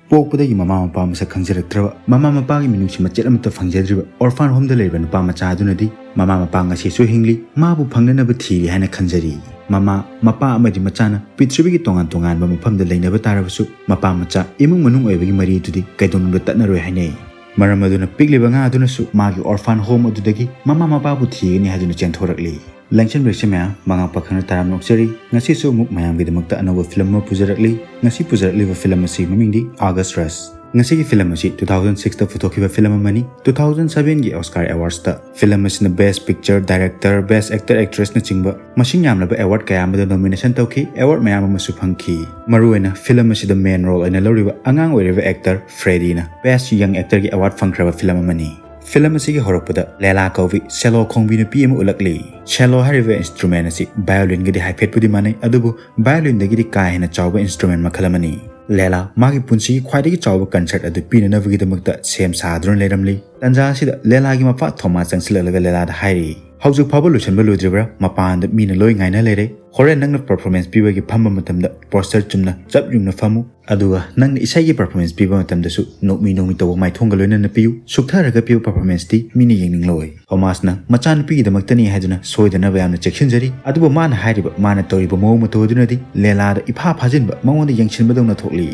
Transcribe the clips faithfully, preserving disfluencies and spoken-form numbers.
ꯄꯣꯛꯄꯗꯒꯤ ꯃꯃꯥ ꯃꯄꯥ ꯃꯁꯛ ꯈꯪꯖꯔꯛꯇ꯭ꯔꯕ, ꯃꯃꯥ ꯃꯄꯥꯒꯤ ꯃꯤꯅꯨꯡꯁꯤ ꯃꯆꯦꯠ ꯑꯃꯠꯇ ꯐꯪꯖꯗ꯭ꯔꯤꯕ orphan home ꯗ ꯂꯩꯔꯤꯕ ꯅꯨꯄꯥ ꯃꯆꯥ ꯑꯗꯨꯅꯗꯤ ꯃꯃꯥ ꯃꯄꯥ ꯉꯁꯤꯁꯨ ꯍꯤꯡꯂꯤ, ꯃꯥꯕꯨ ꯐꯪꯅꯅꯕ ꯊꯤꯔꯤ ꯍꯥꯏꯅ ꯈꯟꯖꯔꯤ꯫ ꯃꯃꯥ, ꯃꯄꯥ ꯑꯃꯗꯤ ꯃꯆꯥꯅ ꯄ꯭ꯔꯤꯊꯤꯕꯤꯒꯤ ꯇꯣꯉꯥꯟ ꯇꯣꯉꯥꯟꯕ ꯃꯐꯝꯗ ꯂꯩꯅꯕ ꯇꯥꯔꯕꯁꯨ, ꯃꯄꯥ ꯃꯆꯥ ꯏꯃꯨꯡ ꯃꯅꯨꯡ ꯑꯣꯏꯕꯒꯤ ꯃꯔꯤ ꯑꯗꯨꯗꯤ ꯀꯩꯗꯧꯅꯨꯡꯗ ꯇꯠꯅꯔꯣꯏ ꯍꯥꯏꯅꯩ꯫ ꯃꯔꯝ ꯑꯗꯨꯅ ꯄꯤꯛꯂꯤꯕ ꯉꯥ ꯑꯗꯨꯅꯁꯨ ꯃꯥꯒꯤ orphan home ꯑꯗꯨꯗꯒꯤ ꯃꯃꯥ ꯃꯄꯥꯕꯨ ꯊꯤꯒꯅꯤ ꯍꯥꯏꯗꯨꯅ ꯆꯦꯟꯊꯣꯔꯛꯂꯤ꯫ ꯂꯦꯡꯁꯟꯕꯤꯔꯤꯁꯤ ꯃꯌꯥꯝ, ꯃꯉꯥ ꯄꯥꯈꯪꯅ ꯇꯔꯥꯝꯅ ꯑꯣꯛꯆꯔꯤ꯫ ꯉꯁꯤꯁꯨ ꯑꯃꯨꯛ ꯃꯌꯥꯝꯒꯤꯗꯃꯛꯇ ꯑꯅꯧꯕ ꯐꯤꯂꯝ ꯑꯃ ꯄꯨꯖꯔꯛꯂꯤ꯫ ꯉꯁꯤ ꯄꯨꯖꯔꯛꯂꯤꯕ ꯐꯤꯂꯝ ꯑꯁꯤ ꯃꯃꯤꯡꯗꯤ August Rush꯫ ꯉꯁꯤꯒꯤ ꯐꯤꯂꯝ ꯑꯁꯤ two thousand six ꯇ ꯄꯨꯊꯣꯛꯈꯤꯕ ꯐꯤꯂꯝ ꯑꯃꯅꯤ꯫ Two thousand seven ꯒꯤ Oscar Awards ꯇ ꯐꯤꯂꯝ ꯑꯁꯤꯅ Best Picture, Director, Best Actor, Actress ꯅꯆꯤꯡꯕ ꯃꯁꯤꯡ ꯌꯥꯝꯂꯕ award ꯀꯌꯥ ꯑꯃꯗ nomination ꯇꯧꯈꯤ, award ꯃꯌꯥꯝ ꯑꯃꯁꯨ ꯐꯪꯈꯤ꯫ ꯃꯔꯨꯑꯣꯏꯅ ꯐꯤꯂꯝ ꯑꯁꯤꯗ main role ꯑꯣꯏꯅ ꯂꯧꯔꯤꯕ ꯑꯉꯥꯡ ꯑꯣꯏꯔꯤꯕ actor Freddie ꯅ Best Young Actor ꯒꯤ award ꯐꯪꯈ꯭ꯔꯕ ꯐꯤꯂꯝ ꯑꯃꯅꯤ꯫ ꯐꯤꯂꯝ ꯑꯁꯤꯒꯤ ꯍꯧꯔꯛꯄꯗ ꯂꯦꯂꯥ ꯀꯧꯕꯤ cello ꯈꯣꯡꯕꯤ ꯅꯨꯄꯤ ꯑꯃ ꯎꯠꯂꯛꯂꯤ꯫ Cello ꯍꯥꯏꯔꯤꯕ instrument ꯑꯁꯤ violin ꯒꯗꯤ ꯍꯥꯏꯐꯦꯠꯄꯨꯗꯤ ꯃꯥꯟꯅꯩ, ꯑꯗꯨꯕꯨ violin ꯗꯒꯤꯗꯤ ꯀꯥ ꯍꯦꯟꯅ ꯆꯥꯎꯕ instrument ꯃꯈꯜ ꯑꯃꯅꯤ꯫ ꯂꯦꯂꯥ ꯃꯥꯒꯤ ꯄꯨꯟꯁꯤꯒꯤ ꯈ꯭ꯋꯥꯏꯗꯒꯤ ꯆꯥꯎꯕ concert ꯑꯗꯨ ꯄꯤꯅꯅꯕꯒꯤꯗꯃꯛꯇ ꯁꯦꯝ ꯁꯥꯗꯨꯅ ꯂꯩꯔꯝꯂꯤ꯫ ꯇꯟꯖꯥ ꯑꯁꯤꯗ ꯂꯦꯂꯥꯒꯤ ꯃꯄꯥ ꯊꯣꯃꯥꯁ ꯆꯪꯁꯤꯜꯂꯛꯂꯒ ꯂꯦꯂꯥꯗ ꯍꯥꯏꯔꯤ, "ꯍꯧꯖꯤꯛ ꯐꯥꯎꯕ ꯂꯣꯏꯁꯤꯟꯕ ꯂꯣꯏꯗ꯭ꯔꯤꯕ꯭ꯔꯥ? ꯃꯄꯥꯟꯗ ꯃꯤꯅ ꯂꯣꯏ ꯉꯥꯏꯅ ꯂꯩꯔꯦ꯫ ꯍꯣꯔꯦꯟ ꯅꯪꯅ performance ꯄꯤꯕꯒꯤ ꯐꯝꯕ ꯃꯇꯝꯗ posture ꯆꯨꯝꯅ ꯆꯞ ꯌꯨꯡꯅ ꯐꯝꯃꯨ, ꯑꯗꯨꯒ ꯅꯪꯅ ꯏꯁꯩꯒꯤ performance ꯄꯤꯕ ꯃꯇꯝꯗꯁꯨ ꯅꯣꯛꯃꯤ ꯅꯣꯛꯃꯤ ꯇꯧꯕ ꯃꯥꯏꯊꯣꯡꯒ ꯂꯣꯏꯅꯅ ꯄꯤꯌꯨ꯫ ꯁꯨꯛꯊꯔꯒ ꯄꯤꯕ performance ꯇꯤ ꯃꯤꯅ ꯌꯦꯡꯅꯤꯡꯂꯣꯏ꯫" ꯊꯣꯃꯥꯁꯅ ꯃꯆꯥꯅꯨꯄꯤꯒꯤꯗꯃꯛꯇꯅꯤ ꯍꯥꯏꯗꯨꯅ ꯁꯣꯏꯗꯅꯕ ꯌꯥꯝꯅ ꯆꯦꯛꯁꯤꯟꯖꯔꯤ, ꯑꯗꯨꯕꯨ ꯃꯥꯅ ꯍꯥꯏꯔꯤꯕ, ꯃꯥꯅ ꯇꯧꯔꯤꯕ ꯃꯑꯣꯡ ꯃꯇꯧ ꯑꯗꯨꯅꯗꯤ ꯂꯦꯂꯥꯗ ꯏꯐꯥ ꯐꯥꯖꯤꯟꯕ, ꯃꯉꯣꯟꯗ ꯌꯦꯡꯁꯤꯟꯕꯗꯧꯅ ꯊꯣꯛꯂꯤ꯫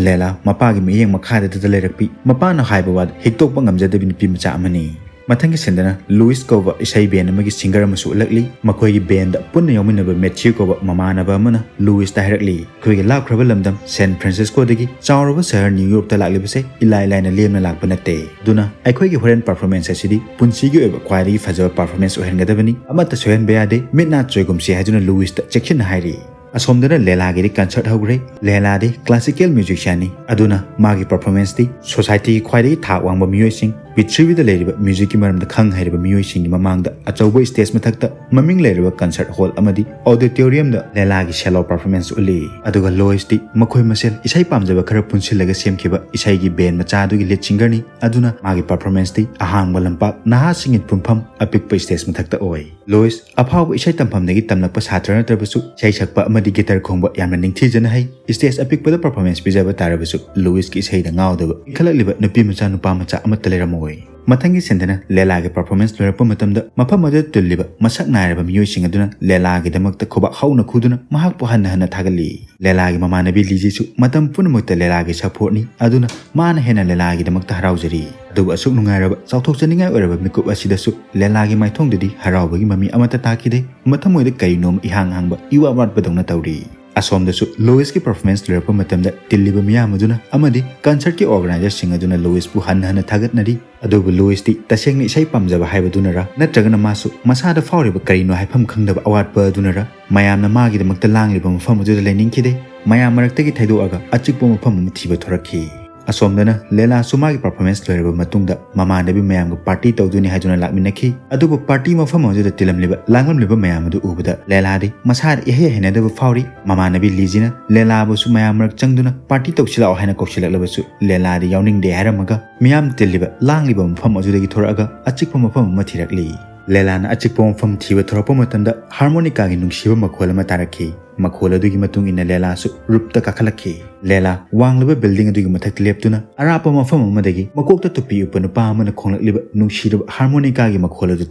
ꯂꯦꯂꯥ ꯃꯄꯥꯒꯤ ꯃꯤꯠꯌꯦꯡ ꯃꯈꯥꯗꯇ ꯂꯩꯔꯛꯄꯤ, ꯃꯄꯥꯅ ꯍꯥꯏꯕ ꯋꯥꯗ ꯍꯤꯛꯇꯣꯛꯄ ꯉꯝꯖꯗꯕꯤ ꯅꯨꯄꯤ ꯃꯆꯥ ꯑꯃꯅꯤ꯫ ꯃꯊꯪꯒꯤ ꯁꯤꯟꯗꯅ ꯂꯨꯏꯁ ꯀꯧꯕ ꯏꯁꯩ band ꯑꯃꯒꯤ singer ꯑꯃꯁꯨ ꯎꯠꯂꯛꯂꯤ꯫ ꯃꯈꯣꯏꯒꯤ band ꯗ ꯄꯨꯟꯅ ꯌꯥꯎꯃꯤꯟꯅꯕ ꯃꯦꯊ꯭ꯌꯨ ꯀꯧꯕ ꯃꯃꯥꯟꯅꯕ ꯑꯃꯅ ꯂꯨꯏꯁꯇ ꯍꯥꯏꯔꯛꯂꯤ, "ꯑꯩꯈꯣꯏꯒꯤ ꯂꯥꯞꯈ꯭ꯔꯕ ꯂꯝꯗꯝ ꯁꯦꯟ ꯐ꯭ꯔꯥꯟꯁꯤꯁꯀꯣꯗꯒꯤ ꯆꯥꯎꯔꯕ ꯁꯍꯔ ꯅ꯭ꯌꯨ ꯌꯣꯔꯛꯇ ꯂꯥꯛꯂꯤꯕꯁꯦ ꯏꯂꯥꯏ ꯂꯥꯏꯅ ꯂꯦꯝꯅ ꯂꯥꯛꯄ ꯅꯠꯇꯦ꯫ ꯑꯗꯨꯅ ꯑꯩꯈꯣꯏꯒꯤ ꯍꯣꯔꯦꯟ performance ꯑꯁꯤꯗꯤ ꯄꯨꯟꯁꯤꯒꯤ ꯑꯣꯏꯕ ꯈ꯭ꯋꯥꯏꯗꯒꯤ ꯐꯖꯕ performance ꯑꯣꯏꯍꯟꯒꯗꯕꯅꯤ꯫ ꯑꯃꯠꯇ ꯁꯣꯏꯍꯟꯕ ꯌꯥꯗꯦ꯫ ꯃꯤꯠ ꯅꯥ ꯆꯣꯏꯒꯨꯝꯁꯤ" ꯍꯥꯏꯗꯨꯅ ꯂꯨꯏꯁꯇ ꯆꯦꯛꯁꯤꯟꯅ ꯍꯥꯏꯔꯤ꯫ ꯑꯁꯣꯝꯗꯅ ꯂꯦꯂꯥꯒꯤꯗꯤ concert ꯍꯧꯈ꯭ꯔꯦ꯫ ꯂꯦꯂꯥꯗꯤ classical musician ꯅꯤ, ꯑꯗꯨꯅ ꯃꯥꯒꯤ performance ꯇꯤ society ꯒꯤ ꯈ꯭ꯋꯥꯏꯗꯒꯤ ꯊꯥꯛ ꯋꯥꯡꯕ ꯃꯤꯑꯣꯏꯁꯤꯡ, ꯄ꯭ꯔꯤꯊꯤꯕꯤꯗ ꯂꯩꯔꯤꯕ ꯃ꯭ꯌꯨꯖꯤꯛꯀꯤ ꯃꯔꯝꯗ ꯈꯪ ꯍꯩꯔꯕ ꯃꯤꯑꯣꯏꯁꯤꯡꯒꯤ ꯃꯃꯥꯡꯗ ꯑꯆꯧꯕ ꯁ꯭ꯇꯦꯖ ꯃꯊꯛꯇ ꯃꯃꯤꯡ ꯂꯩꯔꯕ ꯀꯟꯁꯔꯠ ꯍꯣꯜ ꯑꯃꯗꯤ ꯑꯣꯗꯤꯇꯣꯔꯤꯌꯝꯗ ꯂꯦꯂꯥꯒꯤ ꯁꯦꯂꯣ ꯄꯔꯐꯣꯔꯃꯦꯟꯁ ꯎꯠꯂꯤ꯫ ꯑꯗꯨꯒ ꯂꯣꯏꯁꯇꯤ ꯃꯈꯣꯏ ꯃꯁꯦꯜ ꯏꯁꯩ ꯄꯥꯝꯖꯕ ꯈꯔ ꯄꯨꯟꯁꯤꯜꯂꯒ ꯁꯦꯝꯈꯤꯕ ꯏꯁꯩꯒꯤ ꯕꯦꯟ ꯃꯆꯥ ꯑꯗꯨꯒꯤ ꯂꯤꯗ ꯁꯤꯡꯒꯔꯅꯤ꯫ ꯑꯗꯨꯅ ꯃꯥꯒꯤ ꯄꯔꯐꯣꯔꯃꯦꯟꯁꯇꯤ ꯑꯍꯥꯡꯕ ꯂꯝꯄꯥꯛ, ꯅꯍꯥꯁꯤꯡꯒꯤ ꯄꯨꯟꯐꯝ, ꯑꯄꯤꯛꯄ ꯁ꯭ꯇꯦꯖ ꯃꯊꯛꯇ ꯑꯣꯏ꯫ ꯂꯣꯏꯁ ꯑꯐꯥꯎꯕ ꯏꯁꯩ ꯇꯝꯐꯝꯗꯒꯤ ꯇꯝꯂꯛꯄ ꯁꯥꯇ꯭ꯔ ꯅꯠꯇ꯭ꯔꯕꯁꯨ, ꯏꯁꯩ ꯁꯛꯄ ꯑꯃꯗꯤ ꯒꯤꯇꯔ ꯈꯣꯡꯕ ꯌꯥꯝꯅ ꯅꯤꯡꯊꯤꯖꯅ ꯍꯩ꯫ ꯁ꯭ꯇꯦꯖ ꯑꯄꯤꯛꯄꯗ ꯄꯔꯐꯣꯔꯃꯦꯟꯁ ꯄꯤꯖꯕ ꯇꯥꯔꯕꯁꯨ, ꯂꯨꯏꯁꯀꯤ ꯏꯁꯩꯗ ꯉꯥꯎꯗꯕ ꯏꯟꯈꯠꯂꯛꯂꯤꯕ ꯅꯨꯄꯤ ꯃꯆꯥ ꯅꯨꯄꯥ ꯃꯆꯥ ꯑꯃꯠꯇ ꯂꯩꯔꯝꯃꯣꯏ꯫ ꯃꯊꯪꯒꯤ ꯁꯤꯟꯗꯅ ꯂꯦꯂꯥꯒꯤ ꯄꯔꯐꯣꯔꯃꯦꯟꯁ ꯂꯣꯏꯔꯛꯄ ꯃꯇꯝꯗ, ꯃꯐꯝ ꯑꯗꯨꯗ ꯇꯤꯜꯂꯤꯕ ꯃꯁꯛ ꯅꯥꯏꯔꯕ ꯃꯤꯑꯣꯏꯁꯤꯡ ꯑꯗꯨꯅ ꯂꯦꯂꯥꯒꯤꯗꯃꯛꯇ ꯈꯨꯕꯥꯛ ꯍꯧꯅ ꯈꯨꯗꯨꯅ ꯃꯍꯥꯛꯄꯨ ꯍꯟꯅ ꯍꯟꯅ ꯊꯥꯒꯠꯂꯤ꯫ ꯂꯦꯂꯥꯒꯤ ꯃꯃꯥꯟꯅꯕꯤ ꯂꯤꯖꯤꯁꯨ ꯃꯇꯝ ꯄꯨꯝꯅꯃꯛꯇ ꯂꯦꯂꯥꯒꯤ ꯁꯄꯣꯔꯠꯅꯤ, ꯑꯗꯨꯅ ꯃꯥꯅ ꯍꯦꯟꯅ ꯂꯦꯂꯥꯒꯤꯗꯃꯛꯇ ꯍꯔꯥꯎꯖꯔꯤ꯫ ꯑꯗꯨꯕꯨ ꯑꯁꯨꯛ ꯅꯨꯡꯉꯥꯏꯔꯕ, ꯆꯥꯎꯊꯣꯛꯆꯅꯤꯡꯉꯥꯏ ꯑꯣꯏꯔꯕ ꯃꯤꯀꯨꯞ ꯑꯁꯤꯗꯁꯨ ꯂꯦꯂꯥꯒꯤ ꯃꯥꯏꯊꯣꯡꯗꯗꯤ ꯍꯔꯥꯎꯕꯒꯤ ꯃꯃꯤ ꯑꯃꯠꯇ ꯇꯥꯈꯤꯗꯦ꯫ ꯃꯊꯃꯣꯏꯗ ꯀꯔꯤꯅꯣꯝ ꯏꯍꯥꯡ ꯍꯥꯡꯕ, ꯏꯋꯥꯠ ꯋꯥꯠꯄꯗꯧꯅ ꯇꯧꯔꯤ꯫ ꯑꯁꯣꯝꯗꯁꯨ ꯂꯣꯏꯁꯀꯤ ꯄꯔꯐꯣꯔꯃꯦꯟꯁ ꯂꯣꯏꯔꯛꯄ ꯃꯇꯝꯗ, ꯇꯤꯜꯂꯤꯕ ꯃꯤꯌꯥꯝ ꯑꯗꯨꯅ ꯑꯃꯗꯤ ꯀꯟꯁꯔꯠꯀꯤ ꯑꯣꯔꯒꯅꯥꯏꯖꯔꯁꯤꯡ ꯑꯗꯨꯅ ꯂꯣꯏꯁꯄꯨ ꯍꯟꯅ ꯍꯟꯅ ꯊꯥꯒꯠꯅꯔꯤ꯫ ꯑꯗꯨꯕꯨ ꯂꯣꯏꯁꯇꯤ ꯇꯁꯦꯡꯅ ꯏꯁꯩ ꯄꯥꯝꯖꯕ ꯍꯥꯏꯕꯗꯨꯅꯔ, ꯅꯠꯇ꯭ꯔꯒꯅ ꯃꯥꯁꯨ ꯃꯁꯥꯗ ꯐꯥꯎꯔꯤꯕ ꯀꯔꯤꯅꯣ ꯍꯥꯏꯐꯝ ꯈꯪꯗꯕ ꯑꯋꯥꯠꯄ ꯑꯗꯨꯅꯔ, ꯃꯌꯥꯝꯅ ꯃꯥꯒꯤꯗꯃꯛꯇ ꯂꯥꯡꯂꯤꯕ ꯃꯐꯝ ꯑꯗꯨꯗ ꯂꯩꯅꯤꯡꯈꯤꯗꯦ꯫ ꯃꯌꯥꯝ ꯃꯔꯛꯇꯒꯤ ꯊꯩꯗꯣꯛꯑꯒ ꯑꯆꯤꯛꯄ ꯃꯐꯝ ꯑꯃ ꯊꯤꯕ ꯊꯣꯔꯛꯈꯤ꯫ ꯑꯁꯣꯝꯗꯅ ꯂꯦꯂꯥꯁꯨ ꯃꯥꯒꯤ ꯄꯔꯐꯣꯔꯃꯦꯟꯁ ꯂꯣꯏꯔꯕ ꯃꯇꯨꯡꯗ ꯃꯃꯥꯟꯅꯕꯤ ꯃꯌꯥꯝꯒ ꯄꯥꯔꯇꯤ ꯇꯧꯗꯣꯏꯅꯤ ꯍꯥꯏꯗꯨꯅ ꯂꯥꯛꯃꯤꯟꯅꯈꯤ꯫ ꯑꯗꯨꯕꯨ ꯄꯥꯔꯇꯤ ꯃꯐꯝ ꯑꯗꯨꯗ ꯇꯤꯜꯂꯝꯂꯤꯕ, ꯂꯥꯡꯂꯝꯂꯤꯕ ꯃꯌꯥꯝ ꯑꯗꯨ ꯎꯕꯗ ꯂꯦꯂꯥꯗꯤ ꯃꯁꯥꯗ ꯏꯍꯩ ꯍꯩꯅꯗꯕ ꯐꯥꯎꯔꯤ꯫ ꯃꯃꯥꯟꯅꯕꯤ ꯂꯤꯖꯤꯅ ꯂꯦꯂꯥꯕꯨꯁꯨ ꯃꯌꯥꯝ ꯃꯔꯛ ꯆꯪꯗꯨꯅ ꯄꯥꯔꯇꯤ ꯇꯧꯁꯤ ꯂꯥꯛꯑꯣ ꯍꯥꯏꯅ ꯀꯧꯁꯤꯜꯂꯛꯂꯕꯁꯨ, ꯂꯦꯂꯥꯗꯤ ꯌꯥꯎꯅꯤꯡꯗꯦ ꯍꯥꯏꯔꯝꯃꯒ ꯃꯤꯌꯥꯝ ꯇꯤꯜꯂꯤꯕ, ꯂꯥꯡꯂꯤꯕ ꯃꯐꯝ ꯑꯗꯨꯗꯒꯤ ꯊꯣꯔꯛꯑꯒ ꯑꯆꯤꯛꯄ ꯃꯐꯝ ꯑꯃ ꯊꯤꯔꯛꯂꯤ꯫ ꯂꯦꯂꯥꯅ ꯑꯆꯤꯛꯄ ꯃꯐꯝ ꯊꯤꯕ ꯊꯣꯔꯛꯄ ꯃꯇꯝꯗ ꯍꯥꯔꯃꯣꯅꯤꯀꯥꯒꯤ ꯅꯨꯡꯁꯤꯕ ꯃꯈꯣꯜ ꯑꯃ ꯇꯥꯔꯛꯈꯤ꯫ ꯃꯈꯣꯜ ꯑꯗꯨꯒꯤ ꯃꯇꯨꯡ ꯏꯟꯅ ꯂꯦꯂꯥꯁꯨ ꯔꯨꯞꯇ ꯀꯥꯈꯠꯂꯛꯈꯤ꯫ ꯂꯦꯂꯥ ꯋꯥꯡꯂꯕ ꯕꯤꯜꯗꯤꯡ ꯑꯗꯨꯒꯤ ꯃꯊꯛꯇ ꯂꯦꯞꯇꯨꯅ ꯑꯔꯥꯞꯄ ꯃꯐꯝ ꯑꯃꯗꯒꯤ ꯃꯀꯣꯛꯇ ꯇꯨꯄꯤ ꯎꯞꯄ ꯅꯨꯄꯥ ꯑꯃꯅ ꯈꯣꯡꯂꯛꯂꯤꯕ ꯅꯨꯡꯁꯤꯔꯕ ꯍꯥꯔꯃꯣꯅꯤꯀꯥꯒꯤ ꯃꯈꯣꯜ ꯑꯗꯨ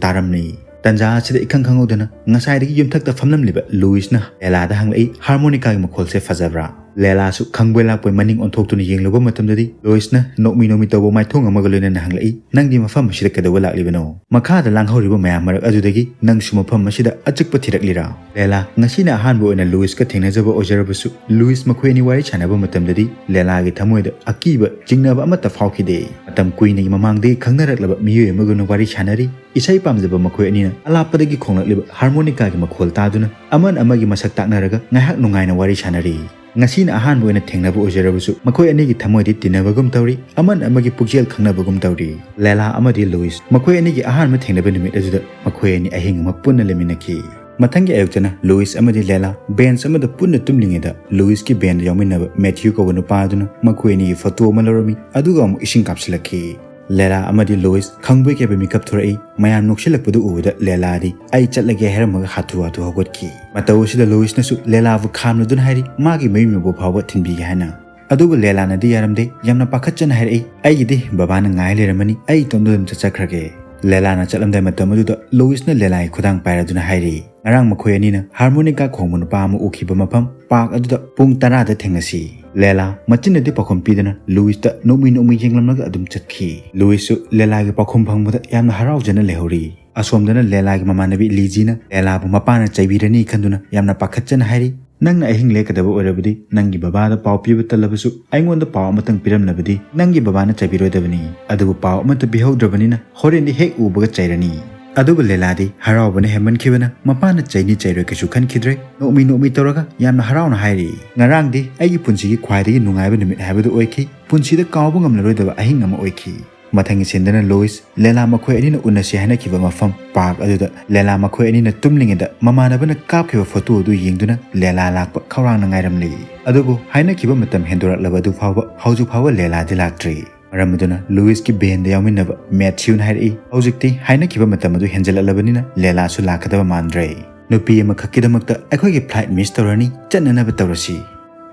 ꯇꯥꯔꯝꯂꯤ꯫ ꯇꯟꯖꯥ ꯑꯁꯤꯗ ꯏꯈꯪ ꯈꯪꯍꯧꯗꯅ ꯉꯁꯥꯏꯗꯒꯤ ꯌꯨꯝꯊꯛꯇ ꯐꯝꯂꯝꯂꯤꯕ ꯂꯨꯏꯁꯅ ꯂꯦꯂꯥꯗ ꯍꯪꯂꯛꯏ, "ꯍꯥꯔꯃꯣꯅꯤꯀꯥꯒꯤ ꯃꯈꯣꯜꯁꯦ ꯐꯖꯕ꯭ꯔꯥ?" ꯂꯦꯂꯥꯁꯨ ꯈꯪꯕꯣꯏ ꯂꯥꯛꯄꯣꯏ ꯃꯅꯤꯡ ꯑꯣꯟꯊꯣꯛꯇꯨꯅ ꯌꯦꯡꯂꯨꯕ ꯃꯇꯝꯗꯗꯤ ꯂꯣꯏꯁꯅ ꯅꯣꯛꯃꯤ ꯅꯣꯛꯃꯤ ꯇꯧꯕ ꯃꯥꯏꯊꯣꯡ ꯑꯃꯒ ꯂꯣꯏꯅꯅ ꯍꯪꯂꯛꯏ, "ꯅꯪꯗꯤ ꯃꯐꯝ ꯑꯁꯤꯗ ꯀꯩꯗꯧꯕ ꯂꯥꯛꯂꯤꯕꯅꯣ? ꯃꯈꯥꯗ ꯂꯥꯡꯍꯧꯔꯤꯕ ꯃꯌꯥꯝ ꯃꯔꯛ ꯑꯗꯨꯗꯒꯤ ꯅꯪꯁꯨ ꯃꯐꯝ ꯑꯁꯤꯗ ꯑꯆꯤꯛꯄ ꯊꯤꯔꯛꯂꯤꯔꯥ?" ꯂꯦꯂꯥ ꯉꯁꯤꯅ ꯑꯍꯥꯟꯕ ꯑꯣꯏꯅ ꯂꯨꯏꯁꯀ ꯊꯦꯡꯅꯖꯕ ꯑꯣꯏꯖꯔꯕꯁꯨ, ꯂꯨꯏꯁ ꯃꯈꯣꯏ ꯑꯅꯤ ꯋꯥꯔꯤ ꯁꯥꯟꯅꯕ ꯃꯇꯝꯗꯗꯤ ꯂꯦꯂꯥꯒꯤ ꯊꯃꯣꯏꯗ ꯑꯀꯤꯕ, ꯆꯤꯡꯅꯕ ꯑꯃꯠꯇ ꯐꯥꯎꯈꯤꯗꯦ꯫ ꯃꯇꯝ ꯀꯨꯏꯅꯒꯤ ꯃꯃꯥꯡꯗꯒꯤ ꯈꯪꯅꯔꯛꯂꯕ ꯃꯤꯑꯣꯏ ꯑꯃꯒꯨꯝꯅ ꯋꯥꯔꯤ ꯁꯥꯟꯅꯔꯤ꯫ ꯏꯁꯩ ꯄꯥꯝꯖꯕ ꯃꯈꯣꯏ ꯑꯅꯤꯅ ꯑꯂꯥꯞꯄꯗꯒꯤ ꯈꯣꯡꯂꯛꯂꯤꯕ ꯍꯥꯔꯃꯣꯅꯤꯀꯥꯒꯤ ꯃꯈꯣꯜ ꯇꯥꯗꯨꯅ ꯑꯃꯅ ꯑꯃꯒꯤ ꯃꯁꯛ ꯇꯥꯛꯅꯔꯒ ꯉꯥꯏꯍꯥꯛ ꯅꯨꯡꯉꯥꯏꯅ ꯋꯥꯔꯤ ꯁꯥꯟꯅꯔꯤ꯫ ꯉꯁꯤꯅ ꯑꯍꯥꯟꯕ ꯑꯣꯏꯅ ꯊꯦꯡꯅꯕ ꯑꯣꯏꯖꯔꯕꯁꯨ ꯃꯈꯣꯏ ꯑꯅꯤꯒꯤ ꯊꯃꯣꯏꯗꯤ ꯇꯤꯟꯅꯕꯒꯨꯝ ꯇꯧꯔꯤ, ꯑꯃꯅ ꯑꯃꯒꯤ ꯄꯨꯛꯆꯦꯜ ꯈꯪꯅꯕꯒꯨꯝ ꯇꯧꯔꯤ꯫ ꯂꯦꯂꯥ ꯑꯃꯗꯤ ꯂꯨꯏꯁ ꯃꯈꯣꯏ ꯑꯅꯤꯒꯤ ꯑꯍꯥꯟꯕ ꯊꯦꯡꯅꯕ ꯅꯨꯃꯤꯠ ꯑꯗꯨꯗ ꯃꯈꯣꯏ ꯑꯅꯤ ꯑꯍꯤꯡ ꯑꯃ ꯄꯨꯟꯅ ꯂꯩꯃꯤꯟꯅꯈꯤ꯫ ꯃꯊꯪꯒꯤ ꯑꯌꯨꯛꯇꯅ ꯂꯨꯏꯁ ꯑꯃꯗꯤ ꯂꯦꯂꯥ ꯕꯦꯟꯆ ꯑꯃꯗ ꯄꯨꯟꯅ ꯇꯨꯝꯂꯤꯉꯩꯗ ꯂꯨꯏꯁꯀꯤ ꯕꯦꯟꯗ ꯌꯥꯎꯃꯤꯟꯅꯕ ꯃꯦꯊ꯭ꯌꯨ ꯀꯧꯕ ꯅꯨꯄꯥ ꯑꯗꯨꯅ ꯃꯈꯣꯏ ꯑꯅꯤꯒꯤ ꯐꯣꯇꯣ ꯑꯃ ꯂꯧꯔꯝꯃꯤ, ꯑꯗꯨꯒ ꯑꯃꯨꯛ ꯏꯁꯤꯡ ꯀꯥꯞꯁꯤꯜꯂꯛꯈꯤ꯫ ꯂꯦꯂꯥ ꯑꯃꯗꯤ ꯂꯨꯏꯁ ꯈꯪꯕꯣꯏ ꯀꯩꯕꯣꯏ ꯃꯤꯀꯞ ꯊꯣꯔꯛꯏ꯫ ꯃꯌꯥꯝ ꯅꯣꯛꯁꯤꯜꯂꯛꯄꯗꯨ ꯎꯕꯗ ꯂꯦꯂꯥꯗꯤ "ꯑꯩ ꯆꯠꯂꯒꯦ" ꯍꯥꯏꯔꯝꯃꯒ ꯍꯥꯊꯨ ꯍꯥꯊꯨ ꯍꯧꯒꯠꯈꯤ꯫ ꯃꯇꯧ ꯑꯁꯤꯗ ꯂꯨꯏꯁꯅꯁꯨ ꯂꯦꯂꯥꯕꯨ ꯈꯥꯝꯂꯗꯨꯅ ꯍꯥꯏꯔꯤ, ꯃꯥꯒꯤ ꯃꯌꯨꯝ ꯌꯧꯕ ꯐꯥꯎꯕ ꯊꯤꯟꯕꯤꯒꯦ ꯍꯥꯏꯅ꯫ ꯑꯗꯨꯕꯨ ꯂꯦꯂꯥꯅꯗꯤ ꯌꯥꯔꯝꯗꯦ, ꯌꯥꯝꯅ ꯄꯥꯈꯠꯆꯅ ꯍꯥꯏꯔꯛꯏ, "ꯑꯩꯒꯤꯗꯤ ꯕꯕꯥꯅ ꯉꯥꯏ ꯂꯩꯔꯝꯃꯅꯤ, ꯑꯩ ꯏꯇꯣꯝꯗ ꯑꯗꯨꯝ ꯆꯠꯆꯈ꯭ꯔꯒꯦ"꯫ ꯂꯦꯂꯥꯅ ꯆꯠꯂꯝꯗꯥꯏ ꯃꯇꯝ ꯑꯗꯨꯗ ꯂꯨꯏꯁꯅ ꯂꯦꯂꯥꯒꯤ ꯈꯨꯗꯥꯡ ꯄꯥꯏꯔꯗꯨꯅ ꯍꯥꯏꯔꯤ, "ꯉꯔꯥꯡ ꯃꯈꯣꯏ ꯑꯅꯤꯅ ꯍꯥꯔꯃꯣꯅꯤꯀꯥ ꯈꯣꯡꯕ ꯅꯨꯄꯥ ꯑꯃ ꯎꯈꯤꯕ ꯃꯐꯝ ꯄꯥꯔꯛ ꯑꯗꯨꯗ ꯄꯨꯡ ꯇꯔꯥꯗ ꯊꯦꯡꯅꯁꯤ"꯫ ꯂꯦꯂꯥ ꯃꯆꯤꯟꯅꯗꯤ ꯄꯥꯎꯈꯨꯝ ꯄꯤꯗꯅ ꯂꯨꯏꯁꯇ ꯅꯣꯛꯃꯤ ꯅꯣꯛꯃꯤ ꯌꯦꯡꯂꯝꯂꯒ ꯑꯗꯨꯝ ꯆꯠꯈꯤ꯫ ꯂꯨꯏꯁꯁꯨ ꯂꯦꯂꯥꯒꯤ ꯄꯥꯎꯈꯨꯝ ꯐꯪꯕꯗ ꯌꯥꯝꯅ ꯍꯔꯥꯎꯖꯅ ꯂꯩꯍꯧꯔꯤ꯫ ꯑꯁꯣꯝꯗꯅ ꯂꯦꯂꯥꯒꯤ ꯃꯃꯥꯟꯅꯕꯤ ꯂꯤꯖꯤꯅ ꯂꯦꯂꯥꯕꯨ ꯃꯄꯥꯅ ꯆꯩꯕꯤꯔꯅꯤ ꯈꯟꯗꯨꯅ ꯌꯥꯝꯅ ꯄꯥꯈꯠꯆꯅ ꯍꯥꯏꯔꯤ, "ꯅꯪꯅ ꯑꯍꯤꯡ ꯂꯦꯛꯀꯗꯕ ꯑꯣꯏꯔꯕꯗꯤ ꯅꯪꯒꯤ ꯕꯕꯥꯗ ꯄꯥꯎ ꯄꯤꯕ ꯇꯜꯂꯕꯁꯨ ꯑꯩꯉꯣꯟꯗ ꯄꯥꯎ ꯑꯃꯇꯪ ꯄꯤꯔꯝꯂꯕꯗꯤ ꯅꯪꯒꯤ ꯕꯕꯥꯅ ꯆꯩꯕꯤꯔꯣꯏꯗꯕꯅꯤ꯫ ꯑꯗꯨꯕꯨ ꯄꯥꯎ ꯑꯃꯠꯇ ꯄꯤꯍꯧꯗ꯭ꯔꯕꯅꯤꯅ ꯍꯣꯔꯦꯟꯗꯤ ꯍꯦꯛ ꯎꯕꯒ ꯆꯩꯔꯅꯤ"꯫ ꯑꯗꯨꯕꯨ ꯂꯦꯂꯥꯗꯤ ꯍꯔꯥꯎꯕꯅ ꯍꯦꯟꯃꯟꯈꯤꯕꯅ ꯃꯄꯥꯅ ꯆꯩꯅꯤ ꯆꯩꯔꯣꯏ ꯀꯩꯁꯨ ꯈꯟꯈꯤꯗ꯭ꯔꯦ꯫ ꯅꯣꯛꯃꯤ ꯅꯣꯛꯃꯤ ꯇꯧꯔꯒ ꯌꯥꯝꯅ ꯍꯔꯥꯎꯅ ꯍꯥꯏꯔꯤ, "ꯉꯔꯥꯡꯗꯤ ꯑꯩꯒꯤ ꯄꯨꯟꯁꯤꯒꯤ ꯈ꯭ꯋꯥꯏꯗꯒꯤ ꯅꯨꯡꯉꯥꯏꯕ ꯅꯨꯃꯤꯠ ꯍꯥꯏꯕꯗꯨ ꯑꯣꯏꯈꯤ꯫ ꯄꯨꯟꯁꯤꯗ ꯀꯥꯎꯕ ꯉꯝꯂꯔꯣꯏꯗꯕ ꯑꯍꯤꯡ ꯑꯃ ꯑꯣꯏꯈꯤ"꯫ ꯃꯊꯪꯒꯤ ꯁꯤꯟꯗꯅ ꯂꯨꯏꯁ ꯂꯦꯂꯥ ꯃꯈꯣꯏ ꯑꯅꯤꯅ ꯎꯅꯁꯤ ꯍꯥꯏꯅꯈꯤꯕ ꯃꯐꯝ ꯄꯥꯔꯛ ꯑꯗꯨꯗ ꯂꯦꯂꯥ ꯃꯈꯣꯏ ꯑꯅꯤꯅ ꯇꯨꯝꯂꯤꯉꯩꯗ ꯃꯃꯥꯟꯅꯕꯅ ꯀꯥꯞꯈꯤꯕ ꯐꯣꯇꯣ ꯑꯗꯨ ꯌꯦꯡꯗꯨꯅ ꯂꯦꯂꯥ ꯂꯥꯛꯄ ꯈꯧꯔꯥꯡꯅ ꯉꯥꯏꯔꯝꯂꯤ꯫ ꯑꯗꯨꯕꯨ ꯍꯥꯏꯅꯈꯤꯕ ꯃꯇꯝ ꯍꯦꯟꯗꯣꯔꯛꯂꯕ ꯑꯗꯨ ꯐꯥꯎꯕ ꯍꯧꯖꯤꯛ ꯐꯥꯎꯕ ꯂꯦꯂꯥꯗꯤ ꯂꯥꯛꯇ꯭ꯔꯤ꯫ ꯃꯔꯝ ꯑꯗꯨꯅ ꯂꯨꯏꯁꯀꯤ ꯕꯦꯟꯗ ꯌꯥꯎꯃꯤꯟꯅꯕ ꯃꯦꯊ꯭ꯌꯨꯅ ꯍꯥꯏꯔꯛꯏ, "ꯍꯧꯖꯤꯛꯇꯤ ꯍꯥꯏꯅꯈꯤꯕ ꯃꯇꯝ ꯑꯗꯨ ꯍꯦꯟꯖꯜꯂꯛꯂꯕꯅꯤꯅ ꯂꯦꯂꯥꯁꯨ ꯂꯥꯛꯀꯗꯕ ꯃꯥꯟꯗ꯭ꯔꯦ꯫ ꯅꯨꯄꯤ ꯑꯃꯈꯛꯀꯤꯗꯃꯛꯇ ꯑꯩꯈꯣꯏꯒꯤ ꯐ꯭ꯂꯥꯏꯠ ꯃꯤꯁ ꯇꯧꯔꯅꯤ, ꯆꯠꯅꯅꯕ ꯇꯧꯔꯁꯤ"꯫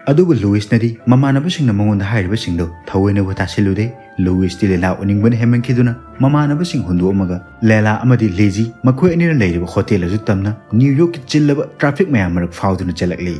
ꯑꯗꯨꯕꯨ ꯂꯨꯏꯁꯅꯗꯤ ꯃꯃꯥꯟꯅꯕꯁꯤꯡꯅ ꯃꯉꯣꯟꯗ ꯍꯥꯏꯔꯤꯕꯁꯤꯡꯗꯨ ꯊꯑꯣꯏꯅꯕꯨ ꯇꯥꯁꯤꯜꯂꯨꯗꯦ꯫ ꯂꯨꯏꯁꯇꯤ ꯂꯦꯂꯥ ꯎꯅꯤꯡꯕꯅ ꯍꯦꯟꯃꯟꯈꯤꯗꯨꯅ ꯃꯃꯥꯟꯅꯕꯁꯤꯡ ꯍꯨꯟꯗꯣꯛꯑꯝꯃꯒ ꯂꯦꯂꯥ ꯑꯃꯗꯤ ꯂꯤꯖꯤ ꯃꯈꯣꯏ ꯑꯅꯤꯅ ꯂꯩꯔꯤꯕ ꯍꯣꯇꯦꯜ ꯑꯗꯨ ꯇꯝꯅ ꯅ꯭ꯌꯨ ꯌꯣꯔꯛꯀꯤ ꯆꯤꯜꯂꯕ ꯇ꯭ꯔꯥꯐꯤꯛ ꯃꯌꯥꯝ ꯃꯔꯛ ꯐꯥꯎꯗꯨꯅ ꯆꯦꯜꯂꯛꯂꯤ꯫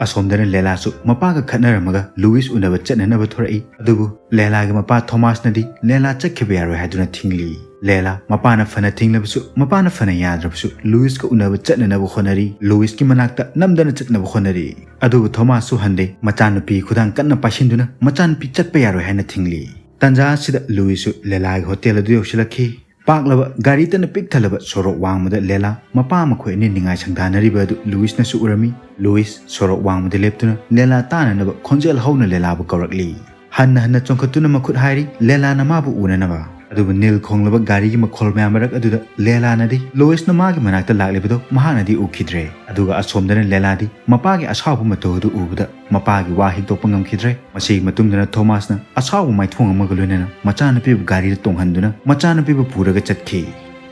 ꯑꯁꯣꯝꯗꯅ ꯂꯦꯂꯥꯁꯨ ꯃꯄꯥꯒ ꯈꯠꯅꯔꯝꯃꯒ ꯂꯨꯏꯁ ꯎꯅꯕ ꯆꯠꯅꯅꯕ ꯊꯣꯔꯛꯏ꯫ ꯑꯗꯨꯕꯨ ꯂꯦꯂꯥꯒꯤ ꯃꯄꯥ ꯊꯣꯃꯥꯁꯅꯗꯤ ꯂꯦꯂꯥ ꯆꯠꯈꯤꯕ ꯌꯥꯔꯣꯏ ꯍꯥꯏꯗꯨꯅ ꯊꯤꯡꯂꯤ꯫ ꯂꯦꯂꯥ ꯃꯄꯥꯅ ꯐꯅ ꯊꯤꯡꯂꯕꯁꯨ, ꯃꯄꯥꯅ ꯐꯅ ꯌꯥꯗ꯭ꯔꯕꯁꯨ ꯂꯨꯏꯁꯀ ꯎꯅꯕ ꯆꯠꯅꯅꯕ ꯍꯣꯠꯅꯔꯤ꯫ ꯂꯨꯏꯁꯀꯤ ꯃꯅꯥꯛꯇ ꯅꯝꯗꯅ ꯆꯠꯅꯕ ꯍꯣꯠꯅꯔꯤ꯫ ꯑꯗꯨꯕꯨ ꯊꯣꯃꯥꯁꯁꯨ ꯍꯟꯗꯦ꯫ ꯃꯆꯥꯅꯨꯄꯤ ꯈꯨꯗꯥꯡ ꯀꯟꯅ ꯄꯥꯏꯁꯤꯟꯗꯨꯅ ꯃꯆꯥꯅꯨꯄꯤ ꯆꯠꯄ ꯌꯥꯔꯣꯏ ꯍꯥꯏꯅ ꯊꯤꯡꯂꯤ꯫ ꯇꯥꯟꯖꯥ ꯑꯁꯤꯗ ꯂꯨꯏꯁꯁꯨ ꯂꯦꯂꯥꯒꯤ ꯍꯣꯇꯦꯜ ꯑꯗꯨ ꯌꯧꯁꯤꯜꯂꯛꯈꯤ꯫ ꯄꯥꯛꯂꯕ ꯒꯥꯔꯤ ꯇꯅ ꯄꯤꯛ ꯊꯜꯂꯕ ꯁꯣꯔꯣꯛ ꯋꯥꯡꯃꯗ ꯂꯦꯂꯥ ꯃꯄꯥ ꯃꯈꯣꯏ ꯑꯅꯤ ꯅꯤꯡꯉꯥꯏ ꯁꯪꯗꯥꯅꯔꯤꯕ ꯑꯗꯨ ꯂꯨꯏꯁꯅꯁꯨ ꯎꯔꯝꯃꯤ꯫ ꯂꯨꯏꯁ ꯁꯣꯔꯣꯛ ꯋꯥꯡꯃꯗ ꯂꯦꯞꯇꯨꯅ ꯂꯦꯂꯥ ꯇꯥꯅꯅꯕ ꯈꯣꯟꯖꯦꯜ ꯍꯧꯅ ꯂꯦꯂꯥꯕꯨ ꯀꯧꯔꯛꯂꯤ꯫ ꯍꯟꯅ ꯍꯟꯅ ꯆꯣꯡꯈꯠꯇꯨꯅ ꯃꯈꯨꯠ ꯍꯥꯏꯔꯤ ꯂꯦꯂꯥꯅ ꯃꯥꯕꯨ ꯎꯅꯅꯕ꯫ ꯑꯗꯨꯕꯨ ꯅꯤꯜ ꯈꯣꯡꯂꯕ ꯒꯥꯔꯤꯒꯤ ꯃꯈꯣꯜ ꯃꯌꯥꯝ ꯃꯔꯛ ꯑꯗꯨꯗ ꯂꯦꯂꯥꯅꯗꯤ ꯂꯣꯏꯁꯅ ꯃꯥꯒꯤ ꯃꯅꯥꯛꯇ ꯂꯥꯛꯂꯤꯕꯗꯨ ꯃꯍꯥꯛꯅꯗꯤ ꯎꯈꯤꯗ꯭ꯔꯦ꯫ ꯑꯗꯨꯒ ꯑꯁꯣꯝꯗꯅ ꯂꯦꯂꯥꯗꯤ ꯃꯄꯥꯒꯤ ꯑꯁꯥꯎꯕ ꯃꯇꯧ ꯑꯗꯨ ꯎꯕꯗ ꯃꯄꯥꯒꯤ ꯋꯥ ꯍꯤꯛꯇꯣꯛꯄ ꯉꯝꯈꯤꯗ꯭ꯔꯦ꯫ ꯃꯁꯤꯒꯤ ꯃꯇꯨꯡꯗꯅ ꯊꯣꯃꯥꯁꯅ ꯑꯁꯥꯎꯕ ꯃꯥꯏꯊꯣꯡ ꯑꯃꯒ ꯂꯣꯏꯅꯅ ꯃꯆꯥꯅꯨꯄꯤꯕꯨ ꯒꯥꯔꯤꯗ ꯇꯣꯡꯍꯟꯗꯨꯅ ꯃꯆꯥꯅꯨꯄꯤꯕꯨ ꯄꯨꯔꯒ ꯆꯠꯈꯤ꯫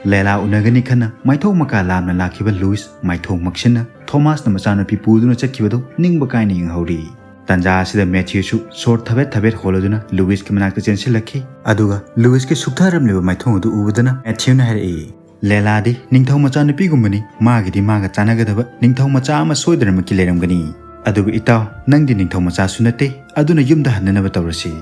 ꯂꯦꯂꯥ ꯎꯅꯒꯅꯤ ꯈꯟꯅ ꯃꯥꯏꯊꯣꯡ ꯃꯀꯥ ꯂꯥꯝꯅ ꯂꯥꯛꯈꯤꯕ ꯂꯨꯏꯁ ꯃꯥꯏꯊꯣꯡ ꯃꯛꯁꯤꯟꯅ ꯊꯣꯃꯥꯁꯅ ꯃꯆꯥꯅꯨꯄꯤ ꯄꯨꯗꯨꯅ ꯆꯠꯈꯤꯕꯗꯨ ꯅꯤꯡꯕ ꯀꯥꯏꯅ ꯌꯦꯡꯍꯧꯔꯤ꯫ ꯇꯥꯟꯖꯥ ꯑꯁꯤꯗ ꯃꯦꯊ꯭ꯌꯨꯁꯨ ꯁꯣꯔ ꯊꯕꯦꯠ ꯊꯕꯦꯠ ꯍꯣꯜꯂꯗꯨꯅ ꯂꯨꯏꯁꯀꯤ ꯃꯅꯥꯛꯇ ꯆꯦꯟꯁꯤꯜꯂꯛꯈꯤ꯫ ꯑꯗꯨꯒ ꯂꯨꯏꯁꯀꯤ ꯁꯨꯛꯊꯔꯝꯂꯤꯕ ꯃꯥꯏꯊꯣꯡ ꯑꯗꯨ ꯎꯕꯗꯅ ꯃꯦꯊ꯭ꯌꯨꯅ ꯍꯥꯏꯔꯛꯏ, "ꯂꯦꯂꯥꯗꯤ ꯅꯤꯡꯊꯧ ꯃꯆꯥꯅꯨꯄꯤꯒꯨꯝꯕꯅꯤ, ꯃꯥꯒꯤꯗꯤ ꯃꯥꯒ ꯆꯥꯟꯅꯒꯗꯕ ꯅꯤꯡꯊꯧ ꯃꯆꯥ ꯑꯃ ꯁꯣꯏꯗꯅꯃꯛꯀꯤ ꯂꯩꯔꯝꯒꯅꯤ꯫ ꯑꯗꯨꯕꯨ ꯏꯇꯥꯎ, ꯅꯪꯗꯤ ꯅꯤꯡꯊꯧ ꯃꯆꯥꯁꯨ ꯅꯠꯇꯦ, ꯑꯗꯨꯅ ꯌꯨꯝꯗ ꯍꯟꯅꯅꯕ ꯇꯧꯔꯁꯤ"꯫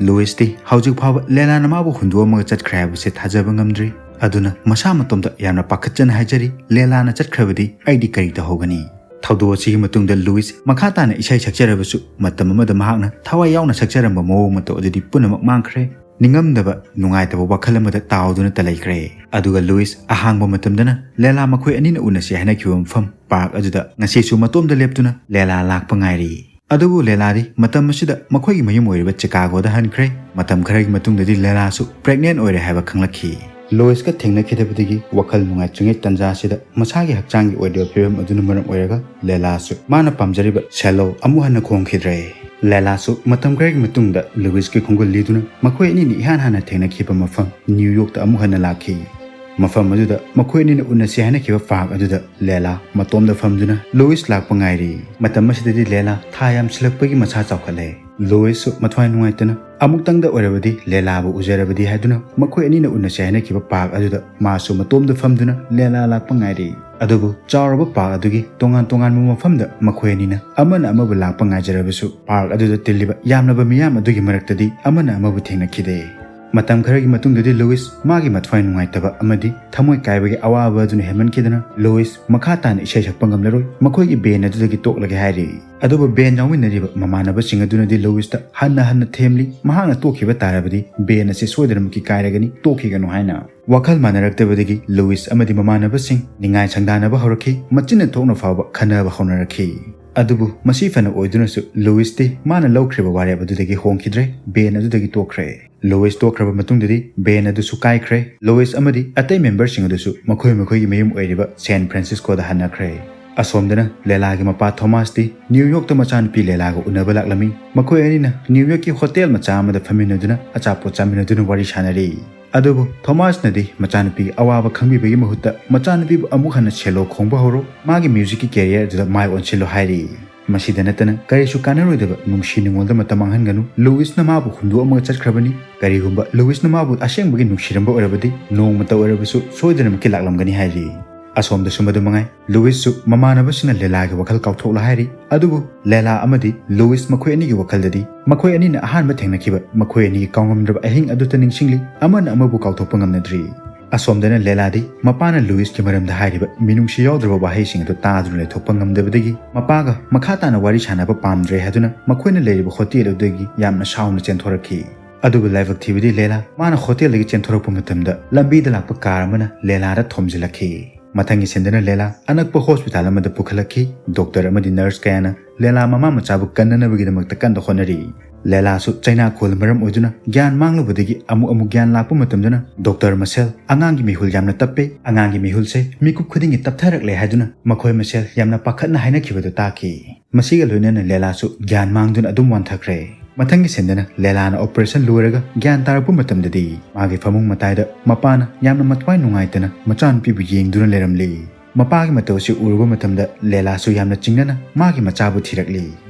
ꯂꯨꯏꯁꯇꯤ ꯍꯧꯖꯤꯛ ꯐꯥꯎꯕ ꯂꯦꯂꯥꯅ ꯃꯥꯕꯨ ꯍꯨꯟꯗꯣꯛꯑꯝꯃꯒ ꯆꯠꯈ꯭ꯔꯦ ꯍꯥꯏꯕꯁꯦ ꯊꯥꯖꯕ ꯉꯝꯗ꯭ꯔꯤ꯫ ꯑꯗꯨꯅ ꯃꯁꯥ ꯃꯇꯣꯝꯇ ꯌꯥꯝꯅ ꯄꯥꯈꯠꯆꯅ ꯍꯥꯏꯖꯔꯤ, "ꯂꯦꯂꯥꯅ ꯆꯠꯈ꯭ꯔꯕꯗꯤ ꯑꯩꯗꯤ ꯀꯔꯤ ꯇꯧꯍꯧꯒꯅꯤ?" ꯊꯧꯗꯣꯛ ꯑꯁꯤꯒꯤ ꯃꯇꯨꯡꯗ ꯂꯨꯏꯁ ꯃꯈꯥ ꯇꯥꯅ ꯏꯁꯩ ꯁꯛꯆꯔꯕꯁꯨ ꯃꯇꯝ ꯑꯃꯗ ꯃꯍꯥꯛꯅ ꯊꯋꯥꯏ ꯌꯥꯎꯅ ꯁꯛꯆꯔꯝꯕ ꯃꯑꯣꯡ ꯃꯇꯧ ꯑꯗꯨꯗꯤ ꯄꯨꯝꯅꯃꯛ ꯃꯥꯡꯈ꯭ꯔꯦ꯫ ꯅꯤꯡꯉꯝꯗꯕ, ꯅꯨꯡꯉꯥꯏꯇꯕ ꯋꯥꯈꯜ ꯑꯃꯗ ꯇꯥꯎꯗꯨꯅꯇ ꯂꯩꯈ꯭ꯔꯦ꯫ ꯑꯗꯨꯒ ꯂꯨꯏꯁ ꯑꯍꯥꯡꯕ ꯃꯇꯝꯗꯅ ꯂꯦꯂꯥ ꯃꯈꯣꯏ ꯑꯅꯤꯅ ꯎꯅꯁꯤ ꯍꯥꯏꯅꯈꯤꯕ ꯃꯐꯝ ꯄꯥꯔꯛ ꯑꯗꯨꯗ ꯉꯁꯤꯁꯨ ꯃꯇꯣꯝꯗ ꯂꯦꯞꯇꯨꯅ ꯂꯦꯂꯥ ꯂꯥꯛꯄ ꯉꯥꯏꯔꯤ꯫ ꯑꯗꯨꯕꯨ ꯂꯦꯂꯥꯗꯤ ꯃꯇꯝ ꯑꯁꯤꯗ ꯃꯈꯣꯏꯒꯤ ꯃꯌꯨꯝ ꯑꯣꯏꯔꯤꯕ ꯆꯤꯀꯥꯒꯣꯗ ꯍꯟꯈ꯭ꯔꯦ꯫ ꯃꯇꯝ ꯈꯔꯒꯤ ꯃꯇꯨꯡꯗꯗꯤ ꯂꯦꯂꯥꯁꯨ ꯄ꯭ꯔꯦꯒꯅꯦꯟ ꯑꯣꯏꯔꯦ ꯍꯥꯏꯕ ꯈꯪꯂꯛꯈꯤ꯫ ꯂꯣꯏꯁꯀ ꯊꯦꯡꯅꯈꯤꯗꯕꯗꯒꯤ ꯋꯥꯈꯜ ꯅꯨꯡꯉꯥꯏꯇ꯭ꯔꯤꯉꯩ ꯇꯥꯟꯖꯥ ꯑꯁꯤꯗ ꯃꯁꯥꯒꯤ ꯍꯛꯆꯥꯡꯒꯤ ꯑꯣꯏꯗꯕ ꯐꯤꯕꯝ ꯑꯗꯨꯅ ꯃꯔꯝ ꯑꯣꯏꯔꯒ ꯂꯦꯂꯥꯁꯨ ꯃꯥꯅ ꯄꯥꯝꯖꯔꯤꯕ ꯁꯦꯂꯣ ꯑꯃꯨꯛ ꯍꯟꯅ ꯈꯣꯡꯈꯤꯗ꯭ꯔꯦ꯫ ꯂꯦꯂꯥꯁꯨ ꯃꯇꯝ ꯈꯔꯒꯤ ꯃꯇꯨꯡꯗ ꯂꯨꯏꯁꯀꯤ ꯈꯣꯡꯒꯨꯜ ꯂꯤꯗꯨꯅ ꯃꯈꯣꯏ ꯑꯅꯤꯅ ꯏꯍꯥꯟ ꯍꯥꯟꯅ ꯊꯦꯡꯅꯈꯤꯕ ꯃꯐꯝ ꯅ꯭ꯌꯨ ꯌꯣꯔꯛꯇ ꯑꯃꯨꯛ ꯍꯟꯅ ꯂꯥꯛꯈꯤ꯫ ꯃꯐꯝ ꯑꯗꯨꯗ ꯃꯈꯣꯏ ꯑꯅꯤꯅ ꯎꯅꯁꯤ ꯍꯥꯏꯅꯈꯤꯕ ꯄꯥꯔꯛ ꯑꯗꯨꯗ ꯂꯦꯂꯥ ꯃꯇꯣꯝꯗ ꯐꯝꯗꯨꯅ ꯂꯨꯏꯁ ꯂꯥꯛꯄ ꯉꯥꯏꯔꯤ꯫ ꯃꯇꯝ ꯑꯁꯤꯗꯗꯤ ꯂꯦꯂꯥ ꯊꯥ ꯌꯥꯝꯁꯤꯜꯂꯛꯄꯒꯤ ꯃꯁꯥ ꯆꯥꯎꯈꯠꯂꯦ꯫ ꯂꯣꯏꯁꯁꯨ ꯃꯊ꯭ꯋꯥꯏ ꯅꯨꯡꯉꯥꯏꯇꯅ ꯑꯃꯨꯛꯇꯪꯗ ꯑꯣꯏꯔꯕꯗꯤ ꯂꯦꯂꯥꯕꯨ ꯎꯖꯔꯕꯗꯤ ꯍꯥꯏꯗꯨꯅ ꯃꯈꯣꯏ ꯑꯅꯤꯅ ꯎꯅꯁꯦ ꯍꯥꯏꯅꯈꯤꯕ ꯄꯥꯔꯛ ꯑꯗꯨꯗ ꯃꯥꯁꯨ ꯃꯇꯣꯝꯗ ꯐꯝꯗꯨꯅ ꯂꯦꯂꯥ ꯂꯥꯛꯄ ꯉꯥꯏꯔꯤ꯫ ꯑꯗꯨꯕꯨ ꯆꯥꯎꯔꯕ ꯄꯥꯔꯛ ꯑꯗꯨꯒꯤ ꯇꯣꯉꯥꯟ ꯇꯣꯉꯥꯟꯕ ꯃꯐꯝꯗ ꯃꯈꯣꯏ ꯑꯅꯤꯅ ꯑꯃꯅ ꯑꯃꯕꯨ ꯂꯥꯛꯄ ꯉꯥꯏꯖꯔꯕꯁꯨ ꯄꯥꯔꯛ ꯑꯗꯨꯗ ꯇꯤꯜꯂꯤꯕ ꯌꯥꯝꯂꯕ ꯃꯤꯌꯥꯝ ꯑꯗꯨꯒꯤ ꯃꯔꯛꯇꯗꯤ ꯑꯃꯅ ꯑꯃꯕꯨ ꯊꯦꯡꯅꯈꯤꯗꯦ꯫ ꯃꯇꯝ ꯈꯔꯒꯤ ꯃꯇꯨꯡꯗꯗꯤ ꯂꯨꯏꯁ ꯃꯥꯒꯤ ꯃꯊ꯭ꯋꯥꯏ ꯅꯨꯡꯉꯥꯏꯇꯕ ꯑꯃꯗꯤ ꯊꯃꯣꯏ ꯀꯥꯏꯕꯒꯤ ꯑꯋꯥꯕ ꯑꯗꯨꯅ ꯍꯦꯟꯃꯟꯈꯤꯗꯅ ꯂꯨꯏꯁ ꯃꯈꯥ ꯇꯥꯅ ꯏꯁꯩ ꯁꯛꯄ ꯉꯝꯂꯔꯣꯏ, ꯃꯈꯣꯏꯒꯤ ꯕꯦꯟ ꯑꯗꯨꯗꯒꯤ ꯇꯣꯛꯂꯒꯦ ꯍꯥꯏꯔꯤ꯫ ꯑꯗꯨꯕꯨ ꯕꯦꯟ ꯌꯥꯎꯃꯤꯟꯅꯔꯤꯕ ꯃꯃꯥꯟꯅꯕꯁꯤꯡ ꯑꯗꯨꯅꯗꯤ ꯂꯨꯏꯁꯇ ꯍꯟꯅ ꯍꯟꯅ ꯊꯦꯝꯂꯤ, ꯃꯍꯥꯛꯅ ꯇꯣꯛꯈꯤꯕ ꯇꯥꯔꯕꯗꯤ ꯕꯦꯟ ꯑꯁꯤ ꯁꯣꯏꯗꯅꯃꯛꯀꯤ ꯀꯥꯏꯔꯒꯅꯤ, ꯇꯣꯛꯈꯤꯒꯅꯨ ꯍꯥꯏꯅ꯫ ꯋꯥꯈꯜ ꯃꯥꯟꯅꯔꯛꯇꯕꯗꯒꯤ ꯂꯨꯏꯁ ꯑꯃꯗꯤ ꯃꯃꯥꯟꯅꯕꯁꯤꯡ ꯅꯤꯡꯉꯥꯏ ꯁꯪꯗꯥꯅꯕ ꯍꯧꯔꯛꯈꯤ, ꯃꯆꯤꯟꯅ ꯊꯣꯛꯅ ꯐꯥꯎꯕ ꯈꯟꯅꯕ ꯍꯧꯅꯔꯛꯈꯤ꯫ ꯑꯗꯨꯕꯨ ꯃꯁꯤ ꯐꯅ ꯑꯣꯏꯗꯨꯅꯁꯨ ꯂꯨꯏꯁꯇꯤ ꯃꯥꯅ ꯂꯧꯈ꯭ꯔꯤꯕ ꯋꯥꯔꯦꯞ ꯑꯗꯨꯗꯒꯤ ꯍꯣꯡꯈꯤꯗ꯭ꯔꯦ, ꯕꯦꯟ ꯑꯗꯨꯗꯒꯤ ꯇꯣꯛꯈ꯭ꯔꯦ꯫ ꯂꯨꯏꯁ ꯇꯣꯛꯈ꯭ꯔꯕ ꯃꯇꯨꯡꯗꯗꯤ ꯕꯦꯟ ꯑꯗꯨꯁꯨ ꯀꯥꯏꯈ꯭ꯔꯦ꯫ ꯂꯨꯏꯁ ꯑꯃꯗꯤ ꯑꯇꯩ ꯃꯦꯝꯕꯔꯁꯤꯡ ꯑꯗꯨꯁꯨ ꯃꯈꯣꯏ ꯃꯈꯣꯏꯒꯤ ꯃꯌꯨꯝ ꯑꯣꯏꯔꯤꯕ ꯁꯦꯟ ꯐ꯭ꯔꯥꯟꯁꯤꯁꯀꯣꯗ ꯍꯟꯅꯈ꯭ꯔꯦ꯫ ꯑꯁꯣꯝꯗꯅ ꯂꯦꯂꯥꯒꯤ ꯃꯄꯥ ꯊꯣꯃꯥꯁꯇꯤ ꯅ꯭ꯌꯨ ꯌꯣꯔꯛꯇ ꯃꯆꯥꯅꯨꯄꯤ ꯂꯦꯂꯥꯒ ꯎꯅꯕ ꯂꯥꯛꯂꯝꯃꯤ꯫ ꯃꯈꯣꯏ ꯑꯅꯤꯅ ꯅ꯭ꯌꯨ ꯌꯣꯔꯛꯀꯤ ꯍꯣꯇꯦꯜ ꯃꯆꯥ ꯑꯃꯗ ꯐꯝꯃꯤꯟꯅꯗꯨꯅ ꯑꯆꯥꯄꯣꯠ ꯆꯥꯃꯤꯟꯅꯗꯨꯅ ꯋꯥꯔꯤ ꯁꯥꯟꯅꯔꯤ꯫ ꯑꯗꯨꯕꯨ ꯊꯣꯃꯥꯁꯅꯗꯤ ꯃꯆꯥꯅꯨꯄꯤꯒꯤ ꯑꯋꯥꯕ ꯈꯪꯕꯤꯕꯒꯤ ꯃꯍꯨꯠꯇ ꯃꯆꯥꯅꯨꯄꯤꯕꯨ ꯑꯃꯨꯛ ꯍꯟꯅ ꯁꯦꯂꯣ ꯈꯣꯡꯕ ꯍꯧꯔꯣ, ꯃꯥꯒꯤ ꯃ꯭ꯌꯨꯖꯤꯛꯀꯤ ꯀꯦꯔꯤꯌꯔ ꯑꯗꯨꯗ ꯃꯥꯏ ꯑꯣꯟꯁꯤꯜꯂꯣ ꯍꯥꯏꯔꯤ꯫ ꯃꯁꯤꯗ ꯅꯠꯇꯅ ꯀꯔꯤꯁꯨ ꯀꯥꯟꯅꯔꯣꯏꯗꯕ ꯅꯨꯡꯁꯤ ꯅꯨꯡꯉꯣꯜꯗ ꯃꯇꯝ ꯃꯥꯡꯍꯟꯒꯅꯨ, ꯂꯨꯏꯁꯅ ꯃꯥꯕꯨ ꯍꯨꯟꯗꯣꯛꯑꯝꯃꯒ ꯆꯠꯈ꯭ꯔꯕꯅꯤ꯫ ꯀꯔꯤꯒꯨꯝꯕ ꯂꯨꯏꯁꯅ ꯃꯥꯕꯨ ꯑꯁꯦꯡꯕꯒꯤ ꯅꯨꯡꯁꯤꯔꯝꯕ ꯑꯣꯏꯔꯕꯗꯤ ꯅꯣꯡꯃꯇ ꯑꯣꯏꯔꯕꯁꯨ ꯁꯣꯏꯗꯅꯃꯛꯀꯤ ꯂꯥꯛꯂꯝꯒꯅꯤ ꯍꯥꯏꯔꯤ꯫ ꯑꯁꯣꯝꯗꯁꯨ ꯃꯗꯨ ꯃꯉꯥꯏ, ꯂꯨꯏꯁꯁꯨ ꯃꯃꯥꯟꯅꯕꯁꯤꯡꯅ ꯂꯦꯂꯥꯒꯤ ꯋꯥꯈꯜ ꯀꯥꯎꯊꯣꯛꯂꯣ ꯍꯥꯏꯔꯤ꯫ ꯑꯗꯨꯕꯨ ꯂꯦꯂꯥ ꯑꯃꯗꯤ ꯂꯨꯏꯁ ꯃꯈꯣꯏ ꯑꯅꯤꯒꯤ ꯋꯥꯈꯜꯗꯗꯤ ꯃꯈꯣꯏ ꯑꯅꯤꯅ ꯑꯍꯥꯟꯕ ꯊꯦꯡꯅꯈꯤꯕ ꯃꯈꯣꯏ ꯑꯅꯤꯒꯤ ꯀꯥꯎꯉꯝꯗ꯭ꯔꯕ ꯑꯍꯤꯡ ꯑꯗꯨꯇ ꯅꯤꯡꯁꯤꯡꯂꯤ, ꯑꯃꯅ ꯑꯃꯕꯨ ꯀꯥꯎꯊꯣꯛꯄ ꯉꯝꯅꯗ꯭ꯔꯤ꯫ ꯑꯁꯣꯝꯗꯅ ꯂꯦꯂꯥꯗꯤ ꯃꯄꯥꯅ ꯂꯨꯏꯁꯀꯤ ꯃꯔꯝꯗ ꯍꯥꯏꯔꯤꯕ ꯃꯤꯅꯨꯡꯁꯤ ꯌꯥꯎꯗ꯭ꯔꯕ ꯋꯥꯍꯩꯁꯤꯡ ꯑꯗꯨ ꯇꯥꯗꯨꯅ ꯂꯩꯊꯣꯛꯄ ꯉꯝꯗꯕꯗꯒꯤ ꯃꯄꯥꯒ ꯃꯈꯥ ꯇꯥꯅ ꯋꯥꯔꯤ ꯁꯥꯟꯅꯕ ꯄꯥꯝꯗ꯭ꯔꯦ ꯍꯥꯏꯗꯨꯅ ꯃꯈꯣꯏꯅ ꯂꯩꯔꯤꯕ ꯍꯣꯇꯦꯜ ꯑꯗꯨꯗꯒꯤ ꯌꯥꯝꯅ ꯁꯥꯎꯅ ꯆꯦꯟꯊꯣꯔꯛꯈꯤ꯫ ꯑꯗꯨꯕꯨ ꯂꯥꯏꯕꯛ ꯊꯤꯕꯗꯤ ꯂꯦꯂꯥ ꯃꯥꯅ ꯍꯣꯇꯦꯜꯗꯒꯤ ꯆꯦꯟꯊꯣꯔꯛꯄ ꯃꯇꯝꯗ ꯂꯝꯕꯤꯗ ꯂꯥꯛꯄ ꯀꯥꯔ ꯑꯃꯅ ꯂꯦꯂꯥꯗ ꯊꯣꯝꯖꯤꯜꯂꯛꯈꯤ꯫ ꯃꯊꯪꯒꯤ ꯁꯤꯟꯗꯅ ꯂꯦꯂꯥ ꯑꯅꯛꯄ ꯍꯣꯁꯄꯤꯇꯥꯜ ꯑꯃꯗ ꯄꯨꯈꯠꯂꯛꯈꯤ꯫ ꯗꯣꯛꯇꯔ ꯑꯃꯗꯤ ꯅꯔꯁ ꯀꯌꯥꯅ ꯂꯦꯂꯥ ꯃꯃꯥ ꯃꯆꯥꯕꯨ ꯀꯟꯅꯅꯕꯒꯤꯗꯃꯛꯇ ꯀꯟꯅ ꯍꯣꯠꯅꯔꯤ꯫ ꯂꯦꯂꯥꯁꯨ ꯆꯩꯅꯥꯈꯣꯜ ꯃꯔꯝ ꯑꯣꯏꯗꯨꯅ ꯒ꯭ꯌꯥꯟ ꯃꯥꯡꯂꯨꯕꯗꯒꯤ ꯑꯃꯨꯛ ꯑꯃꯨꯛ ꯒ꯭ꯌꯥꯟ ꯂꯥꯛꯄ ꯃꯇꯝꯗꯅ ꯗꯣꯛꯇꯔ ꯃꯁꯦꯜ ꯑꯉꯥꯡꯒꯤ ꯃꯤꯍꯨꯜ ꯌꯥꯝꯅ ꯇꯞꯄꯦ, ꯑꯉꯥꯡꯒꯤ ꯃꯤꯍꯨꯜꯁꯦ ꯃꯤꯀꯨꯞ ꯈꯨꯗꯤꯡꯒꯤ ꯇꯞꯊꯔꯛꯂꯦ ꯍꯥꯏꯗꯨꯅ ꯃꯈꯣꯏ ꯃꯁꯦꯜ ꯌꯥꯝꯅ ꯄꯥꯈꯠꯅ ꯍꯥꯏꯅꯈꯤꯕꯗꯨ ꯇꯥꯈꯤ꯫ ꯃꯁꯤꯒ ꯂꯣꯏꯅꯅ ꯂꯦꯂꯥꯁꯨ ꯒ꯭ꯌꯥꯟ ꯃꯥꯡꯗꯨꯅ ꯑꯗꯨꯝ ꯋꯥꯟꯊꯈ꯭ꯔꯦ꯫ ꯃꯊꯪꯒꯤ ꯁꯤꯟꯗꯅ ꯂꯦꯂꯥꯅ ꯑꯣꯄꯔꯦꯁꯟ ꯂꯣꯏꯔꯒ ꯒ꯭ꯌꯥꯟ ꯇꯥꯔꯛꯄ ꯃꯇꯝꯗꯗꯤ ꯃꯥꯒꯤ ꯐꯃꯨꯡ ꯃꯇꯥꯏꯗ ꯃꯄꯥꯅ ꯌꯥꯝꯅ ꯃꯊ꯭ꯋꯥꯏ ꯅꯨꯡꯉꯥꯏꯇꯅ ꯃꯆꯥꯅꯨꯄꯤꯕꯨ ꯌꯦꯡꯗꯨꯅ ꯂꯩꯔꯝꯂꯤ꯫ ꯃꯄꯥꯒꯤ ꯃꯇꯧ ꯑꯁꯤ ꯎꯔꯨꯕ ꯃꯇꯝꯗ ꯂꯦꯂꯥꯁꯨ ꯌꯥꯝꯅ ꯆꯤꯡꯅꯅ ꯃꯥꯒꯤ ꯃꯆꯥꯕꯨ ꯊꯤꯔꯛꯂꯤ꯫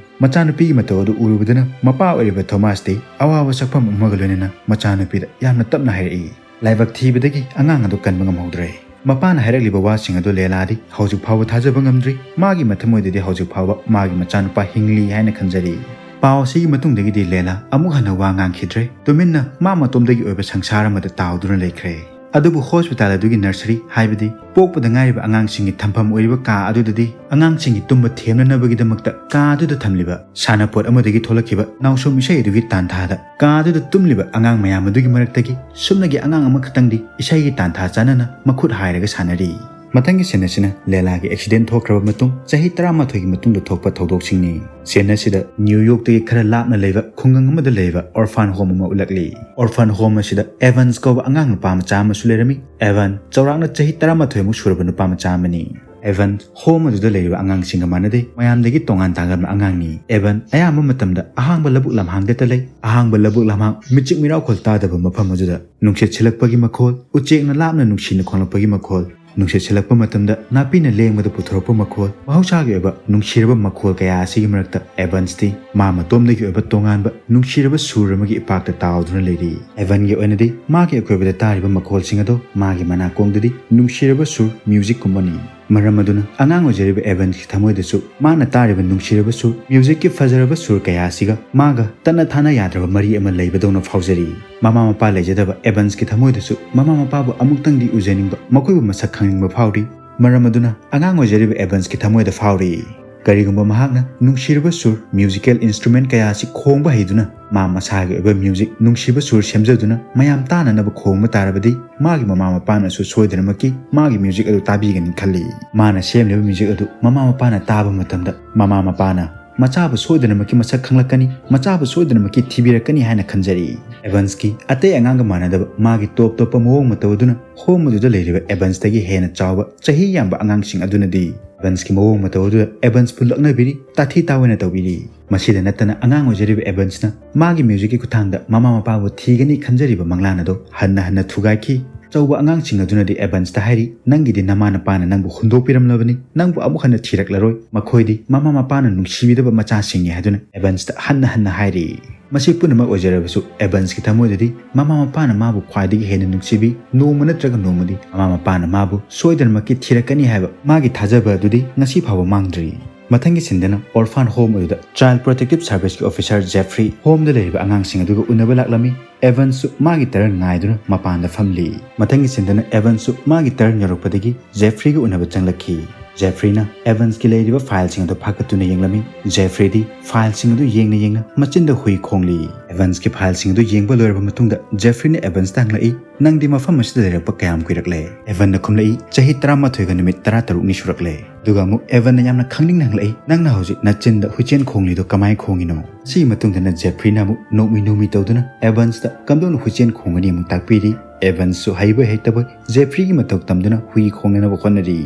ꯃꯆꯥꯅꯨꯄꯤꯒꯤ ꯃꯇꯧ ꯑꯗꯨ ꯎꯔꯨꯕꯗꯅ ꯃꯄꯥ ꯑꯣꯏꯔꯤꯕ ꯊꯣꯃꯥꯁꯇꯤ ꯑꯋꯥꯕ ꯁꯛꯐꯝ ꯑꯃꯒ ꯂꯣꯏꯅꯅ ꯃꯆꯥꯅꯨꯄꯤꯗ ꯌꯥꯝꯅ ꯇꯞꯅ ꯍꯥꯏꯔꯛꯏ, "ꯂꯥꯏꯕꯛ ꯊꯤꯕꯗꯒꯤ ꯑꯉꯥꯡ ꯑꯗꯨ ꯀꯟꯕ ꯉꯝꯍꯧꯗ꯭ꯔꯦ"꯫ ꯃꯄꯥꯅ ꯍꯥꯏꯔꯛꯂꯤꯕ ꯋꯥꯁꯤꯡ ꯑꯗꯨ ꯂꯦꯂꯥꯗꯤ ꯍꯧꯖꯤꯛ ꯐꯥꯎꯕ ꯊꯥꯖꯕ ꯉꯝꯗ꯭ꯔꯤ꯫ ꯃꯥꯒꯤ ꯃꯊꯃꯣꯏꯗꯗꯤ ꯍꯧꯖꯤꯛ ꯐꯥꯎꯕ ꯃꯥꯒꯤ ꯃꯆꯥꯅꯨꯄꯥ ꯍꯤꯡꯂꯤ ꯍꯥꯏꯅ ꯈꯟꯖꯔꯤ꯫ ꯄꯥꯎ ꯑꯁꯤꯒꯤ ꯃꯇꯨꯡꯗꯒꯤꯗꯤ ꯂꯦꯂꯥ ꯑꯃꯨꯛ ꯍꯟꯅ ꯋꯥ ꯉꯥꯡꯈꯤꯗ꯭ꯔꯦ꯫ ꯇꯨꯃꯤꯟꯅ ꯃꯥ ꯃꯇꯣꯝꯗꯒꯤ ꯑꯣꯏꯕ ꯁꯪꯁꯥꯔ ꯑꯃꯗ ꯇꯥꯎꯗꯨꯅ ꯂꯩꯈ꯭ꯔꯦ꯫ ꯑꯗꯨꯕꯨ ꯍꯣꯁꯄꯤꯇꯥꯜ ꯑꯗꯨꯒꯤ ꯅꯔꯁꯔꯤ, ꯍꯥꯏꯕꯗꯤ ꯄꯣꯛꯄꯗ ꯉꯥꯏꯔꯤꯕ ꯑꯉꯥꯡꯁꯤꯡꯒꯤ ꯊꯝꯐꯝ ꯑꯣꯏꯔꯤꯕ ꯀꯥ ꯑꯗꯨꯗꯗꯤ ꯑꯉꯥꯡꯁꯤꯡꯒꯤ ꯇꯨꯝꯕ ꯊꯦꯝꯅꯅꯕꯒꯤꯗꯃꯛꯇ ꯀꯥ ꯑꯗꯨꯗ ꯊꯝꯂꯤꯕ ꯁꯥꯟꯅꯄꯣꯠ ꯑꯃꯗꯒꯤ ꯊꯣꯛꯂꯛꯈꯤꯕ ꯅꯥꯎꯁꯨꯝ ꯏꯁꯩ ꯑꯗꯨꯒꯤ ꯇꯥꯟꯊꯥꯗ ꯀꯥ ꯑꯗꯨꯗ ꯇꯨꯝꯂꯤꯕ ꯑꯉꯥꯡ ꯃꯌꯥꯝ ꯑꯗꯨꯒꯤ ꯃꯔꯛꯇꯒꯤ ꯁꯨꯞꯅꯒꯤ ꯑꯉꯥꯡ ꯑꯃꯈꯛꯇꯪꯗꯤ ꯏꯁꯩꯒꯤ ꯇꯥꯟꯊꯥ ꯆꯥꯅꯅ ꯃꯈꯨꯠ ꯍꯥꯏꯔꯒ ꯁꯥꯟꯅꯔꯤ꯫ ꯃꯊꯪꯒꯤ ꯁꯤꯟ ꯑꯁꯤꯅ ꯂꯦꯂꯥꯒꯤ ꯑꯦꯛꯁꯤꯗꯦꯟ ꯊꯣꯛꯈ꯭ꯔꯕ ꯃꯇꯨꯡ ꯆꯍꯤ ꯇꯔꯥꯃꯥꯊꯣꯏꯒꯤ ꯃꯇꯨꯡꯗ ꯊꯣꯛꯄ ꯊꯧꯗꯣꯛꯁꯤꯡꯅꯤ꯫ ꯁꯤꯟ ꯑꯁꯤꯗ ꯅ꯭ꯌꯨ ꯌꯣꯔꯛꯇꯒꯤ ꯈꯔ ꯂꯥꯞꯅ ꯂꯩꯕ ꯈꯨꯡꯒꯪ ꯑꯃꯗ ꯂꯩꯕ ꯑꯣꯔꯐꯥꯟ ꯍꯣꯝ ꯑꯃ ꯎꯠꯂꯛꯂꯤ꯫ ꯑꯣꯔꯐꯥꯟ ꯍꯣꯝ ꯑꯁꯤꯗ ꯑꯦꯚꯟꯁ ꯀꯧꯕ ꯑꯉꯥꯡ ꯅꯨꯄꯥ ꯃꯆꯥ ꯑꯃꯁꯨ ꯂꯩꯔꯝꯃꯤ꯫ ꯑꯦꯚꯟ ꯆꯥꯎꯔꯥꯛꯅ ꯆꯍꯤ ꯇꯔꯥꯃꯥꯊꯣꯏꯃꯨꯛ ꯁꯨꯔꯕ ꯅꯨꯄꯥ ꯃꯆꯥ ꯑꯃꯅꯤ꯫ ꯑꯦꯚꯟ ꯍꯣꯝ ꯑꯗꯨꯗ ꯂꯩꯔꯤꯕ ꯑꯉꯥꯡꯁꯤꯡꯒ ꯃꯥꯟꯅꯗꯦ, ꯃꯌꯥꯝꯗꯒꯤ ꯇꯣꯉꯥꯟ ꯇꯥꯡꯒꯟꯕ ꯑꯉꯥꯡꯅꯤ꯫ ꯑꯦꯚꯟ ꯑꯌꯥꯝꯕ ꯃꯇꯝꯗ ꯑꯍꯥꯡꯕ ꯂꯧꯕꯨꯛ ꯂꯝꯍꯥꯡꯗꯇ ꯂꯩ꯫ ꯑꯍꯥꯡꯕ ꯂꯧꯕꯨꯛ ꯂꯝꯍꯥꯡ, ꯃꯤꯆꯤꯛ ꯃꯤꯔꯥꯎꯈꯣꯜ ꯇꯥꯗꯕ ꯃꯐꯝ ꯑꯗꯨꯗ ꯅꯨꯡꯁꯤꯠ ꯁꯤꯠꯂꯛꯄꯒꯤ ꯃꯈꯣꯜ, ꯎꯆꯦꯛꯅ ꯂꯥꯞꯅ ꯅꯨꯡꯁꯤꯅ ꯈꯣꯡꯂꯛꯄꯒꯤ ꯃꯈꯣꯜ, ꯅꯨꯡꯁꯤꯠ ꯁꯤꯠꯂꯛꯄ ꯃꯇꯝꯗ ꯅꯥꯄꯤꯅ ꯂꯦꯡꯕꯗ ꯄꯨꯊꯣꯔꯛꯄ ꯃꯈꯣꯜ, ꯃꯍꯧꯁꯥꯒꯤ ꯑꯣꯏꯕ ꯅꯨꯡꯁꯤꯔꯕ ꯃꯈꯣꯜ ꯀꯌꯥ ꯑꯁꯤꯒꯤ ꯃꯔꯛꯇ ꯑꯦꯚꯟꯁꯇꯤ ꯃꯥ ꯃꯇꯣꯝꯗꯒꯤ ꯑꯣꯏꯕ ꯇꯣꯉꯥꯟꯕ ꯅꯨꯡꯁꯤꯔꯕ ꯁꯨꯔ ꯑꯃꯒꯤ ꯏꯄꯥꯛꯇ ꯇꯥꯎꯗꯨꯅ ꯂꯩꯔꯤ꯫ ꯑꯦꯚꯟꯒꯤ ꯑꯣꯏꯅꯗꯤ ꯃꯥꯒꯤ ꯑꯀꯣꯏꯕꯗ ꯇꯥꯔꯤꯕ ꯃꯈꯣꯜꯁꯤꯡ ꯑꯗꯣ ꯃꯥꯒꯤ ꯃꯅꯥꯀꯣꯡꯗꯗꯤ ꯅꯨꯡꯁꯤꯔꯕ ꯁꯨꯔ, ꯃ꯭ꯌꯨꯖꯤꯛꯀꯨꯝꯕꯅꯤ꯫ ꯃꯔꯝ ꯑꯗꯨꯅ ꯑꯉꯥꯡ ꯑꯣꯏꯖꯔꯤꯕ ꯑꯦꯚꯟꯁꯀꯤ ꯊꯃꯣꯏꯗꯁꯨ ꯃꯥꯅ ꯇꯥꯔꯤꯕ ꯅꯨꯡꯁꯤꯔꯕ ꯁꯨꯔ, ꯃ꯭ꯌꯨꯖꯤꯛꯀꯤ ꯐꯖꯔꯕ ꯁꯨꯔ ꯀꯌꯥ ꯑꯁꯤꯒ ꯃꯥꯒ ꯇꯠꯅ ꯊꯥꯅ ꯌꯥꯗ꯭ꯔꯕ ꯃꯔꯤ ꯑꯃ ꯂꯩꯕꯗꯧꯅ ꯐꯥꯎꯖꯔꯤ꯫ ꯃꯃꯥ ꯃꯄꯥ ꯂꯩꯖꯗꯕ ꯑꯦꯚꯟꯁꯀꯤ ꯊꯃꯣꯏꯗꯁꯨ ꯃꯃꯥ ꯃꯄꯥꯕꯨ ꯑꯃꯨꯛꯇꯪꯗꯤ ꯎꯖꯅꯤꯡꯕ, ꯃꯈꯣꯏꯕꯨ ꯃꯁꯛ ꯈꯪꯅꯤꯡꯕ ꯐꯥꯎꯔꯤ꯫ ꯃꯔꯝ ꯑꯗꯨꯅ ꯑꯉꯥꯡ ꯑꯣꯏꯖꯔꯤꯕ ꯑꯦꯚꯟꯁꯀꯤ ꯊꯃꯣꯏꯗ ꯐꯥꯎꯔꯤ꯫ ꯀꯔꯤꯒꯨꯝꯕ ꯃꯍꯥꯛꯅ ꯅꯨꯡꯁꯤꯔꯕ ꯁꯨꯔ, ꯃ꯭ꯌꯨꯖꯤꯀꯦꯜ ꯏꯟꯁꯇ꯭ꯔꯨꯃꯦꯟ ꯀꯌꯥ ꯑꯁꯤ ꯈꯣꯡꯕ ꯍꯩꯗꯨꯅ, ꯃꯥ ꯃꯁꯥꯒꯤ ꯑꯣꯏꯕ ꯃ꯭ꯌꯨꯖꯤꯛ, ꯅꯨꯡꯁꯤꯕ ꯁꯨꯔ ꯁꯦꯝꯖꯗꯨꯅ ꯃꯌꯥꯝ ꯇꯥꯅꯅꯕ ꯈꯣꯡꯕ ꯇꯥꯔꯕꯗꯤ, ꯃꯥꯒꯤ ꯃꯃꯥ ꯃꯄꯥꯅꯁꯨ ꯁꯣꯏꯗꯅꯃꯛꯀꯤ ꯃꯥꯒꯤ ꯃ꯭ꯌꯨꯖꯤꯛ ꯑꯗꯨ ꯇꯥꯕꯤꯒꯅꯤ ꯈꯜꯂꯤ꯫ ꯃꯥꯅ ꯁꯦꯝꯂꯤꯕ ꯃ꯭ꯌꯨꯖꯤꯛ ꯑꯗꯨ ꯃꯃꯥ ꯃꯄꯥꯅ ꯇꯥꯕ ꯃꯇꯝꯗ, ꯃꯃꯥ ꯃꯄꯥꯅ ꯃꯆꯥꯕꯨ ꯁꯣꯏꯗꯅꯃꯛꯀꯤ ꯃꯁꯛ ꯈꯪꯂꯛꯀꯅꯤ, ꯃꯆꯥꯕꯨ ꯁꯣꯏꯗꯅꯃꯛꯀꯤ ꯊꯤꯕꯤꯔꯛꯀꯅꯤ ꯍꯥꯏꯅ ꯈꯟꯖꯔꯤ꯫ ꯑꯦꯚꯟꯁꯀꯤ ꯑꯇꯩ ꯑꯉꯥꯡꯒ ꯃꯥꯟꯅꯗꯕ ꯃꯥꯒꯤ ꯇꯣꯞ ꯇꯣꯞꯄ ꯃꯑꯣꯡ ꯃꯇꯧ ꯑꯗꯨꯅ ꯍꯣꯝ ꯑꯗꯨꯗ ꯂꯩꯔꯤꯕ ꯑꯦꯚꯟꯁꯇꯒꯤ ꯍꯦꯟꯅ ꯆꯥꯎꯕ ꯆꯍꯤ ꯌꯥꯝꯕ ꯑꯉꯥꯡꯁꯤꯡ ꯑꯗꯨꯅꯗꯤ ꯑꯦꯚꯟꯁꯀꯤ ꯃꯑꯣꯡ ꯃꯇꯧ ꯑꯗꯨꯗ ꯑꯦꯚꯟꯁꯄꯨ ꯂꯛꯅꯕꯤꯔꯤ, ꯇꯥꯊꯤ ꯇꯥꯑꯣꯏꯅ ꯇꯧꯕꯤꯔꯤ꯫ ꯃꯁꯤꯗ ꯅꯠꯇꯅ ꯑꯉꯥꯡ ꯑꯣꯏꯖꯔꯤꯕ ꯑꯦꯚꯟꯁꯅ ꯃꯥꯒꯤ ꯃ꯭ꯌꯨꯖꯤꯛꯀꯤ ꯈꯨꯠꯊꯥꯡꯗ ꯃꯃꯥ ꯃꯄꯥꯕꯨ ꯊꯤꯒꯅꯤ ꯈꯟꯖꯔꯤꯕ ꯃꯪꯂꯥꯟ ꯑꯗꯨ ꯍꯟꯅ ꯍꯟꯅ ꯊꯨꯒꯥꯏꯈꯤ꯫ ꯑꯆꯧꯕ ꯑꯉꯥꯡꯁꯤꯡ ꯑꯗꯨꯅꯗꯤ ꯑꯦꯚꯟꯁꯇ ꯍꯥꯏꯔꯤ, "ꯅꯪꯒꯤꯗꯤ ꯅꯃꯥ ꯅꯄꯥꯅ ꯅꯪꯕꯨ ꯍꯨꯟꯗꯣꯛꯄꯤꯔꯝꯂꯕꯅꯤ, ꯅꯪꯕꯨ ꯑꯃꯨꯛ ꯍꯟꯅ ꯊꯤꯔꯛꯂꯔꯣꯏ꯫ ꯃꯈꯣꯏꯗꯤ ꯃꯃꯥ ꯃꯄꯥꯅ ꯅꯨꯡꯁꯤꯕꯤꯗꯕ ꯃꯆꯥꯁꯤꯡꯅꯤ" ꯍꯥꯏꯗꯨꯅ ꯑꯦꯚꯟꯁꯇ ꯍꯟꯅ ꯍꯟꯅ ꯍꯥꯏꯔꯤ꯫ ꯃꯁꯤ ꯄꯨꯝꯅꯃꯛ ꯑꯣꯏꯖꯔꯕꯁꯨ, ꯑꯦꯚꯟꯁꯀꯤ ꯊꯃꯣꯏꯗꯗꯤ ꯃꯃꯥ ꯃꯄꯥꯅ ꯃꯥꯕꯨ ꯈ꯭ꯋꯥꯏꯗꯒꯤ ꯍꯦꯟꯅ ꯅꯨꯡꯁꯤꯕꯤ, ꯅꯣꯡꯃ ꯅꯠꯇ꯭ꯔꯒ ꯅꯣꯡꯃꯗꯤ ꯃꯃꯥ ꯃꯄꯥꯅ ꯃꯥꯕꯨ ꯁꯣꯏꯗꯅꯃꯛꯀꯤ ꯊꯤꯔꯛꯀꯅꯤ ꯍꯥꯏꯕ ꯃꯥꯒꯤ ꯊꯥꯖꯕ ꯑꯗꯨꯗꯤ ꯉꯁꯤ ꯐꯥꯎꯕ ꯃꯥꯡꯗ꯭ꯔꯤ꯫ ꯃꯊꯪꯒꯤ ꯁꯤꯟꯗꯅ ꯑꯣꯔꯐꯥꯟ ꯍꯣꯝ ꯑꯗꯨꯗ ꯆꯥꯏꯜ ꯄ꯭ꯔꯣꯇꯦꯛꯇꯤꯚ ꯁꯥꯔꯚꯤꯁꯀꯤ ꯑꯣꯐꯤꯁꯥꯔ ꯖꯦꯐ꯭ꯔꯤ ꯍꯣꯝꯗ ꯂꯩꯔꯤꯕ ꯑꯉꯥꯡꯁꯤꯡ ꯑꯗꯨꯒ ꯎꯅꯕ ꯂꯥꯛꯂꯝꯃꯤ꯫ ꯑꯦꯚꯟꯁꯁꯨ ꯃꯥꯒꯤ ꯇꯔꯟ ꯉꯥꯏꯗꯨꯅ ꯃꯄꯥꯟꯗ ꯐꯝꯂꯤ꯫ ꯃꯊꯪꯒꯤ ꯁꯤꯟꯗꯅ ꯑꯦꯚꯟꯁꯁꯨ ꯃꯥꯒꯤ ꯇꯔꯟ ꯌꯧꯔꯛꯄꯗꯒꯤ ꯖꯦꯐ꯭ꯔꯤꯒ ꯎꯅꯕ ꯆꯪꯂꯛꯈꯤ꯫ ꯖꯦꯐ꯭ꯔꯤꯅ ꯑꯦꯚꯟꯁꯀꯤ ꯂꯩꯔꯤꯕ ꯐꯥꯏꯜꯁꯤꯡ ꯑꯗꯨ ꯐꯥꯀꯠꯇꯨꯅ ꯌꯦꯡꯂꯝꯃꯤ꯫ ꯖꯦꯐ꯭ꯔꯤꯗꯤ ꯐꯥꯏꯜꯁꯤꯡ ꯑꯗꯨ ꯌꯦꯡꯅ ꯌꯦꯡꯅ ꯃꯆꯤꯟꯗ ꯍꯨꯏ ꯈꯣꯡꯂꯤ꯫ ꯑꯦꯚꯟꯁꯀꯤ ꯐꯥꯏꯜꯁꯤꯡ ꯑꯗꯨ ꯌꯦꯡꯕ ꯂꯣꯏꯔꯕ ꯃꯇꯨꯡꯗ ꯖꯦꯐ꯭ꯔꯤꯅ ꯑꯦꯚꯟꯁꯇ ꯍꯪꯂꯛꯏ, "ꯅꯪꯗꯤ ꯃꯐꯝ ꯑꯁꯤꯗ ꯂꯩꯔꯛꯄ ꯀꯌꯥꯝ ꯀꯨꯏꯔꯛꯂꯦ?" ꯑꯦꯚꯟꯅ ꯈꯨꯝꯂꯛꯏ, "ꯆꯍꯤ ꯇꯔꯥꯃꯥꯊꯣꯏꯒ ꯅꯨꯃꯤꯠ ꯇꯔꯥꯇꯔꯨꯛꯅꯤ ꯁꯨꯔꯛꯂꯦ꯫" ꯑꯗꯨꯒ ꯑꯃꯨꯛ ꯑꯦꯚꯟꯅ ꯌꯥꯝꯅ ꯈꯪꯅꯤꯡꯅ ꯍꯪꯂꯛꯏ, "ꯅꯪꯅ ꯍꯧꯖꯤꯛ ꯅꯆꯤꯟꯗ ꯍꯨꯏꯆꯦꯟ ꯈꯣꯡꯂꯤꯗꯣ ꯀꯃꯥꯏ ꯈꯣꯡꯉꯤꯅꯣ?" ꯁꯤꯒꯤ ꯃꯇꯨꯡꯗꯅ ꯖꯦꯐ꯭ꯔꯤꯅ ꯑꯃꯨꯛ ꯅꯣꯛꯃꯤ ꯅꯣꯛꯃꯤ ꯇꯧꯗꯨꯅ ꯑꯦꯚꯟꯁꯇ ꯀꯝꯗꯧꯅ ꯍꯨꯏꯆꯦꯟ ꯈꯣꯡꯒꯅꯤ ꯑꯃꯨꯛ ꯇꯥꯛꯄꯤꯔꯤ꯫ ꯑꯦꯚꯟꯁꯁꯨ ꯍꯩꯕꯣꯏ ꯍꯩꯇꯕꯣꯏ ꯖꯦꯐ꯭ꯔꯤꯒꯤ ꯃꯇꯧ ꯇꯝꯗꯨꯅ ꯍꯨꯏ ꯈꯣꯡꯅꯅꯕ ꯍꯣꯠꯅꯔꯤ꯫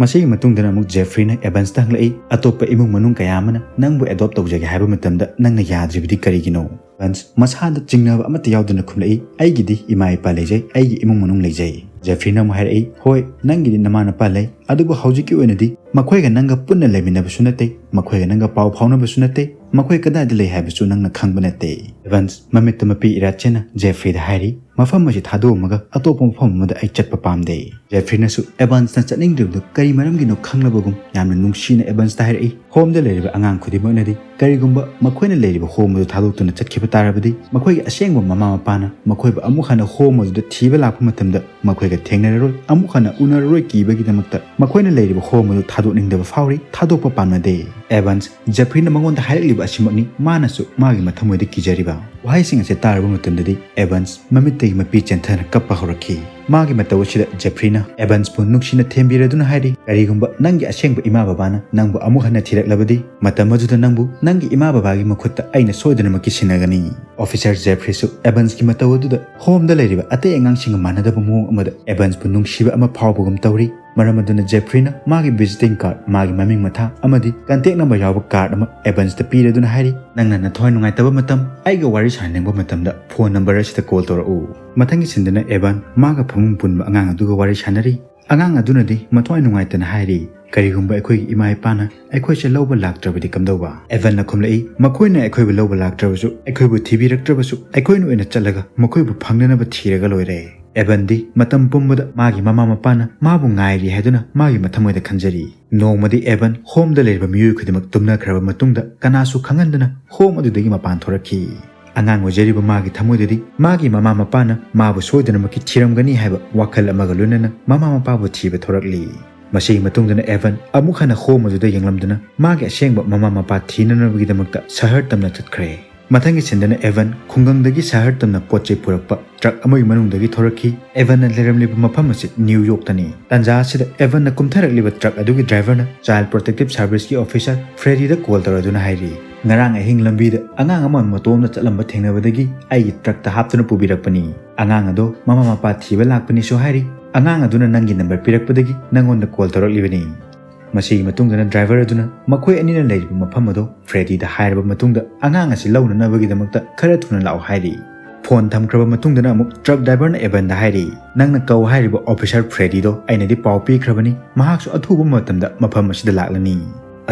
ꯃꯁꯤꯒꯤ ꯃꯇꯨꯡꯗꯅ ꯑꯃꯨꯛ ꯖꯦꯐ꯭ꯔꯤꯅ ꯑꯦꯚꯟꯁꯇ ꯍꯪꯂꯛꯏ, "ꯑꯇꯣꯞꯄ ꯏꯃꯨꯡ ꯃꯅꯨꯡ ꯀꯌꯥ ꯑꯃꯅ ꯅꯪꯕꯨ ꯑꯦꯗꯣꯞ ꯇꯧꯖꯒꯦ ꯍꯥꯏꯕ ꯃꯇꯝꯗ ꯅꯪꯅ ꯌꯥꯗ꯭ꯔꯤꯕꯗꯤ ꯀꯔꯤꯒꯤꯅꯣ?" ꯑꯦꯚꯟꯁ ꯃꯁꯥꯗ ꯆꯤꯡꯅꯕ ꯑꯃꯠꯇ ꯌꯥꯎꯗꯅ ꯈꯨꯝꯂꯛꯏ, "ꯑꯩꯒꯤꯗꯤ ꯏꯃꯥ ꯏꯄꯥ ꯂꯩꯖꯩ, ꯑꯩꯒꯤ ꯏꯃꯨꯡ ꯃꯅꯨꯡ ꯂꯩꯖꯩ꯫" ꯖꯦꯐ꯭ꯔꯤꯅ ꯑꯃꯨꯛ ꯍꯥꯏꯔꯛꯏ, "ꯍꯣꯏ, ꯅꯪꯒꯤꯗꯤ ꯅꯃꯥ ꯅꯄꯥ ꯂꯩ, ꯑꯗꯨꯕꯨ ꯍꯧꯖꯤꯛꯀꯤ ꯑꯣꯏꯅꯗꯤ ꯃꯈꯣꯏꯒ ꯅꯪꯒ ꯄꯨꯟꯅ ꯂꯩꯃꯤꯟꯅꯕꯁꯨ ꯅꯠꯇꯦ, ꯃꯈꯣꯏꯒ ꯅꯪꯒ ꯄꯥꯎ ꯐꯥꯎꯅꯕꯁꯨ ꯅꯠꯇꯦ, ꯃꯈꯣꯏ ꯀꯗꯥꯏꯗ ꯂꯩ ꯍꯥꯏꯕꯁꯨ ꯅꯪꯅ ꯈꯪꯕ ꯅꯠꯇꯦ꯫" ꯑꯦꯚꯟꯁ ꯃꯃꯤꯠꯇ ꯃꯄꯤ ꯏꯔꯥ ꯆꯦꯟꯅ ꯖꯦꯐ꯭ꯔꯤꯗ ꯍꯥꯏꯔꯤ, "ꯃꯐꯝ ꯑꯁꯤ ꯊꯥꯗꯣꯛꯑꯝꯃꯒ ꯑꯇꯣꯞꯄ ꯃꯐꯝ ꯑꯃꯗ ꯑꯩ ꯆꯠꯄ ꯄꯥꯝꯗꯦ꯫" ꯖꯦꯐ꯭ꯔꯤꯅꯁꯨ ꯑꯦꯚꯟꯁꯅ ꯆꯠꯅꯤꯡꯗ꯭ꯔꯤꯕꯗꯨ ꯀꯔꯤ ꯃꯔꯝꯒꯤꯅꯣ ꯈꯪꯂꯕꯒꯨꯝ ꯌꯥꯝꯅ ꯅꯨꯡꯁꯤꯅ ꯑꯦꯚꯟꯁꯇ ꯍꯥꯏꯔꯛꯏ, "ꯍꯣꯝꯗ ꯂꯩꯔꯤꯕ ꯑꯉꯥꯡ ꯈꯨꯗꯤꯡꯃꯛꯅꯗꯤ ꯀꯔꯤꯒꯨꯝꯕ ꯃꯈꯣꯏꯅ ꯂꯩꯔꯤꯕ ꯍꯣꯝ ꯑꯗꯨ ꯊꯥꯗꯣꯛꯇꯨꯅ ꯆꯠꯈꯤꯕ ꯇꯥꯔꯕꯗꯤ ꯃꯈꯣꯏꯒꯤ ꯑꯁꯦꯡꯕ ꯃꯃꯥ ꯃꯄꯥꯅ ꯃꯈꯣꯏꯕꯨ ꯑꯃꯨꯛ ꯍꯟꯅ ꯍꯣꯝ ꯑꯗꯨꯗ ꯊꯤꯕ ꯂꯥꯛꯄ ꯃꯇꯝꯗ ꯃꯈꯣꯏꯒ ꯊꯦꯡꯅꯔꯔꯣꯏ, ꯑꯃꯨꯛ ꯍꯟꯅ ꯎꯅꯔꯔꯣꯏ ꯀꯤꯕꯒꯤꯗꯃꯛꯇ ꯃꯈꯣꯏꯅ ꯂꯩꯔꯤꯕ ꯍꯣꯝ ꯑꯗꯨ ꯊꯥꯗꯣꯛꯅꯤꯡꯗꯕ ꯐꯥꯎꯔꯤ, ꯊꯥꯗꯣꯛꯄ ꯄꯥꯝꯅꯗꯦ꯫" ꯑꯦꯚꯟꯁ ꯖꯦꯐ꯭ꯔꯤꯅ ꯃꯉꯣꯟꯗ ꯍꯥꯏꯔꯛꯂꯤꯕ ꯑꯁꯤꯃꯛꯅꯤ ꯃꯥꯅꯁꯨ ꯃꯥꯒꯤ ꯃꯊꯃꯣꯏꯗ ꯀꯤꯖꯔꯤꯕ꯫ ꯋꯥꯍꯩꯁꯤꯡ ꯑꯁꯤ ꯇꯥꯔꯕ ꯃꯇꯝꯗꯗꯤ ꯑꯦꯚꯟꯁ ꯃꯃꯤꯠꯇꯒꯤ ꯃꯄꯤ ꯆꯦꯟꯊꯅ ꯀꯞꯄ ꯍꯧꯔꯛꯈꯤ꯫ ꯃꯥꯒꯤ ꯃꯇꯧ ꯑꯁꯤꯗ ꯖꯦꯐ꯭ꯔꯤꯅ ꯑꯦꯚꯟꯁꯄꯨ ꯅꯨꯡꯁꯤꯅ ꯊꯦꯝꯕꯤꯔꯗꯨꯅ ꯍꯥꯏꯔꯤ, "ꯀꯔꯤꯒꯨꯝꯕ ꯅꯪꯒꯤ ꯑꯁꯦꯡꯕ ꯏꯃꯥ ꯕꯕꯥꯅ ꯅꯪꯕꯨ ꯑꯃꯨꯛ ꯍꯟꯅ ꯊꯤꯔꯛꯂꯕꯗꯤ, ꯃꯇꯝ ꯑꯗꯨꯗ ꯅꯪꯕꯨ ꯅꯪꯒꯤ ꯏꯃꯥ ꯕꯕꯥꯒꯤ ꯃꯈꯨꯠꯇ ꯑꯩꯅ ꯁꯣꯏꯗꯅꯃꯛꯀꯤ ꯁꯤꯟꯅꯒꯅꯤ꯫" ꯑꯣꯐꯤꯁꯔ ꯖꯦꯐ꯭ꯔꯤꯁꯨ ꯑꯦꯚꯟꯁꯀꯤ ꯃꯇꯧ ꯑꯗꯨꯗ ꯍꯣꯝꯗ ꯂꯩꯔꯤꯕ ꯑꯇꯩ ꯑꯉꯥꯡꯁꯤꯡꯒ ꯃꯥꯟꯅꯗꯕ ꯃꯑꯣꯡ ꯑꯃꯗ ꯑꯦꯚꯟꯁꯄꯨ ꯅꯨꯡꯁꯤꯕ ꯑꯃ ꯐꯥꯎꯕꯒꯨꯝ ꯇꯧꯔꯤ꯫ ꯃꯔꯝ ꯑꯗꯨꯅ ꯖꯦꯐ꯭ꯔꯤꯅ ꯃꯥꯒꯤ ꯚꯤꯖꯤꯇꯤꯡ ꯀꯥꯔꯗ, ꯃꯥꯒꯤ ꯃꯃꯤꯡ ꯃꯊꯥ ꯑꯃꯗꯤ ꯀꯟꯇꯦꯛ ꯅꯝꯕꯔ ꯌꯥꯎꯕ ꯀꯥꯔꯗ ꯑꯃ ꯑꯦꯚꯟꯁꯇ ꯄꯤꯔꯗꯨꯅ ꯍꯥꯏꯔꯤ, "ꯅꯪꯅ ꯅꯊꯋꯥꯏ ꯅꯨꯡꯉꯥꯏꯇꯕ ꯃꯇꯝ, ꯑꯩꯒ ꯋꯥꯔꯤ ꯁꯥꯟꯅꯅꯤꯡꯕ ꯃꯇꯝꯗ ꯐꯣꯟ ꯅꯝꯕꯔ ꯑꯁꯤꯗ ꯀꯣꯜ ꯇꯧꯔꯛꯎ꯫" ꯃꯊꯪꯒꯤ ꯁꯤꯟꯗꯅ ꯑꯦꯚꯟ ꯃꯥꯒ ꯐꯃꯨꯡ ꯄꯨꯟꯕ ꯑꯉꯥꯡ ꯑꯗꯨꯒ ꯋꯥꯔꯤ ꯁꯥꯟꯅꯔꯤ꯫ ꯑꯉꯥꯡ ꯑꯗꯨꯅꯗꯤ ꯃꯊꯋꯥꯏ ꯅꯨꯡꯉꯥꯏꯇꯅ ꯍꯥꯏꯔꯤ, "ꯀꯔꯤꯒꯨꯝꯕ ꯑꯩꯈꯣꯏꯒꯤ ꯏꯃꯥ ꯏꯄꯥꯅ ꯑꯩꯈꯣꯏꯁꯦ ꯂꯧꯕ ꯂꯥꯛꯇ꯭ꯔꯕꯗꯤ ꯀꯝꯗꯧꯕ?" ꯑꯦꯚꯟꯅ ꯈꯨꯝꯂꯛꯏ, "ꯃꯈꯣꯏꯅ ꯑꯩꯈꯣꯏꯕꯨ ꯂꯧꯕ ꯂꯥꯛꯇ꯭ꯔꯕꯁꯨ, ꯑꯩꯈꯣꯏꯕꯨ ꯊꯤꯕꯤꯔꯛꯇ꯭ꯔꯕꯁꯨ, ꯑꯩꯈꯣꯏꯅ ꯑꯣꯏꯅ ꯆꯠꯂꯒ ꯃꯈꯣꯏꯕꯨ ꯐꯪꯅꯅꯕ ꯊꯤꯔꯒ ꯂꯣꯏꯔꯦ꯫" ꯑꯦꯚꯟꯗꯤ ꯃꯇꯝ ꯄꯨꯝꯕꯗ ꯃꯥꯒꯤ ꯃꯃꯥ ꯃꯄꯥꯅ ꯃꯥꯕꯨ ꯉꯥꯏꯔꯤ ꯍꯥꯏꯗꯨꯅ ꯃꯥꯒꯤ ꯃꯊꯃꯣꯏꯗ ꯈꯟꯖꯔꯤ꯫ ꯅꯣꯡꯃꯗꯤ ꯑꯦꯚꯟ ꯍꯣꯝꯗ ꯂꯩꯔꯤꯕ ꯃꯤꯑꯣꯏ ꯈꯨꯗꯤꯡꯃꯛ ꯇꯨꯝꯅꯈ꯭ꯔꯕ ꯃꯇꯨꯡꯗ ꯀꯅꯥꯁꯨ ꯈꯪꯍꯟꯗꯅ ꯍꯣꯝ ꯑꯗꯨꯗꯒꯤ ꯃꯄꯥꯟ ꯊꯣꯔꯛꯈꯤ꯫ ꯑꯉꯥꯡ ꯑꯣꯏꯖꯔꯤꯕ ꯃꯥꯒꯤ ꯊꯃꯣꯏꯗꯗꯤ ꯃꯥꯒꯤ ꯃꯃꯥ ꯃꯄꯥꯅ ꯃꯥꯕꯨ ꯁꯣꯏꯗꯅꯃꯛꯀꯤ ꯊꯤꯔꯝꯒꯅꯤ ꯍꯥꯏꯕ ꯋꯥꯈꯜ ꯑꯃꯒ ꯂꯣꯏꯅꯅ ꯃꯃꯥ ꯃꯄꯥꯕꯨ ꯊꯤꯕ ꯊꯣꯔꯛꯂꯤ꯫ ꯃꯁꯤꯒꯤ ꯃꯇꯨꯡꯗꯅ ꯑꯦꯚꯟ ꯑꯃꯨꯛ ꯍꯟꯅ ꯍꯣꯝ ꯑꯗꯨꯗ ꯌꯦꯡꯂꯝꯗꯨꯅ ꯃꯥꯒꯤ ꯑꯁꯦꯡꯕ ꯃꯃꯥ ꯃꯄꯥ ꯊꯤꯅꯅꯕꯒꯤꯗꯃꯛꯇ ꯁꯍꯔ ꯇꯝꯅ ꯆꯠꯈ꯭ꯔꯦ꯫ ꯃꯊꯪꯒꯤ ꯁꯤꯟꯗꯅ ꯑꯦꯚꯟ ꯈꯨꯡꯒꯪꯗꯒꯤ ꯁꯍꯔ ꯇꯝꯅ ꯄꯣꯠ ꯆꯩ ꯄꯨꯔꯛꯄ ꯇ꯭ꯔꯛ ꯑꯃꯒꯤ ꯃꯅꯨꯡꯗꯒꯤ ꯊꯣꯔꯛꯈꯤ꯫ ꯑꯦꯚꯟꯅ ꯂꯩꯔꯝꯂꯤꯕ ꯃꯐꯝ ꯑꯁꯤ ꯅ꯭ꯌꯨ ꯌꯣꯔꯛꯇꯅꯤ꯫ ꯇꯥꯟꯖꯥ ꯑꯁꯤꯗ ꯑꯦꯚꯟꯅ ꯀꯨꯝꯊꯔꯛꯂꯤꯕ ꯇ꯭ꯔꯛ ꯑꯗꯨꯒꯤ ꯗ꯭ꯔꯥꯏꯚꯔꯅ ꯆꯥꯏꯜ ꯄ꯭ꯔꯣꯇꯦꯛꯇꯤꯚ ꯁꯥꯔꯚꯤꯁꯀꯤ ꯑꯣꯐꯤꯁꯥꯔ ꯐ꯭ꯔꯦꯗꯤꯗ ꯀꯣꯜ ꯇꯧꯔꯗꯨꯅ ꯍꯥꯏꯔꯤ, "ꯉꯔꯥꯡ ꯑꯍꯤꯡ ꯂꯝꯕꯤꯗ ꯑꯉꯥꯡ ꯑꯃ ꯃꯇꯣꯝꯗ ꯆꯠꯂꯝꯕ ꯊꯦꯡꯅꯕꯗꯒꯤ ꯑꯩꯒꯤ ꯇ꯭ꯔꯛꯇ ꯍꯥꯞꯇꯨꯅ ꯄꯨꯕꯤꯔꯛꯄꯅꯤ꯫ ꯑꯉꯥꯡ ꯑꯗꯣ ꯃꯃꯥ ꯃꯄꯥ ꯊꯤꯕ ꯂꯥꯛꯄꯅꯤꯁꯨ ꯍꯥꯏꯔꯤ꯫ ꯑꯉꯥꯡ ꯑꯗꯨꯅ ꯅꯪꯒꯤ ꯅꯝꯕꯔ ꯄꯤꯔꯛꯄꯗꯒꯤ ꯅꯪꯉꯣꯟꯗ ꯀꯣꯜ ꯇꯧꯔꯛꯂꯤꯕꯅꯤ"꯫ ꯃꯁꯤꯒꯤ ꯃꯇꯨꯡꯗꯅ ꯗ꯭ꯔꯥꯏꯚꯔ ꯑꯗꯨꯅ ꯃꯈꯣꯏ ꯑꯅꯤꯅ ꯂꯩꯔꯤꯕ ꯃꯐꯝ ꯑꯗꯨ ꯐ꯭ꯔꯦꯗꯤꯗ ꯍꯥꯏꯔꯕ ꯃꯇꯨꯡꯗ ꯑꯉꯥꯡ ꯑꯁꯤ ꯂꯧꯅꯅꯕꯒꯤꯗꯃꯛꯇ ꯈꯔ ꯊꯨꯅ ꯂꯥꯛꯑꯣ ꯍꯥꯏꯔꯤ꯫ ꯐꯣꯟ ꯊꯝꯈ꯭ꯔꯕ ꯃꯇꯨꯡꯗꯅ ꯑꯃꯨꯛ ꯇ꯭ꯔꯛ ꯗ꯭ꯔꯥꯏꯚꯔꯅ ꯑꯦꯚꯟꯗ ꯍꯥꯏꯔꯤ, "ꯅꯪꯅ ꯀꯧ ꯍꯥꯏꯔꯤꯕ ꯑꯣꯐꯤꯁꯥꯔ ꯐ꯭ꯔꯦꯗꯤꯗꯣ ꯑꯩꯅꯗꯤ ꯄꯥꯎ ꯄꯤꯈ꯭ꯔꯕꯅꯤ, ꯃꯍꯥꯛꯁꯨ ꯑꯊꯨꯕ ꯃꯇꯝꯗ ꯃꯐꯝ ꯑꯁꯤꯗ ꯂꯥꯛꯂꯅꯤ꯫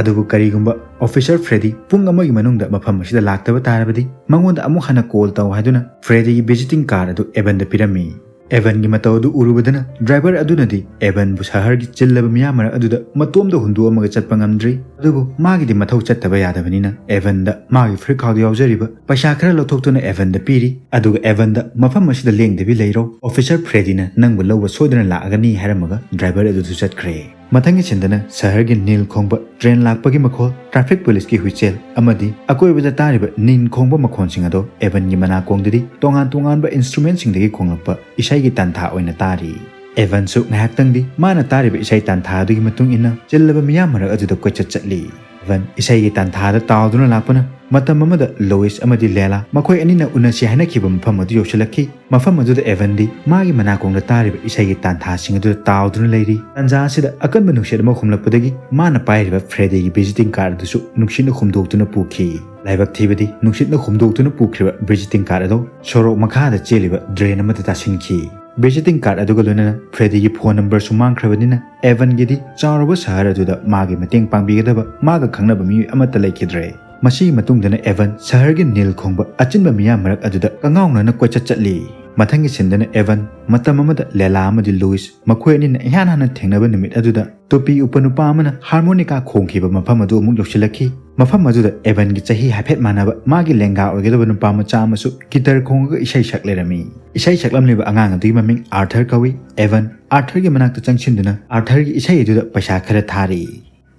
ꯑꯗꯨꯕꯨ ꯀꯔꯤꯒꯨꯝꯕ ꯑꯣꯐꯤꯁꯥꯔ ꯐ꯭ꯔꯦꯗꯤ ꯄꯨꯡ ꯑꯃꯒꯤ ꯃꯅꯨꯡꯗ ꯃꯐꯝ ꯑꯁꯤꯗ ꯂꯥꯛꯇꯕ ꯇꯥꯔꯕꯗꯤ ꯃꯉꯣꯟꯗ ꯑꯃꯨꯛ ꯍꯟꯅ ꯀꯣꯜ ꯇꯧ" ꯍꯥꯏꯗꯨꯅ ꯐ꯭ꯔꯦꯗꯤꯒꯤ ꯚꯤꯖꯤꯇꯤꯡ ꯀꯥꯔꯗ ꯑꯗꯨ ꯑꯦꯚꯟꯗ ꯄꯤꯔꯝꯃꯤ꯫ ꯑꯦꯚꯟꯒꯤ ꯃꯇꯧ ꯑꯗꯨ ꯎꯔꯨꯕꯗꯅ ꯗ꯭ꯔꯥꯏꯚꯔ ꯑꯗꯨꯅꯗꯤ ꯑꯦꯚꯟꯕꯨ ꯁꯍꯔꯒꯤ ꯆꯤꯜꯂꯕ ꯃꯤꯌꯥꯝ ꯃꯔꯛ ꯑꯗꯨꯗ ꯃꯇꯣꯝꯗ ꯍꯨꯟꯗꯣꯛꯑꯝꯃꯒ ꯆꯠꯄ ꯉꯝꯗ꯭ꯔꯤ꯫ ꯑꯗꯨꯕꯨ ꯃꯥꯒꯤꯗꯤ ꯃꯊꯧ ꯆꯠꯇꯕ ꯌꯥꯗꯕꯅꯤꯅ ꯑꯦꯚꯟꯗ ꯃꯥꯒꯤ ꯐꯨꯔꯤꯠꯈꯥꯎꯗ ꯌꯥꯎꯖꯔꯤꯕ ꯄꯩꯁꯥ ꯈꯔ ꯂꯧꯊꯣꯛꯇꯨꯅ ꯑꯦꯚꯟꯗ ꯄꯤꯔꯤ꯫ ꯑꯗꯨꯒ ꯑꯦꯚꯟꯗ "ꯃꯐꯝ ꯑꯁꯤꯗ ꯂꯦꯡꯗꯕꯤ ꯂꯩꯔꯣ, ꯑꯣꯐꯤꯁꯥꯔ ꯐ꯭ꯔꯦꯗꯤꯅ ꯅꯪꯕꯨ ꯂꯧꯕ ꯁꯣꯏꯗꯅ ꯂꯥꯛꯑꯒꯅꯤ" ꯍꯥꯏꯔꯝꯃꯒ ꯗ꯭ꯔꯥꯏꯚꯔ ꯑꯗꯨꯁꯨ ꯆꯠꯈ꯭ꯔꯦ꯫ ꯃꯊꯪꯒꯤ ꯁꯤꯟꯗꯅ ꯁꯍꯔꯒꯤ ꯅꯤꯜ ꯈꯣꯡꯕ ꯇ꯭ꯔꯦꯟ ꯂꯥꯛꯄꯒꯤ ꯃꯈꯣꯜ, ꯇ꯭ꯔꯥꯐꯤꯛ ꯄꯨꯂꯤꯁꯀꯤ ꯍꯨꯏꯆꯦꯜ ꯑꯃꯗꯤ ꯑꯀꯣꯏꯕꯗ ꯇꯥꯔꯤꯕ ꯅꯤꯟ ꯈꯣꯡꯕ ꯃꯈꯣꯟꯁꯤꯡ ꯑꯗꯣ ꯑꯦꯚꯟꯒꯤ ꯃꯅꯥꯀꯣꯡꯗꯗꯤ ꯇꯣꯉꯥꯟ ꯇꯣꯉꯥꯟꯕ ꯏꯟꯁꯇ꯭ꯔꯨꯃꯦꯟꯁꯤꯡꯗꯒꯤ ꯈꯣꯡꯂꯛꯄ ꯏꯁꯩꯒꯤ ꯇꯥꯟꯊꯥ ꯑꯣꯏꯅ ꯇꯥꯔꯤ꯫ ꯑꯦꯚꯟꯁꯨ ꯉꯥꯏꯍꯥꯛꯇꯪꯗꯤ ꯃꯥꯅ ꯇꯥꯔꯤꯕ ꯏꯁꯩ ꯇꯥꯟꯊꯥ ꯑꯗꯨꯒꯤ ꯃꯇꯨꯡ ꯏꯟꯅ ꯆꯤꯜꯂꯕ ꯃꯤꯌꯥꯝ ꯃꯔꯛ ꯑꯗꯨꯗ ꯀꯣꯏꯆꯠ ꯆꯠꯂꯤ꯫ ꯑꯦꯚꯟ ꯏꯁꯩꯒꯤ ꯇꯥꯟꯊꯥꯗ ꯇꯥꯎꯗꯨꯅ ꯂꯥꯛꯄꯅ ꯃꯇꯝ ꯑꯃꯗ ꯂꯣꯏꯁ ꯑꯃꯗꯤ ꯂꯦꯂꯥ ꯃꯈꯣꯏ ꯑꯅꯤꯅ ꯎꯅꯁꯤ ꯍꯥꯏꯅꯈꯤꯕ ꯃꯐꯝ ꯑꯗꯨ ꯌꯧꯁꯤꯜꯂꯛꯈꯤ꯫ ꯃꯐꯝ ꯑꯗꯨꯗ ꯑꯦꯚꯟꯗꯤ ꯃꯥꯒꯤ ꯃꯅꯥꯀꯣꯡꯗ ꯇꯥꯔꯤꯕ ꯏꯁꯩꯒꯤ ꯇꯥꯟꯊꯥꯁꯤꯡ ꯑꯗꯨꯗ ꯇꯥꯎꯗꯨꯅ ꯂꯩꯔꯤ꯫ ꯇꯥꯟꯖꯥ ꯑꯁꯤꯗ ꯑꯀꯟꯕ ꯅꯨꯡꯁꯤꯠ ꯑꯃ ꯍꯨꯝꯂꯛꯄꯗꯒꯤ ꯃꯥꯅ ꯄꯥꯏꯔꯤꯕ ꯐ꯭ꯔꯦꯗꯤꯒꯤ ꯚꯤꯖꯤꯇꯤꯡ ꯀꯥꯔꯗ ꯑꯗꯨꯁꯨ ꯅꯨꯡꯁꯤꯠꯅ ꯍꯨꯝꯗꯣꯛꯇꯨꯅ ꯄꯨꯈꯤ꯫ ꯂꯥꯏꯕꯛ ꯊꯤꯕꯗꯤ ꯅꯨꯡꯁꯤꯠꯅ ꯍꯨꯝꯗꯣꯛꯇꯨꯅ ꯄꯨꯈ꯭ꯔꯤꯕ ꯚꯤꯖꯤꯇꯤꯡ ꯀꯥꯔꯗ ꯑꯗꯨ ꯁꯣꯔꯣꯛ ꯃꯈꯥꯗ ꯆꯦꯜꯂꯤꯕ ꯗ꯭ꯔꯦꯟ ꯑꯃꯗ ꯇꯥꯁꯤꯟꯈꯤ꯫ ꯚꯤꯖꯤꯇꯤꯡ ꯀꯥꯔꯗ ꯑꯗꯨꯒ ꯂꯣꯏꯅꯅ ꯐ꯭ꯔꯦꯗꯤꯒꯤ ꯐꯣꯟ ꯅꯝꯕꯔꯁꯨ ꯃꯥꯡꯈ꯭ꯔꯕꯅꯤꯅ ꯑꯦꯚꯟꯒꯤꯗꯤ ꯆꯥꯎꯔꯕ ꯁꯍꯔ ꯑꯗꯨꯗ ꯃꯥꯒꯤ ꯃꯇꯦꯡ ꯄꯥꯡꯕꯤꯒꯗꯕ ꯃꯥꯒ ꯈꯪꯅꯕ ꯃꯤꯑꯣꯏ ꯑꯃꯠꯇ ꯂꯩꯈꯤꯗ꯭ꯔꯦ꯫ ꯃꯁꯤꯒꯤ ꯃꯇꯨꯡꯗꯅ ꯑꯦꯚꯟ ꯁꯍꯔꯒꯤ ꯅꯤꯜ ꯈꯣꯡꯕ ꯑꯆꯤꯟꯕ ꯃꯤꯌꯥꯝ ꯃꯔꯛ ꯑꯗꯨꯗ ꯀꯉꯥꯎꯅꯅ ꯀꯣꯏꯆꯠ ꯆꯠꯂꯤ꯫ ꯃꯊꯪꯒꯤ ꯁꯤꯟꯗꯅ ꯑꯦꯚꯟ, ꯃꯇꯝ ꯑꯃꯗ ꯂꯦꯂꯥ ꯑꯃꯗꯤ ꯂꯨꯏꯁ, ꯃꯈꯣꯏ ꯑꯅꯤꯅ ꯏꯍꯥꯟ ꯍꯥꯟꯅ ꯊꯦꯡꯅꯕ ꯅꯨꯃꯤꯠ ꯑꯗꯨꯗ ꯇꯨꯄꯤ ꯎꯞꯄ ꯅꯨꯄꯥ ꯑꯃꯅ ꯍꯥꯔꯃꯣꯅꯤꯀꯥ ꯈꯣꯡꯈꯤꯕ ꯃꯐꯝ ꯑꯗꯨ ꯑꯃꯨꯛ ꯌꯧꯁꯤꯜꯂꯛꯈꯤ꯫ ꯃꯐꯝ ꯑꯗꯨꯗ ꯑꯦꯚꯟꯒꯤ ꯆꯍꯤ ꯍꯥꯏꯐꯦꯠ ꯃꯥꯟꯅꯕ ꯃꯥꯒꯤ ꯂꯦꯡꯒꯥ ꯑꯣꯏꯒꯗꯕ ꯅꯨꯄꯥ ꯃꯆꯥ ꯑꯃꯁꯨ ꯒꯤꯇꯔ ꯈꯣꯡꯉꯒ ꯏꯁꯩ ꯁꯛ ꯂꯩꯔꯝꯃꯤ꯫ ꯏꯁꯩ ꯁꯛꯂꯝꯂꯤꯕ ꯑꯉꯥꯡ ꯑꯗꯨꯒꯤ ꯃꯃꯤꯡ ꯑꯥꯔꯊꯔ ꯀꯧꯏ꯫ ꯑꯦꯚꯟ ꯑꯥꯔꯊꯔꯒꯤ ꯃꯅꯥꯛꯇ ꯆꯪꯁꯤꯟꯗꯨꯅ ꯑꯥꯔꯊꯔꯒꯤ ꯏꯁꯩ ꯑꯗꯨꯗ ꯄꯩꯁꯥ ꯈꯔ ꯊꯥꯔꯤ꯫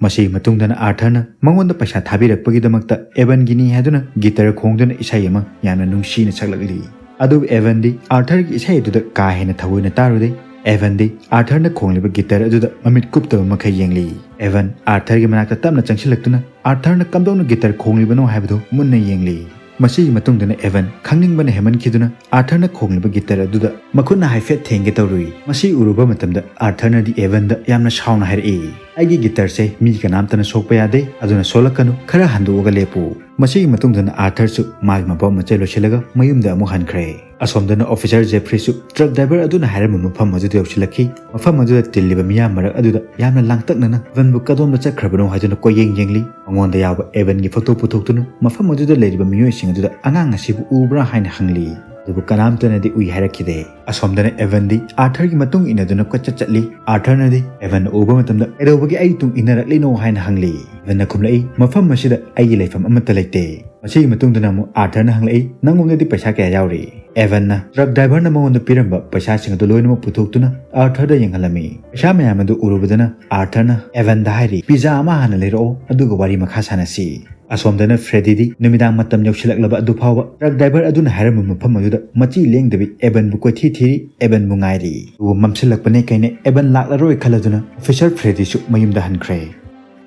ꯃꯁꯤꯒꯤ ꯃꯇꯨꯡꯗꯅ ꯑꯥꯔꯊꯔꯅ ꯃꯉꯣꯟꯗ ꯄꯩꯁꯥ ꯊꯥꯕꯤꯔꯛꯄꯒꯤꯗꯃꯛꯇ ꯑꯦꯚꯟꯒꯤꯅꯤ ꯍꯥꯏꯗꯨꯅ ꯒꯤꯇꯔ ꯈꯣꯡꯗꯨꯅ ꯏꯁꯩ ꯑꯃ ꯌꯥꯝꯅ ꯅꯨꯡꯁꯤꯅ ꯁꯛꯂꯛꯂꯤ꯫ ꯑꯗꯨꯕꯨ ꯑꯦꯚꯟꯗꯤ ꯑꯥꯔꯊꯔꯒꯤ ꯏꯁꯩ ꯑꯗꯨꯗ ꯀꯥ ꯍꯦꯟꯅ ꯊꯑꯣꯏꯅ ꯇꯥꯔꯨꯗꯦ꯫ ꯑꯦꯚꯟꯗꯤ ꯑꯥꯔꯊꯔꯅ ꯈꯣꯡꯂꯤꯕ ꯒꯤꯇꯔ ꯑꯗꯨꯗ ꯃꯃꯤꯠ ꯀꯨꯞꯇꯕ ꯃꯈꯩ ꯌꯦꯡꯂꯤ꯫ ꯑꯦꯚꯟ ꯑꯥꯔꯊꯔꯒꯤ ꯃꯅꯥꯛꯇ ꯇꯞꯅ ꯆꯪꯁꯤꯜꯂꯛꯇꯨꯅ ꯑꯥꯔꯊꯔꯅ ꯀꯝꯗꯧꯅ ꯒꯤꯇꯔ ꯈꯣꯡꯂꯤꯕꯅꯣ ꯍꯥꯏꯕꯗꯨ ꯃꯨꯟꯅ ꯌꯦꯡꯂꯤ꯫ ꯃꯁꯤꯒꯤ ꯃꯇꯨꯡꯗꯅ ꯑꯦꯚꯟ ꯈꯪꯅꯤꯡꯕꯅ ꯍꯦꯟꯃꯟꯈꯤꯗꯨꯅ ꯑꯥꯔꯊꯔꯅ ꯈꯣꯡꯂꯤꯕ ꯒꯤꯇꯔ ꯑꯗꯨꯗ ꯃꯈꯨꯠꯅ ꯍꯥꯏꯐꯦꯠ ꯊꯦꯡꯒꯦ ꯇꯧꯔꯨꯏ꯫ ꯃꯁꯤ ꯎꯔꯨꯕ ꯃꯇꯝꯗ ꯑꯥꯔꯊꯔꯅꯗꯤ ꯑꯦꯚꯟꯗ ꯌꯥꯝꯅ ꯁꯥꯎꯅ ꯍꯥꯏꯔꯛꯏ, "ꯑꯩꯒꯤ ꯒꯤꯇꯔꯁꯦ ꯃꯤ ꯀꯅꯥꯝꯇꯅ ꯁꯣꯛꯄ ꯌꯥꯗꯦ, ꯑꯗꯨꯅ ꯁꯣꯛꯂꯛꯀꯅꯨ, ꯈꯔ ꯍꯟꯗꯣꯛꯑꯒ ꯂꯦꯞꯄꯨ"꯫ ꯃꯁꯤꯒꯤ ꯃꯇꯨꯡꯗꯅ ꯑꯥꯔꯊꯔꯁꯨ ꯃꯥꯒꯤ ꯃꯄꯣꯠ ꯃꯆꯩ ꯂꯣꯏꯁꯤꯜꯂꯒ ꯃꯌꯨꯝꯗ ꯑꯃꯨꯛ ꯍꯟꯈ꯭ꯔꯦ꯫ ꯑꯁꯣꯝꯗꯅ ꯑꯣꯐꯤꯁꯔ ꯖꯦꯐ꯭ꯔꯤꯁꯨ ꯇ꯭ꯔꯛ ꯗ꯭ꯔꯥꯏꯚꯔ ꯑꯗꯨꯅ ꯍꯥꯏꯔꯝꯕ ꯃꯐꯝ ꯑꯗꯨꯗ ꯌꯧꯁꯤꯜꯂꯛꯈꯤ꯫ ꯃꯐꯝ ꯑꯗꯨꯗ ꯇꯤꯜꯂꯤꯕ ꯃꯤꯌꯥꯝ ꯃꯔꯛ ꯑꯗꯨꯗ ꯌꯥꯝꯅ ꯂꯥꯡꯇꯛꯅꯅ ꯑꯦꯚꯟꯕꯨ ꯀꯗꯣꯝꯗ ꯆꯠꯈ꯭ꯔꯕꯅꯣ ꯍꯥꯏꯗꯨꯅ ꯀꯣꯏꯌꯦꯡ ꯌꯦꯡꯂꯤ꯫ ꯃꯉꯣꯟꯗ ꯌꯥꯎꯕ ꯑꯦꯚꯟꯒꯤ ꯐꯣꯇꯣ ꯄꯨꯊꯣꯛꯇꯨꯅ ꯃꯐꯝ ꯑꯗꯨꯗ ꯂꯩꯔꯤꯕ ꯃꯤꯑꯣꯏꯁꯤꯡ ꯑꯗꯨꯗ ꯑꯉꯥꯡ ꯑꯁꯤꯕꯨ ꯎꯕ꯭ꯔꯥ ꯍꯥꯏꯅ ꯍꯪꯂꯤ꯫ ꯑꯗꯨꯕꯨ ꯀꯅꯥꯝꯇꯅꯗꯤ ꯎꯏ ꯍꯥꯏꯔꯛꯈꯤꯗꯦ꯫ ꯑꯁꯣꯝꯗꯅ ꯑꯦꯚꯟꯗꯤ ꯑꯥꯔꯊꯔꯒꯤ ꯃꯇꯨꯡ ꯏꯟꯅꯗꯨꯅ ꯀꯣꯏꯆꯠ ꯆꯠꯂꯤ꯫ ꯑꯥꯔꯊꯔꯅꯗꯤ ꯑꯦꯚꯟ ꯎꯕ ꯃꯇꯝꯗ, "ꯀꯩꯗꯧꯕꯒꯤ ꯑꯩ ꯇꯨꯡ ꯏꯟꯅꯔꯛꯂꯤꯅꯣ?" ꯍꯥꯏꯅ ꯍꯪꯂꯤ꯫ ꯑꯦꯚꯟꯅ ꯈꯨꯝꯂꯛꯏ, "ꯃꯐꯝ ꯑꯁꯤꯗ ꯑꯩꯒꯤ ꯂꯩꯐꯝ ꯑꯃꯠꯇ ꯂꯩꯇꯦ"꯫ ꯃꯁꯤꯒꯤ ꯃꯇꯨꯡꯗꯅ ꯑꯃꯨꯛ ꯑꯥꯔꯊꯔꯅ ꯍꯪꯂꯛꯏ, "ꯅꯪꯉꯣꯟꯗꯗꯤ ꯄꯩꯁꯥ ꯀꯌꯥ ꯌꯥꯎꯔꯤ?" ꯑꯦꯚꯟꯅ, ꯇ꯭ꯔꯛ ꯗ꯭ꯔꯥꯏꯚꯔꯅ ꯃꯉꯣꯟꯗ ꯄꯤꯔꯝꯕ ꯄꯩꯁꯥꯁꯤꯡ ꯑꯗꯨ ꯂꯣꯏꯅꯃꯛ ꯄꯨꯊꯣꯛꯇꯨꯅ ꯑꯥꯔꯊꯔꯗ ꯌꯦꯡꯍꯜꯂꯝꯃꯤ꯫ ꯄꯩꯁꯥ ꯃꯌꯥꯝ ꯑꯗꯨ ꯎꯔꯨꯕꯗꯅ ꯑꯥꯔꯊꯔꯅ ꯑꯦꯚꯟꯗ ꯍꯥꯏꯔꯤ, "ꯄꯤꯖꯥ ꯑꯃ ꯍꯥꯟꯅ ꯂꯩꯔꯛꯑꯣ, ꯑꯗꯨꯒ ꯋꯥꯔꯤ ꯃꯈꯥ ꯁꯥꯟꯅꯁꯤ"꯫ ꯑꯁꯣꯝꯗꯅ ꯐ꯭ꯔꯦꯗꯤꯗꯤ ꯅꯨꯃꯤꯗꯥꯡ ꯃꯇꯝ ꯌꯧꯁꯤꯜꯂꯛꯂꯕ ꯑꯗꯨ ꯐꯥꯎꯕ ꯇ꯭ꯔꯛ ꯗ꯭ꯔꯥꯏꯚꯔ ꯑꯗꯨꯅ ꯍꯥꯏꯔꯝꯕ ꯃꯐꯝ ꯑꯗꯨꯗ ꯃꯆꯤ ꯂꯦꯡꯗꯕꯤ ꯑꯦꯚꯟꯕꯨ ꯀꯣꯏꯊꯤ ꯊꯤꯔꯤ, ꯑꯦꯚꯟꯕꯨ ꯉꯥꯏꯔꯤ꯫ ꯑꯗꯨꯕꯨ ꯃꯝꯁꯤꯜꯂꯛꯄꯅꯦ ꯀꯩꯅꯦ ꯑꯦꯚꯟ ꯂꯥꯛꯂꯔꯣꯏ ꯈꯜꯂꯗꯨꯅ ꯑꯣꯐꯤꯁꯔ ꯐ꯭ꯔꯦꯗꯤꯁꯨ ꯃꯌꯨꯝꯗ ꯍꯟꯈ꯭ꯔꯦ꯫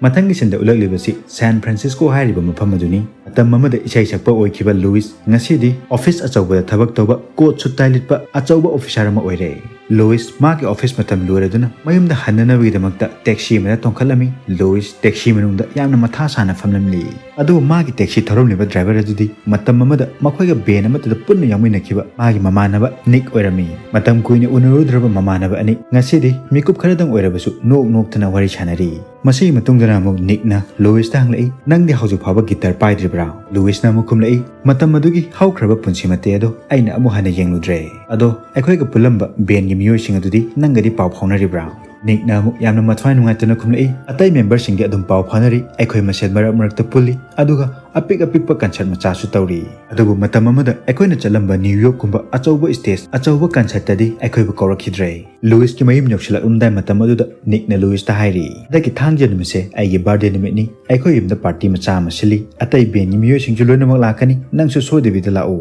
ꯃꯊꯪꯒꯤ ꯁꯤꯟꯗ ꯎꯠꯂꯛꯂꯤꯕꯁꯤ ꯁꯥꯟ ꯐ꯭ꯔꯥꯟꯁꯤꯁꯀꯣ ꯍꯥꯏꯔꯤꯕ ꯃꯐꯝ ꯑꯗꯨꯅꯤ꯫ ꯃꯇꯝ ꯑꯃꯗ ꯏꯁꯩ ꯁꯛꯄ ꯑꯣꯏꯈꯤꯕ ꯂꯨꯏꯁ ꯉꯁꯤꯗꯤ ꯑꯣꯐꯤꯁ ꯑꯆꯧꯕꯗ ꯊꯕꯛ ꯇꯧꯕ ꯀꯣꯠ ꯁꯨꯠ ꯇꯥꯏ ꯂꯤꯠꯄ ꯑꯆꯧꯕ ꯑꯣꯐꯤꯁꯥꯔ ꯑꯃ ꯑꯣꯏꯔꯦ꯫ ꯂꯨꯏꯁ ꯃꯥꯒꯤ ꯑꯣꯐꯤꯁ ꯃꯇꯝ ꯂꯣꯏꯔꯗꯨꯅ ꯃꯌꯨꯝꯗ ꯍꯟꯅꯅꯕꯒꯤꯗꯃꯛꯇ ꯇꯦꯛꯁꯤ ꯑꯃꯗ ꯇꯣꯡꯈꯠꯂꯝꯃꯤ꯫ ꯂꯨꯏꯁ ꯇꯦꯛꯁꯤ ꯃꯅꯨꯡꯗ ꯌꯥꯝꯅ ꯃꯊꯥ ꯁꯥꯅ ꯐꯝꯂꯝꯂꯤ꯫ ꯑꯗꯨꯕꯨ ꯃꯥꯒꯤ ꯇꯦꯛꯁꯤ ꯊꯧꯔꯝꯂꯤꯕ ꯗ꯭ꯔꯥꯏꯚꯔ ꯑꯗꯨꯗꯤ ꯃꯇꯝ ꯑꯃꯗ ꯃꯈꯣꯏꯒ ꯕꯦꯟ ꯑꯃꯠꯇꯗ ꯄꯨꯟꯅ ꯌꯥꯎꯃꯤꯟꯅꯈꯤꯕ ꯃꯥꯒꯤ ꯃꯃꯥꯟꯅꯕ ꯅꯤꯛ ꯑꯣꯏꯔꯝꯃꯤ꯫ ꯃꯇꯝ ꯀꯨꯏꯅ ꯎꯅꯔꯨꯗ꯭ꯔꯕ ꯃꯃꯥꯟꯅꯕ ꯑꯅꯤ ꯉꯁꯤꯗꯤ ꯃꯤꯀꯨꯞ ꯈꯔꯗꯪ ꯑꯣꯏꯔꯕꯁꯨ ꯅꯣꯛ ꯅꯣꯛꯇꯅ ꯋꯥꯔꯤ ꯁꯥꯟꯅꯔꯤ꯫ ꯃꯁꯤꯒꯤ ꯃꯇꯨꯡꯗꯅ ꯑꯃꯨꯛ ꯅꯤꯛꯅ ꯂꯨꯏꯁꯇ ꯍꯪꯂꯛꯏ, "ꯅꯪꯗꯤ ꯍꯧꯖꯤꯛ ꯐꯥꯎꯕ ꯒꯤꯇꯔ ꯄꯥꯏꯗ꯭ꯔꯤꯕ꯭ꯔꯥ?" ꯂꯨꯏꯁꯅ ꯑꯃꯨꯛ ꯈꯨꯝꯂꯛꯏ, "ꯃꯇꯝ ꯑꯗꯨꯒꯤ ꯍꯧꯈ꯭ꯔꯕ ꯄꯨꯟꯁꯤ ꯃꯇꯦꯛ ꯑꯗꯣ ꯑꯩꯅ ꯑꯃꯨꯛ ꯍꯟꯅ ꯌꯦꯡꯂꯨꯗ꯭ꯔꯦ꯫ ꯑꯗꯣ ꯑꯩꯈꯣꯏꯒ ꯄꯨꯜꯂꯝꯕ ꯕꯦꯟꯒꯤ ꯃꯤꯑꯣꯏꯁꯤꯡ ꯑꯗꯨꯗꯤ ꯅꯪꯒꯗꯤ ꯄꯥꯎ ꯐꯥꯎꯅꯔꯤꯕ꯭ꯔꯥ?" ꯅꯤꯛꯅ ꯑꯃꯨꯛ ꯌꯥꯝꯅ ꯃꯊ꯭ꯋꯥꯏ ꯅꯨꯡꯉꯥꯏꯇꯅ ꯈꯨꯝꯂꯛꯏ, "ꯑꯇꯩ ꯃꯦꯝꯕꯔꯁꯤꯡꯗꯤ ꯑꯗꯨꯝ ꯄꯥꯎ ꯐꯥꯎꯅꯔꯤ, ꯑꯩꯈꯣꯏ ꯃꯁꯦꯟ ꯃꯔꯛ ꯃꯔꯛꯇ ꯄꯨꯜꯂꯤ, ꯑꯗꯨꯒ ꯑꯄꯤꯛ ꯑꯄꯤꯛꯄ ꯀꯟꯁꯔꯠ ꯃꯆꯥꯁꯨ ꯇꯧꯔꯤ꯫ ꯑꯗꯨꯕꯨ ꯃꯇꯝ ꯑꯃꯗ ꯑꯩꯈꯣꯏꯅ ꯆꯠꯂꯝꯕ ꯅ꯭ꯌꯨ ꯌꯣꯔꯛꯀꯨꯝꯕ ꯑꯆꯧꯕ ꯁ꯭ꯇꯦꯖ, ꯑꯆꯧꯕ ꯀꯟꯁꯔꯠꯇꯗꯤ ꯑꯩꯈꯣꯏꯕꯨ ꯀꯧꯔꯛꯈꯤꯗ꯭ꯔꯦ꯫" ꯂꯨꯏꯁꯀꯤ ꯃꯌꯨꯝ ꯌꯧꯁꯤꯜꯂꯛꯂꯝꯗꯥꯏ ꯃꯇꯝ ꯑꯗꯨꯗ ꯅꯤꯛꯅ ꯂꯨꯏꯁꯇ ꯍꯥꯏꯔꯤ, "ꯍꯟꯗꯛꯀꯤ ꯊꯥꯡꯖ ꯅꯨꯃꯤꯠꯁꯦ ꯑꯩꯒꯤ ꯕꯥꯔꯗꯦ ꯅꯨꯃꯤꯠꯅꯤ꯫ ꯑꯩꯈꯣꯏ ꯌꯨꯝꯗ ꯄꯥꯔꯇꯤ ꯃꯆꯥ ꯑꯃ ꯁꯤꯜꯂꯤ꯫ ꯑꯇꯩ ꯕꯦꯟꯒꯤ ꯃꯤꯑꯣꯏꯁꯤꯡꯁꯨ ꯂꯣꯏꯅꯃꯛ ꯂꯥꯛꯀꯅꯤ꯫ ꯅꯪꯁꯨ ꯁꯣꯏꯗꯕꯤꯗ ꯂꯥꯛꯎ꯫"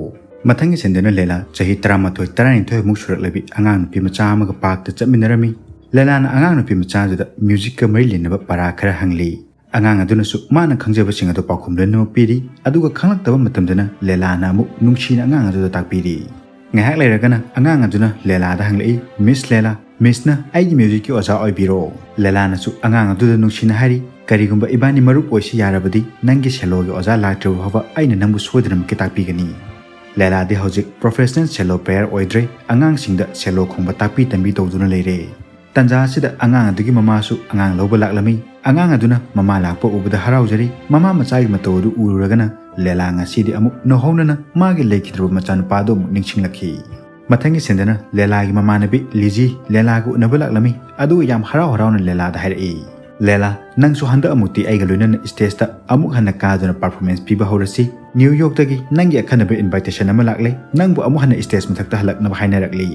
ꯃꯊꯪꯒꯤ ꯁꯟꯗꯦꯅ ꯂꯦꯂꯥ, ꯆꯍꯤ ꯇꯔꯥꯃꯥꯊꯣꯏ, ꯇꯔꯥꯅꯤꯊꯣꯏꯃꯨꯛ ꯁꯨꯔꯛꯂꯕꯤ ꯑꯉꯥꯡ ꯅꯨꯄꯤ ꯃꯆꯥ ꯑꯃꯒ ꯄꯥꯔꯛꯇ ꯆꯠꯃꯤꯟꯅꯔꯝꯃꯤ꯫ ꯂꯦꯂꯥꯅ ꯑꯉꯥꯡ ꯅꯨꯄꯤ ꯃꯆꯥ ꯑꯗꯨꯗ ꯃ꯭ꯌꯨꯖꯤꯛꯀ ꯃꯔꯤ ꯂꯩꯅꯕ ꯄꯔꯥ ꯈꯔ ꯍꯪꯂꯤ꯫ ꯑꯉꯥꯡ ꯑꯗꯨꯅꯁꯨ ꯃꯥꯅ ꯈꯪꯖꯕꯁꯤꯡ ꯑꯗꯨ ꯄꯥꯎꯈꯨꯝ ꯂꯣꯏꯅꯃꯛ ꯄꯤꯔꯤ, ꯑꯗꯨꯒ ꯈꯪꯂꯛꯇꯕ ꯃꯇꯝꯗꯅ ꯂꯦꯂꯥꯅ ꯑꯃꯨꯛ ꯅꯨꯡꯁꯤꯅ ꯑꯉꯥꯡ ꯑꯗꯨꯗ ꯇꯥꯛꯄꯤꯔꯤ꯫ ꯉꯥꯏꯍꯥꯛ ꯂꯩꯔꯒꯅ ꯑꯉꯥꯡ ꯑꯗꯨꯅ ꯂꯦꯂꯥꯗ ꯍꯪꯂꯛꯏ, "ꯃꯤꯁ ꯂꯦꯂꯥ, ꯃꯤꯁꯅ ꯑꯩꯒꯤ ꯃ꯭ꯌꯨꯖꯤꯛꯀꯤ ꯑꯣꯖꯥ ꯑꯣꯏꯕꯤꯔꯣ?" ꯂꯦꯂꯥꯅꯁꯨ ꯑꯉꯥꯡ ꯑꯗꯨꯗ ꯅꯨꯡꯁꯤꯅ ꯍꯥꯏꯔꯤ, "ꯀꯔꯤꯒꯨꯝꯕ ꯏꯕꯥꯅꯤ ꯃꯔꯨꯞ ꯑꯣꯏꯁꯤ ꯌꯥꯔꯕꯗꯤ ꯅꯪꯒꯤ ꯁꯦꯂꯣꯒꯤ ꯑꯣꯖꯥ ꯂꯥꯛꯇ꯭ꯔꯤꯕ ꯐꯥꯎꯕ ꯑꯩꯅ ꯅꯪꯕꯨ ꯁꯣꯏꯗꯅꯃꯛꯀꯤ ꯇꯥꯛꯄꯤꯒꯅꯤ꯫" ꯂꯦꯂꯥꯗꯤ ꯍꯧꯖꯤꯛ ꯄ꯭ꯔꯣꯐꯦꯁꯅꯦꯜ ꯁꯦꯂꯣ ꯄ꯭ꯂꯦꯌꯔ ꯑꯣꯏꯗ꯭ꯔꯦ, ꯑꯉꯥꯡꯁꯤꯡꯗ ꯁꯦꯂꯣ ꯈꯣꯡꯕ ꯇꯥꯛꯄꯤ ꯇꯝꯕꯤ ꯇꯧꯗꯨꯅ ꯂꯩꯔꯦ꯫ ꯇꯟꯖꯥ ꯑꯁꯤꯗ ꯑꯉꯥꯡ ꯑꯗꯨꯒꯤ ꯃꯃꯥꯁꯨ ꯑꯉꯥꯡ ꯂꯧꯕ ꯂꯥꯛꯂꯝꯃꯤ꯫ ꯑꯉꯥꯡ ꯑꯗꯨꯅ ꯃꯃꯥ ꯂꯥꯛꯄ ꯎꯕꯗ ꯍꯔꯥꯎꯖꯔꯤ꯫ ꯃꯃꯥ ꯃꯆꯥꯒꯤ ꯃꯇꯧ ꯑꯗꯨ ꯎꯔꯨꯔꯒꯅ ꯂꯦꯂꯥ ꯉꯁꯤꯗꯤ ꯑꯃꯨꯛ ꯅꯧꯍꯧꯅꯅ ꯃꯥꯒꯤ ꯂꯩꯈꯤꯗ꯭ꯔꯕ ꯃꯆꯥꯅꯨꯄꯥꯗꯨ ꯑꯃꯨꯛ ꯅꯤꯡꯁꯤꯡꯂꯛꯈꯤ꯫ ꯃꯊꯪꯒꯤ ꯁꯟꯗꯦꯅ ꯂꯦꯂꯥꯒꯤ ꯃꯃꯥꯟꯅꯕꯤ ꯂꯤꯖꯤ ꯂꯦꯂꯥꯒ ꯎꯅꯕ ꯂꯥꯛꯂꯝꯃꯤ, ꯑꯗꯨꯒ ꯌꯥꯝ ꯍꯔꯥꯎ ꯍꯔꯥꯎꯅ ꯂꯦꯂꯥꯗ ꯍꯥꯏꯔꯛꯏ, "ꯂꯦꯂꯥ, ꯅꯪꯁꯨ ꯍꯟꯗꯛ ꯑꯃꯨꯛꯇꯤ ꯑꯩꯒ ꯂꯣꯏꯅꯅ ꯁ꯭ꯇꯦꯖꯇ ꯑꯃꯨꯛ ꯍꯟꯅ ꯀꯥꯗꯨꯅ ꯄꯔꯐꯣꯔꯃꯦꯟꯁ ꯄꯤꯕ ꯍꯧꯔꯁꯤ꯫ ꯅ꯭ꯌꯨ ꯌꯣꯔꯛꯇꯒꯤ ꯅꯪꯒꯤ ꯑꯈꯟꯅꯕ ꯏꯟꯚꯥꯏꯇꯦꯁꯟ ꯑꯃ ꯂꯥꯛꯂꯦ, ꯅꯪꯕꯨ ꯑꯃꯨꯛ ꯍꯟꯅ ꯁ꯭ꯇꯦꯖ ꯃꯊꯛꯇ ꯍꯜꯂꯛꯅꯕ ꯍꯥꯏꯅꯔꯛꯂꯤ꯫"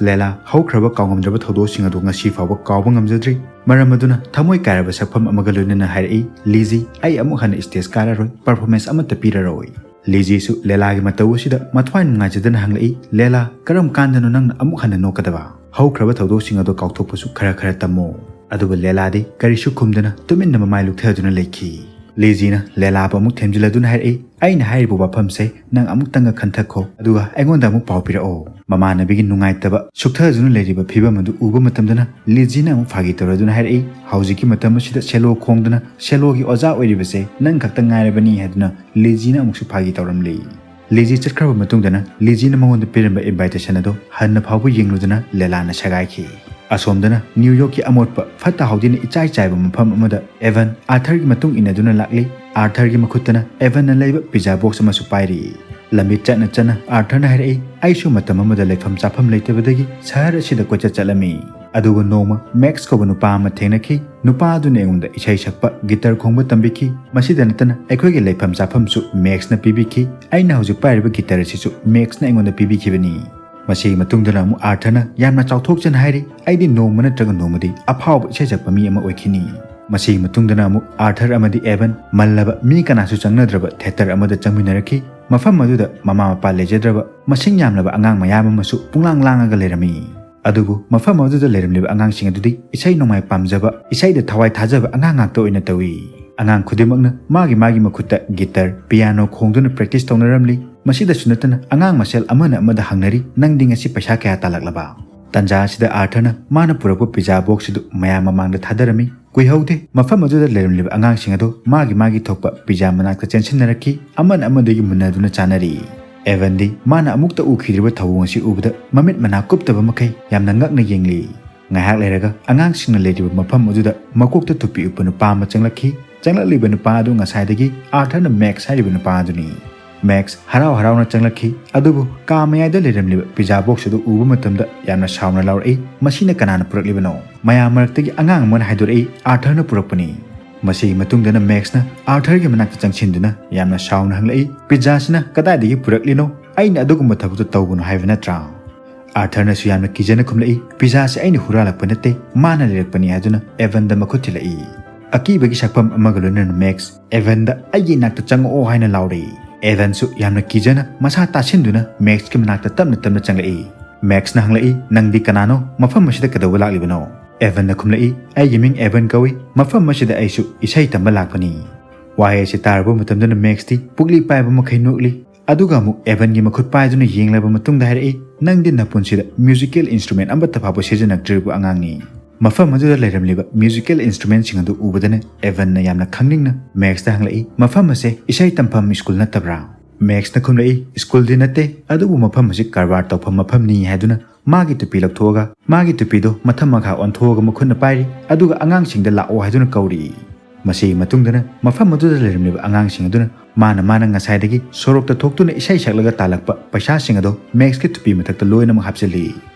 ꯂꯦꯂꯥ ꯍꯧꯈ꯭ꯔꯕ ꯀꯥꯎꯉꯝꯗ꯭ꯔꯕ ꯊꯧꯗꯣꯛꯁꯤꯡ ꯑꯗꯨ ꯉꯁꯤ ꯐꯥꯎꯕ ꯀꯥꯎꯕ ꯉꯝꯖꯗ꯭ꯔꯤ꯫ ꯃꯔꯝ ꯑꯗꯨꯅ ꯊꯃꯣꯏ ꯀꯥꯏꯔꯕ ꯁꯛꯐꯝ ꯑꯃꯒ ꯂꯣꯏꯅꯅ ꯍꯥꯏꯔꯛꯏ, "ꯂꯤꯖꯤ, ꯑꯩ ꯑꯃꯨꯛ ꯍꯟꯅ ꯁ꯭ꯇꯦꯖ ꯀꯥꯔꯔꯣꯏ, ꯄꯔꯐꯣꯔꯃꯦꯟꯁ ꯑꯃꯠꯇ ꯄꯤꯔꯔꯣꯏ꯫" ꯂꯤꯖꯤꯁꯨ ꯂꯦꯂꯥꯒꯤ ꯃꯇꯧ ꯑꯁꯤꯗ ꯃꯊ꯭ꯋꯥꯏ ꯅꯨꯡꯉꯥꯏꯖꯗꯅ ꯍꯪꯂꯛꯏ, "ꯂꯦꯂꯥ, ꯀꯔꯝ ꯀꯥꯟꯗꯅꯣ ꯅꯪꯅ ꯑꯃꯨꯛ ꯍꯟꯅ ꯅꯣꯛꯀꯗꯕ? ꯍꯧꯈ꯭ꯔꯕ ꯊꯧꯗꯣꯛꯁꯤꯡ ꯑꯗꯨ ꯀꯥꯎꯊꯣꯛꯄꯁꯨ ꯈꯔ ꯈꯔ ꯇꯝꯃꯨ꯫" ꯑꯗꯨꯕꯨ ꯂꯦꯂꯥꯗꯤ ꯀꯔꯤꯁꯨ ꯈꯨꯝꯗꯅ ꯇꯨꯃꯤꯟꯅ ꯃꯃꯥꯏ ꯂꯨꯛꯊꯗꯨꯅ ꯂꯩꯈꯤ꯫ ꯂꯤꯖꯤꯅ ꯂꯦꯂꯥꯕꯨ ꯑꯃꯨꯛ ꯊꯦꯝꯖꯤꯜꯂꯗꯨꯅ ꯍꯥꯏꯔꯛꯏ, "ꯑꯩꯅ ꯍꯥꯏꯔꯤꯕ ꯋꯥꯐꯝꯁꯦ ꯅꯪ ꯑꯃꯨꯛꯇꯪꯒ ꯈꯟꯊꯈꯣ, ꯑꯗꯨꯒ ꯑꯩꯉꯣꯟꯗ ꯑꯃꯨꯛ ꯄꯥꯎ ꯄꯤꯔꯛꯑꯣ꯫" ꯃꯃꯥꯟꯅꯕꯤꯒꯤ ꯅꯨꯡꯉꯥꯏꯇꯕ ꯁꯨꯛꯊꯗꯨꯅ ꯂꯩꯔꯤꯕ ꯐꯤꯕꯝ ꯑꯗꯨ ꯎꯕ ꯃꯇꯝꯗꯅ ꯂꯤꯖꯤꯅ ꯑꯃꯨꯛ ꯐꯥꯒꯤ ꯇꯧꯔꯗꯨꯅ ꯍꯥꯏꯔꯛꯏ, "ꯍꯧꯖꯤꯛꯀꯤ ꯃꯇꯝ ꯑꯁꯤꯗ ꯁꯦꯂꯣ ꯈꯣꯡꯗꯅ ꯁꯦꯂꯣꯒꯤ ꯑꯣꯖꯥ ꯑꯣꯏꯔꯤꯕꯁꯦ ꯅꯪ ꯈꯛꯇ ꯉꯥꯏꯔꯕꯅꯤ" ꯍꯥꯏꯗꯨꯅ ꯂꯤꯖꯤꯅ ꯑꯃꯨꯛꯁꯨ ꯐꯥꯒꯤ ꯇꯧꯔꯝꯂꯤ꯫ ꯂꯤꯖꯤ ꯆꯠꯈ꯭ꯔꯕ ꯃꯇꯨꯡꯗꯅ ꯂꯤꯖꯤꯅ ꯃꯉꯣꯟꯗ ꯄꯤꯔꯝꯕ ꯏꯟꯚꯥꯏꯇꯦꯁꯟ ꯑꯗꯨ ꯍꯟꯅ ꯐꯥꯎꯕ ꯌꯦꯡꯂꯨꯗꯅ ꯂꯦꯂꯥꯅ ꯁꯦꯒꯥꯏꯈꯤ꯫ ꯑꯁꯣꯝꯗꯅ ꯅ꯭ꯌꯨ ꯌꯣꯔꯛꯀꯤ ꯑꯃꯣꯠꯄ ꯐꯠꯇ ꯍꯥꯎꯗꯤꯅ ꯏꯆꯥꯏ ꯆꯥꯏꯕ ꯃꯐꯝ ꯑꯃꯗ ꯑꯦꯚꯟ ꯑꯥꯔꯊꯔꯒꯤ ꯃꯇꯨꯡ ꯏꯟꯅꯗꯨꯅ ꯂꯥꯛꯂꯤ꯫ ꯑꯥꯔꯊꯔꯒꯤ ꯃꯈꯨꯠꯇꯅ ꯑꯦꯚꯟꯅ ꯂꯩꯕ ꯄꯤꯖꯥ ꯕꯣꯛꯁ ꯑꯃꯁꯨ ꯄꯥꯏꯔꯤ꯫ ꯂꯝꯕꯤ ꯆꯠꯅ ꯆꯠꯅ ꯑꯥꯔꯊꯔꯅ ꯍꯥꯏꯔꯛꯏ, "ꯑꯩꯁꯨ ꯃꯇꯝ ꯑꯃꯗ ꯂꯩꯐꯝ ꯆꯥꯐꯝ ꯂꯩꯇꯕꯗꯒꯤ ꯁꯍꯔ ꯑꯁꯤꯗ ꯀꯣꯏꯆꯠ ꯆꯠꯂꯝꯃꯤ꯫ ꯑꯗꯨꯒ ꯅꯣꯡꯃ ꯃꯦꯛꯁ ꯀꯧꯕ ꯅꯨꯄꯥ ꯑꯃ ꯊꯦꯡꯅꯈꯤ꯫ ꯅꯨꯄꯥ ꯑꯗꯨꯅ ꯑꯩꯉꯣꯟꯗ ꯏꯁꯩ ꯁꯛꯄ, ꯒꯤꯇꯔ ꯈꯣꯡꯕ ꯇꯝꯕꯤꯈꯤ꯫ ꯃꯁꯤꯗ ꯅꯠꯇꯅ ꯑꯩꯈꯣꯏꯒꯤ ꯂꯩꯐꯝ ꯆꯥꯐꯝꯁꯨ ꯃꯦꯛꯁꯅ ꯄꯤꯕꯤꯈꯤ꯫ ꯑꯩꯅ ꯍꯧꯖꯤꯛ ꯄꯥꯏꯔꯤꯕ ꯒꯤꯇꯔ ꯑꯁꯤꯁꯨ ꯃꯦꯛꯁꯅ ꯑꯩꯉꯣꯟꯗ ꯄꯤꯕꯤꯈꯤꯕꯅꯤ꯫" ꯃꯁꯤꯒꯤ ꯃꯇꯨꯡꯗꯅ ꯑꯃꯨꯛ ꯑꯥꯔꯊꯔꯅ ꯌꯥꯝꯅ ꯆꯥꯎꯊꯣꯛꯆꯅ ꯍꯥꯏꯔꯤ, "ꯑꯩꯗꯤ ꯅꯣꯡꯃ ꯅꯠꯇ꯭ꯔꯒ ꯅꯣꯡꯃꯗꯤ ꯑꯐꯥꯎꯕ ꯏꯁꯩ ꯁꯛꯄ ꯃꯤ ꯑꯃ ꯑꯣꯏꯈꯤꯅꯤ꯫" ꯃꯁꯤꯒꯤ ꯃꯇꯨꯡꯗꯅ ꯑꯃꯨꯛ ꯑꯥꯔꯊꯔ ꯑꯃꯗꯤ ꯑꯦꯚꯟ ꯃꯜꯂꯕ, ꯃꯤ ꯀꯅꯥꯁꯨ ꯆꯪꯅꯗ꯭ꯔꯕ ꯊꯤꯌꯦꯇꯔ ꯑꯃꯗ ꯆꯪꯃꯤꯟꯅꯔꯛꯈꯤ꯫ ꯃꯐꯝ ꯑꯗꯨꯗ ꯃꯃꯥ ꯃꯄꯥ ꯂꯩꯖꯗ꯭ꯔꯕ ꯃꯁꯤꯡ ꯌꯥꯝꯂꯕ ꯑꯉꯥꯡ ꯃꯌꯥꯝ ꯑꯃꯁꯨ ꯄꯨꯡꯂꯥꯡ ꯂꯥꯡꯉꯒ ꯂꯩꯔꯝꯃꯤ꯫ ꯑꯗꯨꯕꯨ ꯃꯐꯝ ꯑꯗꯨꯗ ꯂꯩꯔꯝꯂꯤꯕ ꯑꯉꯥꯡꯁꯤꯡ ꯑꯗꯨꯗꯤ ꯏꯁꯩ ꯅꯣꯡꯃꯥꯏ ꯄꯥꯝꯖꯕ, ꯏꯁꯩꯗ ꯊꯋꯥꯏ ꯊꯥꯖꯕ ꯑꯉꯥꯡ ꯉꯥꯛꯇ ꯑꯣꯏꯅ ꯇꯧꯏ꯫ ꯑꯉꯥꯡ ꯈꯨꯗꯤꯡꯃꯛꯅ ꯃꯥꯒꯤ ꯃꯥꯒꯤ ꯃꯈꯨꯠꯇ ꯒꯤꯇꯔ, ꯄꯤꯌꯥꯅꯣ ꯈꯣꯡꯗꯨꯅ ꯄ꯭ꯔꯦꯛꯇꯤꯁ ꯇꯧꯅꯔꯝꯂꯤ꯫ ꯃꯁꯤꯗꯁꯨ ꯅꯠꯇꯅ ꯑꯉꯥꯡ ꯃꯁꯦꯜ ꯑꯃꯅ ꯑꯃꯗ ꯍꯪꯅꯔꯤ, "ꯅꯪꯗꯤ ꯉꯁꯤ ꯄꯩꯁꯥ ꯀꯌꯥ ꯇꯥꯜꯂꯛꯂꯕ?" ꯇꯟꯖꯥ ꯑꯁꯤꯗ ꯑꯥꯔꯊꯔꯅ ꯃꯥꯅ ꯄꯨꯔꯛꯄ ꯄꯤꯖꯥ ꯕꯣꯛꯁ ꯑꯗꯨ ꯃꯌꯥꯝ ꯃꯃꯥꯡꯗ ꯊꯥꯗꯔꯝꯃꯤ꯫ ꯀꯨꯏꯍꯧꯗꯦ, ꯃꯐꯝ ꯑꯗꯨꯗ ꯂꯩꯔꯝꯂꯤꯕ ꯑꯉꯥꯡꯁꯤꯡ ꯑꯗꯨ ꯃꯥꯒꯤ ꯃꯥꯒꯤ ꯊꯣꯛꯄ ꯄꯤꯖꯥ ꯃꯅꯥꯛꯇ ꯆꯦꯟꯁꯤꯟꯅꯔꯛꯈꯤ, ꯑꯃꯅ ꯑꯃꯗꯒꯤ ꯃꯨꯟꯅꯗꯨꯅ ꯆꯥꯅꯔꯤ꯫ ꯑꯦꯚꯟꯗꯤ ꯃꯥꯅ ꯑꯃꯨꯛꯇ ꯎꯈꯤꯗ꯭ꯔꯤꯕ ꯊꯧꯑꯣꯡ ꯑꯁꯤ ꯎꯕꯗ ꯃꯃꯤꯠ ꯃꯅꯥ ꯀꯨꯞꯇꯕ ꯃꯈꯩ ꯌꯥꯝꯅ ꯉꯛꯅ ꯌꯦꯡꯂꯤ꯫ ꯉꯥꯏꯍꯥꯛ ꯂꯩꯔꯒ ꯑꯉꯥꯡꯁꯤꯡꯅ ꯂꯩꯔꯤꯕ ꯃꯐꯝ ꯑꯗꯨꯗ ꯃꯀꯣꯛꯇ ꯇꯨꯄꯤ ꯎꯞꯄ ꯅꯨꯄꯥ ꯑꯃ ꯆꯪꯂꯛꯈꯤ꯫ ꯆꯪꯂꯛꯂꯤꯕ ꯅꯨꯄꯥ ꯑꯗꯨ ꯉꯁꯥꯏꯗꯒꯤ ꯑꯥꯔꯊꯔꯅ ꯃꯦꯛꯁ ꯍꯥꯏꯔꯤꯕ ꯅꯨꯄꯥ ꯑꯗꯨꯅꯤ꯫ ꯃꯦꯛꯁ ꯍꯔꯥꯎ ꯍꯔꯥꯎꯅ ꯆꯪꯂꯛꯈꯤ, ꯑꯗꯨꯕꯨ ꯀꯥ ꯃꯌꯥꯏꯗ ꯂꯩꯔꯝꯂꯤꯕ ꯄꯤꯖꯥ ꯕꯣꯛꯁ ꯑꯗꯨ ꯎꯕ ꯃꯇꯝꯗ ꯌꯥꯝꯅ ꯁꯥꯎꯅ ꯂꯥꯎꯔꯛꯏ, "ꯃꯁꯤꯅ ꯀꯅꯥꯅ ꯄꯨꯔꯛꯂꯤꯕꯅꯣ?" ꯃꯌꯥꯝ ꯃꯔꯛꯇꯒꯤ ꯑꯉꯥꯡ ꯑꯃꯅ ꯍꯥꯏꯗꯣꯔꯛꯏ, "ꯑꯥꯔꯊꯔꯅ ꯄꯨꯔꯛꯄꯅꯤ꯫" ꯃꯁꯤꯒꯤ ꯃꯇꯨꯡꯗꯅ ꯃꯦꯛꯁꯅ ꯑꯥꯔꯊꯔꯒꯤ ꯃꯅꯥꯛꯇ ꯆꯪꯁꯤꯟꯗꯨꯅ ꯌꯥꯝꯅ ꯁꯥꯎꯅ ꯍꯪꯂꯛꯏ, "ꯄꯤꯖꯥꯁꯤꯅ ꯀꯗꯥꯏꯗꯒꯤ ꯄꯨꯔꯛꯂꯤꯅꯣ? ꯑꯩꯅ ꯑꯗꯨꯒꯨꯝꯕ ꯊꯕꯛꯇꯣ ꯇꯧꯒꯅꯨ ꯍꯥꯏꯕ ꯅꯠꯇ꯭ꯔꯥ?" ꯑꯥꯔꯊꯔꯅꯁꯨ ꯌꯥꯝꯅ ꯀꯤꯖꯅ ꯈꯨꯝꯂꯛꯏ, "ꯄꯤꯖꯥꯁꯦ ꯑꯩꯅ ꯍꯨꯔꯥꯜꯂꯛꯄ ꯅꯠꯇꯦ, ꯃꯥꯅ ꯂꯩꯔꯛꯄꯅꯤ" ꯍꯥꯏꯗꯨꯅ ꯑꯦꯚꯟꯗ ꯃꯈꯨꯠ ꯊꯤꯜꯂꯛꯏ꯫ ꯑꯀꯤꯕꯒꯤ ꯁꯛꯐꯝ ꯑꯃꯒ ꯂꯣꯏꯅꯅ ꯃꯦꯛꯁ ꯑꯦꯚꯟꯗ "ꯑꯩꯒꯤ ꯏꯅꯥꯛꯇ ꯆꯪꯉꯛꯑꯣ" ꯍꯥꯏꯅ ꯂꯥꯎꯔꯛꯏ꯫ ꯑꯦꯚꯟꯁꯨ ꯌꯥꯝꯅ ꯀꯤꯖꯅ ꯃꯁꯥ ꯇꯥꯁꯤꯟꯗꯨꯅ ꯃꯦꯛꯁꯀꯤ ꯃꯅꯥꯛꯇ ꯇꯞꯅ ꯇꯞꯅ ꯆꯪꯂꯛꯏ꯫ ꯃꯦꯛꯁꯅ ꯍꯪꯂꯛꯏ, "ꯅꯪꯗꯤ ꯀꯅꯥꯅꯣ? ꯃꯐꯝ ꯑꯁꯤꯗ ꯀꯩꯗꯧꯕ ꯂꯥꯛꯂꯤꯕꯅꯣ?" ꯑꯦꯚꯟꯅ ꯈꯨꯝꯂꯛꯏ, "ꯑꯩꯒꯤ ꯃꯤꯡ ꯑꯦꯚꯟ ꯀꯧꯏ, ꯃꯐꯝ ꯑꯁꯤꯗ ꯑꯩꯁꯨ ꯏꯁꯩ ꯇꯝꯕ ꯂꯥꯛꯄꯅꯤ꯫" ꯋꯥꯍꯩ ꯑꯁꯤ ꯇꯥꯔꯨꯕ ꯃꯇꯝꯗꯅ ꯃꯦꯛꯁꯇꯤ ꯄꯨꯛꯂꯤ ꯄꯥꯏꯕ ꯃꯈꯩ ꯅꯣꯛꯂꯤ꯫ ꯑꯗꯨꯒ ꯑꯃꯨꯛ ꯑꯦꯚꯟꯒꯤ ꯃꯈꯨꯠ ꯄꯥꯏꯗꯨꯅ ꯌꯦꯡꯂꯕ ꯃꯇꯨꯡꯗ ꯍꯥꯏꯔꯛꯏ, "ꯅꯪꯗꯤ ꯅꯄꯨꯟꯁꯤꯗ ꯃ꯭ꯌꯨꯖꯤꯀꯦꯜ ꯏꯟꯁꯇ꯭ꯔꯨꯃꯦꯟ ꯑꯃꯠꯇ ꯐꯥꯎꯕ ꯁꯤꯖꯤꯟꯅꯛꯇ꯭ꯔꯤꯕ ꯑꯉꯥꯡꯅꯤ"꯫ ꯃꯐꯝ ꯑꯗꯨꯗ ꯂꯩꯔꯝꯂꯤꯕ ꯃ꯭ꯌꯨꯖꯤꯀꯦꯜ ꯏꯟꯁꯇ꯭ꯔꯨꯃꯦꯟꯁꯤꯡ ꯑꯗꯨ ꯎꯕꯗꯅ ꯑꯦꯚꯟꯅ ꯌꯥꯝꯅ ꯈꯪꯅꯤꯡꯅ ꯃꯦꯛꯁꯇ ꯍꯪꯂꯛꯏ, "ꯃꯐꯝ ꯑꯁꯦ ꯏꯁꯩ ꯇꯝꯐꯝ ꯁ꯭ꯀꯨꯜ ꯅꯠꯇꯕ꯭ꯔꯥ?" ꯃꯦꯛꯁꯅ ꯈꯨꯝꯂꯛꯏ, "ꯁ꯭ꯀꯨꯜꯗꯤ ꯅꯠꯇꯦ, ꯑꯗꯨꯕꯨ ꯃꯐꯝ ꯑꯁꯤ ꯀꯔꯕꯥꯔ ꯇꯧꯐꯝ ꯃꯐꯝꯅꯤ" ꯍꯥꯏꯗꯨꯅ ꯃꯥꯒꯤ ꯇꯨꯄꯤ ꯂꯧꯊꯣꯛꯑꯒ ꯃꯥꯒꯤ ꯇꯨꯄꯤꯗꯣ ꯃꯊꯛ ꯃꯈꯥ ꯑꯣꯟꯊꯣꯛꯑꯒ ꯃꯈꯨꯠꯅ ꯄꯥꯏꯔꯤ, ꯑꯗꯨꯒ ꯑꯉꯥꯡꯁꯤꯡꯗ "ꯂꯥꯛꯑꯣ" ꯍꯥꯏꯗꯨꯅ ꯀꯧꯔꯤ꯫ ꯃꯁꯤꯒꯤ ꯃꯇꯨꯡꯗꯅ ꯃꯐꯝ ꯑꯗꯨꯗ ꯂꯩꯔꯝꯂꯤꯕ ꯑꯉꯥꯡꯁꯤꯡ ꯑꯗꯨꯅ ꯃꯥꯅ ꯃꯥꯅ ꯉꯁꯥꯏꯗꯒꯤ ꯁꯣꯔꯣꯛꯇ ꯊꯣꯛꯇꯨꯅ ꯏꯁꯩ ꯁꯛꯂꯒ ꯇꯥꯜꯂꯛꯄ ꯄꯩꯁꯥꯁꯤꯡ ꯑꯗꯣ ꯃꯦꯛꯁꯀꯤ ꯇꯨꯄꯤ ꯃꯊꯛꯇ ꯂꯣꯏꯅꯃꯛ ꯍꯥꯞꯆꯤꯜꯂꯤ꯫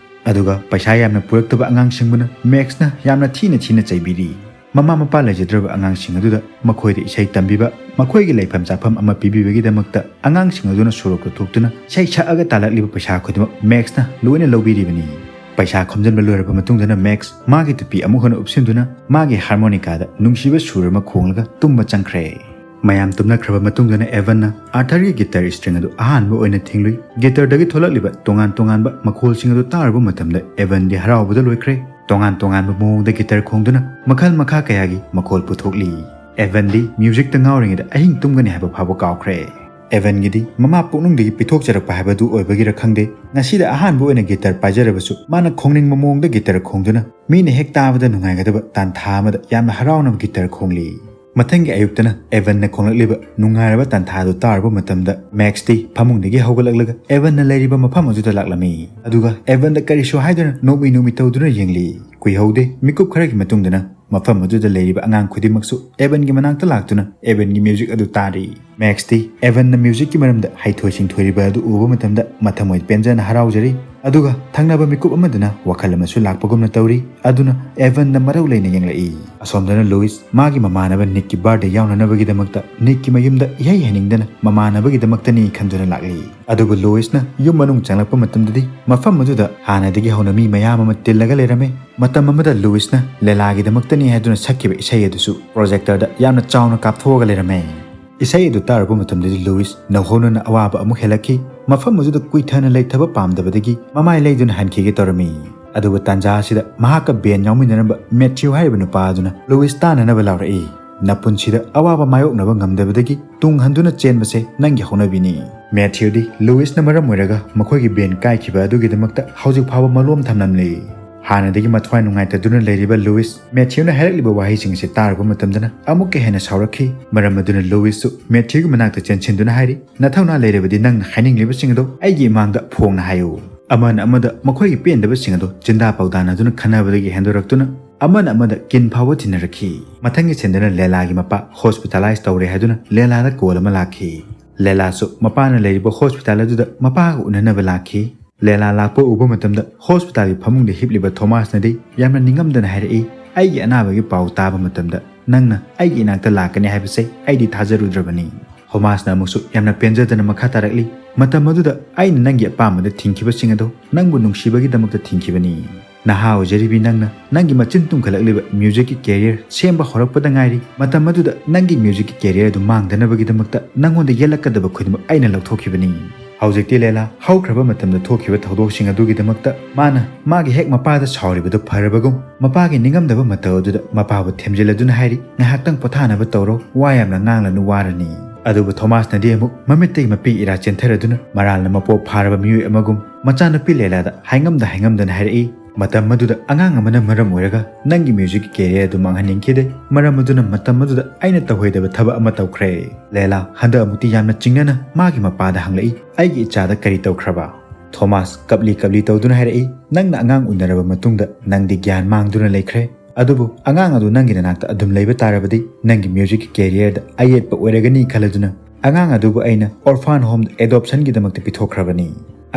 ꯑꯗꯨꯒ ꯄꯩꯁꯥ ꯌꯥꯝꯅ ꯄꯨꯔꯛꯇꯕ ꯑꯉꯥꯡꯁꯤꯡꯕꯨꯅ ꯃꯦꯛꯁꯅ ꯌꯥꯝꯅ ꯊꯤꯅ ꯊꯤꯅ ꯆꯩꯕꯤꯔꯤ꯫ ꯃꯃꯥ ꯃꯄꯥ ꯂꯩꯖꯗ꯭ꯔꯕ ꯑꯉꯥꯡꯁꯤꯡ ꯑꯗꯨꯗ ꯃꯈꯣꯏꯗ ꯏꯁꯩ ꯇꯝꯕꯤꯕ, ꯃꯈꯣꯏꯒꯤ ꯂꯩꯐꯝ ꯆꯥꯐꯝ ꯑꯃ ꯄꯤꯕꯤꯕꯒꯤꯗꯃꯛꯇ ꯑꯉꯥꯡꯁꯤꯡ ꯑꯗꯨꯅ ꯁꯣꯔꯣꯛꯇ ꯊꯣꯛꯇꯨꯅ ꯏꯁꯩ ꯁꯛꯑꯒ ꯇꯥꯜꯂꯛꯂꯤꯕ ꯄꯩꯁꯥ ꯈꯨꯗꯤꯡꯃꯛ ꯃꯦꯛꯁꯅ ꯂꯣꯏꯅ ꯂꯧꯕꯤꯔꯤꯕꯅꯤ꯫ ꯄꯩꯁꯥ ꯈꯣꯝꯖꯤꯟꯕ ꯂꯣꯏꯔꯕ ꯃꯇꯨꯡꯗꯅ ꯃꯦꯛꯁ ꯃꯥꯒꯤ ꯇꯨꯄꯤ ꯑꯃꯨꯛ ꯍꯟꯅ ꯎꯞꯁꯤꯟꯗꯨꯅ ꯃꯥꯒꯤ ꯍꯥꯔꯃꯣꯅꯤꯀꯥꯗ ꯅꯨꯡꯁꯤꯕ ꯁꯨꯔ ꯑꯃ ꯈꯣꯡꯂꯒ ꯇꯨꯝꯕ ꯆꯪꯈ꯭ꯔꯦ꯫ ꯃꯌꯥꯝ ꯇꯨꯝꯅꯈ꯭ꯔꯕ ꯃꯇꯨꯡꯗꯅ ꯑꯦꯚꯟꯅ ꯑꯥꯔꯊꯔꯒꯤ ꯒꯤꯇꯔ ꯁ꯭ꯇ꯭ꯔꯤꯡ ꯑꯗꯨ ꯑꯍꯥꯟꯕ ꯑꯣꯏꯅ ꯊꯤꯡꯂꯨꯏ꯫ ꯒꯤꯇꯔꯗꯒꯤ ꯊꯣꯛꯂꯛꯂꯤꯕ ꯇꯣꯉꯥꯟ ꯇꯣꯉꯥꯟꯕ ꯃꯈꯣꯜꯁꯤꯡ ꯑꯗꯨ ꯇꯥꯔꯨꯕ ꯃꯇꯝꯗ ꯑꯦꯚꯟꯗꯤ ꯍꯔꯥꯎꯕꯗ ꯂꯣꯏꯈ꯭ꯔꯦ꯫ ꯇꯣꯉꯥꯟ ꯇꯣꯉꯥꯟꯕ ꯃꯑꯣꯡꯗ ꯒꯤꯇꯔ ꯈꯣꯡꯗꯨꯅ ꯃꯈꯜ ꯃꯈꯥ ꯀꯌꯥꯒꯤ ꯃꯈꯣꯜ ꯄꯨꯊꯣꯛꯂꯤ꯫ ꯑꯦꯚꯟꯗꯤ ꯃ꯭ꯌꯨꯖꯤꯛꯇ ꯉꯥꯎꯔꯤꯉꯩꯗ ꯑꯍꯤꯡ ꯇꯨꯝꯒꯅꯤ ꯍꯥꯏꯕ ꯐꯥꯎꯕ ꯀꯥꯎꯈ꯭ꯔꯦ꯫ ꯑꯦꯚꯟꯒꯤꯗꯤ ꯃꯃꯥ ꯄꯣꯛꯅꯨꯡꯗꯒꯤ ꯄꯤꯊꯣꯛꯆꯔꯛꯄ ꯍꯥꯏꯕꯗꯨ ꯑꯣꯏꯕꯒꯤꯔ ꯈꯪꯗꯦ, ꯉꯁꯤꯗ ꯑꯍꯥꯟꯕ ꯑꯣꯏꯅ ꯒꯤꯇꯔ ꯄꯥꯏꯖꯔꯕꯁꯨ ꯃꯥꯅ ꯈꯣꯡꯅꯤꯡꯕ ꯃꯑꯣꯡꯗ ꯒꯤꯇꯔ ꯈꯣꯡꯗꯨꯅ ꯃꯤꯅ ꯍꯦꯛ ꯇꯥꯕꯗ ꯅꯨꯡꯉꯥꯏꯒꯗꯕ ꯇꯥꯟꯊꯥ ꯑꯃꯗ ꯌꯥꯝꯅ ꯍꯔꯥꯎꯅ ꯒꯤꯇꯔ ꯈꯣꯡꯂꯤ꯫ ꯃꯊꯪꯒꯤ ꯑꯌꯨꯛꯇꯅ ꯑꯦꯚꯟꯅ ꯈꯣꯡꯂꯛꯂꯤꯕ ꯅꯨꯡꯉꯥꯏꯔꯕ ꯇꯥꯟꯊꯥ ꯑꯗꯨ ꯇꯥꯔꯨꯕ ꯃꯇꯝꯗ ꯃꯦꯛꯁꯇꯤ ꯐꯃꯨꯡꯗꯒꯤ ꯍꯧꯒꯠꯂꯛꯂꯒ ꯑꯦꯚꯟꯅ ꯂꯩꯔꯤꯕ ꯃꯐꯝ ꯑꯗꯨꯗ ꯂꯥꯛꯂꯝꯃꯤ꯫ ꯑꯗꯨꯒ ꯑꯦꯚꯟꯗ ꯀꯔꯤꯁꯨ ꯍꯥꯏꯗꯨꯅ ꯅꯣꯛꯃꯤ ꯅꯣꯛꯃꯤ ꯇꯧꯗꯨꯅ ꯌꯦꯡꯂꯤ꯫ ꯀꯨꯏꯍꯧꯗꯦ, ꯃꯤꯀꯨꯞ ꯈꯔꯒꯤ ꯃꯇꯨꯡꯗꯅ ꯃꯐꯝ ꯑꯗꯨꯗ ꯂꯩꯔꯤꯕ ꯑꯉꯥꯡ ꯈꯨꯗꯤꯡꯃꯛꯁꯨ ꯑꯦꯚꯟꯒꯤ ꯃꯅꯥꯛꯇ ꯂꯥꯛꯇꯨꯅ ꯑꯦꯚꯟꯒꯤ ꯃ꯭ꯌꯨꯖꯤꯛ ꯑꯗꯨ ꯇꯥꯔꯤ꯫ ꯃꯦꯛꯁꯇꯤ ꯑꯦꯚꯟꯅ ꯃ꯭ꯌꯨꯖꯤꯛꯀꯤ ꯃꯔꯝꯗ ꯍꯩꯊꯣꯏ ꯁꯤꯡꯊꯣꯏꯔꯤꯕ ꯑꯗꯨ ꯎꯕ ꯃꯇꯝꯗ ꯃꯊꯃꯣꯏ ꯄꯦꯟꯖꯅ ꯍꯔꯥꯎꯖꯔꯤ꯫ ꯑꯗꯨꯒ ꯊꯪꯅꯕ ꯃꯤꯀꯨꯞ ꯑꯃꯗꯅ ꯋꯥꯈꯜ ꯑꯃꯁꯨ ꯂꯥꯛꯄꯒꯨꯝꯅ ꯇꯧꯔꯤ꯫ ꯑꯗꯨꯅ ꯑꯦꯚꯟꯗ ꯃꯔꯧ ꯂꯩꯅ ꯌꯦꯡꯂꯛꯏ꯫ ꯑꯁꯣꯝꯗꯅ ꯂꯨꯏꯁ ꯃꯥꯒꯤ ꯃꯃꯥꯟꯅꯕ ꯅꯤꯛꯀꯤ ꯕꯥꯔꯗꯦ ꯌꯥꯎꯅꯅꯕꯒꯤꯗꯃꯛꯇ ꯅꯤꯛꯀꯤ ꯃꯌꯨꯝꯗ ꯏꯍꯩ ꯍꯩꯅꯤꯡꯗꯅ ꯃꯃꯥꯟꯅꯕꯒꯤꯗꯃꯛꯇꯅꯤ ꯈꯟꯗꯨꯅ ꯂꯥꯛꯂꯤ꯫ ꯑꯗꯨꯕꯨ ꯂꯨꯏꯁꯅ ꯌꯨꯝ ꯃꯅꯨꯡ ꯆꯪꯂꯛꯄ ꯃꯇꯝꯗꯗꯤ ꯃꯐꯝ ꯑꯗꯨꯗ ꯍꯥꯟꯅꯗꯒꯤ ꯍꯧꯅ ꯃꯤ ꯃꯌꯥꯝ ꯑꯃ ꯇꯤꯜꯂꯒ ꯂꯩꯔꯝꯃꯤ꯫ ꯃꯇꯝ ꯑꯃꯗ ꯂꯨꯏꯁꯅ ꯂꯦꯂꯥꯒꯤꯗꯃꯛꯇꯅꯤ ꯍꯥꯏꯗꯨꯅ ꯁꯛꯈꯤꯕ ꯏꯁꯩ ꯑꯗꯨꯁꯨ ꯄ꯭ꯔꯣꯖꯦꯛꯇꯔꯗ ꯌꯥꯝꯅ ꯆꯥꯎꯅ ꯀꯥꯞꯊꯣꯛꯑꯒ ꯂꯩꯔꯝꯃꯦ꯫ ꯏꯁꯩ ꯑꯗꯨ ꯇꯥꯔꯨꯕ ꯃꯇꯝꯗꯗꯤ ꯂꯨꯏꯁ ꯅꯧꯍꯧꯅꯅ ꯑꯋꯥꯕ ꯑꯃꯨꯛ ꯍꯦꯜꯂꯛꯈꯤ꯫ ꯃꯐꯝ ꯑꯗꯨꯗ ꯀꯨꯏꯊꯅ ꯂꯩꯊꯕ ꯄꯥꯝꯗꯕꯗꯒꯤ ꯃꯃꯥꯏ ꯂꯩꯗꯨꯅ ꯍꯟꯈꯤꯒꯦ ꯇꯧꯔꯝꯃꯤ꯫ ꯑꯗꯨꯕꯨ ꯇꯥꯟꯖꯥ ꯑꯁꯤꯗ ꯃꯍꯥꯛꯀ ꯕꯦꯟ ꯌꯥꯎꯃꯤꯟꯅꯔꯝꯕ ꯃꯦꯊ꯭ꯌꯨ ꯍꯥꯏꯔꯤꯕ ꯅꯨꯄꯥ ꯑꯗꯨꯅ ꯂꯨꯏꯁ ꯇꯥꯟꯅꯅꯕ ꯂꯥꯎꯔꯛꯏ꯫ ꯅꯄꯨꯟꯁꯤꯗ ꯑꯋꯥꯕ ꯃꯥꯌꯣꯛꯅꯕ ꯉꯝꯗꯕꯗꯒꯤ ꯇꯨꯡ ꯍꯟꯗꯨꯅ ꯆꯦꯟꯕꯁꯦ ꯅꯪꯒꯤ ꯍꯧꯅꯕꯤꯅꯤ꯫ ꯃꯦꯊ꯭ꯌꯨꯗꯤ ꯂꯨꯏꯁꯅ ꯃꯔꯝ ꯑꯣꯏꯔꯒ ꯃꯈꯣꯏꯒꯤ ꯚꯦꯟ ꯀꯥꯏꯈꯤꯕ ꯑꯗꯨꯒꯤꯗꯃꯛꯇ ꯍꯧꯖꯤꯛ ꯐꯥꯎꯕ ꯃꯂꯣꯝ ꯊꯝꯂꯝꯂꯤ꯫ ꯍꯥꯟꯅꯗꯒꯤ ꯃꯊ꯭ꯋꯥꯏ ꯅꯨꯡꯉꯥꯏꯇꯗꯨꯅ ꯂꯩꯔꯤꯕ ꯂꯨꯏꯁ ꯃꯦꯊ꯭ꯌꯨꯅ ꯍꯥꯏꯔꯛꯂꯤꯕ ꯋꯥꯍꯩꯁꯤꯡ ꯑꯁꯤ ꯇꯥꯔꯨꯕ ꯃꯇꯝꯗꯅ ꯑꯃꯨꯛꯀ ꯍꯦꯟꯅ ꯁꯥꯎꯔꯛꯈꯤ꯫ ꯃꯔꯝ ꯑꯗꯨꯅ ꯂꯨꯏꯁꯁꯨ ꯃꯦꯊ꯭ꯌꯨꯒꯤ ꯃꯅꯥꯛꯇ ꯆꯦꯟꯁꯤꯟꯗꯨꯅ ꯍꯥꯏꯔꯤ, "ꯅꯊꯧꯅꯥ ꯂꯩꯔꯕꯗꯤ ꯅꯪꯅ ꯍꯥꯏꯅꯤꯡꯂꯤꯕꯁꯤꯡ ꯑꯗꯨ ꯑꯩꯒꯤ ꯏꯃꯥꯡꯗ ꯐꯣꯡꯅ ꯍꯥꯏꯌꯨ"꯫ ꯑꯃꯅ ꯑꯃꯗ ꯃꯈꯣꯏꯒꯤ ꯄꯦꯟꯗꯕꯁꯤꯡ ꯑꯗꯨ ꯆꯤꯟꯗꯥ ꯄꯥꯎꯗꯥꯅꯗꯨꯅ ꯈꯟꯅꯕꯗꯒꯤ ꯍꯦꯟꯗꯣꯔꯛꯇꯨꯅ ꯑꯃꯅ ꯑꯃꯗ ꯀꯤꯟ ꯐꯥꯎꯕ ꯊꯤꯟꯅꯔꯛꯈꯤ꯫ ꯃꯊꯪꯒꯤ ꯁꯤꯟꯗꯅ ꯂꯦꯂꯥꯒꯤ ꯃꯄꯥ ꯍꯣꯁꯄꯤꯇꯥꯂꯥꯏꯁ ꯇꯧꯔꯦ ꯍꯥꯏꯗꯨꯅ ꯂꯦꯂꯥꯗ ꯀꯣꯜ ꯑꯃ ꯂꯥꯛꯈꯤ꯫ ꯂꯦꯂꯥꯁꯨ ꯃꯄꯥꯅ ꯂꯩꯔꯤꯕ ꯍꯣꯁꯄꯤꯇꯥꯜ ꯑꯗꯨꯗ ꯃꯄꯥꯒ ꯎꯅꯅꯕ ꯂꯥꯛꯈꯤ꯫ ꯂꯦꯂꯥ ꯂꯥꯛꯄ ꯎꯕ ꯃꯇꯝꯗ ꯍꯣꯁꯄꯤꯇꯥꯜꯒꯤ ꯐꯃꯨꯡꯗ ꯍꯤꯞꯂꯤꯕ ꯊꯣꯃꯥꯁꯅꯗꯤ ꯌꯥꯝꯅ ꯅꯤꯡꯉꯝꯗꯅ ꯍꯥꯏꯔꯛꯏ, "ꯑꯩꯒꯤ ꯑꯅꯥꯕꯒꯤ ꯄꯥꯎ ꯇꯥꯕ ꯃꯇꯝꯗ ꯅꯪꯅ ꯑꯩꯒꯤ ꯏꯅꯥꯛꯇ ꯂꯥꯛꯀꯅꯤ ꯍꯥꯏꯕꯁꯦ ꯑꯩꯗꯤ ꯊꯥꯖꯔꯨꯗ꯭ꯔꯕꯅꯤ"꯫ ꯊꯣꯃꯥꯁꯅ ꯑꯃꯨꯛꯁꯨ ꯌꯥꯝꯅ ꯄꯦꯟꯖꯗꯅ ꯃꯈꯥ ꯇꯥꯔꯛꯂꯤ, "ꯃꯇꯝ ꯑꯗꯨꯗ ꯑꯩꯅ ꯅꯪꯒꯤ ꯑꯄꯥꯝꯕꯗ ꯊꯤꯡꯈꯤꯕꯁꯤꯡ ꯑꯗꯨ ꯅꯪꯕꯨ ꯅꯨꯡꯁꯤꯕꯒꯤꯗꯃꯛꯇ ꯊꯤꯡꯈꯤꯕꯅꯤ꯫ ꯅꯍꯥ ꯑꯣꯏꯖꯔꯤꯕꯤ ꯅꯪꯅ ꯅꯪꯒꯤ ꯃꯆꯤꯟ ꯇꯨꯝꯈꯠꯂꯛꯂꯤꯕ ꯃ꯭ꯌꯨꯖꯤꯛꯀꯤ ꯀꯦꯔꯤꯌꯔ ꯁꯦꯝꯕ ꯍꯧꯔꯛꯄꯗ ꯉꯥꯏꯔꯤ꯫ ꯃꯇꯝ ꯑꯗꯨꯗ ꯅꯪꯒꯤ ꯃ꯭ꯌꯨꯖꯤꯛꯀꯤ ꯀꯦꯔꯤꯌꯔ ꯑꯗꯨ ꯃꯥꯡꯗꯅꯕꯒꯤꯗꯃꯛꯇ ꯅꯪꯉꯣꯟꯗ ꯌꯦꯠꯂꯛꯀꯗꯕ ꯈꯨꯗꯤꯡꯃꯛ ꯑꯩꯅ ꯂꯧꯊꯣꯛꯈꯤꯕꯅꯤ"꯫ ꯍꯧꯖꯤꯛꯇꯤ ꯂꯦꯂꯥ ꯍꯧꯈ꯭ꯔꯕ ꯃꯇꯝꯗ ꯊꯣꯛꯈꯤꯕ ꯊꯧꯗꯣꯛꯁꯤꯡ ꯑꯗꯨꯒꯤꯗꯃꯛꯇ ꯃꯥꯅ ꯃꯥꯒꯤ ꯍꯦꯛ ꯃꯄꯥꯗ ꯁꯥꯎꯔꯤꯕꯗꯨ ꯐꯔꯕꯒꯨꯝ ꯃꯄꯥꯒꯤ ꯅꯤꯡꯉꯝꯗꯕ ꯃꯇꯧ ꯑꯗꯨꯗ ꯃꯄꯥꯕꯨ ꯊꯦꯝꯖꯤꯜꯂꯗꯨꯅ ꯍꯥꯏꯔꯤ, "ꯉꯥꯏꯍꯥꯛꯇꯪ ꯄꯣꯊꯥꯅꯕ ꯇꯧꯔꯣ, ꯋꯥ ꯌꯥꯝꯅ ꯉꯥꯡꯂꯅꯨ, ꯋꯥꯔꯅꯤ"꯫ ꯑꯗꯨꯕꯨ ꯊꯣꯃꯥꯁꯅꯗꯤ ꯑꯃꯨꯛ ꯃꯃꯤꯠꯇꯒꯤ ꯃꯄꯤ ꯏꯔꯥ ꯆꯦꯟꯊꯔꯗꯨꯅ ꯃꯔꯥꯜꯅ ꯃꯄꯣꯞ ꯐꯥꯔꯕ ꯃꯤꯑꯣꯏ ꯑꯃꯒꯨꯝ ꯃꯆꯥꯅꯨꯄꯤ ꯂꯦꯂꯥꯗ ꯍꯥꯏꯉꯝꯗ ꯍꯥꯏꯉꯝꯗꯅ ꯍꯥꯏꯔꯛꯏ, "ꯃꯇꯝ ꯑꯗꯨꯗ ꯑꯉꯥꯡ ꯑꯃꯅ ꯃꯔꯝ ꯑꯣꯏꯔꯒ ꯅꯪꯒꯤ ꯃ꯭ꯌꯨꯖꯤꯛꯀꯤ ꯀꯦꯔꯤꯌꯔ ꯑꯗꯨ ꯃꯥꯡꯍꯟꯅꯤꯡꯈꯤꯗꯦ꯫ ꯃꯔꯝ ꯑꯗꯨꯅ ꯃꯇꯝ ꯑꯗꯨꯗ ꯑꯩꯅ ꯇꯧꯍꯩꯗꯕ ꯊꯕꯛ ꯑꯃ ꯇꯧꯈ꯭ꯔꯦ"꯫ ꯂꯦꯂꯥ ꯍꯟꯗꯛ ꯑꯃꯨꯛꯇꯤ ꯌꯥꯝꯅ ꯆꯤꯡꯅꯅ ꯃꯥꯒꯤ ꯃꯄꯥꯗ ꯍꯪꯂꯛꯏ, "ꯑꯩꯒꯤ ꯏꯆꯥꯗ ꯀꯔꯤ ꯇꯧꯈ꯭ꯔꯕ?" ꯊꯣꯃꯥꯁ ꯀꯞꯂꯤ ꯀꯞꯂꯤ ꯇꯧꯗꯨꯅ ꯍꯥꯏꯔꯛꯏ, "ꯅꯪꯅ ꯑꯉꯥꯡ ꯎꯅꯔꯕ ꯃꯇꯨꯡꯗ ꯅꯪꯗꯤ ꯒ꯭ꯌꯥꯟ ꯃꯥꯡꯗꯨꯅ ꯂꯩꯈ꯭ꯔꯦ꯫ ꯑꯗꯨꯕꯨ ꯑꯉꯥꯡ ꯑꯗꯨ ꯅꯪꯒꯤ ꯅꯅꯥꯛꯇ ꯑꯗꯨꯝ ꯂꯩꯕ ꯇꯥꯔꯕꯗꯤ ꯅꯪꯒꯤ ꯃ꯭ꯌꯨꯖꯤꯛꯀꯤ ꯀꯦꯔꯤꯌꯔꯗ ꯑꯌꯦꯠꯄ ꯑꯣꯏꯔꯒꯅꯤ ꯈꯜꯂꯗꯨꯅ ꯑꯉꯥꯡ ꯑꯗꯨꯕꯨ ꯑꯩꯅ ꯑꯣꯔꯐꯥꯟ ꯍꯣꯝꯗ ꯑꯦꯗꯣꯞꯁꯟꯒꯤꯗꯃꯛꯇ ꯄꯤꯊꯣꯛꯈ꯭ꯔꯕꯅꯤ꯫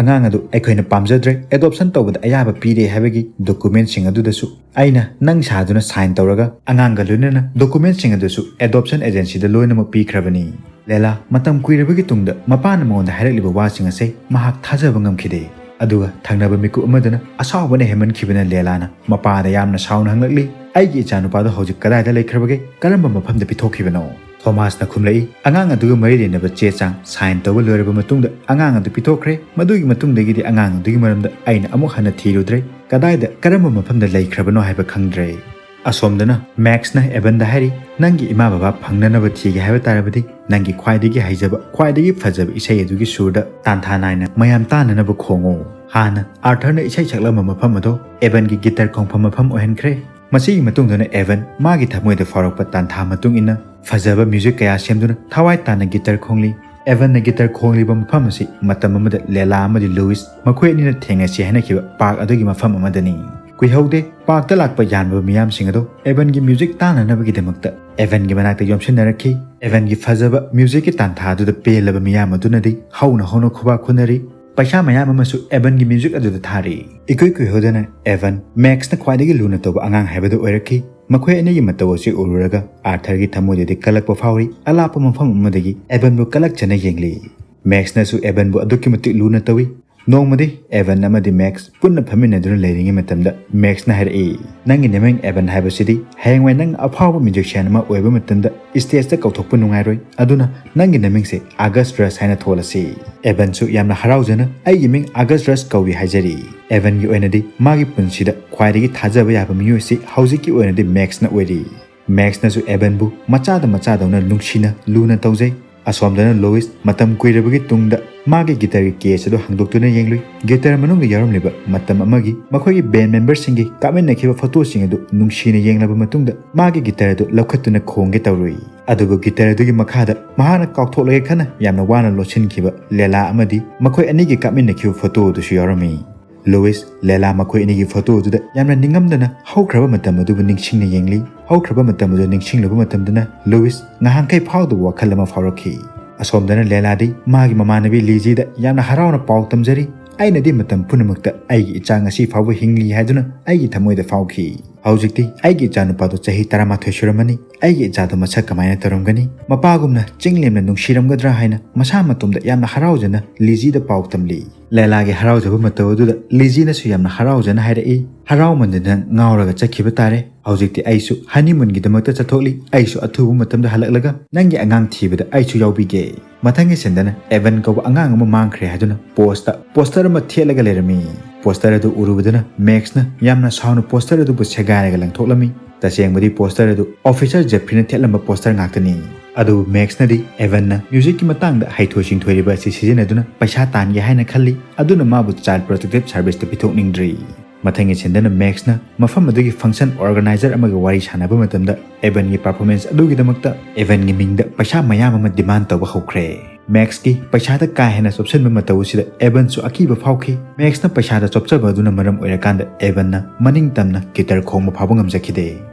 ꯑꯉꯥꯡ ꯑꯗꯨ ꯑꯩꯈꯣꯏꯅ ꯄꯥꯝꯖꯗ꯭ꯔꯦ, ꯑꯦꯗꯣꯞꯁꯟ ꯇꯧꯕꯗ ꯑꯌꯥꯕ ꯄꯤꯔꯦ ꯍꯥꯏꯕꯒꯤ ꯗꯣꯀꯨꯃꯦꯟꯠꯁꯤꯡ ꯑꯗꯨꯗꯁꯨ ꯑꯩꯅ ꯅꯪ ꯁꯥꯗꯨꯅ ꯁꯥꯏꯟ ꯇꯧꯔꯒ ꯑꯉꯥꯡꯒ ꯂꯣꯏꯅꯅ ꯗꯣꯀꯨꯃꯦꯟꯠꯁꯤꯡ ꯑꯗꯨꯁꯨ ꯑꯦꯗꯣꯞꯁꯟ ꯑꯦꯖꯦꯟꯁꯤꯗ ꯂꯣꯏꯅꯃꯛ ꯄꯤꯈ꯭ꯔꯕꯅꯤ"꯫ ꯂꯦꯂꯥ ꯃꯇꯝ ꯀꯨꯏꯔꯕꯒꯤ ꯇꯨꯡꯗ ꯃꯄꯥꯅ ꯃꯉꯣꯟꯗ ꯍꯥꯏꯔꯛꯂꯤꯕ ꯋꯥꯁꯤꯡ ꯑꯁꯦ ꯃꯍꯥꯛ ꯊꯥꯖꯕ ꯉꯝꯈꯤꯗꯦ꯫ ꯑꯗꯨꯒ ꯊꯪꯅꯕ ꯃꯤꯀꯨꯞ ꯑꯃꯗꯅ ꯑꯁꯥꯎꯕꯅ ꯍꯦꯟꯃꯟꯈꯤꯕꯅ ꯂꯦꯂꯥꯅ ꯃꯄꯥꯗ ꯌꯥꯝꯅ ꯁꯥꯎꯅ ꯍꯪꯂꯛꯂꯤ, "ꯑꯩꯒꯤ ꯏꯆꯥꯅꯨꯄꯥꯗꯣ ꯍꯧꯖꯤꯛ ꯀꯗꯥꯏꯗ ꯂꯩꯈ꯭ꯔꯕꯒꯦ? ꯀꯔꯝꯕ ꯃꯐꯝꯗ ꯄꯤꯊꯣꯛꯈꯤꯕꯅꯣ?" ꯊꯣꯃꯥꯁꯅ ꯈꯨꯝꯂꯛꯏ, "ꯑꯉꯥꯡ ꯑꯗꯨꯒ ꯃꯔꯤ ꯂꯩꯅꯕ ꯆꯦ ꯆꯥꯡ ꯁꯥꯏꯟ ꯇꯧꯕ ꯂꯣꯏꯔꯕ ꯃꯇꯨꯡꯗ ꯑꯉꯥꯡ ꯑꯗꯨ ꯄꯤꯊꯣꯛꯈ꯭ꯔꯦ꯫ ꯃꯗꯨꯒꯤ ꯃꯇꯨꯡꯗꯒꯤꯗꯤ ꯑꯉꯥꯡ ꯑꯗꯨꯒꯤ ꯃꯔꯝꯗ ꯑꯩꯅ ꯑꯃꯨꯛ ꯍꯟꯅ ꯊꯤꯔꯨꯗ꯭ꯔꯦ꯫ ꯀꯗꯥꯏꯗ, ꯀꯔꯝꯕ ꯃꯐꯝꯗ ꯂꯩꯈ꯭ꯔꯕꯅꯣ ꯍꯥꯏꯕ ꯈꯪꯗ꯭ꯔꯦ"꯫ ꯑꯁꯣꯝꯗꯅ ꯃꯦꯛꯁꯅ ꯑꯦꯚꯟꯗ ꯍꯥꯏꯔꯤ, "ꯅꯪꯒꯤ ꯏꯃꯥ ꯕꯕꯥ ꯐꯪꯅꯅꯕ ꯊꯤꯒꯦ ꯍꯥꯏꯕ ꯇꯥꯔꯕꯗꯤ ꯅꯪꯒꯤ ꯈ꯭ꯋꯥꯏꯗꯒꯤ ꯍꯩꯖꯕ, ꯈ꯭ꯋꯥꯏꯗꯒꯤ ꯐꯖꯕ ꯏꯁꯩ ꯑꯗꯨꯒꯤ ꯁꯨꯔꯗ ꯇꯥꯟꯊꯥ ꯅꯥꯏꯅ ꯃꯌꯥꯝ ꯇꯥꯅꯅꯕ ꯈꯣꯡꯉꯨ"꯫ ꯍꯥꯟꯅ ꯑꯥꯔꯊꯔꯅ ꯏꯁꯩ ꯁꯛꯂꯝꯕ ꯃꯐꯝ ꯑꯗꯣ ꯑꯦꯚꯟꯒꯤ ꯒꯤꯇꯔ ꯈꯣꯡꯐꯝ ꯃꯐꯝ ꯑꯣꯏꯍꯟꯈ꯭ꯔꯦ꯫ ꯃꯁꯤꯒꯤ ꯃꯇꯨꯡꯗꯅ ꯑꯦꯚꯟ ꯃꯥꯒꯤ ꯊꯃꯣꯏꯗ ꯐꯥꯎꯔꯛꯄ ꯇꯥꯟꯊꯥ ꯃꯇꯨꯡ ꯏꯟꯅ ꯐꯖꯕ ꯃ꯭ꯌꯨꯖꯤꯛ ꯀꯌꯥ ꯁꯦꯝꯗꯨꯅ ꯊꯋꯥꯏ ꯇꯥꯅ ꯒꯤꯇꯔ ꯈꯣꯡꯂꯤ꯫ ꯑꯦꯚꯟꯅ ꯒꯤꯇꯔ ꯈꯣꯡꯂꯤꯕ ꯃꯐꯝ ꯑꯁꯤ ꯃꯇꯝ ꯑꯃꯗ ꯂꯦꯂꯥ ꯑꯃꯗꯤ ꯂꯨꯏꯁ ꯃꯈꯣꯏ ꯑꯅꯤꯅ ꯊꯦꯡꯅꯁꯤ ꯍꯥꯏꯅꯈꯤꯕ ꯄꯥꯔꯛ ꯑꯗꯨꯒꯤ ꯃꯐꯝ ꯑꯃꯗꯅꯤ꯫ ꯀꯨꯏꯍꯧꯗꯦ, ꯄꯥꯔꯛꯇ ꯂꯥꯛꯄ ꯌꯥꯝꯂꯕ ꯃꯤꯌꯥꯝꯁꯤꯡ ꯑꯗꯨ ꯑꯦꯚꯟꯒꯤ ꯃ꯭ꯌꯨꯖꯤꯛ ꯇꯥꯅꯅꯕꯒꯤꯗꯃꯛꯇ ꯑꯦꯚꯟꯒꯤ ꯃꯅꯥꯛꯇ ꯌꯣꯝꯁꯤꯟꯅꯔꯛꯈꯤ꯫ ꯑꯦꯚꯟꯒꯤ ꯐꯖꯕ ꯃ꯭ꯌꯨꯖꯤꯛꯀꯤ ꯇꯥꯟꯊꯥ ꯑꯗꯨꯗ ꯄꯦꯜꯂꯕ ꯃꯤꯌꯥꯝ ꯑꯗꯨꯅꯗꯤ ꯍꯧꯅ ꯍꯧꯅ ꯈꯨꯕꯥꯛ ꯈꯨꯅꯔꯤ꯫ ꯄꯩꯁꯥ ꯃꯌꯥꯝ ꯑꯃꯁꯨ ꯑꯦꯚꯟꯒꯤ ꯃ꯭ꯌꯨꯖꯤꯛ ꯑꯗꯨꯗ ꯊꯥꯔꯤ꯫ ꯏꯀꯨꯏ ꯀꯨꯏꯍꯧꯗꯅ ꯑꯦꯚꯟ ꯃꯦꯛꯁꯅ ꯈ꯭ꯋꯥꯏꯗꯒꯤ ꯂꯨꯅ ꯇꯧꯕ ꯑꯉꯥꯡ ꯍꯥꯏꯕꯗꯨ ꯑꯣꯏꯔꯛꯈꯤ꯫ ꯃꯈꯣꯏ ꯑꯅꯤꯒꯤ ꯃꯇꯧ ꯑꯁꯤ ꯎꯔꯨꯔꯒ ꯑꯥꯔꯊꯔꯒꯤ ꯊꯃꯣꯏꯗꯗꯤ ꯀꯜꯂꯛꯄ ꯐꯥꯎꯔꯤ꯫ ꯑꯂꯥꯞꯄ ꯃꯐꯝ ꯑꯃꯗꯒꯤ ꯑꯦꯚꯟꯕꯨ ꯀꯜꯂꯛꯆꯅ ꯌꯦꯡꯂꯤ꯫ ꯃꯦꯛꯁꯅꯁꯨ ꯑꯦꯚꯟꯕꯨ ꯑꯗꯨꯛꯀꯤ ꯃꯇꯤꯛ ꯂꯨꯅ ꯇꯧꯏ꯫ ꯅꯣꯡꯃꯗꯤ ꯑꯦꯚꯟ ꯑꯃꯗꯤ ꯃꯦꯛꯁ ꯄꯨꯟꯅ ꯐꯝꯃꯤꯟꯅꯗꯨꯅ ꯂꯩꯔꯤꯉꯩ ꯃꯇꯝꯗ ꯃꯦꯛꯁꯅ ꯍꯥꯏꯔꯛꯏ, "ꯅꯪꯒꯤ ꯅꯃꯤꯡ ꯑꯦꯚꯟ ꯍꯥꯏꯕꯁꯤꯗꯤ ꯍꯌꯦꯡꯋꯥꯏ ꯅꯪ ꯑꯐꯥꯎꯕ ꯃ꯭ꯌꯨꯖꯤꯁꯤꯌꯥꯟ ꯑꯃ ꯑꯣꯏꯕ ꯃꯇꯝꯗ ꯁ꯭ꯇꯦꯖꯇ ꯀꯧꯊꯣꯛꯄ ꯅꯨꯡꯉꯥꯏꯔꯣꯏ꯫ ꯑꯗꯨꯅ ꯅꯪꯒꯤ ꯅꯃꯤꯡꯁꯦ ꯑꯥꯒꯁ ꯔꯁ ꯍꯥꯏꯅ ꯊꯣꯜꯂꯁꯤ"꯫ ꯑꯦꯚꯟꯁꯨ ꯌꯥꯝꯅ ꯍꯔꯥꯎꯖꯅ "ꯑꯩꯒꯤ ꯃꯤꯡ ꯑꯥꯒꯁ ꯔꯁ ꯀꯧꯏ" ꯍꯥꯏꯖꯔꯤ꯫ ꯑꯦꯚꯟꯒꯤ ꯑꯣꯏꯅꯗꯤ ꯃꯥꯒꯤ ꯄꯨꯟꯁꯤꯗ ꯈ꯭ꯋꯥꯏꯗꯒꯤ ꯊꯥꯖꯕ ꯌꯥꯕ ꯃꯤꯑꯣꯏꯁꯤ ꯍꯧꯖꯤꯛꯀꯤ ꯑꯣꯏꯅꯗꯤ ꯃꯦꯛꯁꯅ ꯑꯣꯏꯔꯤ꯫ ꯃꯦꯛꯁꯅꯁꯨ ꯑꯦꯚꯟꯕꯨ ꯃꯆꯥꯗ ꯃꯆꯥꯗꯧꯅ ꯅꯨꯡꯁꯤꯅ ꯂꯨꯅ ꯇꯧꯖꯩ꯫ ꯑꯁꯣꯝꯗꯅ ꯂꯣꯏꯁ ꯃꯇꯝ ꯀꯨꯏꯔꯕꯒꯤ ꯇꯨꯡꯗ ꯃꯥꯒꯤ ꯒꯤꯇꯔꯒꯤ ꯀꯦꯁ ꯑꯗꯨ ꯍꯥꯡꯗꯣꯛꯇꯨꯅ ꯌꯦꯡꯂꯨꯏ꯫ ꯒꯤꯇꯔ ꯃꯅꯨꯡꯗ ꯌꯥꯎꯔꯝꯂꯤꯕ ꯃꯇꯝ ꯑꯃꯒꯤ ꯃꯈꯣꯏꯒꯤ ꯕꯦꯟ ꯃꯦꯝꯕꯔꯁꯤꯡꯒꯤ ꯀꯥꯞꯃꯤꯟꯅꯈꯤꯕ ꯐꯣꯇꯣꯁꯤꯡ ꯑꯗꯨ ꯅꯨꯡꯁꯤꯅ ꯌꯦꯡꯂꯕ ꯃꯇꯨꯡꯗ ꯃꯥꯒꯤ ꯒꯤꯇꯔ ꯑꯗꯨ ꯂꯧꯈꯠꯇꯨꯅ ꯈꯣꯡꯒꯦ ꯇꯧꯔꯨꯏ꯫ ꯑꯗꯨꯕꯨ ꯒꯤꯇꯔ ꯑꯗꯨꯒꯤ ꯃꯈꯥꯗ ꯃꯍꯥꯛꯅ ꯀꯥꯎꯊꯣꯛꯂꯒꯦ ꯈꯟꯅ ꯌꯥꯝꯅ ꯋꯥꯅ ꯂꯣꯠꯁꯤꯟꯈꯤꯕ ꯂꯦꯂꯥ ꯑꯃꯗꯤ ꯃꯈꯣꯏ ꯑꯅꯤꯒꯤ ꯀꯥꯞꯃꯤꯟꯅꯈꯤꯕ ꯐꯣꯇꯣ ꯑꯗꯨꯁꯨ ꯌꯥꯎꯔꯝꯃꯤ꯫ ꯂꯨꯏꯁ, ꯂꯦꯂꯥ ꯃꯈꯣꯏ ꯑꯅꯤꯒꯤ ꯐꯣꯇꯣ ꯑꯗꯨꯗ ꯌꯥꯝꯅ ꯅꯤꯡꯉꯝꯗꯅ ꯍꯧꯈ꯭ꯔꯕ ꯃꯇꯝ ꯑꯗꯨꯕꯨ ꯅꯤꯡꯁꯤꯡꯅ ꯌꯦꯡꯂꯤ꯫ ꯍꯧꯈ꯭ꯔꯕ ꯃꯇꯝ ꯑꯗꯨ ꯅꯤꯡꯁꯤꯡꯂꯨꯕ ꯃꯇꯝꯗꯅ ꯂꯨꯏꯁ ꯉꯍꯥꯟꯈꯩ ꯐꯥꯎꯗꯕ ꯋꯥꯈꯜ ꯑꯃ ꯐꯥꯎꯔꯛꯈꯤ꯫ ꯑꯁꯣꯝꯗꯅ ꯂꯦꯂꯥꯗꯤ ꯃꯥꯒꯤ ꯃꯃꯥꯟꯅꯕꯤ ꯂꯤꯖꯤꯗ ꯌꯥꯝꯅ ꯍꯔꯥꯎꯅ ꯄꯥꯎ ꯇꯝꯖꯔꯤ꯫ "ꯑꯩꯅꯗꯤ ꯃꯇꯝ ꯄꯨꯝꯅꯃꯛꯇ ꯑꯩꯒꯤ ꯏꯆꯥ ꯉꯁꯤ ꯐꯥꯎꯕ ꯍꯤꯡꯂꯤ ꯍꯥꯏꯗꯨꯅ ꯑꯩꯒꯤ ꯊꯃꯣꯏꯗ ꯐꯥꯎꯈꯤ꯫ ꯍꯧꯖꯤꯛꯇꯤ ꯑꯩꯒꯤ ꯏꯆꯥꯅꯨꯄꯥꯗꯨ ꯆꯍꯤ ꯇꯔꯥꯃꯥꯊꯣꯏ ꯁꯨꯔꯝꯃꯅꯤ꯫ ꯑꯩꯒꯤ ꯏꯆꯥꯗꯨ ꯃꯁꯛ ꯀꯃꯥꯏꯅ ꯇꯧꯔꯝꯒꯅꯤ? ꯃꯄꯥꯒꯨꯝꯅ ꯆꯤꯡꯂꯦꯝꯅ ꯅꯨꯡꯁꯤꯔꯝꯒꯗ꯭ꯔꯥ?" ꯍꯥꯏꯅ ꯃꯁꯥ ꯃꯇꯣꯝꯗ ꯌꯥꯝꯅ ꯍꯔꯥꯎꯖꯅ ꯂꯤꯖꯤꯗ ꯄꯥꯎ ꯇꯝꯂꯤ꯫ ꯂꯦꯂꯥꯒꯤ ꯍꯔꯥꯎꯖꯕ ꯃꯇꯧ ꯑꯗꯨꯗ ꯂꯤꯖꯤꯅꯁꯨ ꯌꯥꯝꯅ ꯍꯔꯥꯎꯖꯅ ꯍꯥꯏꯔꯛꯏ, "ꯍꯔꯥꯎꯃꯟꯗꯅ ꯉꯥꯎꯔꯒ ꯆꯠꯈꯤꯕ ꯇꯥꯔꯦ꯫ ꯍꯧꯖꯤꯛꯇꯤ ꯑꯩꯁꯨ ꯍꯅꯤꯃꯨꯟꯒꯤꯗꯃꯛꯇ ꯆꯠꯊꯣꯛꯂꯤ꯫ ꯑꯩꯁꯨ ꯑꯊꯨꯕ ꯃꯇꯝꯗ ꯍꯜꯂꯛꯂꯒ ꯅꯪꯒꯤ ꯑꯉꯥꯡ ꯊꯤꯕꯗ ꯑꯩꯁꯨ ꯌꯥꯎꯕꯤꯒꯦ"꯫ ꯃꯊꯪꯒꯤ ꯁꯤꯟꯗꯅ ꯑꯦꯚꯟ ꯀꯧꯕ ꯑꯉꯥꯡ ꯑꯃ ꯃꯥꯡꯈ꯭ꯔꯦ ꯍꯥꯏꯗꯨꯅ ꯄꯣꯁꯇ ꯄꯣꯁꯇꯔ ꯑꯃ ꯊꯦꯠꯂꯒ ꯂꯩꯔꯝꯃꯤ꯫ ꯄꯣꯁꯇꯔ ꯑꯗꯨ ꯎꯔꯨꯕꯗꯅ ꯃꯦꯛꯁꯅ ꯌꯥꯝꯅ ꯁꯥꯎꯅ ꯄꯣꯁꯇꯔ ꯑꯗꯨꯕꯨ ꯁꯦꯒꯥꯏꯔꯒ ꯂꯪꯊꯣꯛꯂꯝꯃꯤ꯫ ꯇꯁꯦꯡꯕꯗꯤ ꯄꯣꯁꯇꯔ ꯑꯗꯨ ꯑꯣꯐꯤꯁꯔ ꯖꯦꯐ꯭ꯔꯤꯅ ꯊꯦꯠꯂꯝꯕ ꯄꯣꯁꯇꯔ ꯉꯥꯛꯇꯅꯤ꯫ ꯑꯗꯨꯕꯨ ꯃꯦꯛꯁꯅꯗꯤ ꯑꯦꯚꯟꯅ ꯃ꯭ꯌꯨꯖꯤꯛꯀꯤ ꯃꯇꯥꯡꯗ ꯍꯩꯊꯣꯏ ꯁꯤꯡꯊꯣꯏꯔꯤꯕ ꯑꯁꯤ ꯁꯤꯖꯤꯟꯅꯗꯨꯅ ꯄꯩꯁꯥ ꯇꯥꯟꯒꯦ ꯍꯥꯏꯅ ꯈꯜꯂꯤ, ꯑꯗꯨꯅ ꯃꯥꯕꯨ ꯆꯥꯏꯜ ꯄ꯭ꯔꯣꯇꯦꯛꯇꯤꯚ ꯁꯥꯔꯚꯤꯁꯇ ꯄꯤꯊꯣꯛꯅꯤꯡꯗ꯭ꯔꯤ꯫ ꯃꯊꯪꯒꯤ ꯁꯤꯟꯗꯅ ꯃꯦꯛꯁꯅ ꯃꯐꯝ ꯑꯗꯨꯒꯤ ꯐꯪꯁꯟ ꯑꯣꯔꯒꯅꯥꯏꯖꯔ ꯑꯃꯒ ꯋꯥꯔꯤ ꯁꯥꯟꯅꯕ ꯃꯇꯝꯗ ꯑꯦꯚꯟꯒꯤ ꯄꯔꯐꯣꯔꯃꯦꯟꯁ ꯑꯗꯨꯒꯤꯗꯃꯛꯇ ꯑꯦꯚꯟꯒꯤ ꯃꯤꯡꯗ ꯄꯩꯁꯥ ꯃꯌꯥꯝ ꯑꯃ ꯗꯤꯃꯥꯟ ꯇꯧꯕ ꯍꯧꯈ꯭ꯔꯦ꯫ ꯃꯦꯛꯁꯀꯤ ꯄꯩꯁꯥꯗ ꯀꯥ ꯍꯦꯟꯅ ꯆꯣꯞꯁꯤꯟꯕ ꯃꯇꯧ ꯑꯁꯤꯗ ꯑꯦꯚꯟꯁꯨ ꯑꯀꯤꯕ ꯐꯥꯎꯈꯤ꯫ ꯃꯦꯛꯁꯅ ꯄꯩꯁꯥꯗ ꯆꯣꯞꯆꯕ ꯑꯗꯨꯅ ꯃꯔꯝ ꯑꯣꯏꯔꯀꯥꯟꯗ ꯑꯦꯚꯟꯅ ꯃꯅꯤꯡ ꯇꯝꯅ ꯒꯤꯇꯔ ꯈꯣꯡꯕ ꯐꯥꯎꯕ ꯉꯝꯖꯈꯤꯗꯦ꯫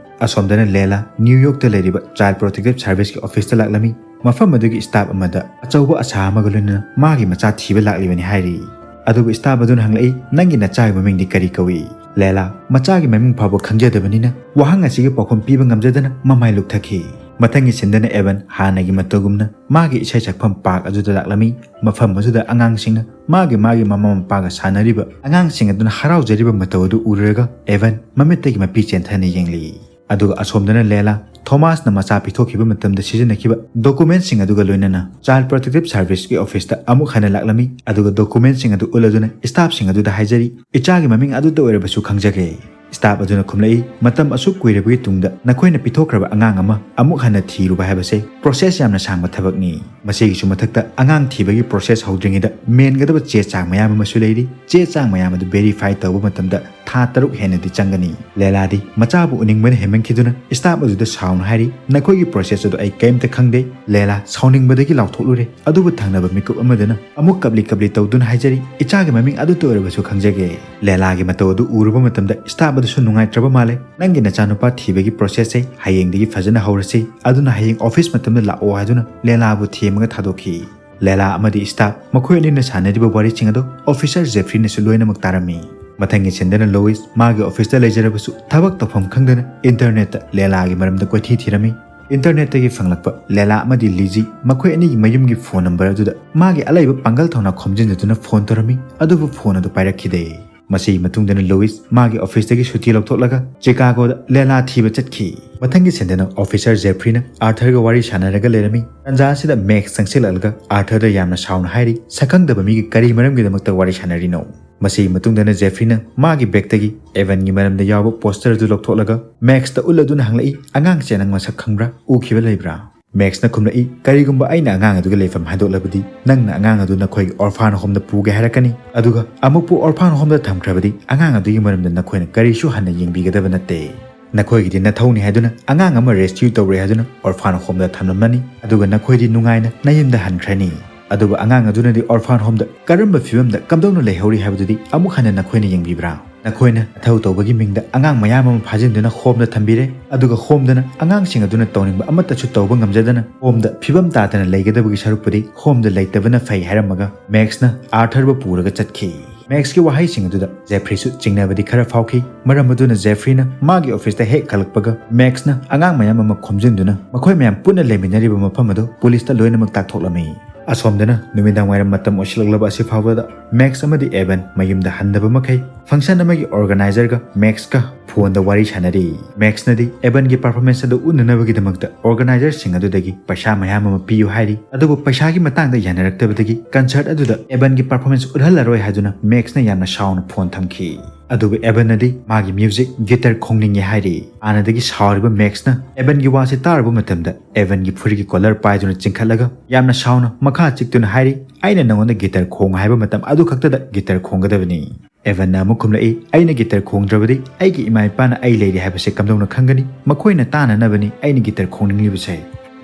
ꯑꯁꯣꯝꯗꯅ ꯂꯦꯂꯥ ꯅ꯭ꯌꯨ ꯌꯣꯔꯛꯇ ꯂꯩꯔꯤꯕ ꯆꯥꯏꯜ ꯄ꯭ꯔꯣꯇꯦꯛꯇꯤꯚ ꯁꯥꯔꯚꯤꯁꯀꯤ ꯑꯣꯐꯤꯁꯇ ꯂꯥꯛꯂꯝꯃꯤ꯫ ꯃꯐꯝ ꯑꯗꯨꯒꯤ ꯁ꯭ꯇꯥꯐ ꯑꯃꯗ ꯑꯆꯧꯕ ꯑꯁꯥ ꯑꯃꯒ ꯂꯣꯏꯅꯅ ꯃꯥꯒꯤ ꯃꯆꯥ ꯊꯤꯕ ꯂꯥꯛꯂꯤꯕꯅꯤ ꯍꯥꯏꯔꯤ꯫ ꯑꯗꯨꯕꯨ ꯁ꯭ꯇꯥꯐ ꯑꯗꯨꯅ ꯍꯪꯂꯛꯏ, "ꯅꯪꯒꯤ ꯅꯆꯥꯒꯤ ꯃꯃꯤꯡꯗꯤ ꯀꯔꯤ ꯀꯧꯏ?" ꯂꯦꯂꯥ ꯃꯆꯥꯒꯤ ꯃꯃꯤꯡ ꯐꯥꯎꯕ ꯈꯪꯖꯗꯕꯅꯤꯅ ꯋꯥꯍꯪ ꯑꯁꯤꯒꯤ ꯄꯥꯎꯈꯨꯝ ꯄꯤꯕ ꯉꯝꯖꯗꯅ ꯃꯃꯥꯏ ꯂꯨꯞꯊꯈꯤ꯫ ꯃꯊꯪꯒꯤ ꯁꯤꯟꯗꯅ ꯑꯦꯚꯟ ꯍꯥꯟꯅꯒꯤ ꯃꯇꯧꯒꯨꯝꯅ ꯃꯥꯒꯤ ꯏꯁꯩ ꯁꯛꯐꯝ ꯄꯥꯔꯛ ꯑꯗꯨꯗ ꯂꯥꯛꯂꯝꯃꯤ꯫ ꯃꯐꯝ ꯑꯗꯨꯗ ꯑꯉꯥꯡꯁꯤꯡꯅ ꯃꯥꯒꯤ ꯃꯥꯒꯤ ꯃꯃꯥ ꯃꯄꯥꯒ ꯁꯥꯟꯅꯔꯤꯕ, ꯑꯉꯥꯡꯁꯤꯡ ꯑꯗꯨꯅ ꯍꯔꯥꯎꯖꯔꯤꯕ ꯃꯇꯧ ꯑꯗꯨ ꯎꯔꯨꯔꯒ ꯑꯦꯚꯟ ꯃꯃꯤꯠꯇꯒꯤ ꯃꯄꯤ ꯆꯦꯟꯊꯅ ꯌꯦꯡꯂꯤ꯫ ꯑꯗꯨꯒ ꯑꯁꯣꯝꯗꯅ ꯂꯦꯂꯥ ꯊꯣꯃꯥꯁꯅ ꯃꯆꯥ ꯄꯤꯊꯣꯛꯈꯤꯕ ꯃꯇꯝꯗ ꯁꯤꯖꯤꯟꯅꯈꯤꯕ ꯗꯣꯀꯨꯃꯦꯟꯠꯁꯤꯡ ꯑꯗꯨꯒ ꯂꯣꯏꯅꯅ ꯆꯥꯏꯜ ꯄ꯭ꯔꯣꯇꯦꯛꯇꯤꯚ ꯁꯥꯔꯚꯤꯁꯀꯤ ꯑꯣꯐꯤꯁꯇ ꯑꯃꯨꯛ ꯍꯟꯅ ꯂꯥꯛꯂꯝꯃꯤ꯫ ꯑꯗꯨꯒ ꯗꯣꯀꯨꯃꯦꯟꯠꯁꯤꯡ ꯑꯗꯨ ꯎꯠꯂꯗꯨꯅ ꯁ꯭ꯇꯥꯐꯁꯤꯡ ꯑꯗꯨꯗ ꯍꯥꯏꯖꯔꯤ, "ꯏꯆꯥꯒꯤ ꯃꯃꯤꯡ ꯑꯗꯨꯇ ꯑꯣꯏꯔꯕꯁꯨ ꯈꯪꯖꯒꯦ꯫" ꯁ꯭ꯇꯥꯐ ꯑꯗꯨꯅ ꯈꯨꯝꯂꯛꯏ, "ꯃꯇꯝ ꯑꯁꯨꯛ ꯀꯨꯏꯔꯕꯒꯤ ꯇꯨꯡꯗ ꯅꯈꯣꯏꯅ ꯄꯤꯊꯣꯛꯈ꯭ꯔꯕ ꯑꯉꯥꯡ ꯑꯃ ꯑꯃꯨꯛ ꯍꯟꯅ ꯊꯤꯔꯨꯕ ꯍꯥꯏꯕꯁꯦ ꯄ꯭ꯔꯣꯁꯦꯁ ꯌꯥꯝꯅ ꯁꯥꯡꯕ ꯊꯕꯛꯅꯤ꯫ ꯃꯁꯤꯒꯤꯁꯨ ꯃꯊꯛꯇ ꯑꯉꯥꯡ ꯊꯤꯕꯒꯤ ꯄ꯭ꯔꯣꯁꯦꯁ ꯍꯧꯗ꯭ꯔꯤꯉꯩꯗ ꯃꯦꯟꯒꯗꯕ ꯆꯦ ꯆꯥꯡ ꯃꯌꯥꯝ ꯑꯃꯁꯨ ꯂꯩꯔꯤ꯫ ꯆꯦ ꯆꯥꯡ ꯃꯌꯥꯝ ꯑꯗꯨ ꯚꯦꯔꯤꯐꯥꯏ ꯇꯧꯕ ꯃꯇꯝꯗ ꯊꯥ ꯇꯔꯨꯛ ꯍꯦꯟꯅꯗꯤ ꯆꯪꯒꯅꯤ꯫" ꯂꯦꯂꯥꯗꯤ ꯃꯆꯥꯕꯨ ꯎꯅꯤꯡꯕꯅ ꯍꯦꯟꯃꯟꯈꯤꯗꯨꯅ ꯁ꯭ꯇꯥꯐ ꯑꯗꯨꯗ ꯁꯥꯎꯅ ꯍꯥꯏꯔꯤ, "ꯅꯈꯣꯏꯒꯤ ꯄ꯭ꯔꯣꯁꯦꯁ ꯑꯗꯨ ꯑꯩ ꯀꯔꯤꯝꯇ ꯈꯪꯗꯦ꯫" ꯂꯦꯂꯥ ꯁꯥꯎꯅꯤꯡꯕꯗꯒꯤ ꯂꯥꯎꯊꯣꯛꯂꯨꯔꯦ꯫ ꯑꯗꯨꯕꯨ ꯊꯪꯅꯕ ꯃꯤꯀꯨꯞ ꯑꯃꯗꯅ ꯑꯃꯨꯛ ꯀꯞꯂꯤ ꯀꯞꯂꯤ ꯇꯧꯗꯨꯅ ꯍꯥꯏꯖꯔꯤ, "ꯏꯆꯥꯒꯤ ꯃꯃꯤꯡ ꯑꯗꯨꯇ ꯑꯣꯏꯔꯕꯁꯨ ꯈꯪꯖꯒꯦ꯫" ꯂꯦꯂꯥꯒꯤ ꯃꯇꯧ ꯑꯗꯨ ꯎꯔꯨꯕ ꯃꯇꯝꯗ ꯁ꯭ꯇꯥꯐ ꯑꯗꯨꯁꯨ ꯅꯨꯡꯉꯥꯏꯇ꯭ꯔꯕ ꯃꯥꯜꯂꯦ꯫ "ꯅꯪꯒꯤ ꯅꯆꯥꯅꯨꯄꯥ ꯊꯤꯕꯒꯤ ꯄ꯭ꯔꯣꯁꯦꯁꯁꯦ ꯍꯌꯦꯡꯗꯒꯤ ꯐꯖꯅ ꯍꯧꯔꯁꯤ, ꯑꯗꯨꯅ ꯍꯌꯦꯡ ꯑꯣꯐꯤꯁ ꯃꯇꯝꯗ ꯂꯥꯛꯑꯣ" ꯍꯥꯏꯗꯨꯅ ꯂꯦꯂꯥꯕꯨ ꯊꯦꯝꯃꯒ ꯊꯥꯗꯣꯛꯈꯤ꯫ ꯂꯦꯂꯥ ꯑꯃꯗꯤ ꯁ꯭ꯇꯥꯐ ꯃꯈꯣꯏ ꯑꯅꯤꯅ ꯁꯥꯟꯅꯔꯤꯕ ꯋꯥꯔꯤꯁꯤꯡ ꯑꯗꯨ ꯑꯣꯐꯤꯁꯔ ꯖꯦꯐ꯭ꯔꯤꯅꯁꯨ ꯂꯣꯏꯅꯃꯛ ꯇꯥꯔꯝꯃꯤ꯫ ꯃꯊꯪꯒꯤ ꯁꯤꯟꯗꯅ ꯂꯣꯏꯁ ꯃꯥꯒꯤ ꯑꯣꯐꯤꯁꯇ ꯂꯩꯖꯔꯕꯁꯨ ꯊꯕꯛ ꯇꯧꯐꯝ ꯈꯪꯗꯅ ꯏꯟꯇꯔꯅꯦꯠꯇ ꯂꯦꯂꯥꯒꯤ ꯃꯔꯝꯗ ꯀꯣꯏꯊꯤ ꯊꯤꯔꯝꯃꯤ꯫ ꯏꯟꯇꯔꯅꯦꯠꯇꯒꯤ ꯐꯪꯂꯛꯄ ꯂꯦꯂꯥ ꯑꯃꯗꯤ ꯂꯤꯖꯤ ꯃꯈꯣꯏ ꯑꯅꯤꯒꯤ ꯃꯌꯨꯝꯒꯤ ꯐꯣꯟ ꯅꯝꯕꯔ ꯑꯗꯨꯗ ꯃꯥꯒꯤ ꯑꯂꯩꯕ ꯄꯥꯡꯒꯜ ꯊꯧꯅꯥ ꯈꯣꯝꯖꯤꯟꯖꯗꯨꯅ ꯐꯣꯟ ꯇꯧꯔꯝꯃꯤ, ꯑꯗꯨꯕꯨ ꯐꯣꯟ ꯑꯗꯨ ꯄꯥꯏꯔꯛꯈꯤꯗꯦ꯫ ꯃꯁꯤꯒꯤ ꯃꯇꯨꯡꯗꯅ ꯂꯨꯏꯁ ꯃꯥꯒꯤ ꯑꯣꯐꯤꯁꯇꯒꯤ ꯁꯨꯇꯤ ꯂꯧꯊꯣꯛꯂꯒ ꯆꯤꯀꯥꯒꯣꯗ ꯂꯦꯂꯥ ꯊꯤꯕ ꯆꯠꯈꯤ꯫ ꯃꯊꯪꯒꯤ ꯁꯤꯟꯗꯅ ꯑꯣꯐꯤꯁꯔ ꯖꯦꯐ꯭ꯔꯤꯅ ꯑꯥꯔꯊꯔꯒ ꯋꯥꯔꯤ ꯁꯥꯟꯅꯔꯒ ꯂꯩꯔꯝꯃꯤ꯫ ꯇꯥꯟꯖꯥ ꯑꯁꯤꯗ ꯃꯦꯛꯁ ꯆꯪꯁꯤꯜꯂꯛꯂꯒ ꯑꯥꯔꯊꯔꯗ ꯌꯥꯝꯅ ꯁꯥꯎꯅ ꯍꯥꯏꯔꯤ, "ꯁꯛꯈꯪꯗꯕ ꯃꯤꯒ ꯀꯔꯤ ꯃꯔꯝꯒꯤꯗꯃꯛꯇ ꯋꯥꯔꯤ ꯁꯥꯟꯅꯔꯤꯅꯣ?" ꯃꯁꯤꯒꯤ ꯃꯇꯨꯡꯗꯅ ꯖꯦꯐ꯭ꯔꯤꯅ ꯃꯥꯒꯤ ꯕꯦꯒꯇꯒꯤ ꯑꯦꯚꯟꯒꯤ ꯃꯔꯝꯗ ꯌꯥꯎꯕ ꯄꯣꯁꯇꯔ ꯑꯗꯨ ꯂꯧꯊꯣꯛꯂꯒ ꯃꯦꯛꯁꯇ ꯎꯠꯂꯗꯨꯅ ꯍꯪꯂꯛꯏ, "ꯑꯉꯥꯡꯁꯦ ꯅꯪ ꯃꯁꯛ ꯈꯪꯕ꯭ꯔꯥ? ꯎꯈꯤꯕ ꯂꯩꯕ꯭ꯔꯥ?" ꯃꯦꯛꯁꯅ ꯈꯨꯝꯂꯛꯏ, "ꯀꯔꯤꯒꯨꯝꯕ ꯑꯩꯅ ꯑꯉꯥꯡ ꯑꯗꯨꯒꯤ ꯂꯩꯐꯝ ꯍꯥꯏꯗꯣꯛꯂꯕꯗꯤ, ꯅꯪꯅ ꯑꯉꯥꯡ ꯑꯗꯨ ꯅꯈꯣꯏꯒꯤ ꯑꯣꯔꯐꯥꯟ ꯍꯣꯝꯗ ꯄꯨꯒꯦ ꯍꯥꯏꯔꯛꯀꯅꯤ, ꯑꯗꯨꯒ ꯑꯃꯨꯛꯄꯨ ꯑꯣꯔꯐꯥꯟ ꯍꯣꯝꯗ ꯊꯝꯈ꯭ꯔꯕꯗꯤ, ꯑꯉꯥꯡ ꯑꯗꯨꯒꯤ ꯃꯔꯝꯗ ꯅꯈꯣꯏꯅ ꯀꯔꯤꯁꯨ ꯍꯟꯅ ꯌꯦꯡꯕꯤꯒꯗꯕ ꯅꯠꯇꯦ꯫ ꯅꯈꯣꯏꯒꯤꯗꯤ ꯅꯊꯧꯅꯤ ꯍꯥꯏꯗꯨꯅ ꯑꯉꯥꯡ ꯑꯃ ꯔꯦꯁꯀ꯭ꯌꯨ ꯇꯧꯔꯦ ꯍꯥꯏꯗꯨꯅ ꯑꯣꯔꯐꯥꯟ ꯍꯣꯝꯗ ꯊꯝꯂꯝꯃꯅꯤ, ꯑꯗꯨꯒ ꯅꯈꯣꯏꯗꯤ ꯅꯨꯡꯉꯥꯏꯅ ꯅꯌꯨꯝꯗ ꯍꯟꯈ꯭ꯔꯅꯤ꯫ ꯑꯗꯨꯕꯨ ꯑꯉꯥꯡ ꯑꯗꯨꯅꯗꯤ ꯑꯣꯔꯐꯥꯟ ꯍꯣꯝꯗ ꯀꯔꯝꯕ ꯐꯤꯕꯝꯗ ꯀꯝꯗꯧꯅ ꯂꯩꯍꯧꯔꯤ ꯍꯥꯏꯕꯗꯨꯗꯤ ꯑꯃꯨꯛ ꯍꯟꯅ ꯅꯈꯣꯏꯅ ꯌꯦꯡꯕꯤꯕ꯭ꯔꯥ? ꯅꯈꯣꯏꯅ ꯅꯊꯧ ꯇꯧꯕꯒꯤ ꯃꯤꯡꯗ ꯑꯉꯥꯡ ꯃꯌꯥꯝ ꯑꯃ ꯐꯥꯖꯤꯟꯗꯨꯅ ꯍꯣꯝꯗ ꯊꯝꯕꯤꯔꯦ, ꯑꯗꯨꯒ ꯍꯣꯝꯗꯅ ꯑꯉꯥꯡꯁꯤꯡ ꯑꯗꯨꯅ ꯇꯧꯅꯤꯡꯕ ꯑꯃꯠꯇꯁꯨ ꯇꯧꯕ ꯉꯝꯖꯗꯅ ꯍꯣꯝꯗ ꯐꯤꯕꯝ ꯇꯥꯗꯅ ꯂꯩꯒꯗꯕꯒꯤ ꯁꯔꯨꯛꯄꯨꯗꯤ ꯍꯣꯝꯗ ꯂꯩꯇꯕꯅ ꯐꯩ" ꯍꯥꯏꯔꯝꯃꯒ ꯃꯦꯛꯁꯅ ꯑꯥꯔꯊꯔꯕꯨ ꯄꯨꯔꯒ ꯆꯠꯈꯤ꯫ ꯃꯦꯛꯁꯀꯤ ꯋꯥꯍꯩꯁꯤꯡ ꯑꯗꯨꯗ ꯖꯦꯐ꯭ꯔꯤꯁꯨ ꯆꯤꯡꯅꯕꯗꯤ ꯈꯔ ꯐꯥꯎꯈꯤ꯫ ꯃꯔꯝ ꯑꯗꯨꯅ ꯖꯦꯐ꯭ꯔꯤꯅ ꯃꯥꯒꯤ ꯑꯣꯐꯤꯁꯇ ꯍꯦꯛ ꯈꯜꯂꯛꯄꯒ ꯃꯦꯛꯁꯅ ꯑꯉꯥꯡ ꯃꯌꯥꯝ ꯑꯃ ꯈꯣꯝꯖꯤꯟꯗꯨꯅ ꯃꯈꯣꯏ ꯃꯌꯥꯝ ꯄꯨꯟꯅ ꯂꯩꯃꯤꯟꯅꯔꯤꯕ ꯃꯐꯝ ꯑꯗꯨ ꯄꯨꯂꯤꯁꯇ ꯂꯣꯏꯅꯃꯛ ꯇꯥꯛꯊꯣꯛꯂꯝꯃꯤ꯫ ꯑꯁꯣꯝꯗꯅ ꯅꯨꯃꯤꯗꯥꯡ ꯋꯥꯏꯔꯝ ꯃꯇꯝ ꯑꯣꯏꯁꯤꯜꯂꯛꯂꯕ ꯑꯁꯤ ꯐꯥꯎꯕꯗ ꯃꯦꯛꯁ ꯑꯃꯗꯤ ꯑꯦꯚꯟ ꯃꯌꯨꯝꯗ ꯍꯟꯗꯕ ꯃꯈꯩ ꯐꯪꯁꯟ ꯑꯃꯒꯤ ꯑꯣꯔꯒꯅꯥꯏꯖꯔꯒ ꯃꯦꯛꯁꯀ ꯐꯣꯟꯗ ꯋꯥꯔꯤ ꯁꯥꯟꯅꯔꯤ꯫ ꯃꯦꯛꯁꯅꯗꯤ ꯑꯦꯚꯟꯒꯤ ꯄꯔꯐꯣꯔꯃꯦꯟꯁ ꯑꯗꯨ ꯎꯠꯅꯅꯕꯒꯤꯗꯃꯛꯇ ꯑꯣꯔꯒꯅꯥꯏꯖꯔꯁꯤꯡ ꯑꯗꯨꯗꯒꯤ ꯄꯩꯁꯥ ꯃꯌꯥꯝ ꯑꯃ ꯄꯤꯌꯨ ꯍꯥꯏꯔꯤ, ꯑꯗꯨꯕꯨ ꯄꯩꯁꯥꯒꯤ ꯃꯇꯥꯡꯗ ꯌꯥꯅꯔꯛꯇꯕꯗꯒꯤ ꯀꯟꯁꯔꯠ ꯑꯗꯨꯗ ꯑꯦꯚꯟꯒꯤ ꯄꯔꯐꯣꯔꯃꯦꯟꯁ ꯎꯠꯍꯜꯂꯔꯣꯏ ꯍꯥꯏꯗꯨꯅ ꯃꯦꯛꯁꯅ ꯌꯥꯝꯅ ꯁꯥꯎꯅ ꯐꯣꯟ ꯊꯝꯈꯤ꯫ ꯑꯗꯨꯕꯨ ꯑꯦꯚꯟꯅꯗꯤ ꯃꯥꯒꯤ ꯃ꯭ꯌꯨꯖꯤꯛ ꯒꯤꯇꯔ ꯈꯣꯡꯅꯤꯡꯉꯤ ꯍꯥꯏꯔꯤ꯫ ꯍꯥꯟꯅꯗꯒꯤ ꯁꯥꯎꯔꯤꯕ ꯃꯦꯛꯁꯅ ꯑꯦꯚꯟꯒꯤ ꯋꯥꯁꯤ ꯇꯥꯔꯨꯕ ꯃꯇꯝꯗ ꯑꯦꯚꯟꯒꯤ ꯐꯨꯔꯤꯠꯀꯤ ꯀꯣꯂꯔ ꯄꯥꯏꯗꯨꯅ ꯆꯤꯡꯈꯠꯂꯒ ꯌꯥꯝꯅ ꯁꯥꯎꯅ ꯃꯈꯥ ꯆꯤꯛꯇꯨꯅ ꯍꯥꯏꯔꯤ, "ꯑꯩꯅ ꯅꯉꯣꯟꯗ ꯒꯤꯇꯔ ꯈꯣꯡꯉꯨ ꯍꯥꯏꯕ ꯃꯇꯝ ꯑꯗꯨ ꯈꯛꯇꯗ ꯒꯤꯇꯔ ꯈꯣꯡꯒꯗꯕꯅꯤ꯫" ꯑꯦꯚꯟꯅ ꯑꯃꯨꯛ ꯈꯨꯝꯂꯛꯏ, "ꯑꯩꯅ ꯒꯤꯇꯔ ꯈꯣꯡꯗ꯭ꯔꯕꯗꯤ ꯑꯩꯒꯤ ꯏꯃꯥ ꯏꯄꯥꯅ ꯑꯩ ꯂꯩꯔꯤ ꯍꯥꯏꯕꯁꯦ ꯀꯝꯗꯧꯅ ꯈꯪꯒꯅꯤ? ꯃꯈꯣꯏꯅ ꯇꯥꯅꯅꯕꯅꯤ ꯑꯩꯅ ꯒꯤꯇꯔ ꯈꯣꯡꯅꯤꯡꯂꯤꯕꯁꯦ꯫"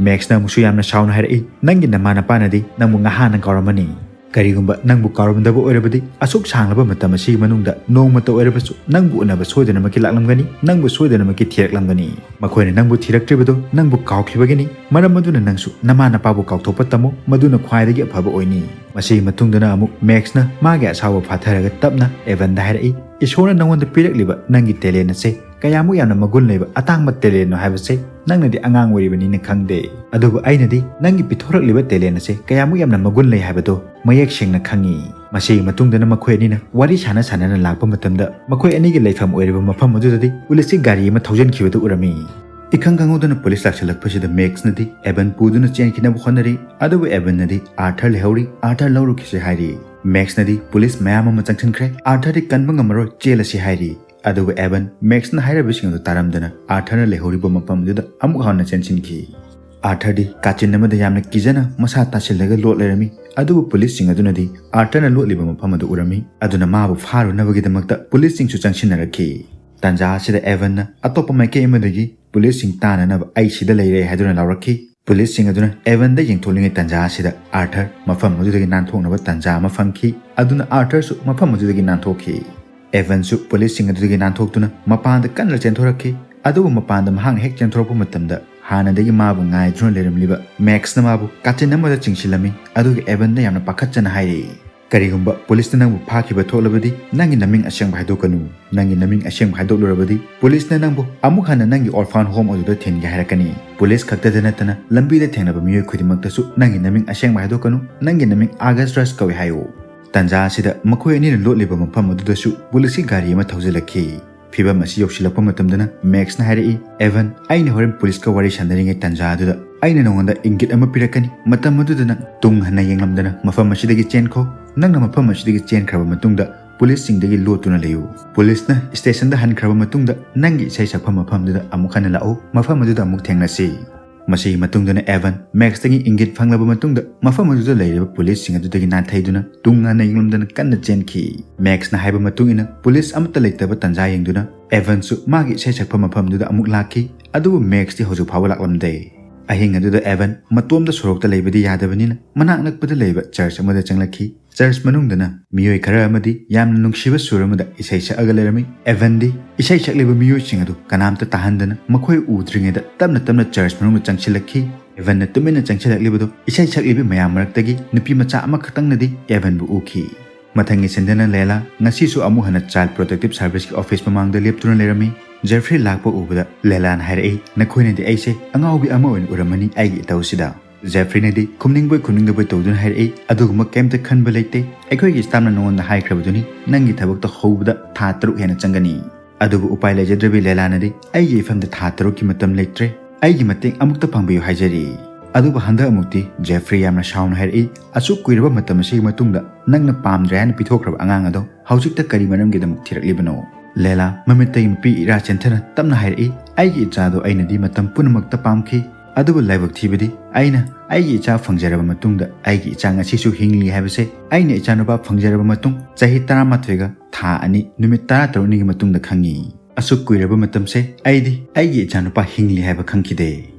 ꯃꯦꯛꯁꯅ ꯑꯃꯨꯛꯁꯨ ꯌꯥꯝꯅ ꯁꯥꯎꯅ ꯍꯥꯏꯔꯛꯏ, "ꯅꯪꯒꯤ ꯅꯃꯥ ꯅꯄꯥꯅꯗꯤ ꯅꯪꯕꯨ ꯉꯍꯥꯟꯅ ꯀꯥꯎꯔꯝꯃꯅꯤ꯫ ꯀꯔꯤꯒꯨꯝꯕ ꯅꯪꯕꯨ ꯀꯥꯎꯔꯝꯗꯕ ꯑꯣꯏꯔꯕꯗꯤ, ꯑꯁꯨꯛ ꯁꯥꯡꯂꯕ ꯃꯇꯝ ꯑꯁꯤꯒꯤ ꯃꯅꯨꯡꯗ ꯅꯣꯡꯃꯇ ꯑꯣꯏꯔꯕꯁꯨ ꯅꯪꯕꯨ ꯎꯅꯕ ꯁꯣꯏꯗꯅꯃꯛꯀꯤ ꯂꯥꯛꯂꯝꯒꯅꯤ, ꯅꯪꯕꯨ ꯁꯣꯏꯗꯅꯃꯛꯀꯤ ꯊꯤꯔꯛꯂꯝꯒꯅꯤ꯫ ꯃꯈꯣꯏꯅ ꯅꯪꯕꯨ ꯊꯤꯔꯛꯇ꯭ꯔꯤꯕꯗꯨ ꯅꯪꯕꯨ ꯀꯥꯎꯈꯤꯕꯒꯤꯅꯤ꯫ ꯃꯔꯝ ꯑꯗꯨꯅ ꯅꯪꯁꯨ ꯅꯃꯥ ꯅꯄꯥꯕꯨ ꯀꯥꯎꯊꯣꯛꯄ ꯇꯝꯃꯨ, ꯃꯗꯨꯅ ꯈ꯭ꯋꯥꯏꯗꯒꯤ ꯑꯐꯕ ꯑꯣꯏꯅꯤ꯫" ꯃꯁꯤꯒꯤ ꯃꯇꯨꯡꯗꯅ ꯑꯃꯨꯛ ꯃꯦꯛꯁꯅ ꯃꯥꯒꯤ ꯑꯁꯥꯎꯕ ꯐꯥꯊꯔꯒ ꯇꯞꯅ ꯑꯦꯚꯟꯗ ꯍꯥꯏꯔꯛꯏ, "ꯏꯁꯣꯔꯅ ꯅꯉꯣꯟꯗ ꯄꯤꯔꯛꯂꯤꯕ ꯅꯪꯒꯤ ꯇꯦꯂꯦꯟ ꯑꯁꯦ ꯀꯌꯥꯃꯨꯛ ꯌꯥꯝꯅ ꯃꯒꯨꯟ ꯂꯩꯕ ꯑꯇꯥꯡꯕ ꯇꯦꯂꯦꯟꯅꯣ ꯍꯥꯏꯕꯁꯦ ꯅꯪꯅꯗꯤ ꯑꯉꯥꯡ ꯑꯣꯏꯔꯤꯕꯅꯤꯅ ꯈꯪꯗꯦ꯫ ꯑꯗꯨꯕꯨ ꯑꯩꯅꯗꯤ ꯅꯪꯒꯤ ꯄꯤꯊꯣꯔꯛꯂꯤꯕ ꯇꯦꯂꯦꯟ ꯑꯁꯦ ꯀꯌꯥꯃꯨꯛ ꯌꯥꯝꯅ ꯃꯒꯨꯟ ꯂꯩ ꯍꯥꯏꯕꯗꯣ ꯃꯌꯦꯛ ꯁꯦꯡꯅ ꯈꯪꯉꯤ꯫" ꯃꯁꯤꯒꯤ ꯃꯇꯨꯡꯗꯅ ꯃꯈꯣꯏ ꯑꯅꯤꯅ ꯋꯥꯔꯤ ꯁꯥꯟꯅ ꯁꯥꯟꯅꯅ ꯂꯥꯛꯄ ꯃꯇꯝꯗ ꯃꯈꯣꯏ ꯑꯅꯤꯒꯤ ꯂꯩꯐꯝ ꯑꯣꯏꯔꯤꯕ ꯃꯐꯝ ꯑꯗꯨꯗꯗꯤ ꯄꯨꯂꯤꯁꯀꯤ ꯒꯥꯔꯤ ꯑꯃ ꯊꯧꯖꯤꯟꯈꯤꯕꯗꯨ ꯎꯔꯝꯃꯤ꯫ ꯏꯈꯪ ꯈꯪꯍꯧꯗꯅ ꯄꯨꯂꯤꯁ ꯂꯥꯛꯁꯤꯜꯂꯛꯄꯁꯤꯗ ꯃꯦꯛꯁꯅꯗꯤ ꯑꯦꯚꯟ ꯄꯨꯗꯨꯅ ꯆꯦꯟꯈꯤꯅꯕ ꯍꯣꯠꯅꯔꯤ, ꯑꯗꯨꯕꯨ ꯑꯦꯚꯟꯅꯗꯤ, "ꯑꯥꯔꯊꯔ ꯂꯩꯍꯧꯔꯤ, ꯑꯥꯔꯊꯔ ꯂꯧꯔꯨꯈꯤꯁꯦ" ꯍꯥꯏꯔꯤ꯫ ꯃꯦꯛꯁꯅꯗꯤ ꯄꯨꯂꯤꯁ ꯃꯌꯥꯝ ꯑꯃ ꯆꯪꯁꯤꯟꯈ꯭ꯔꯦ꯫ ꯑꯥꯔꯊꯔꯗꯤ ꯀꯟꯕ ꯉꯝꯃꯔꯣꯏ, ꯆꯦꯜꯂꯁꯤ ꯍꯥꯏꯔꯤ꯫ ꯑꯗꯨꯕꯨ ꯑꯦꯚꯟ ꯃꯦꯛꯁꯅ ꯍꯥꯏꯔꯤꯕꯁꯤꯡ ꯑꯗꯨ ꯇꯥꯔꯝꯗꯅ ꯑꯥꯔꯊꯔꯅ ꯂꯩꯍꯧꯔꯤꯕ ꯃꯐꯝ ꯑꯗꯨꯗ ꯑꯃꯨꯛ ꯍꯟꯅ ꯆꯦꯟꯁꯤꯟꯈꯤ꯫ ꯑꯥꯔꯊꯔꯗꯤ ꯀꯥꯆꯤꯟ ꯑꯃꯗ ꯌꯥꯝꯅ ꯀꯤꯖꯅ ꯃꯁꯥ ꯇꯥꯁꯤꯜꯂꯒ ꯂꯣꯠ ꯂꯩꯔꯝꯃꯤ꯫ ꯑꯗꯨꯕꯨ ꯄꯨꯂꯤꯁꯁꯤꯡ ꯑꯗꯨꯅꯗꯤ ꯑꯥꯔꯊꯔꯅ ꯂꯣꯠꯂꯤꯕ ꯃꯐꯝ ꯑꯗꯨ ꯎꯔꯝꯃꯤ꯫ ꯑꯗꯨꯅ ꯃꯥꯕꯨ ꯐꯥꯔꯨꯅꯕꯒꯤꯗꯃꯛꯇ ꯄꯨꯂꯤꯁꯁꯤꯡꯁꯨ ꯆꯪꯁꯤꯟꯅꯔꯛꯈꯤ꯫ ꯇꯥꯟꯖꯥ ꯑꯁꯤꯗ ꯑꯦꯚꯟꯅ ꯑꯇꯣꯞꯄ ꯃꯥꯏꯀꯩ ꯑꯃꯗꯒꯤ ꯄꯨꯂꯤꯁꯁꯤꯡ ꯇꯥꯅꯅꯕ "ꯑꯩ ꯁꯤꯗ ꯂꯩꯔꯦ" ꯍꯥꯏꯗꯨꯅ ꯂꯥꯎꯔꯛꯈꯤ꯫ ꯄꯨꯂꯤꯁꯁꯤꯡ ꯑꯗꯨꯅ ꯑꯦꯚꯟꯗ ꯌꯦꯡꯊꯣꯛꯂꯤꯉꯩ ꯇꯥꯟꯖꯥ ꯑꯁꯤꯗ ꯑꯥꯔꯊꯔ ꯃꯐꯝ ꯑꯗꯨꯗꯒꯤ ꯅꯥꯟꯊꯣꯛꯅꯕ ꯇꯥꯟꯖꯥ ꯑꯃ ꯐꯪꯈꯤ꯫ ꯑꯗꯨꯅ ꯑꯥꯔꯊꯔꯁꯨ ꯃꯐꯝ ꯑꯗꯨꯗꯒꯤ ꯅꯥꯟꯊꯣꯛꯈꯤ꯫ ꯑꯦꯚꯟꯁꯨ ꯄꯨꯂꯤꯁꯁꯤꯡ ꯑꯗꯨꯗꯒꯤ ꯅꯥꯟꯊꯣꯛꯇꯨꯅ ꯃꯄꯥꯟꯗ ꯀꯟꯅ ꯆꯦꯟꯊꯣꯔꯛꯈꯤ꯫ ꯑꯗꯨꯕꯨ ꯃꯄꯥꯟꯗ ꯃꯍꯥꯛꯅ ꯍꯦꯛ ꯆꯦꯟꯊꯣꯔꯛꯄ ꯃꯇꯝꯗ ꯍꯥꯟꯅꯗꯒꯤ ꯃꯥꯕꯨ ꯉꯥꯏꯗꯨꯅ ꯂꯩꯔꯝꯂꯤꯕ ꯃꯦꯛꯁꯅ ꯃꯥꯕꯨ ꯀꯥꯆꯤꯟ ꯑꯃꯗ ꯆꯤꯡꯁꯤꯜꯂꯝꯃꯤ꯫ ꯑꯗꯨꯒ ꯑꯦꯚꯟꯗ ꯌꯥꯝꯅ ꯄꯥꯈꯠꯆꯅ ꯍꯥꯏꯔꯛꯏ, "ꯀꯔꯤꯒꯨꯝꯕ ꯄꯨꯂꯤꯁꯅ ꯅꯪꯕꯨ ꯐꯥꯈꯤꯕ ꯊꯣꯛꯂꯕꯗꯤ ꯅꯪꯒꯤ ꯅꯃꯤꯡ ꯑꯁꯦꯡꯕ ꯍꯥꯏꯗꯣꯛꯀꯅꯨ꯫ ꯅꯪꯒꯤ ꯅꯃꯤꯡ ꯑꯁꯦꯡꯕ ꯍꯥꯏꯗꯣꯛꯂꯨꯔꯕꯗꯤ ꯄꯨꯂꯤꯁꯅ ꯅꯪꯕꯨ ꯑꯃꯨꯛ ꯍꯟꯅ ꯅꯪꯒꯤ orphan home ꯑꯗꯨꯗ ꯊꯤꯟꯒꯦ ꯍꯥꯏꯔꯛꯀꯅꯤ꯫ ꯄꯨꯂꯤꯁ ꯈꯛꯇꯗ ꯅꯠꯇꯅ ꯂꯝꯕꯤꯗ ꯊꯦꯡꯅꯕ ꯃꯤꯑꯣꯏ ꯈꯨꯗꯤꯡꯃꯛꯇꯁꯨ ꯅꯪꯒꯤ ꯅꯃꯤꯡ ꯑꯁꯦꯡꯕ ꯍꯥꯏꯗꯣꯛꯀꯅꯨ꯫ ꯅꯪꯒꯤ ꯅꯃꯤꯡ ꯑꯥꯒꯁ ꯔꯁ ꯀꯧꯏ ꯍꯥꯏꯌꯨ"꯫ ꯇꯥꯟꯖꯥ ꯑꯁꯤꯗ ꯃꯈꯣꯏ ꯑꯅꯤꯅ ꯂꯣꯠꯂꯤꯕ ꯃꯐꯝ ꯑꯗꯨꯗꯁꯨ ꯄꯨꯂꯤꯁꯀꯤ ꯒꯥꯔꯤ ꯑꯃ ꯊꯧꯖꯤꯜꯂꯛꯈꯤ꯫ ꯐꯤꯚꯝ ꯑꯁꯤ ꯌꯧꯁꯤꯜꯂꯛꯄ ꯃꯇꯝꯗꯅ ꯃꯦꯛꯁꯅ ꯍꯥꯏꯔꯛꯏ, "ꯑꯦꯚꯟ, ꯑꯩꯅ ꯍꯣꯔꯦꯟ ꯄꯨꯂꯤꯁꯀ ꯋꯥꯔꯤ ꯁꯥꯟꯅꯔꯤꯉꯩ ꯇꯥꯟꯖꯥ ꯑꯗꯨꯗ ꯑꯩꯅ ꯅꯉꯣꯟꯗ ꯏꯪꯒꯤꯠ ꯑꯃ ꯄꯤꯔꯛꯀꯅꯤ꯫ ꯃꯇꯝ ꯑꯗꯨꯗ ꯅꯪ ꯇꯨꯡ ꯍꯟꯅ ꯌꯦꯡꯂꯝꯗꯅ ꯃꯐꯝ ꯑꯁꯤꯗꯒꯤ ꯆꯦꯟꯈꯣ꯫ ꯅꯪꯅ ꯃꯐꯝ ꯑꯁꯤꯗꯒꯤ ꯆꯦꯟꯈ꯭ꯔꯕ ꯃꯇꯨꯡꯗ ꯄꯨꯂꯤꯁꯁꯤꯡꯗꯒꯤ ꯂꯣꯠꯇꯨꯅ ꯂꯩꯌꯨ꯫ ꯄꯨꯂꯤꯁꯅ ꯁ꯭ꯇꯦꯁꯟꯗ ꯍꯟꯈ꯭ꯔꯕ ꯃꯇꯨꯡꯗ ꯅꯪꯒꯤ ꯏꯁꯩ ꯁꯛꯐꯝ ꯃꯐꯝꯗꯨꯗ ꯑꯃꯨꯛ ꯍꯟꯅ ꯂꯥꯛꯎ꯫ ꯃꯐꯝ ꯑꯗꯨꯗ ꯑꯃꯨꯛ ꯊꯦꯡꯅꯁꯤ"꯫ ꯃꯁꯤꯒꯤ ꯃꯇꯨꯡꯗꯅ ꯑꯦꯚꯟ ꯃꯦꯛꯁꯇꯒꯤ ꯏꯪꯒꯤꯠ ꯐꯪꯂꯕ ꯃꯇꯨꯡꯗ ꯃꯐꯝ ꯑꯗꯨꯗ ꯂꯩꯔꯤꯕ ꯄꯨꯂꯤꯁꯁꯤꯡ ꯑꯗꯨꯗꯒꯤ ꯅꯥꯊꯩꯗꯨꯅ ꯇꯨꯡ ꯍꯟꯅ ꯌꯦꯡꯂꯝꯗꯅ ꯀꯟꯅ ꯆꯦꯟꯈꯤ꯫ ꯃꯦꯛꯁꯅ ꯍꯥꯏꯕ ꯃꯇꯨꯡ ꯏꯟꯅ ꯄꯨꯂꯤꯁ ꯑꯃꯠꯇ ꯂꯩꯇꯕ ꯇꯥꯟꯖꯥ ꯌꯦꯡꯗꯨꯅ ꯑꯦꯚꯟꯁꯨ ꯃꯥꯒꯤ ꯏꯁꯩ ꯁꯛꯐꯝ ꯃꯐꯝꯗꯨꯗ ꯑꯃꯨꯛ ꯂꯥꯛꯈꯤ꯫ ꯑꯗꯨꯕꯨ ꯃꯦꯛꯁꯇꯤ ꯍꯧꯖꯤꯛ ꯐꯥꯎꯕ ꯂꯥꯛꯂꯝꯗꯦ꯫ ꯑꯍꯤꯡ ꯑꯗꯨꯗ ꯑꯦꯚꯟ ꯃꯇꯣꯝꯗ ꯁꯣꯔꯣꯛꯇ ꯂꯩꯕꯗꯤ ꯌꯥꯗꯕꯅꯤꯅ ꯃꯅꯥꯛ ꯅꯛꯄꯗ ꯂꯩꯕ ꯆꯔꯆ ꯑꯃꯗ ꯆꯪꯂꯛꯈꯤ꯫ ꯆꯔꯆ ꯃꯅꯨꯡꯗꯅ ꯃꯤꯑꯣꯏ ꯈꯔ ꯑꯃꯗꯤ ꯌꯥꯝꯅ ꯅꯨꯡꯁꯤꯕ ꯁꯨꯔ ꯑꯃꯗ ꯏꯁꯩ ꯁꯛꯑꯒ ꯂꯩꯔꯝꯃꯤ꯫ ꯑꯦꯚꯟꯗꯤ ꯏꯁꯩ ꯁꯛꯂꯤꯕ ꯃꯤꯑꯣꯏꯁꯤꯡ ꯑꯗꯨ ꯀꯅꯥꯝꯇ ꯇꯥꯍꯟꯗꯅ ꯃꯈꯣꯏ ꯎꯗ꯭ꯔꯤꯉꯩꯗ ꯇꯞꯅ ꯇꯞꯅ ꯆꯔꯆ ꯃꯅꯨꯡꯗ ꯆꯪꯁꯤꯜꯂꯛꯈꯤ꯫ ꯑꯦꯚꯟꯅ ꯇꯨꯃꯤꯟꯅ ꯆꯪꯁꯤꯜꯂꯛꯂꯤꯕꯗꯨ ꯏꯁꯩ ꯁꯛꯂꯤꯕ ꯃꯌꯥꯝ ꯃꯔꯛꯇꯒꯤ ꯅꯨꯄꯤ ꯃꯆꯥ ꯑꯃꯈꯛꯇꯪꯅꯗꯤ ꯑꯦꯚꯟꯕꯨ ꯎꯈꯤ꯫ ꯃꯊꯪꯒꯤ ꯁꯤꯟꯗꯅ ꯂꯦꯂꯥ ꯉꯁꯤꯁꯨ ꯑꯃꯨꯛ ꯍꯟꯅ Child Protective Service ꯀꯤ ꯑꯣꯐꯤꯁ ꯃꯃꯥꯡꯗ ꯂꯦꯞꯇꯨꯅ ꯂꯩꯔꯝꯃꯤ꯫ ꯖꯦꯐ꯭ꯔꯤ ꯂꯥꯛꯄ ꯎꯕꯗ ꯂꯦꯂꯥꯅ ꯍꯥꯏꯔꯛꯏ, "ꯅꯈꯣꯏꯅꯗꯤ ꯑꯩꯁꯦ ꯑꯉꯥꯎꯕꯤ ꯑꯃ ꯑꯣꯏꯅ ꯎꯔꯝꯃꯅꯤ ꯑꯩꯒꯤ ꯏꯇꯧꯁꯤꯗ"꯫ ꯖꯦꯐ꯭ꯔꯤꯅꯗꯤ ꯈꯨꯝꯅꯤꯡꯕꯣꯏ ꯈꯨꯝꯅꯤꯡꯗꯕꯣꯏ ꯇꯧꯗꯨꯅ ꯍꯥꯏꯔꯛꯏ, "ꯑꯗꯨꯒꯨꯝꯕ ꯀꯩꯝꯇ ꯈꯟꯕ ꯂꯩꯇꯦ꯫ ꯑꯩꯈꯣꯏꯒꯤ ꯁ꯭ꯇꯥꯐꯅ ꯅꯉꯣꯟꯗ ꯍꯥꯏꯈ꯭ꯔꯕꯗꯨꯅꯤ, ꯅꯪꯒꯤ ꯊꯕꯛꯇ ꯍꯧꯕꯗ ꯊꯥ ꯇꯔꯨꯛ ꯍꯦꯟꯅ ꯆꯪꯒꯅꯤ"꯫ ꯑꯗꯨꯕꯨ ꯎꯄꯥꯏ ꯂꯩꯖꯗ꯭ꯔꯕꯤ ꯂꯦꯂꯥꯅꯗꯤ, "ꯑꯩꯒꯤ ꯏꯐꯝꯗ ꯊꯥ ꯇꯔꯨꯛꯀꯤ ꯃꯇꯝ ꯂꯩꯇ꯭ꯔꯦ, ꯑꯩꯒꯤ ꯃꯇꯦꯡ ꯑꯃꯨꯛꯇ ꯄꯥꯡꯕꯤꯌꯨ ꯍꯥꯏꯖꯔꯤ"꯫ ꯑꯗꯨꯕꯨ ꯍꯟꯗꯛ ꯑꯃꯨꯛꯇꯤ ꯖꯦꯐ꯭ꯔꯤ ꯌꯥꯝꯅ ꯁꯥꯎꯅ ꯍꯥꯏꯔꯛꯏ, "ꯑꯁꯨꯛ ꯀꯨꯏꯔꯕ ꯃꯇꯝ ꯑꯁꯤꯒꯤ ꯃꯇꯨꯡꯗ ꯅꯪꯅ ꯄꯥꯝꯗ꯭ꯔꯦ ꯍꯥꯏꯅ ꯄꯤꯊꯣꯛꯈ꯭ꯔꯕ ꯑꯉꯥꯡ ꯑꯗꯣ ꯍꯧꯖꯤꯛꯇ ꯀꯔꯤ ꯃꯔꯝꯒꯤꯗꯃꯛ ꯊꯤꯔꯛꯂꯤꯕꯅꯣ?" ꯂꯦꯂꯥ ꯃꯃꯤꯠꯇꯒꯤ ꯃꯄꯤ ꯏꯔꯥ ꯆꯦꯟꯊꯅ ꯇꯞꯅ ꯍꯥꯏꯔꯛꯏ, "ꯑꯩꯒꯤ ꯏꯆꯥꯗꯣ ꯑꯩꯅꯗꯤ ꯃꯇꯝ ꯄꯨꯝꯅꯃꯛꯇ ꯄꯥꯝꯈꯤ, ꯑꯗꯨꯕꯨ ꯂꯥꯏꯕꯛ ꯊꯤꯕꯗꯤ ꯑꯩꯅ ꯑꯩꯒꯤ ꯏꯆꯥ ꯐꯪꯖꯔꯕ ꯃꯇꯨꯡꯗ ꯑꯩꯒꯤ ꯏꯆꯥ ꯉꯁꯤꯁꯨ ꯍꯤꯡꯂꯤ ꯍꯥꯏꯕꯁꯦ ꯑꯩꯅ ꯏꯆꯥꯅꯨꯄꯥ ꯐꯪꯖꯔꯕ ꯃꯇꯨꯡ ꯆꯍꯤ ꯇꯔꯥꯃꯥꯊꯣꯏꯒ ꯊꯥ ꯑꯅꯤ ꯅꯨꯃꯤꯠ ꯇꯔꯥꯇꯔꯨꯛꯅꯤꯒꯤ ꯃꯇꯨꯡꯗ ꯈꯪꯉꯤ꯫ ꯑꯁꯨꯛ ꯀꯨꯏꯔꯕ ꯃꯇꯝꯁꯦ ꯑꯩꯗꯤ ꯑꯩꯒꯤ ꯏꯆꯥꯅꯨꯄꯥ ꯍꯤꯡꯂꯤ ꯍꯥꯏꯕ ꯈꯪꯈꯤꯗꯦ꯫"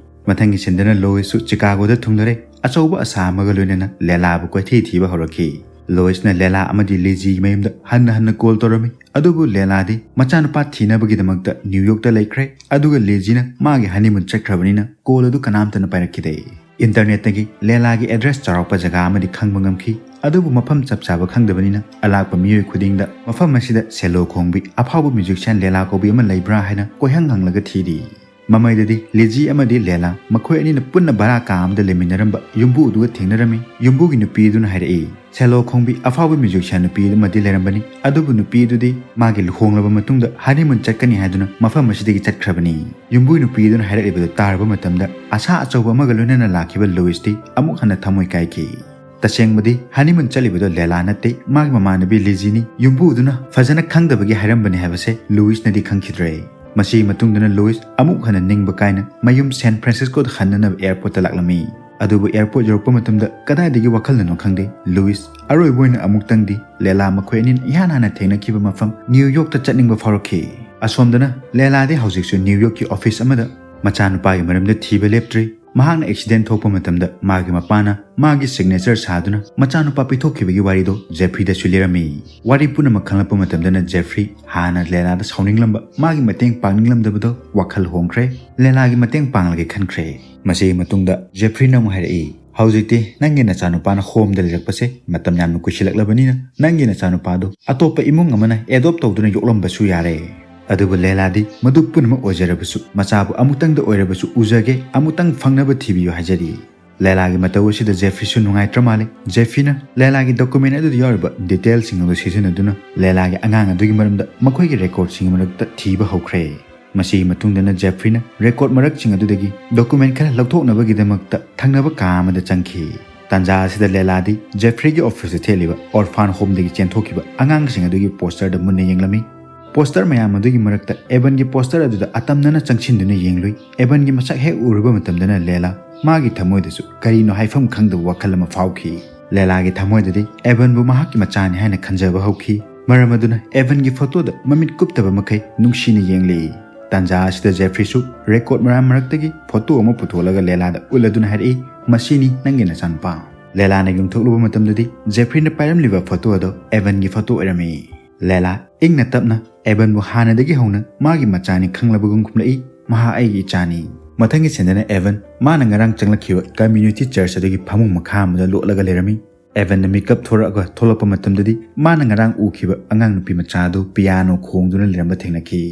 ꯃꯊꯪꯒꯤ ꯁꯤꯟꯗꯅ ꯂꯣꯏꯁꯁꯨ ꯆꯤꯀꯥꯒꯣꯗ ꯊꯨꯡꯂꯔꯦ꯫ ꯑꯆꯧꯕ ꯑꯁꯥ ꯑꯃꯒ ꯂꯣꯏꯅꯅ ꯂꯦꯂꯥꯕꯨ ꯀꯣꯏꯊꯤ ꯊꯤꯕ ꯍꯧꯔꯛꯈꯤ꯫ ꯂꯣꯏꯁꯅ ꯂꯦꯂꯥ ꯑꯃꯗꯤ ꯂꯤꯖꯤꯒꯤ ꯃꯌꯨꯝꯗ ꯍꯟꯅ ꯍꯟꯅ ꯀꯣꯜ ꯇꯧꯔꯝꯃꯤ, ꯑꯗꯨꯕꯨ ꯂꯦꯂꯥꯗꯤ ꯃꯆꯥꯅꯨꯄꯥ ꯊꯤꯅꯕꯒꯤꯗꯃꯛꯇ ꯅ꯭ꯌꯨ ꯌꯣꯔꯛꯇ ꯂꯩꯈ꯭ꯔꯦ꯫ ꯑꯗꯨꯒ ꯂꯤꯖꯤꯅ ꯃꯥꯒꯤ ꯍꯅꯤꯃꯨꯟ ꯆꯠꯈ꯭ꯔꯕꯅꯤꯅ ꯀꯣꯜ ꯑꯗꯨ ꯀꯅꯥꯝꯇꯅ ꯄꯥꯏꯔꯛꯈꯤꯗꯦ꯫ ꯏꯟꯇꯔꯅꯦꯠꯇꯒꯤ ꯂꯦꯂꯥꯒꯤ ꯑꯦꯗ꯭ꯔꯦꯁ ꯆꯥꯎꯔꯥꯛꯄ ꯖꯒꯥ ꯑꯃꯗꯤ ꯈꯪꯕ ꯉꯝꯈꯤ, ꯑꯗꯨꯕꯨ ꯃꯐꯝ ꯆꯞ ꯆꯥꯕ ꯈꯪꯗꯕꯅꯤꯅ ꯑꯂꯥꯛꯄ ꯃꯤꯑꯣꯏ ꯈꯨꯗꯤꯡꯗ ꯃꯐꯝ ꯑꯁꯤꯗ ꯁꯦꯂꯣ ꯈꯣꯡꯕꯤ ꯑꯐꯥꯎꯕ ꯃ꯭ꯌꯨꯖꯤꯁꯤꯌꯥꯟ ꯂꯦꯂꯥ ꯀꯧꯕꯤ ꯑꯃ ꯂꯩꯕ꯭ꯔꯥ ꯍꯥꯏꯅ ꯀꯣꯏꯍꯪ ꯍꯪꯂꯒ ꯊꯤꯔꯤ꯫ ꯃꯃꯩꯗꯗꯤ ꯂꯤꯖꯤ ꯑꯃꯗꯤ ꯂꯦꯂꯥ ꯃꯈꯣꯏ ꯑꯅꯤꯅ ꯄꯨꯟꯅ ꯚꯔꯥ ꯀꯥ ꯑꯃꯗ ꯂꯩꯃꯤꯟꯅꯔꯝꯕ ꯌꯨꯝꯕꯨ ꯑꯗꯨꯒ ꯊꯦꯡꯅꯔꯝꯃꯤ꯫ ꯌꯨꯝꯕꯨꯒꯤ ꯅꯨꯄꯤ ꯑꯗꯨꯅ ꯍꯥꯏꯔꯛꯏ, ꯁꯦꯂꯣ ꯈꯣꯡꯕꯤ ꯑꯐꯥꯎꯕ ꯃ꯭ꯌꯨꯖꯤꯁꯤꯌꯥꯟ ꯅꯨꯄꯤ ꯑꯃꯗꯤ ꯂꯩꯔꯝꯕꯅꯤ, ꯑꯗꯨꯕꯨ ꯅꯨꯄꯤ ꯑꯗꯨꯗꯤ ꯃꯥꯒꯤ ꯂꯨꯍꯣꯡꯂꯕ ꯃꯇꯨꯡꯗ ꯍꯅꯤꯃꯨꯟ ꯆꯠꯀꯅꯤ ꯍꯥꯏꯗꯨꯅ ꯃꯐꯝ ꯑꯁꯤꯗꯒꯤ ꯆꯠꯈ꯭ꯔꯕꯅꯤ꯫ ꯌꯨꯝꯕꯨ ꯅꯨꯄꯤ ꯑꯗꯨꯅ ꯍꯥꯏꯔꯛꯂꯤꯕꯗꯨ ꯇꯥꯔꯕ ꯃꯇꯝꯗ ꯑꯁꯥ ꯑꯆꯧꯕ ꯑꯃꯒ ꯂꯣꯏꯅꯅ ꯂꯥꯛꯈꯤꯕ ꯂꯨꯏꯁꯇꯤ ꯑꯃꯨꯛ ꯍꯟꯅ ꯊꯃꯣꯏ ꯀꯥꯏꯈꯤ꯫ ꯇꯁꯦꯡꯕꯗꯤ ꯍꯅꯤꯃꯨꯟ ꯆꯠꯂꯤꯕꯗꯣ ꯂꯦꯂꯥ ꯅꯠꯇꯦ, ꯃꯥꯒꯤ ꯃꯃꯥꯟꯅꯕꯤ ꯂꯤꯖꯤꯅꯤ꯫ ꯌꯨꯝꯕꯨꯗꯨꯅ ꯐꯖꯅ ꯈꯪꯗꯕꯒꯤ ꯍꯥꯏꯔꯝꯕꯅꯤ ꯍꯥꯏꯕꯁꯦ ꯂꯨꯏꯁꯅꯗꯤ ꯈꯪꯈꯤꯗ꯭ꯔꯦ꯫ ꯃꯁꯤꯒꯤ ꯃꯇꯨꯡꯗꯅ ꯂꯨꯏꯁ ꯑꯃꯨꯛ ꯍꯟꯅ ꯅꯤꯡꯕ ꯀꯥꯏꯅ ꯃꯌꯨꯝ ꯁꯦꯟ ꯐ꯭ꯔꯥꯟꯁꯤꯁꯀꯣꯗ ꯍꯟꯅꯅꯕ ꯑꯦꯌꯔꯄꯣꯔꯠꯇ ꯂꯥꯛꯂꯝꯃꯤ꯫ ꯑꯗꯨꯕꯨ ꯑꯦꯌꯔꯄꯣꯔꯠ ꯌꯧꯔꯛꯄ ꯃꯇꯝꯗ ꯀꯗꯥꯏꯗꯒꯤ ꯋꯥꯈꯜꯅꯅꯣ ꯈꯪꯗꯦ, ꯂꯨꯏꯁ ꯑꯔꯣꯏꯕ ꯑꯣꯏꯅ ꯑꯃꯨꯛꯇꯪꯗꯤ ꯂꯦꯂꯥ ꯃꯈꯣꯏ ꯑꯅꯤꯅ ꯏꯍꯥꯟ ꯍꯥꯟꯅ ꯊꯦꯡꯅꯈꯤꯕ ꯃꯐꯝ ꯅ꯭ꯌꯨ ꯌꯣꯔꯛꯇ ꯆꯠꯅꯤꯡꯕ ꯐꯥꯎꯔꯛꯈꯤ꯫ ꯑꯁꯣꯝꯗꯅ ꯂꯦꯂꯥꯗꯤ ꯍꯧꯖꯤꯛꯁꯨ ꯅ꯭ꯌꯨ ꯌꯣꯔꯛꯀꯤ ꯑꯣꯐꯤꯁ ꯑꯃꯗ ꯃꯆꯥꯅꯨꯄꯥꯒꯤ ꯃꯔꯝꯗ ꯊꯤꯕ ꯂꯦꯞꯇ꯭ꯔꯤ꯫ ꯃꯍꯥꯛꯅ ꯑꯦꯛꯁꯤꯗꯦꯟ ꯊꯣꯛꯄ ꯃꯇꯝꯗ ꯃꯥꯒꯤ ꯃꯄꯥꯅ ꯃꯥꯒꯤ ꯁꯤꯒꯅꯦꯆꯔ ꯁꯥꯗꯨꯅ ꯃꯆꯥꯅꯨꯄꯥ ꯄꯤꯊꯣꯛꯈꯤꯕꯒꯤ ꯋꯥꯔꯤꯗꯣ ꯖꯦꯐ꯭ꯔꯤꯗꯁꯨ ꯂꯤꯔꯝꯃꯤ꯫ ꯋꯥꯔꯤ ꯄꯨꯝꯅꯃꯛ ꯈꯪꯂꯛꯄ ꯃꯇꯝꯗꯅ ꯖꯦꯐ꯭ꯔꯤ ꯍꯥꯟꯅ ꯂꯦꯂꯥꯗ ꯁꯥꯎꯅꯤꯡꯂꯝꯕ, ꯃꯥꯒꯤ ꯃꯇꯦꯡ ꯄꯥꯡꯅꯤꯡꯂꯝꯗꯕꯗꯣ ꯋꯥꯈꯜ ꯍꯣꯡꯈ꯭ꯔꯦ꯫ ꯂꯦꯂꯥꯒꯤ ꯃꯇꯦꯡ ꯄꯥꯡꯂꯒꯦ ꯈꯟꯈ꯭ꯔꯦ꯫ ꯃꯁꯤꯒꯤ ꯃꯇꯨꯡꯗ ꯖꯦꯐ꯭ꯔꯤꯅ ꯑꯃꯨꯛ ꯍꯥꯏꯔꯛꯏ, "ꯍꯧꯖꯤꯛꯇꯤ ꯅꯪꯒꯤ ꯅꯆꯥꯅꯨꯄꯥꯅ ꯍꯣꯝꯗ ꯂꯩꯔꯛꯄꯁꯦ ꯃꯇꯝ ꯌꯥꯝꯅ ꯀꯨꯏꯁꯤꯜꯂꯛꯂꯕꯅꯤꯅ ꯅꯪꯒꯤ ꯅꯆꯥꯅꯨꯄꯥꯗꯨ ꯑꯇꯣꯞꯄ ꯏꯃꯨꯡ ꯑꯃꯅ ꯑꯦꯗꯣꯞ ꯇꯧꯗꯨꯅ ꯌꯣꯛꯂꯝꯕꯁꯨ ꯌꯥꯔꯦ꯫" ꯑꯗꯨꯕꯨ ꯂꯦꯂꯥꯗꯤ ꯃꯗꯨ ꯄꯨꯝꯅꯃꯛ ꯑꯣꯏꯖꯔꯕꯁꯨ ꯃꯆꯥꯕꯨ ꯑꯃꯨꯛꯇꯪꯗ ꯑꯣꯏꯔꯕꯁꯨ ꯎꯖꯒꯦ, ꯑꯃꯨꯛꯇꯪ ꯐꯪꯅꯕ ꯊꯤꯕꯤꯌꯨ ꯍꯥꯏꯖꯔꯤ꯫ ꯂꯦꯂꯥꯒꯤ ꯃꯇꯧ ꯑꯁꯤꯗ ꯖꯦꯐ꯭ꯔꯤꯁꯨ ꯅꯨꯡꯉꯥꯏꯇ꯭ꯔ ꯃꯥꯜꯂꯦ꯫ ꯖꯦꯐ꯭ꯔꯤꯅ ꯂꯦꯂꯥꯒꯤ ꯗꯣꯀꯨꯃꯦꯟ ꯑꯗꯨꯗ ꯌꯥꯎꯔꯤꯕ ꯗꯤꯇꯦꯜꯁꯤꯡ ꯑꯗꯨ ꯁꯤꯖꯤꯟꯅꯗꯨꯅ ꯂꯦꯂꯥꯒꯤ ꯑꯉꯥꯡ ꯑꯗꯨꯒꯤ ꯃꯔꯝꯗ ꯃꯈꯣꯏꯒꯤ ꯔꯦꯀꯣꯔꯗꯁꯤꯡꯒꯤ ꯃꯔꯛꯇ ꯊꯤꯕ ꯍꯧꯈ꯭ꯔꯦ꯫ ꯃꯁꯤꯒꯤ ꯃꯇꯨꯡꯗꯅ ꯖꯦꯐ꯭ꯔꯤꯅ ꯔꯦꯀꯣꯔꯗ ꯃꯔꯛꯁꯤꯡ ꯑꯗꯨꯗꯒꯤ ꯗꯣꯀꯨꯃꯦꯟ ꯈꯔ ꯂꯧꯊꯣꯛꯅꯕꯒꯤꯗꯃꯛꯇ ꯊꯪꯅꯕ ꯀꯥ ꯑꯃꯗ ꯆꯪꯈꯤ꯫ ꯇꯥꯟꯖꯥ ꯑꯁꯤꯗ ꯂꯦꯂꯥꯗꯤ ꯖꯦꯐ꯭ꯔꯤꯒꯤ ꯑꯣꯐꯤꯁꯇ ꯊꯦꯠꯂꯤꯕ ꯑꯣꯔꯐꯥꯟ ꯍꯣꯝꯗꯒꯤ ꯆꯦꯟꯊꯣꯛꯈꯤꯕ ꯑꯉꯥꯡꯁꯤꯡ ꯑꯗꯨꯒꯤ ꯄꯣꯁꯇꯔꯗ ꯃꯨꯟꯅ ꯌꯦꯡꯂꯝꯃꯤ꯫ ꯄꯣꯁꯇꯔ ꯃꯌꯥꯝ ꯑꯗꯨꯒꯤ ꯃꯔꯛꯇ ꯑꯦꯕꯟꯒꯤ ꯄꯣꯁꯇꯔ ꯑꯗꯨꯗ ꯑꯇꯝꯅꯅ ꯆꯪꯁꯤꯟꯗꯨꯅ ꯌꯦꯡꯂꯨꯏ꯫ ꯑꯦꯕꯟꯒꯤ ꯃꯁꯛ ꯍꯦꯛ ꯎꯔꯨꯕ ꯃꯇꯝꯗꯅ ꯂꯦꯂꯥ ꯃꯥꯒꯤ ꯊꯃꯣꯏꯗꯁꯨ ꯀꯔꯤꯅꯣ ꯍꯥꯏꯐꯝ ꯈꯪꯗꯕ ꯋꯥꯈꯜ ꯑꯃ ꯐꯥꯎꯈꯤ꯫ ꯂꯦꯂꯥꯒꯤ ꯊꯃꯣꯏꯗꯗꯤ ꯑꯦꯕꯟꯕꯨ ꯃꯍꯥꯛꯀꯤ ꯃꯆꯥꯅꯤ ꯍꯥꯏꯅ ꯈꯟꯖꯕ ꯍꯧꯈꯤ꯫ ꯃꯔꯝ ꯑꯗꯨꯅ ꯑꯦꯕꯟꯒꯤ ꯐꯣꯇꯣꯗ ꯃꯃꯤꯠ ꯀꯨꯞꯇꯕ ꯃꯈꯩ ꯅꯨꯡꯁꯤꯅ ꯌꯦꯡꯂꯤ꯫ ꯇꯥꯟꯖꯥ ꯑꯁꯤꯗ ꯖꯦꯐ꯭ꯔꯤꯁꯨ ꯔꯦꯀꯣꯔꯗ ꯃꯌꯥꯝ ꯃꯔꯛꯇꯒꯤ ꯐꯣꯇꯣ ꯑꯃ ꯄꯨꯊꯣꯛꯂꯒ ꯂꯦꯂꯥꯗ ꯎꯠꯂꯗꯨꯅ ꯍꯥꯏꯔꯛꯏ, "ꯃꯁꯤꯅꯤ ꯅꯪꯒꯤ ꯅꯆꯥꯅꯨꯄꯥ꯫" ꯂꯦꯂꯥꯅ ꯌꯨꯝꯊꯣꯛꯂꯨꯕ ꯃꯇꯝꯗꯗꯤ ꯖꯦꯐ꯭ꯔꯤꯅ ꯄꯥꯏꯔꯝꯂꯤꯕ ꯐꯣꯇꯣ ꯑꯗꯣ ꯑꯦꯕꯟꯒꯤ ꯐꯣꯇꯣ ꯑꯣꯏꯔꯝꯃꯤ꯫ ꯂꯦꯂꯥ ꯏꯪꯅ ꯇꯞꯅ ꯑꯦꯕꯟꯕꯨ ꯍꯥꯟꯅꯗꯒꯤ ꯍꯧꯅ ꯃꯥꯒꯤ ꯃꯆꯥꯅꯤ ꯈꯪꯂꯕꯒꯨꯝ ꯈꯨꯝꯂꯛꯏ, "ꯃꯍꯥꯛ ꯑꯩꯒꯤ ꯏꯆꯥꯅꯤ꯫" ꯃꯊꯪꯒꯤ ꯁꯤꯟꯗꯅ ꯑꯦꯕꯟ ꯃꯥꯅ ꯉꯔꯥꯡ ꯆꯪꯂꯛꯈꯤꯕ ꯀꯝꯃ꯭ꯌꯨꯅꯤꯇꯤ ꯆꯔꯆ ꯑꯗꯨꯒꯤ ꯐꯃꯨꯡ ꯃꯈꯥ ꯑꯃꯗ ꯂꯣꯠꯂꯒ ꯂꯩꯔꯝꯃꯤ꯫ ꯑꯦꯕꯟꯅ ꯃꯤꯀꯞ ꯊꯣꯔꯛꯑꯒ ꯊꯣꯛꯂꯛꯄ ꯃꯇꯝꯗꯗꯤ ꯃꯥꯅ ꯉꯔꯥꯡ ꯎꯈꯤꯕ ꯑꯉꯥꯡ ꯅꯨꯄꯤ ꯃꯆꯥ ꯑꯗꯨ ꯄꯤꯌꯥꯅꯣ ꯈꯣꯡꯗꯨꯅ ꯂꯩꯔꯝꯕ ꯊꯦꯡꯅꯈꯤ꯫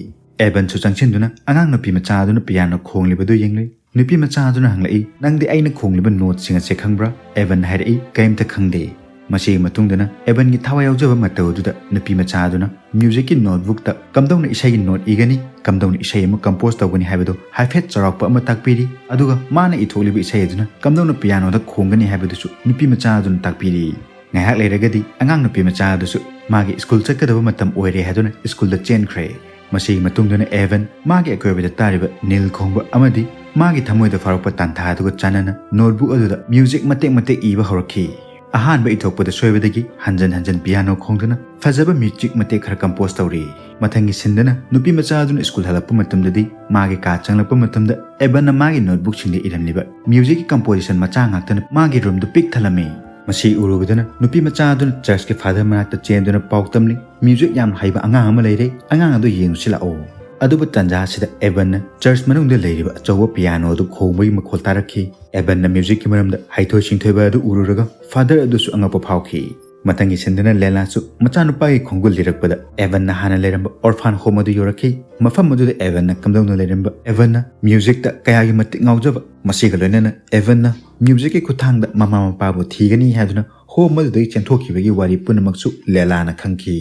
ꯑꯦꯕꯟꯁꯨ ꯆꯪꯁꯤꯟꯗꯨꯅ ꯑꯉꯥꯡ ꯅꯨꯄꯤ ꯃꯆꯥ ꯑꯗꯨꯅ ꯄꯤꯌꯥꯅꯣ ꯈꯣꯡꯂꯤꯕꯗꯨ ꯌꯦꯡꯂꯤ꯫ ꯅꯨꯄꯤ ꯃꯆꯥ ꯑꯗꯨꯅ ꯍꯪꯂꯛꯏ, "ꯅꯪꯗꯤ ꯑꯩꯅ ꯈꯣꯡꯂꯤꯕ ꯅꯣꯠꯁꯤꯡ ꯑꯁꯦ ꯈꯪꯕ꯭ꯔꯥ?" ꯑꯦꯕꯟꯅ ꯍꯥꯏꯔꯛꯏ, "ꯀꯔꯤꯝꯇ ꯈꯪꯗꯦ꯫" ꯃꯁꯤꯒꯤ ꯃꯇꯨꯡꯗꯅ ꯑꯦꯕꯟꯒꯤ ꯊꯋꯥꯏ ꯌꯥꯎꯖꯕ ꯃꯇꯧ ꯑꯗꯨꯗ ꯅꯨꯄꯤ ꯃꯆꯥ ꯑꯗꯨꯅ ꯃ꯭ꯌꯨꯖꯤꯛꯀꯤ ꯅꯣꯠꯕꯨꯛꯇ ꯀꯝꯗꯧꯅ ꯏꯁꯩꯒꯤ ꯅꯣꯠ ꯏꯒꯅꯤ, ꯀꯝꯗꯧꯅ ꯏꯁꯩ ꯑꯃ ꯀꯝꯄꯣꯖ ꯇꯧꯒꯅꯤ ꯍꯥꯏꯕꯗꯨ ꯍꯥꯏꯐꯦꯠ ꯆꯥꯎꯔꯥꯛꯄ ꯑꯃ ꯇꯥꯛꯄꯤꯔꯤ꯫ ꯑꯗꯨꯒ ꯃꯥꯅ ꯏꯊꯣꯛꯂꯤꯕ ꯏꯁꯩ ꯑꯗꯨꯅ ꯀꯝꯗꯧꯅ ꯄꯤꯌꯥꯅꯣꯗ ꯈꯣꯡꯒꯅꯤ ꯍꯥꯏꯕꯗꯨꯁꯨ ꯅꯨꯄꯤ ꯃꯆꯥ ꯑꯗꯨꯅ ꯇꯥꯛꯄꯤꯔꯤ꯫ ꯉꯥꯏꯍꯥꯛ ꯂꯩꯔꯒꯗꯤ ꯑꯉꯥꯡ ꯅꯨꯄꯤ ꯃꯆꯥ ꯑꯗꯨꯁꯨ ꯃꯥꯒꯤ ꯁ꯭ꯀꯨꯜ ꯆꯠꯀꯗꯕ ꯃꯇꯝ ꯑꯣꯏꯔꯦ ꯍꯥꯏꯗꯨꯅ ꯁ꯭ꯀꯨꯜꯗ ꯆꯦꯟꯈ꯭ꯔꯦ꯫ ꯃꯁꯤꯒꯤ ꯃꯇꯨꯡꯗꯅ ꯑꯦꯚꯟ ꯃꯥꯒꯤ ꯑꯀꯣꯏꯕꯗ ꯇꯥꯔꯤꯕ ꯅꯤꯜ ꯈꯣꯡꯕ ꯑꯃꯗꯤ ꯃꯥꯒꯤ ꯊꯃꯣꯏꯗ ꯐꯥꯎꯔꯛꯄ ꯇꯥꯟꯊꯥ ꯑꯗꯨꯒ ꯆꯥꯟꯅꯅ ꯅꯣꯠꯕꯨꯛ ꯑꯗꯨꯗ ꯃ꯭ꯌꯨꯖꯤꯛ ꯃꯇꯦꯛ ꯃꯇꯦꯛ ꯏꯕ ꯍꯧꯔꯛꯈꯤ꯫ ꯑꯍꯥꯟꯕ ꯏꯊꯣꯛꯄꯗ ꯁꯣꯏꯕꯗꯒꯤ ꯍꯟꯖꯟ ꯍꯟꯖꯟ ꯄꯤꯌꯥꯅꯣ ꯈꯣꯡꯗꯨꯅ ꯐꯖꯕ ꯃ꯭ꯌꯨꯖꯤꯛ ꯃꯇꯦꯛ ꯈꯔ ꯀꯝꯄꯣꯖ ꯇꯧꯔꯤ꯫ ꯃꯊꯪꯒꯤ ꯁꯤꯟꯗꯅ ꯅꯨꯄꯤ ꯃꯆꯥ ꯑꯗꯨꯅ ꯁ꯭ꯀꯨꯜ ꯍꯜꯂꯛꯄ ꯃꯇꯝꯗꯗꯤ ꯃꯥꯒꯤ ꯀꯥ ꯆꯪꯂꯛꯄ ꯃꯇꯝꯗ ꯑꯦꯚꯟꯅ ꯃꯥꯒꯤ ꯅꯣꯠꯕꯨꯛꯁꯤꯡꯗ ꯏꯔꯝꯂꯤꯕ ꯃ꯭ꯌꯨꯖꯤꯛꯀꯤ ꯀꯝꯄꯣꯖꯤꯁꯟ ꯃꯆꯥ ꯉꯥꯛꯇꯅ ꯃꯥꯒꯤ ꯔꯨꯝꯗꯨ ꯄꯤꯛ ꯊꯜꯂꯝꯃꯤ꯫ ꯃꯁꯤ ꯎꯔꯨꯕꯗꯅ ꯅꯨꯄꯤ ꯃꯆꯥ ꯑꯗꯨꯅ ꯆꯔꯆꯀꯤ ꯐꯥꯗꯔ ꯃꯅꯥꯛꯇ ꯆꯦꯟꯗꯨꯅ ꯄꯥꯎ ꯇꯝꯂꯤ, "ꯃ꯭ꯌꯨꯖꯤꯛ ꯌꯥꯝ ꯍꯩꯕ ꯑꯉꯥꯡ ꯑꯃ ꯂꯩꯔꯦ, ꯑꯉꯥꯡ ꯑꯗꯨ ꯌꯦꯡꯉꯨꯁꯤ ꯂꯥꯛꯑꯣ꯫" ꯑꯗꯨꯕꯨ ꯇꯥꯟꯖꯥ ꯑꯁꯤꯗ ꯑꯦꯚꯟꯅ ꯆꯔꯆ ꯃꯅꯨꯡꯗ ꯂꯩꯔꯤꯕ ꯑꯆꯧꯕ ꯄꯤꯌꯥꯅꯣ ꯑꯗꯨ ꯈꯣꯡꯕꯒꯤ ꯃꯈꯣꯜ ꯇꯥꯔꯛꯈꯤ꯫ ꯑꯦꯚꯟꯅ ꯃ꯭ꯌꯨꯖꯤꯛꯀꯤ ꯃꯔꯝꯗ ꯍꯩꯊꯣꯏ ꯁꯤꯡꯊꯣꯏꯕ ꯑꯗꯨ ꯎꯔꯨꯔꯒ ꯐꯥꯗꯔ ꯑꯗꯨꯁꯨ ꯑꯉꯛꯄ ꯐꯥꯎꯈꯤ꯫ ꯃꯊꯪꯒꯤ ꯁꯤꯟꯗꯅ ꯂꯦꯂꯥꯁꯨ ꯃꯆꯥꯅꯨꯄꯥꯒꯤ ꯈꯣꯡꯒꯨꯜ ꯂꯤꯔꯛꯄꯗ ꯑꯦꯚꯟꯅ ꯍꯥꯟꯅ ꯂꯩꯔꯝꯕ ꯑꯣꯔꯐꯥꯟ ꯍꯣꯝ ꯑꯗꯨ ꯌꯧꯔꯛꯈꯤ꯫ ꯃꯐꯝ ꯑꯗꯨꯗ ꯑꯦꯚꯟꯅ ꯀꯝꯗꯧꯅ ꯂꯩꯔꯝꯕ, ꯑꯦꯚꯟꯅ ꯃ꯭ꯌꯨꯖꯤꯛꯇ ꯀꯌꯥꯒꯤ ꯃꯇꯤꯛ ꯉꯥꯎꯖꯕ, ꯃꯁꯤꯒ ꯂꯣꯏꯅꯅ ꯑꯦꯚꯟꯅ ꯃ꯭ꯌꯨꯖꯤꯛꯀꯤ ꯈꯨꯠꯊꯥꯡꯗ ꯃꯃꯥ ꯃꯄꯥꯕꯨ ꯊꯤꯒꯅꯤ ꯍꯥꯏꯗꯨꯅ ꯍꯣꯝ ꯑꯗꯨꯗꯒꯤ ꯆꯦꯟꯊꯣꯛꯈꯤꯕꯒꯤ ꯋꯥꯔꯤ ꯄꯨꯝꯅꯃꯛꯁꯨ ꯂꯦꯂꯥꯅ ꯈꯪꯈꯤ꯫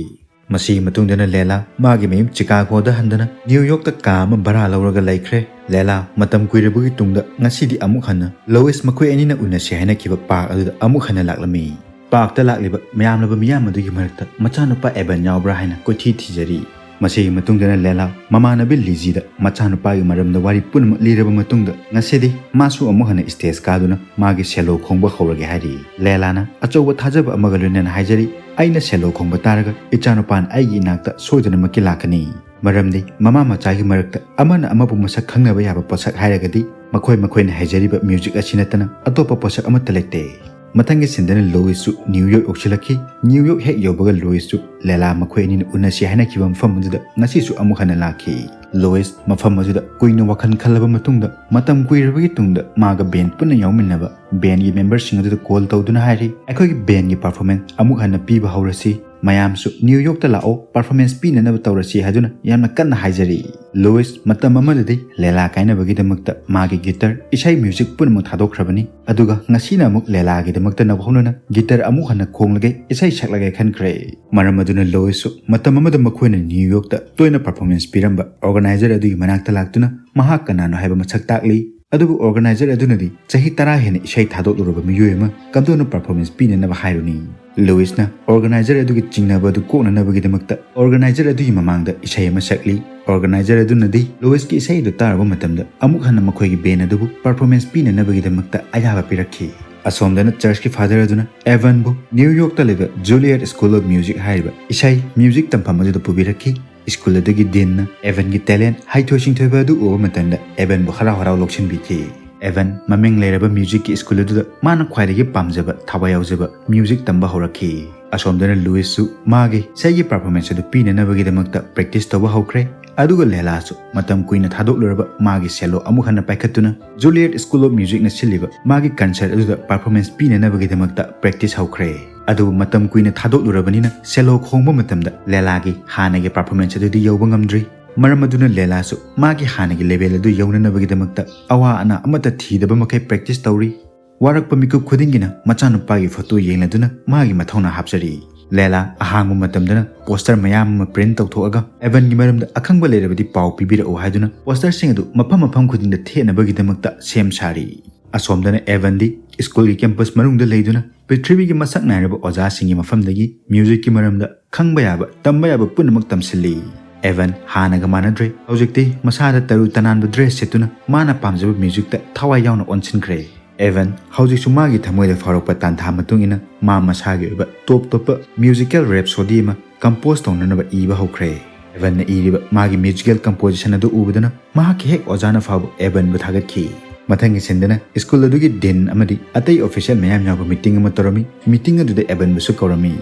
ꯃꯁꯤꯒꯤ ꯃꯇꯨꯡꯗꯅ ꯂꯦꯂꯥ ꯃꯥꯒꯤ ꯃꯌꯨꯝ ꯆꯤꯀꯥꯒꯣꯗ ꯍꯟꯗꯅ ꯅ꯭ꯌꯨ ꯌꯣꯔꯛꯇ ꯀꯥ ꯑꯃ ꯚꯔꯥ ꯂꯧꯔꯒ ꯂꯩꯈ꯭ꯔꯦ꯫ ꯂꯦꯂꯥ ꯃꯇꯝ ꯀꯨꯏꯔꯕꯒꯤ ꯇꯨꯡꯗ ꯉꯁꯤꯗꯤ ꯑꯃꯨꯛ ꯍꯟꯅ ꯂꯣꯏꯁ ꯃꯈꯣꯏ ꯑꯅꯤꯅ ꯎꯅꯁꯤ ꯍꯥꯏꯅꯈꯤꯕ ꯄꯥꯔꯛ ꯑꯗꯨꯗ ꯑꯃꯨꯛ ꯍꯟꯅ ꯂꯥꯛꯂꯝꯃꯤ꯫ ꯄꯥꯔꯛꯇ ꯂꯥꯛꯂꯤꯕ ꯃꯌꯥꯝꯂꯕ ꯃꯤꯌꯥꯝ ꯑꯗꯨꯒꯤ ꯃꯔꯛꯇ ꯃꯆꯥꯅꯨꯄꯥ ꯑꯦꯕꯟ ꯌꯥꯎꯕ꯭ꯔꯥ ꯍꯥꯏꯅ ꯀꯣꯏꯊꯤ ꯊꯤꯖꯔꯤ꯫ ꯃꯁꯤꯒꯤ ꯃꯇꯨꯡꯗꯅ ꯂꯦꯂꯥ ꯃꯃꯥꯟꯅꯕꯤ ꯂꯤꯖꯤꯗ ꯃꯆꯥꯅꯨꯄꯥꯒꯤ ꯃꯔꯝꯗ ꯋꯥꯔꯤ ꯄꯨꯝꯅꯃꯛ ꯂꯤꯔꯕ ꯃꯇꯨꯡꯗ ꯉꯁꯤꯗꯤ ꯃꯥꯁꯨ ꯑꯃꯨꯛ ꯍꯟꯅ ꯁ꯭ꯇꯦꯖ ꯀꯥꯗꯨꯅ ꯃꯥꯒꯤ ꯁꯦꯂꯣ ꯈꯣꯡꯕ ꯍꯧꯔꯒꯦ ꯍꯥꯏꯔꯤ꯫ ꯂꯦꯂꯥꯅ ꯑꯆꯧꯕ ꯊꯥꯖꯕ ꯑꯃꯒ ꯂꯣꯏꯅꯅ ꯍꯥꯏꯖꯔꯤ, "ꯑꯩꯅ ꯁꯦꯂꯣ ꯈꯣꯡꯕ ꯇꯥꯔꯒ ꯏꯆꯥꯅꯨꯄꯥꯅ ꯑꯩꯒꯤ ꯏꯅꯥꯛꯇ ꯁꯣꯏꯗꯅꯃꯛꯀꯤ ꯂꯥꯛꯀꯅꯤ꯫ ꯃꯔꯝꯗꯤ ꯃꯃꯥ ꯃꯆꯥꯒꯤ ꯃꯔꯛꯇ ꯑꯃꯅ ꯑꯃꯕꯨ ꯃꯁꯛ ꯈꯪꯅꯕ ꯌꯥꯕ ꯄꯣꯠꯁꯛ ꯍꯥꯏꯔꯒꯗꯤ ꯃꯈꯣꯏ ꯃꯈꯣꯏꯅ ꯍꯩꯖꯔꯤꯕ ꯃ꯭ꯌꯨꯖꯤꯛ ꯑꯁꯤ ꯅꯠꯇꯅ ꯑꯇꯣꯞꯄ ꯄꯣꯠꯁꯛ ꯑꯃꯠꯇ ꯂꯩꯇꯦ"꯫ ꯃꯊꯪꯒꯤ ꯁꯤꯟꯗꯅ ꯂꯣꯏꯁꯁꯨ ꯅ꯭ꯌꯨ ꯌꯣꯔꯛ ꯌꯧꯁꯤꯜꯂꯛꯈꯤ꯫ ꯅ꯭ꯌꯨ ꯌꯣꯔꯛ ꯍꯦꯛ ꯌꯧꯕꯒ ꯂꯣꯏꯁꯁꯨ ꯂꯦꯂꯥ ꯃꯈꯣꯏ ꯑꯅꯤꯅ ꯎꯅꯁꯤ ꯍꯥꯏꯅꯈꯤꯕ ꯃꯐꯝ ꯑꯗꯨꯗ ꯉꯁꯤꯁꯨ ꯑꯃꯨꯛ ꯍꯟꯅ ꯂꯥꯛꯈꯤ꯫ ꯂꯣꯏꯁ ꯃꯐꯝ ꯑꯗꯨꯗ ꯀꯨꯏꯅ ꯋꯥꯈꯜ ꯈꯜꯂꯕ ꯃꯇꯨꯡꯗ ꯃꯇꯝ ꯀꯨꯏꯔꯕꯒꯤ ꯇꯨꯡꯗ ꯃꯥꯒ ꯕꯦꯟ ꯄꯨꯟꯅ ꯌꯥꯎꯃꯤꯟꯅꯕ ꯕꯦꯟꯒꯤ ꯃꯦꯝꯕꯔꯁꯤꯡ ꯑꯗꯨꯗ ꯀꯣꯜ ꯇꯧꯗꯨꯅ ꯍꯥꯏꯔꯤ, "ꯑꯩꯈꯣꯏꯒꯤ ꯕꯦꯟꯒꯤ ꯄꯔꯐꯣꯔꯃꯦꯟꯁ ꯑꯃꯨꯛ ꯍꯟꯅ ꯄꯤꯕ ꯍꯧꯔꯁꯤ꯫ ꯃꯌꯥꯝꯁꯨ ꯅ꯭ꯌꯨ ꯌꯣꯔꯛꯇ ꯂꯥꯛꯑꯣ, ꯄꯔꯐꯣꯔꯃꯦꯟꯁ ꯄꯤꯅꯅꯕ ꯇꯧꯔꯁꯤ" ꯍꯥꯏꯗꯨꯅ ꯌꯥꯝꯅ ꯀꯟꯅ ꯍꯥꯏꯖꯔꯤ꯫ ꯂꯣꯏꯁ ꯃꯇꯝ ꯑꯃꯗꯗꯤ ꯂꯦꯂꯥ ꯀꯥꯏꯅꯕꯒꯤꯗꯃꯛꯇ ꯃꯥꯒꯤ ꯒꯤꯇꯔ, ꯏꯁꯩ, ꯃ꯭ꯌꯨꯖꯤꯛ ꯄꯨꯝꯅꯃꯛ ꯊꯥꯗꯣꯛꯈ꯭ꯔꯕꯅꯤ꯫ ꯑꯗꯨꯒ ꯉꯁꯤꯅ ꯑꯃꯨꯛ ꯂꯦꯂꯥꯒꯤꯗꯃꯛꯇ ꯅꯧꯍꯧꯅꯅ ꯒꯤꯇꯔ ꯑꯃꯨꯛ ꯍꯟꯅ ꯈꯣꯡꯂꯒꯦ, ꯏꯁꯩ ꯁꯛꯂꯒꯦ ꯈꯟꯈ꯭ꯔꯦ꯫ ꯃꯔꯝ ꯑꯗꯨꯅ ꯂꯣꯏꯁꯁꯨ ꯃꯇꯝ ꯑꯃꯗ ꯃꯈꯣꯏꯅ ꯅ꯭ꯌꯨ ꯌꯣꯔꯛꯇ ꯇꯣꯏꯅ ꯄꯔꯐꯣꯔꯃꯦꯟꯁ ꯄꯤꯔꯝꯕ ꯑꯣꯔꯒꯅꯥꯏꯖꯔ ꯑꯗꯨꯒꯤ ꯃꯅꯥꯛꯇ ꯂꯥꯛꯇꯨꯅ ꯃꯍꯥꯛ ꯀꯅꯥꯅꯣ ꯍꯥꯏꯕ ꯃꯁꯛ ꯇꯥꯛꯂꯤ꯫ ꯑꯗꯨꯕꯨ ꯑꯣꯔꯒꯅꯥꯏꯖꯔ ꯑꯗꯨꯅꯗꯤ ꯆꯍꯤ ꯇꯔꯥ ꯍꯦꯟꯅ ꯏꯁꯩ ꯊꯥꯗꯣꯛꯂꯨꯔꯕ ꯃꯤꯑꯣꯏ ꯑꯃ ꯀꯝꯗꯧꯅ ꯄꯔꯐꯣꯔꯃꯦꯟꯁ ꯄꯤꯅꯅꯕ ꯍꯥꯏꯔꯨꯅꯤ? ꯂꯨꯏꯁꯅ ꯑꯣꯔꯒꯅꯥꯏꯖꯔ ꯑꯗꯨꯒꯤ ꯆꯤꯡꯅꯕ ꯑꯗꯨ ꯀꯣꯛꯅꯅꯕꯒꯤꯗꯃꯛꯇ ꯑꯣꯔꯒꯅꯥꯏꯖꯔ ꯑꯗꯨꯒꯤ ꯃꯃꯥꯡꯗ ꯏꯁꯩ ꯑꯃ ꯁꯛꯂꯤ꯫ ꯑꯣꯔꯒꯅꯥꯏꯖꯔ ꯑꯗꯨꯅꯗꯤ ꯂꯨꯏꯁꯀꯤ ꯏꯁꯩ ꯑꯗꯨ ꯇꯥꯔꯨꯕ ꯃꯇꯝꯗ ꯑꯃꯨꯛ ꯍꯟꯅ ꯃꯈꯣꯏꯒꯤ ꯕꯦꯟ ꯑꯗꯨꯕꯨ ꯄꯔꯐꯣꯔꯃꯦꯟꯁ ꯄꯤꯅꯅꯕꯒꯤꯗꯃꯛꯇ ꯑꯌꯥꯕ ꯄꯤꯔꯛꯈꯤ꯫ ꯑꯁꯣꯝꯗꯅ ꯆꯔꯆꯀꯤ ꯐꯥꯗꯔ ꯑꯗꯨꯅ ꯑꯦꯚꯟꯕꯨ ꯅ꯭ꯌꯨ ꯌꯣꯔꯛꯇ ꯂꯩꯕ ꯖꯨꯂꯤꯌꯠ ꯁ꯭ꯀꯨꯜ ꯑꯣꯐ ꯃ꯭ꯌꯨꯖꯤꯛ ꯍꯥꯏꯔꯤꯕ ꯏꯁꯩ ꯃ꯭ꯌꯨꯖꯤꯛ ꯇꯝꯐꯝ ꯑꯗꯨꯗ ꯄꯨꯕꯤꯔꯛꯈꯤ꯫ ꯁ꯭ꯀꯨꯜ ꯑꯗꯨꯒꯤ ꯗꯤꯟꯅ ꯑꯦꯚꯟꯒꯤ ꯇꯦꯂꯦꯟꯠ, ꯍꯩꯊꯣꯏ ꯁꯤꯡꯊꯣꯏꯕ ꯑꯗꯨ ꯎꯕ ꯃꯇꯝꯗ ꯑꯦꯚꯟꯕꯨ ꯍꯔꯥꯎ ꯍꯔꯥꯎ ꯂꯧꯁꯤꯟꯕꯤꯈꯤ꯫ ꯑꯦꯚꯟ ꯃꯃꯤꯡ ꯂꯩꯔꯕ ꯃ꯭ꯌꯨꯖꯤꯛꯀꯤ ꯁ꯭ꯀꯨꯜ ꯑꯗꯨꯗ ꯃꯥꯅ ꯈ꯭ꯋꯥꯏꯗꯒꯤ ꯄꯥꯝꯖꯕ, ꯊꯋꯥꯏ ꯌꯥꯎꯖꯕ ꯃ꯭ꯌꯨꯖꯤꯛ ꯇꯝꯕ ꯍꯧꯔꯛꯈꯤ꯫ ꯑꯁꯣꯝꯗꯅ ꯂꯨꯏꯁꯁꯨ ꯃꯥꯒꯤ ꯏꯁꯩꯒꯤ ꯄꯔꯐꯣꯔꯃꯦꯟꯁ ꯑꯗꯨ ꯄꯤꯅꯅꯕꯒꯤꯗꯃꯛꯇ ꯄ꯭ꯔꯦꯛꯇꯤꯁ ꯇꯧꯕ ꯍꯧꯈ꯭ꯔꯦ꯫ ꯑꯗꯨꯒ ꯂꯦꯂꯥꯁꯨ ꯃꯇꯝ ꯀꯨꯏꯅ ꯊꯥꯗꯣꯛꯂꯨꯔꯕ ꯃꯥꯒꯤ ꯁꯦꯂꯣ ꯑꯃꯨꯛ ꯍꯟꯅ ꯄꯥꯏꯈꯠꯇꯨꯅ ꯖꯨꯂꯤꯌꯠ ꯁ꯭ꯀꯨꯜ ꯑꯣꯐ ꯃ꯭ꯌꯨꯖꯤꯛꯅ ꯁꯤꯜꯂꯤꯕ ꯃꯥꯒꯤ ꯀꯟꯁꯔꯠ ꯑꯗꯨꯗ ꯄꯔꯐꯣꯔꯃꯦꯟꯁ ꯄꯤꯅꯅꯕꯒꯤꯗꯃꯛꯇ ꯄ꯭ꯔꯦꯛꯇꯤꯁ ꯍꯧꯈ꯭ꯔꯦ꯫ ꯑꯗꯨꯕꯨ ꯃꯇꯝ ꯀꯨꯏꯅ ꯊꯥꯗꯣꯛꯂꯨꯔꯕꯅꯤꯅ ꯁꯦꯂꯣ ꯈꯣꯡꯕ ꯃꯇꯝꯗ ꯂꯦꯂꯥꯒꯤ ꯍꯥꯟꯅꯒꯤ ꯄꯔꯐꯣꯔꯃꯦꯟꯁ ꯑꯗꯨꯗꯤ ꯌꯧꯕ ꯉꯝꯗ꯭ꯔꯤ꯫ ꯃꯔꯝ ꯑꯗꯨꯅ ꯂꯦꯂꯥꯁꯨ ꯃꯥꯒꯤ ꯍꯥꯟꯅꯒꯤ ꯂꯦꯚꯦꯜ ꯑꯗꯨ ꯌꯧꯅꯅꯕꯒꯤꯗꯃꯛꯇ ꯑꯋꯥ ꯑꯅꯥ ꯑꯃꯠꯇ ꯊꯤꯗꯕ ꯃꯈꯩ ꯄ꯭ꯔꯦꯛꯇꯤꯁ ꯇꯧꯔꯤ꯫ ꯋꯥꯔꯛꯄ ꯃꯤꯀꯨꯞ ꯈꯨꯗꯤꯡꯒꯤꯅ ꯃꯆꯥꯅꯨꯄꯥꯒꯤ ꯐꯣꯇꯣ ꯌꯦꯡꯂꯗꯨꯅ ꯃꯥꯒꯤ ꯃꯊꯧꯅꯥ ꯍꯥꯞꯆꯔꯤ꯫ ꯂꯦꯂꯥ ꯑꯍꯥꯡꯕ ꯃꯇꯝꯗꯅ ꯄꯣꯁꯇꯔ ꯃꯌꯥꯝ ꯑꯃ ꯄ꯭ꯔꯤꯟꯠ ꯇꯧꯊꯣꯛꯑꯒ ꯑꯦꯚꯟꯒꯤ ꯃꯔꯝꯗ ꯑꯈꯪꯕ ꯂꯩꯔꯕꯗꯤ ꯄꯥꯎ ꯄꯤꯕꯤꯔꯛꯎ ꯍꯥꯏꯗꯨꯅ ꯄꯣꯁꯇꯔꯁꯤꯡ ꯑꯗꯨ ꯃꯐꯝ ꯃꯐꯝ ꯈꯨꯗꯤꯡꯗ ꯊꯦꯠꯅꯕꯒꯤꯗꯃꯛꯇ ꯁꯦꯝ ꯁꯥꯔꯤ꯫ ꯑꯁꯣꯝꯗꯅ ꯑꯦꯚꯟꯗꯤ ꯁ꯭ꯀꯨꯜꯒꯤ ꯀꯦꯝꯄꯁ ꯃꯅꯨꯡꯗ ꯂꯩꯗꯨꯅ ꯄ꯭ꯔꯤꯊꯤꯕꯤꯒꯤ ꯃꯁꯛ ꯅꯥꯏꯔꯕ ꯑꯣꯖꯥꯁꯤꯡꯒꯤ ꯃꯐꯝꯗꯒꯤ ꯃ꯭ꯌꯨꯖꯤꯛꯀꯤ ꯃꯔꯝꯗ ꯈꯪꯕ ꯌꯥꯕ, ꯇꯝꯕ ꯌꯥꯕ ꯄꯨꯝꯅꯃꯛ ꯇꯝꯁꯤꯜꯂꯤ꯫ ꯑꯦꯚꯟ ꯍꯥꯟꯅꯒ ꯃꯥꯟꯅꯗ꯭ꯔꯦ꯫ ꯍꯧꯖꯤꯛꯇꯤ ꯃꯁꯥꯗ ꯇꯔꯨ ꯇꯅꯥꯟꯕ ꯗ꯭ꯔꯦꯁ ꯁꯦꯠꯇꯨꯅ ꯃꯥꯅ ꯄꯥꯝꯖꯕ ꯃ꯭ꯌꯨꯖꯤꯛꯇ ꯊꯋꯥꯏ ꯌꯥꯎꯅ ꯑꯣꯟꯁꯤꯟꯈ꯭ꯔꯦ꯫ ꯑꯦꯚꯟ ꯍꯧꯖꯤꯛꯁꯨ ꯃꯥꯒꯤ ꯊꯃꯣꯏꯗ ꯐꯥꯎꯔꯛꯄ ꯇꯥꯟꯊꯥ ꯃꯇꯨꯡ ꯏꯟꯅ ꯃꯥ ꯃꯁꯥꯒꯤ ꯑꯣꯏꯕ ꯇꯣꯞ ꯇꯣꯞꯄ ꯃ꯭ꯌꯨꯖꯤꯀꯦꯜ ꯔꯦꯞꯁꯣꯗꯤ ꯑꯃ ꯀꯝꯄꯣꯖ ꯇꯧꯅꯅꯕ ꯏꯕ ꯍꯧꯈ꯭ꯔꯦ꯫ ꯑꯦꯚꯟꯅ ꯏꯔꯤꯕ ꯃꯥꯒꯤ ꯃ꯭ꯌꯨꯖꯤꯀꯦꯜ ꯀꯝꯄꯣꯖꯤꯁꯟ ꯑꯗꯨ ꯎꯕꯗꯅ ꯃꯍꯥꯛꯀꯤ ꯍꯦꯛ ꯑꯣꯖꯥꯅ ꯐꯥꯎꯕ ꯑꯦꯚꯟꯕꯨ ꯊꯥꯒꯠꯈꯤ꯫ ꯃꯊꯪꯒꯤ ꯁꯤꯟꯗꯅ ꯁ꯭ꯀꯨꯜ ꯑꯗꯨꯒꯤ ꯗꯤꯟ ꯑꯃꯗꯤ ꯑꯇꯩ ꯑꯣꯐꯤꯁꯤꯌꯦꯜ ꯃꯌꯥꯝ ꯌꯥꯎꯕ ꯃꯤꯇꯤꯡ ꯑꯃ ꯇꯧꯔꯝꯃꯤ꯫ ꯃꯤꯇꯤꯡ ꯑꯗꯨꯗ ꯑꯦꯚꯟꯕꯨꯁꯨ ꯀꯧꯔꯝꯃꯤ꯫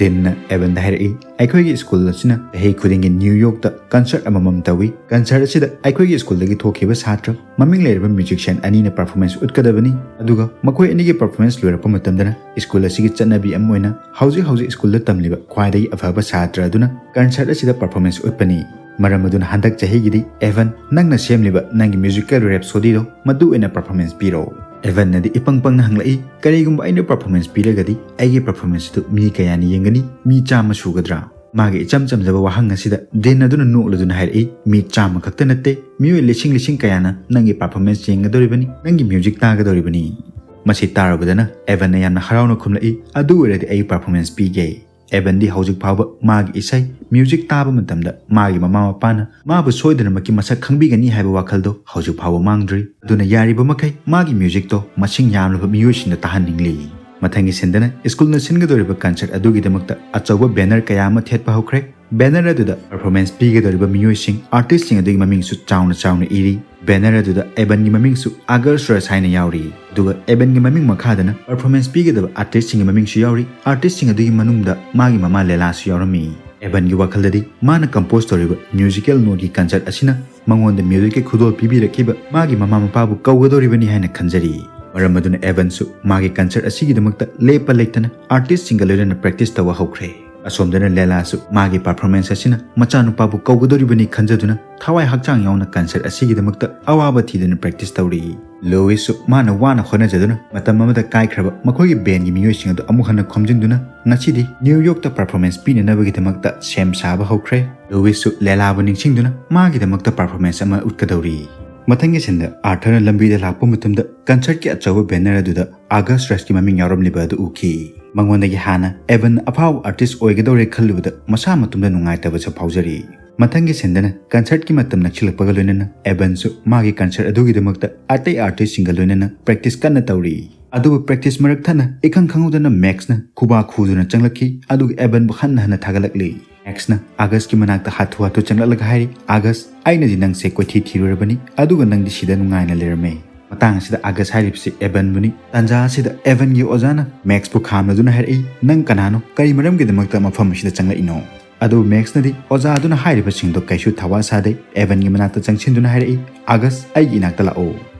ꯗꯤꯟꯅ ꯑꯦꯚꯟꯗ ꯍꯥꯏꯔꯛꯏ, "ꯑꯩꯈꯣꯏꯒꯤ ꯁ꯭ꯀꯨꯜ ꯑꯁꯤꯅ ꯆꯍꯤ ꯈꯨꯗꯤꯡꯒꯤ ꯅ꯭ꯌꯨ ꯌꯣꯔꯛꯇ ꯀꯟꯁꯔꯠ ꯑꯃꯃꯝ ꯇꯧꯏ꯫ ꯀꯟꯁꯔꯠ ꯑꯁꯤꯗ ꯑꯩꯈꯣꯏꯒꯤ ꯁ꯭ꯀꯨꯜꯗꯒꯤ ꯊꯣꯛꯈꯤꯕ ꯁꯥꯇ꯭ꯔ ꯃꯃꯤꯡ ꯂꯩꯔꯕ ꯃ꯭ꯌꯨꯖꯤꯁꯤꯌꯥꯟ ꯑꯅꯤꯅ ꯄꯔꯐꯣꯔꯃꯦꯟꯁ ꯎꯠꯀꯗꯕꯅꯤ꯫ ꯑꯗꯨꯒ ꯃꯈꯣꯏ ꯑꯅꯤꯒꯤ ꯄꯔꯐꯣꯔꯃꯦꯟꯁ ꯂꯣꯏꯔꯛꯄ ꯃꯇꯝꯗꯅ ꯁ꯭ꯀꯨꯜ ꯑꯁꯤꯒꯤ ꯆꯠꯅꯕꯤ ꯑꯃ ꯑꯣꯏꯅ ꯍꯧꯖꯤꯛ ꯍꯧꯖꯤꯛ ꯁ꯭ꯀꯨꯜꯗ ꯇꯝꯂꯤꯕ ꯈ꯭ꯋꯥꯏꯗꯒꯤ ꯑꯐꯕ ꯁꯥꯇ꯭ꯔ ꯑꯗꯨꯅ ꯀꯟꯁꯔꯠ ꯑꯁꯤꯗ ꯄꯔꯐꯣꯔꯃꯦꯟꯁ ꯎꯠꯄꯅꯤ꯫ ꯃꯔꯝ ꯑꯗꯨꯅ ꯍꯟꯗꯛ ꯆꯍꯤꯒꯤꯗꯤ ꯑꯦꯚꯟ, ꯅꯪꯅ ꯁꯦꯝꯂꯤꯕ ꯅꯪꯒꯤ ꯃ꯭ꯌꯨꯖꯤꯀꯦꯜ ꯔꯦꯞꯁꯣꯗꯤꯗꯣ ꯃꯗꯨ ꯑꯣꯏꯅ ꯄꯔꯐꯣꯔꯃꯦꯟꯁ ꯄꯤꯔꯣ"꯫ ꯑꯦꯚꯟꯅꯗꯤ ꯏꯄꯪ ꯄꯪꯅ ꯍꯪꯂꯛꯏ, "ꯀꯔꯤꯒꯨꯝꯕ ꯑꯩꯅ ꯄꯔꯐꯣꯔꯃꯦꯟꯁ ꯄꯤꯔꯒꯗꯤ ꯑꯩꯒꯤ ꯄꯔꯐꯣꯔꯃꯦꯟꯁ ꯑꯗꯨ ꯃꯤ ꯀꯌꯥꯅ ꯌꯦꯡꯒꯅꯤ? ꯃꯤ ꯆꯥꯝꯃ ꯁꯨꯒꯗ꯭ꯔꯥ?" ꯃꯥꯒꯤ ꯏꯆꯝ ꯆꯝꯖꯕ ꯋꯥꯍꯪ ꯑꯁꯤꯗ ꯗꯤꯟ ꯑꯗꯨꯅ ꯅꯣꯛꯂꯗꯨꯅ ꯍꯥꯏꯔꯛꯏ, "ꯃꯤ ꯆꯥꯝꯃ ꯈꯛꯇ ꯅꯠꯇꯦ, ꯃꯤꯑꯣꯏ ꯂꯤꯁꯤꯡ ꯂꯤꯁꯤꯡ ꯀꯌꯥꯅ ꯅꯪꯒꯤ ꯄꯔꯐꯣꯔꯃꯦꯟꯁ ꯌꯦꯡꯒꯗꯧꯔꯤꯕꯅꯤ, ꯅꯪꯒꯤ ꯃ꯭ꯌꯨꯖꯤꯛ ꯇꯥꯒꯗꯧꯔꯤꯕꯅꯤ"꯫ ꯃꯁꯤ ꯇꯥꯔꯨꯕꯗꯅ ꯑꯦꯚꯟꯅ ꯌꯥꯝꯅ ꯍꯔꯥꯎꯅ ꯈꯨꯝꯂꯛꯏ, "ꯑꯗꯨ ꯑꯣꯏꯔꯗꯤ ꯑꯩ ꯄꯔꯐꯣꯔꯃꯦꯟꯁ ꯄꯤꯒꯦ"꯫ ꯑꯦꯚꯟꯗꯤ ꯍꯧꯖꯤꯛ ꯐꯥꯎꯕ ꯃꯥꯒꯤ ꯏꯁꯩ, ꯃ꯭ꯌꯨꯖꯤꯛ ꯇꯥꯕ ꯃꯇꯝꯗ ꯃꯥꯒꯤ ꯃꯃꯥ ꯃꯄꯥꯅ ꯃꯥꯕꯨ ꯁꯣꯏꯗꯅꯃꯛꯀꯤ ꯃꯁꯛ ꯈꯪꯕꯤꯒꯅꯤ ꯍꯥꯏꯕ ꯋꯥꯈꯜꯗꯣ ꯍꯧꯖꯤꯛ ꯐꯥꯎꯕ ꯃꯥꯡꯗ꯭ꯔꯤ꯫ ꯑꯗꯨꯅ ꯌꯥꯔꯤꯕ ꯃꯈꯩ ꯃꯥꯒꯤ ꯃ꯭ꯌꯨꯖꯤꯛꯇꯣ ꯃꯁꯤꯡ ꯌꯥꯝꯂꯕ ꯃꯤꯑꯣꯏꯁꯤꯡꯗ ꯇꯥꯍꯟꯅꯤꯡꯂꯤ꯫ ꯃꯊꯪꯒꯤ ꯁꯤꯟꯗꯅ ꯁ꯭ꯀꯨꯜꯅ ꯁꯤꯟꯒꯗꯧꯔꯤꯕ ꯀꯟꯁꯔꯠ ꯑꯗꯨꯒꯤꯗꯃꯛꯇ ꯑꯆꯧꯕ ꯕꯦꯅꯔ ꯀꯌꯥ ꯑꯃ ꯊꯦꯠꯄ ꯍꯧꯈ꯭ꯔꯦ꯫ ꯕꯦꯅꯔ ꯑꯗꯨꯗ ꯄꯔꯐꯣꯔꯃꯦꯟꯁ ꯄꯤꯒꯗꯧꯔꯤꯕ ꯃꯤꯑꯣꯏꯁꯤꯡ, ꯑꯥꯔꯇꯤꯁꯁꯤꯡ ꯑꯗꯨꯒꯤ ꯃꯃꯤꯡꯁꯨ ꯆꯥꯎꯅ ꯆꯥꯎꯅ ꯏꯔꯤ꯫ ꯕꯦꯅꯔ ꯑꯗꯨꯗ ꯑꯦꯚꯟꯒꯤ ꯃꯃꯤꯡꯁꯨ ꯑꯥꯒꯔꯁ ꯔꯁ ꯍꯥꯏꯅ ꯌꯥꯎꯔꯤ꯫ ꯑꯗꯨꯒ ꯑꯦꯚꯟꯒꯤ ꯃꯃꯤꯡ ꯃꯈꯥꯗꯅ ꯄꯔꯐꯣꯔꯃꯦꯟꯁ ꯄꯤꯒꯗꯕ ꯑꯥꯔꯇꯤꯁꯁꯤꯡꯒꯤ ꯃꯃꯤꯡꯁꯨ ꯌꯥꯎꯔꯤ꯫ ꯑꯥꯔꯇꯤꯁꯁꯤꯡ ꯑꯗꯨꯒꯤ ꯃꯅꯨꯡꯗ ꯃꯥꯒꯤ ꯃꯃꯥ ꯂꯦꯂꯥꯁꯨ ꯌꯥꯎꯔꯝꯃꯤ꯫ ꯑꯦꯚꯟꯒꯤ ꯋꯥꯈꯜꯗꯗꯤ ꯃꯥꯅ ꯀꯝꯄꯣꯖ ꯇꯧꯔꯤꯕ ꯃ꯭ꯌꯨꯖꯤꯀꯦꯜ ꯅꯣꯠꯀꯤ ꯀꯟꯁꯔꯠ ꯑꯁꯤꯅ ꯃꯉꯣꯟꯗ ꯃ꯭ꯌꯨꯖꯤꯛꯀꯤ ꯈꯨꯗꯣꯜ ꯄꯤꯕꯤꯔꯛꯈꯤꯕ ꯃꯥꯒꯤ ꯃꯃꯥ ꯃꯄꯥꯕꯨ ꯀꯧꯒꯗꯧꯔꯤꯕꯅꯤ ꯍꯥꯏꯅ ꯈꯟꯖꯔꯤ꯫ ꯃꯔꯝ ꯑꯗꯨꯅ ꯑꯦꯚꯟꯁꯨ ꯃꯥꯒꯤ ꯀꯟꯁꯔꯠ ꯑꯁꯤꯒꯤꯗꯃꯛꯇ ꯂꯦꯞꯄ ꯂꯩꯇꯅ ꯑꯥꯔꯇꯤꯁꯁꯤꯡꯒ ꯂꯣꯏꯅꯅ ꯄ꯭ꯔꯦꯛꯇꯤꯁ ꯇꯧꯕ ꯍꯧꯈ꯭ꯔꯦ꯫ ꯑꯁꯣꯝꯗꯅ ꯂꯦꯂꯥꯁꯨ ꯃꯥꯒꯤ performance ꯑꯁꯤꯅ ꯃꯆꯥꯅꯨꯄꯥꯕꯨ ꯀꯧꯒꯗꯧꯔꯤꯕꯅꯤ ꯈꯟꯖꯗꯨꯅ ꯊꯋꯥꯏ ꯍꯛꯆꯥꯡ ꯌꯥꯎꯅ concert ꯑꯁꯤꯒꯤꯗꯃꯛꯇ ꯑꯋꯥꯕ ꯊꯤꯗꯨꯅ practice ꯇꯧꯔꯤ꯫ ꯂꯨꯏꯁꯁꯨ ꯃꯥꯅ ꯋꯥꯅ ꯍꯣꯠꯅꯖꯗꯨꯅ ꯃꯇꯝ ꯑꯃꯗ ꯀꯥꯏꯈ꯭ꯔꯕ ꯃꯈꯣꯏꯒꯤ bandꯒꯤ ꯃꯤꯑꯣꯏꯁꯤꯡ ꯑꯗꯨ ꯑꯃꯨꯛ ꯍꯟꯅ ꯈꯣꯝꯖꯤꯟꯗꯨꯅ ꯉꯁꯤꯗꯤ New Yorkꯇ performance ꯄꯤꯅꯅꯕꯒꯤꯗꯃꯛꯇ ꯁꯦꯝ ꯁꯥꯕ ꯍꯧꯈ꯭ꯔꯦ꯫ ꯂꯨꯏꯁꯁꯨ ꯂꯦꯂꯥꯕꯨ ꯅꯤꯡꯁꯤꯡꯗꯨꯅ ꯃꯥꯒꯤꯗꯃꯛꯇ performance ꯑꯃ ꯎꯠꯀꯗꯧꯔꯤ꯫ ꯃꯊꯪꯒꯤ sceneꯗ Arthurꯅ ꯂꯝꯕꯤꯗ ꯂꯥꯛꯄ ꯃꯇꯝꯗ concertꯀꯤ ꯑꯆꯧꯕ banner ꯑꯗꯨꯗ August Rushꯀꯤ ꯃꯃꯤꯡ ꯌꯥꯎꯔꯝꯂꯤꯕ ꯑꯗꯨ ꯎꯈꯤ꯫ ꯃꯉꯣꯟꯗꯒꯤ ꯍꯥꯟꯅ Evan ꯑꯐꯥꯎꯕ artist ꯑꯣꯏꯒꯗꯧꯔꯦ ꯈꯜꯂꯨꯕꯗ ꯃꯁꯥ ꯃꯇꯣꯝꯗ ꯅꯨꯡꯉꯥꯏꯇꯕꯁꯨ ꯐꯥꯎꯖꯔꯤ꯫ ꯃꯊꯪꯒꯤ sceneꯗꯅ concertꯀꯤ ꯃꯇꯝ ꯅꯛꯁꯤꯜꯂꯛꯄꯒ ꯂꯣꯏꯅꯅ Evanꯁꯨ ꯃꯥꯒꯤ concert ꯑꯗꯨꯒꯤꯗꯃꯛꯇ ꯑꯇꯩ artistꯁꯤꯡꯒ ꯂꯣꯏꯅꯅ practice ꯀꯟꯅ ꯇꯧꯔꯤ꯫ ꯑꯗꯨꯕꯨ practice ꯃꯔꯛ ꯊꯠꯅ ꯏꯈꯪ ꯈꯪꯍꯧꯗꯅ Maxꯅ ꯈꯨꯕꯥꯛ ꯈꯨꯗꯨꯅ ꯆꯪꯂꯛꯈꯤ, ꯑꯗꯨꯒ Evanꯕꯨ ꯍꯟꯅ ꯍꯟꯅ ꯊꯥꯒꯠꯂꯛꯂꯤ꯫ Maxꯅ Augustꯀꯤ ꯃꯅꯥꯛꯇ ꯍꯥꯊꯨ ꯍꯥꯊꯨ ꯆꯪꯂꯛꯂꯒ ꯍꯥꯏꯔꯤ, "August, ꯑꯩꯅꯗꯤ ꯅꯪꯁꯦ ꯀꯣꯏꯊꯤ ꯊꯤꯔꯨꯔꯕꯅꯤ, ꯑꯗꯨꯒ ꯅꯪꯗꯤ ꯁꯤꯗ ꯅꯨꯡꯉꯥꯏꯅ ꯂꯩꯔꯝꯃꯦ"꯫ ꯃꯇꯥꯡ ꯑꯁꯤꯗ August ꯍꯥꯏꯔꯤꯕꯁꯤ Evanꯕꯨꯅꯤ꯫ ꯇꯥꯟꯖꯥ ꯑꯁꯤꯗ Evanꯒꯤ ꯑꯣꯖꯥꯅ Maxꯄꯨ ꯈꯥꯝꯂꯗꯨꯅ ꯍꯥꯏꯔꯛꯏ, "ꯅꯪ ꯀꯅꯥꯅꯣ? ꯀꯔꯤ ꯃꯔꯝꯒꯤꯗꯃꯛꯇ ꯃꯐꯝ ꯑꯁꯤꯗ ꯆꯪꯂꯛꯏꯅꯣ?" ꯑꯗꯨꯕꯨ Maxꯅꯗꯤ ꯑꯣꯖꯥ ꯑꯗꯨꯅ ꯍꯥꯏꯔꯤꯕꯁꯤꯡꯗꯣ ꯀꯩꯁꯨ ꯊꯋꯥ ꯁꯥꯗꯦ꯫ Evanꯒꯤ ꯃꯅꯥꯛꯇ ꯆꯪꯁꯤꯟꯗꯨꯅ ꯍꯥꯏꯔꯛꯏ, "August, ꯑꯩꯒꯤ ꯏꯅꯥꯛꯇ ꯂꯥꯛꯑꯣ"꯫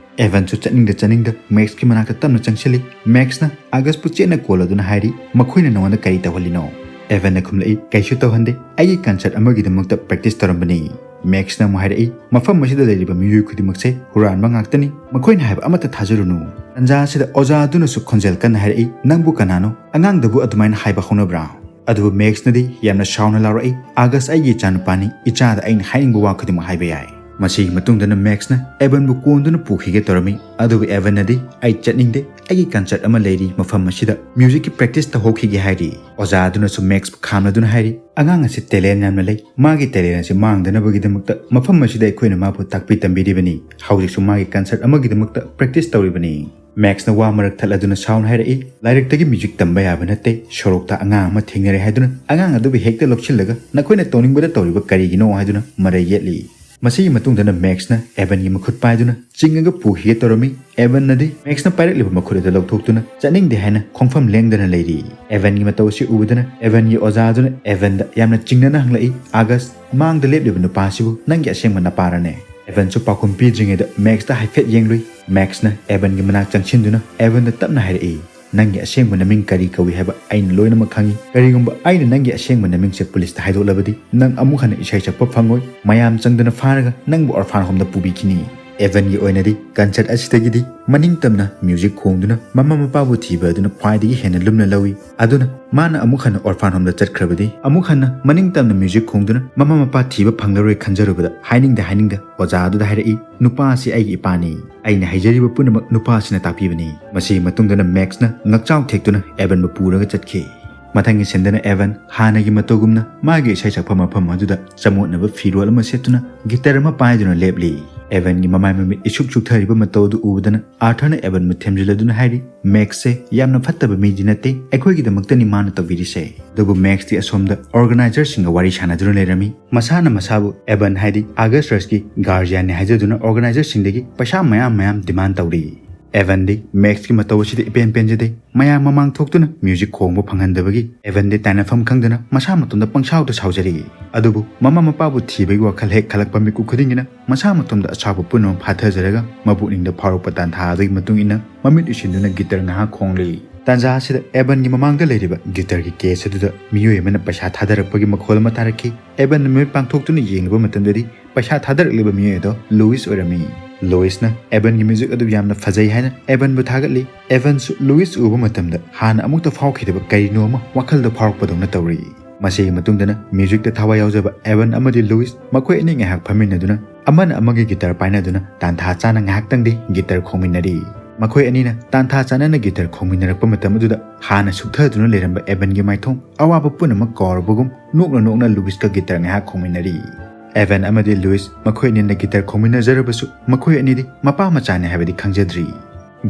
Evanꯁꯨ ꯆꯠꯅꯤꯡꯗ ꯆꯠꯅꯤꯡꯗ Maxꯀꯤ ꯃꯅꯥꯛꯇ ꯇꯞꯅ ꯆꯪꯁꯤꯜꯂꯤ꯫ Maxꯅ Augustꯄꯨ ꯆꯦꯠꯅ ꯀꯣꯜꯂꯗꯨꯅ ꯍꯥꯏꯔꯤ, "ꯃꯈꯣꯏꯅ ꯅꯉꯣꯟꯗ ꯀꯔꯤ ꯇꯧꯍꯜꯂꯤꯅꯣ?" Evanꯅ ꯈꯨꯝꯂꯛꯏ, "ꯀꯩꯁꯨ ꯇꯧꯍꯟꯗꯦ, ꯑꯩꯒꯤ concert ꯑꯃꯒꯤꯗꯃꯛꯇ practice ꯇꯧꯔꯝꯕꯅꯤ"꯫ Maxꯅ ꯑꯃꯨꯛ ꯍꯥꯏꯔꯛꯏ, "ꯃꯐꯝ ꯑꯁꯤꯗ ꯂꯩꯔꯤꯕ ꯃꯤꯑꯣꯏ ꯈꯨꯗꯤꯡꯃꯛꯁꯦ ꯍꯨꯔꯥꯟꯕ ꯉꯥꯛꯇꯅꯤ, ꯃꯈꯣꯏꯅ ꯍꯥꯏꯕ ꯑꯃꯠꯇ ꯊꯥꯖꯔꯨꯅꯨ"꯫ ꯇꯟꯖꯥ ꯑꯁꯤꯗ ꯑꯣꯖꯥ ꯑꯗꯨꯅꯁꯨ ꯈꯣꯟꯖꯦꯜ ꯀꯟꯅ ꯍꯥꯏꯔꯛꯏ, "ꯅꯪꯕꯨ ꯀꯅꯥꯅꯣ? ꯑꯉꯥꯡꯗꯕꯨ ꯑꯗꯨꯃꯥꯏꯅ ꯍꯥꯏꯕ ꯍꯧꯅꯕ꯭ꯔꯥ?" ꯑꯗꯨꯕꯨ Maxꯅꯗꯤ ꯌꯥꯝꯅ ꯁꯥꯎꯅ ꯂꯥꯎꯔꯛꯏ, "August ꯑꯩꯒꯤ ꯏꯆꯥꯅꯨꯄꯥꯅꯤ, ꯏꯆꯥꯗ ꯑꯩꯅ ꯍꯥꯏꯅꯤꯡꯕ ꯋꯥ ꯈꯨꯗꯤꯡꯃꯛ ꯍꯥꯏꯕ ꯌꯥꯏ"꯫ ꯃꯁꯤꯒꯤ ꯃꯇꯨꯡꯗꯅ Maxꯅ Evanꯕꯨ ꯀꯣꯟꯗꯨꯅ ꯄꯨꯈꯤꯒꯦ ꯇꯧꯔꯝꯃꯤ, ꯑꯗꯨꯕꯨ Evanꯅꯗꯤ, "ꯑꯩ ꯆꯠꯅꯤꯡꯗꯦ, ꯑꯩꯒꯤ concert ꯑꯃ ꯂꯩꯔꯤ, ꯃꯐꯝ ꯑꯁꯤꯗ musicꯀꯤ practice ꯇꯧꯍꯧꯈꯤꯒꯦ" ꯍꯥꯏꯔꯤ꯫ ꯑꯣꯖꯥ ꯑꯗꯨꯅꯁꯨ Maxꯄꯨ ꯈꯥꯝꯂꯗꯨꯅ ꯍꯥꯏꯔꯤ, "ꯑꯉꯥꯡ ꯑꯁꯤ talent ꯌꯥꯝꯅ ꯂꯩ, ꯃꯥꯒꯤ talent ꯑꯁꯤ ꯃꯥꯡꯗꯅꯕꯒꯤꯗꯃꯛꯇ ꯃꯐꯝ ꯑꯁꯤꯗ ꯑꯩꯈꯣꯏꯅ ꯃꯥꯕꯨ ꯇꯥꯛꯄꯤ ꯇꯝꯕꯤꯔꯤꯕꯅꯤ, ꯍꯧꯖꯤꯛꯁꯨ ꯃꯥꯒꯤ concert ꯑꯃꯒꯤꯗꯃꯛꯇ practice ꯇꯧꯔꯤꯕꯅꯤ"꯫ Maxꯅ ꯋꯥ ꯃꯔꯛ ꯊꯠꯂꯗꯨꯅ ꯁꯥꯎꯅ ꯍꯥꯏꯔꯛꯏ, "ꯂꯥꯏꯔꯤꯛꯇꯒꯤ music ꯇꯝꯕ ꯌꯥꯕ ꯅꯠꯇꯦ, ꯁꯣꯔꯣꯛꯇ ꯑꯉꯥꯡ ꯑꯃ ꯊꯦꯡꯅꯔꯦ ꯍꯥꯏꯗꯨꯅ ꯑꯉꯥꯡ ꯑꯗꯨꯕꯨ ꯍꯦꯛꯇ ꯂꯧꯁꯤꯜꯂꯒ ꯅꯈꯣꯏꯅ ꯇꯧꯅꯤꯡꯕꯗ ꯇꯧꯔꯤꯕ ꯀꯔꯤꯒꯤꯅꯣ?" ꯍꯥꯏꯗꯨꯅ ꯃꯔꯩ ꯌꯦꯠꯂꯤ꯫ ꯃꯁꯤꯒꯤ ꯃꯇꯨꯡꯗꯅ Maxꯅ Evanꯒꯤ ꯃꯈꯨꯠ ꯄꯥꯏꯗꯨꯅ ꯆꯤꯡꯉꯒ ꯄꯨꯈꯤꯒꯦ ꯇꯧꯔꯝꯃꯤ꯫ Evanꯅꯗꯤ Maxꯅ ꯄꯥꯏꯔꯛꯂꯤꯕ ꯃꯈꯨꯠ ꯑꯗꯨ ꯂꯧꯊꯣꯛꯇꯨꯅ ꯆꯠꯅꯤꯡꯗꯦ ꯍꯥꯏꯅ ꯈꯣꯡꯐꯝ ꯂꯦꯡꯗꯅ ꯂꯩꯔꯤ꯫ Evanꯒꯤ ꯃꯇꯧ ꯑꯁꯤ ꯎꯕꯗꯅ Evanꯒꯤ ꯑꯣꯖꯥ ꯑꯗꯨꯅ Evanꯗ ꯌꯥꯝꯅ ꯆꯤꯡꯅꯅ ꯍꯪꯂꯛꯏ, "August, ꯃꯥꯡꯗ ꯂꯦꯞꯂꯤꯕ ꯅꯨꯄꯥ ꯑꯁꯤꯕꯨ ꯅꯪꯒꯤ ꯑꯁꯦꯡꯕ ꯅꯄꯥꯔꯅꯦ?" Evanꯁꯨ ꯄꯥꯎꯈꯨꯝ ꯄꯤꯗ꯭ꯔꯤꯉꯩꯗ Maxꯇ ꯍꯥꯏꯐꯦꯠ ꯌꯦꯡꯂꯨꯏ꯫ Maxꯅ Evanꯒꯤ ꯃꯅꯥꯛ ꯆꯪꯁꯤꯟꯗꯨꯅ Evanꯗ ꯇꯞꯅ ꯍꯥꯏꯔꯛꯏ, "ꯅꯪꯒꯤ ꯑꯁꯦꯡꯕ ꯅꯃꯤꯡ ꯀꯔꯤ ꯀꯧꯏ ꯍꯥꯏꯕ ꯑꯩꯅ ꯂꯣꯏꯅꯃꯛ ꯈꯪꯏ꯫ ꯀꯔꯤꯒꯨꯝꯕ ꯑꯩꯅ ꯅꯪꯒꯤ ꯑꯁꯦꯡꯕ ꯅꯃꯤꯡꯁꯦ ꯄꯨꯂꯤꯁꯇ ꯍꯥꯏꯗꯣꯛꯂꯕꯗꯤ, ꯅꯪ ꯑꯃꯨꯛ ꯍꯟꯅ ꯏꯁꯩ ꯁꯛꯄ ꯐꯪꯉꯣꯏ꯫ ꯃꯌꯥꯝ ꯆꯪꯗꯨꯅ ꯐꯥꯔꯒ ꯅꯪꯕꯨ ꯑꯣꯔꯐꯥꯟ ꯍꯣꯝꯗ ꯄꯨꯕꯤꯈꯤꯅꯤ"꯫ ꯑꯦꯚꯟꯒꯤ ꯑꯣꯏꯅꯗꯤ ꯀꯟꯁꯔꯠ ꯑꯁꯤꯗꯒꯤꯗꯤ ꯃꯅꯤꯡ ꯇꯝꯅ ꯃ꯭ꯌꯨꯖꯤꯛ ꯈꯣꯡꯗꯨꯅ ꯃꯃꯥ ꯃꯄꯥꯕꯨ ꯊꯤꯕ ꯑꯗꯨꯅ ꯈ꯭ꯋꯥꯏꯗꯒꯤ ꯍꯦꯟꯅ ꯂꯨꯝꯅ ꯂꯧꯏ꯫ ꯑꯗꯨꯅ ꯃꯥꯅ ꯑꯃꯨꯛ ꯍꯟꯅ ꯑꯣꯔꯐꯥꯟ ꯍꯣꯝꯗ ꯆꯠꯈ꯭ꯔꯕꯗꯤ, ꯑꯃꯨꯛ ꯍꯟꯅ ꯃꯅꯤꯡ ꯇꯝꯅ ꯃ꯭ꯌꯨꯖꯤꯛ ꯈꯣꯡꯗꯨꯅ ꯃꯃꯥ ꯃꯄꯥ ꯊꯤꯕ ꯐꯪꯂꯔꯣꯏ ꯈꯟꯖꯔꯨꯕꯗ, ꯍꯥꯏꯅꯤꯡꯗ ꯍꯥꯏꯅꯤꯡꯗ ꯑꯣꯖꯥ ꯑꯗꯨꯗ ꯍꯥꯏꯔꯛꯏ, "ꯅꯨꯄꯥ ꯑꯁꯤ ꯑꯩꯒꯤ ꯏꯄꯥꯅꯤ꯫ ꯑꯩꯅ ꯍꯥꯏꯖꯔꯤꯕ ꯄꯨꯝꯅꯃꯛ ꯅꯨꯄꯥ ꯑꯁꯤꯅ ꯇꯥꯛꯄꯤꯕꯅꯤ"꯫ ꯃꯁꯤꯒꯤ ꯃꯇꯨꯡꯗꯅ ꯃꯦꯛꯁꯅ ꯉꯛꯆꯥꯎ ꯊꯦꯛꯇꯨꯅ ꯑꯦꯚꯟꯕꯨ ꯄꯨꯔꯒ ꯆꯠꯈꯤ꯫ ꯃꯊꯪꯒꯤ ꯁꯤꯟꯗꯅ ꯑꯦꯚꯟ ꯍꯥꯟꯅꯒꯤ ꯃꯇꯧꯒꯨꯝꯅ ꯃꯥꯒꯤ ꯏꯁꯩ ꯁꯛꯐꯝ ꯃꯐꯝ ꯑꯗꯨꯗ ꯆꯃꯣꯠꯅꯕ ꯐꯤꯔꯣꯜ ꯑꯃ ꯁꯦꯠꯇꯨꯅ ꯒꯤꯇꯔ ꯑꯃ ꯄꯥꯏꯗꯨꯅ ꯂꯦꯞꯂꯤ꯫ ꯑꯦꯚꯟꯒꯤ ꯃꯃꯥꯏ ꯃꯃꯤꯠ ꯏꯁꯨꯛ ꯁꯨꯛꯊꯔꯤꯕ ꯃꯇꯧ ꯑꯗꯨ ꯎꯕꯗꯅ ꯑꯥꯔꯊꯔꯅ ꯑꯦꯚꯟꯕꯨ ꯊꯦꯝꯖꯤꯜꯂꯗꯨꯅ ꯍꯥꯏꯔꯤ, "ꯃꯦꯛꯁꯁꯦ ꯌꯥꯝꯅ ꯐꯠꯇꯕ ꯃꯤꯗꯤ ꯅꯠꯇꯦ, ꯑꯩꯈꯣꯏꯒꯤꯗꯃꯛꯇꯅꯤ ꯃꯥꯅ ꯇꯧꯕꯤꯔꯤꯁꯦ"꯫ ꯑꯗꯨꯕꯨ ꯃꯦꯛꯁꯇꯤ ꯑꯁꯣꯝꯗ ꯑꯣꯔꯒꯅꯥꯏꯖꯔꯁꯤꯡꯒ ꯋꯥꯔꯤ ꯁꯥꯟꯅꯗꯨꯅ ꯂꯩꯔꯝꯃꯤ꯫ ꯃꯁꯥꯅ ꯃꯁꯥꯕꯨ ꯑꯦꯚꯟ, ꯍꯥꯏꯗꯤ ꯑꯥꯒꯁ ꯔꯁꯀꯤ ꯒꯥꯔꯖꯤꯌꯥꯟꯅꯤ ꯍꯥꯏꯖꯗꯨꯅ ꯑꯣꯔꯒꯅꯥꯏꯖꯔꯁꯤꯡꯗꯒꯤ ꯄꯩꯁꯥ ꯃꯌꯥꯝ ꯃꯌꯥꯝ ꯗꯤꯃꯥꯟ ꯇꯧꯔꯤ꯫ ꯑꯦꯚꯟꯗꯤ ꯃꯦꯛꯁꯀꯤ ꯃꯇꯧ ꯑꯁꯤꯗ ꯏꯄꯦꯟ ꯄꯦꯟꯖꯗꯦ꯫ ꯃꯌꯥꯝ ꯃꯃꯥꯡ ꯊꯣꯛꯇꯨꯅ ꯃ꯭ꯌꯨꯖꯤꯛ ꯈꯣꯡꯕ ꯐꯪꯍꯟꯗꯕꯒꯤ ꯑꯦꯚꯟꯗꯤ ꯇꯥꯏꯅꯐꯝ ꯈꯪꯗꯅ ꯃꯁꯥ ꯃꯇꯣꯝꯗ ꯄꯪꯁꯥꯎꯗ ꯁꯥꯎꯖꯔꯤ꯫ ꯑꯗꯨꯕꯨ ꯃꯃꯥ ꯃꯄꯥꯕꯨ ꯊꯤꯕꯒꯤ ꯋꯥꯈꯜ ꯍꯦꯛ ꯈꯜꯂꯛꯄ ꯃꯤꯀꯨꯞ ꯈꯨꯗꯤꯡꯒꯤꯅ ꯃꯁꯥ ꯃꯇꯣꯝꯗ ꯑꯁꯥꯎꯕ ꯄꯨꯝꯅꯃꯛ ꯐꯥꯊꯖꯔꯒ ꯃꯄꯨꯛꯅꯤꯡꯗ ꯐꯥꯎꯔꯛꯄ ꯇꯥꯟꯊꯥ ꯑꯗꯨꯒꯤ ꯃꯇꯨꯡ ꯏꯟꯅ ꯃꯃꯤꯠ ꯎꯏꯁꯤꯟꯗꯨꯅ ꯒꯤꯇꯔ ꯉꯥꯏꯍꯥꯛ ꯈꯣꯡꯂꯤ꯫ ꯇꯥꯟꯖꯥ ꯑꯁꯤꯗ ꯑꯦꯚꯟꯒꯤ ꯃꯃꯥꯡꯗ ꯂꯩꯔꯤꯕ ꯒꯤꯇꯔꯒꯤ ꯀꯦꯁ ꯑꯗꯨꯗ ꯃꯤꯑꯣꯏ ꯑꯃꯅ ꯄꯩꯁꯥ ꯊꯥꯗꯔꯛꯄꯒꯤ ꯃꯈꯣꯜ ꯑꯃ ꯇꯥꯔꯛꯈꯤ꯫ ꯑꯦꯚꯟꯅ ꯃꯤꯠ ꯄꯥꯡꯊꯣꯛꯇꯨꯅ ꯌꯦꯡꯂꯨꯕ ꯃꯇꯝꯗꯗꯤ ꯄꯩꯁꯥ ꯊꯥꯗꯔꯛꯂꯤꯕ ꯃꯤꯑꯣꯏ ꯑꯗꯣ ꯂꯨꯏꯁ ꯑꯣꯏꯔꯝꯃꯤ꯫ ꯂꯨꯏꯁꯅ ꯑꯦꯚꯟꯒꯤ ꯃ꯭ꯌꯨꯖꯤꯛ ꯑꯗꯨ ꯌꯥꯝꯅ ꯐꯖꯩ ꯍꯥꯏꯅ ꯑꯦꯚꯟꯕꯨ ꯊꯥꯒꯠꯂꯤ꯫ ꯑꯦꯚꯟꯁꯨ ꯂꯨꯏꯁ ꯎꯕ ꯃꯇꯝꯗ ꯍꯥꯟꯅ ꯑꯃꯨꯛꯇ ꯐꯥꯎꯈꯤꯗꯕ ꯀꯔꯤꯅꯣ ꯑꯃ ꯋꯥꯈꯜꯗ ꯐꯥꯎꯔꯛꯄꯗꯧꯅ ꯇꯧꯔꯤ꯫ ꯃꯁꯤꯒꯤ ꯃꯇꯨꯡꯗꯅ ꯃ꯭ꯌꯨꯖꯤꯛꯇ ꯊꯋꯥꯏ ꯌꯥꯎꯖꯕ ꯑꯦꯚꯟ ꯑꯃꯗꯤ ꯂꯨꯏꯁ ꯃꯈꯣꯏ ꯑꯅꯤ ꯉꯥꯏꯍꯥꯛ ꯐꯝꯃꯤꯟꯅꯗꯨꯅ ꯑꯃꯅ ꯑꯃꯒꯤ ꯒꯤꯇꯔ ꯄꯥꯏꯅꯗꯨꯅ ꯇꯥꯟꯊꯥ ꯆꯥꯅ ꯉꯥꯏꯍꯥꯛꯇꯪꯗꯤ ꯒꯤꯇꯔ ꯈꯣꯡꯃꯤꯟꯅꯔꯤ꯫ ꯃꯈꯣꯏ ꯑꯅꯤꯅ ꯇꯥꯟꯊꯥ ꯆꯥꯅꯅ ꯒꯤꯇꯔ ꯈꯣꯡꯃꯤꯟꯅꯔꯛꯄ ꯃꯇꯝ ꯑꯗꯨꯗ ꯍꯥꯟꯅ ꯁꯨꯛꯊꯗꯨꯅ ꯂꯩꯔꯝꯕ ꯑꯦꯚꯟꯒꯤ ꯃꯥꯏꯊꯣꯡ ꯑꯋꯥꯕ ꯄꯨꯝꯅꯃꯛ ꯀꯥꯎꯔꯕꯒꯨꯝ ꯅꯣꯛꯅ ꯅꯣꯛꯅ ꯂꯨꯏꯁꯀ ꯒꯤꯇꯔ ꯉꯥꯏꯍꯥꯛ ꯈꯣꯡꯃꯤꯟꯅꯔꯤ꯫ ꯑꯦꯚꯟ ꯑꯃꯗꯤ ꯂꯨꯏꯁ ꯃꯈꯣꯏ ꯑꯅꯤꯅ ꯒꯤꯇꯔ ꯈꯣꯡꯃꯤꯟꯅꯖꯔꯕꯁꯨ ꯃꯈꯣꯏ ꯑꯅꯤꯗꯤ ꯃꯄꯥ ꯃꯆꯥꯅꯤ ꯍꯥꯏꯕꯗꯤ ꯈꯪꯖꯗ꯭ꯔꯤ꯫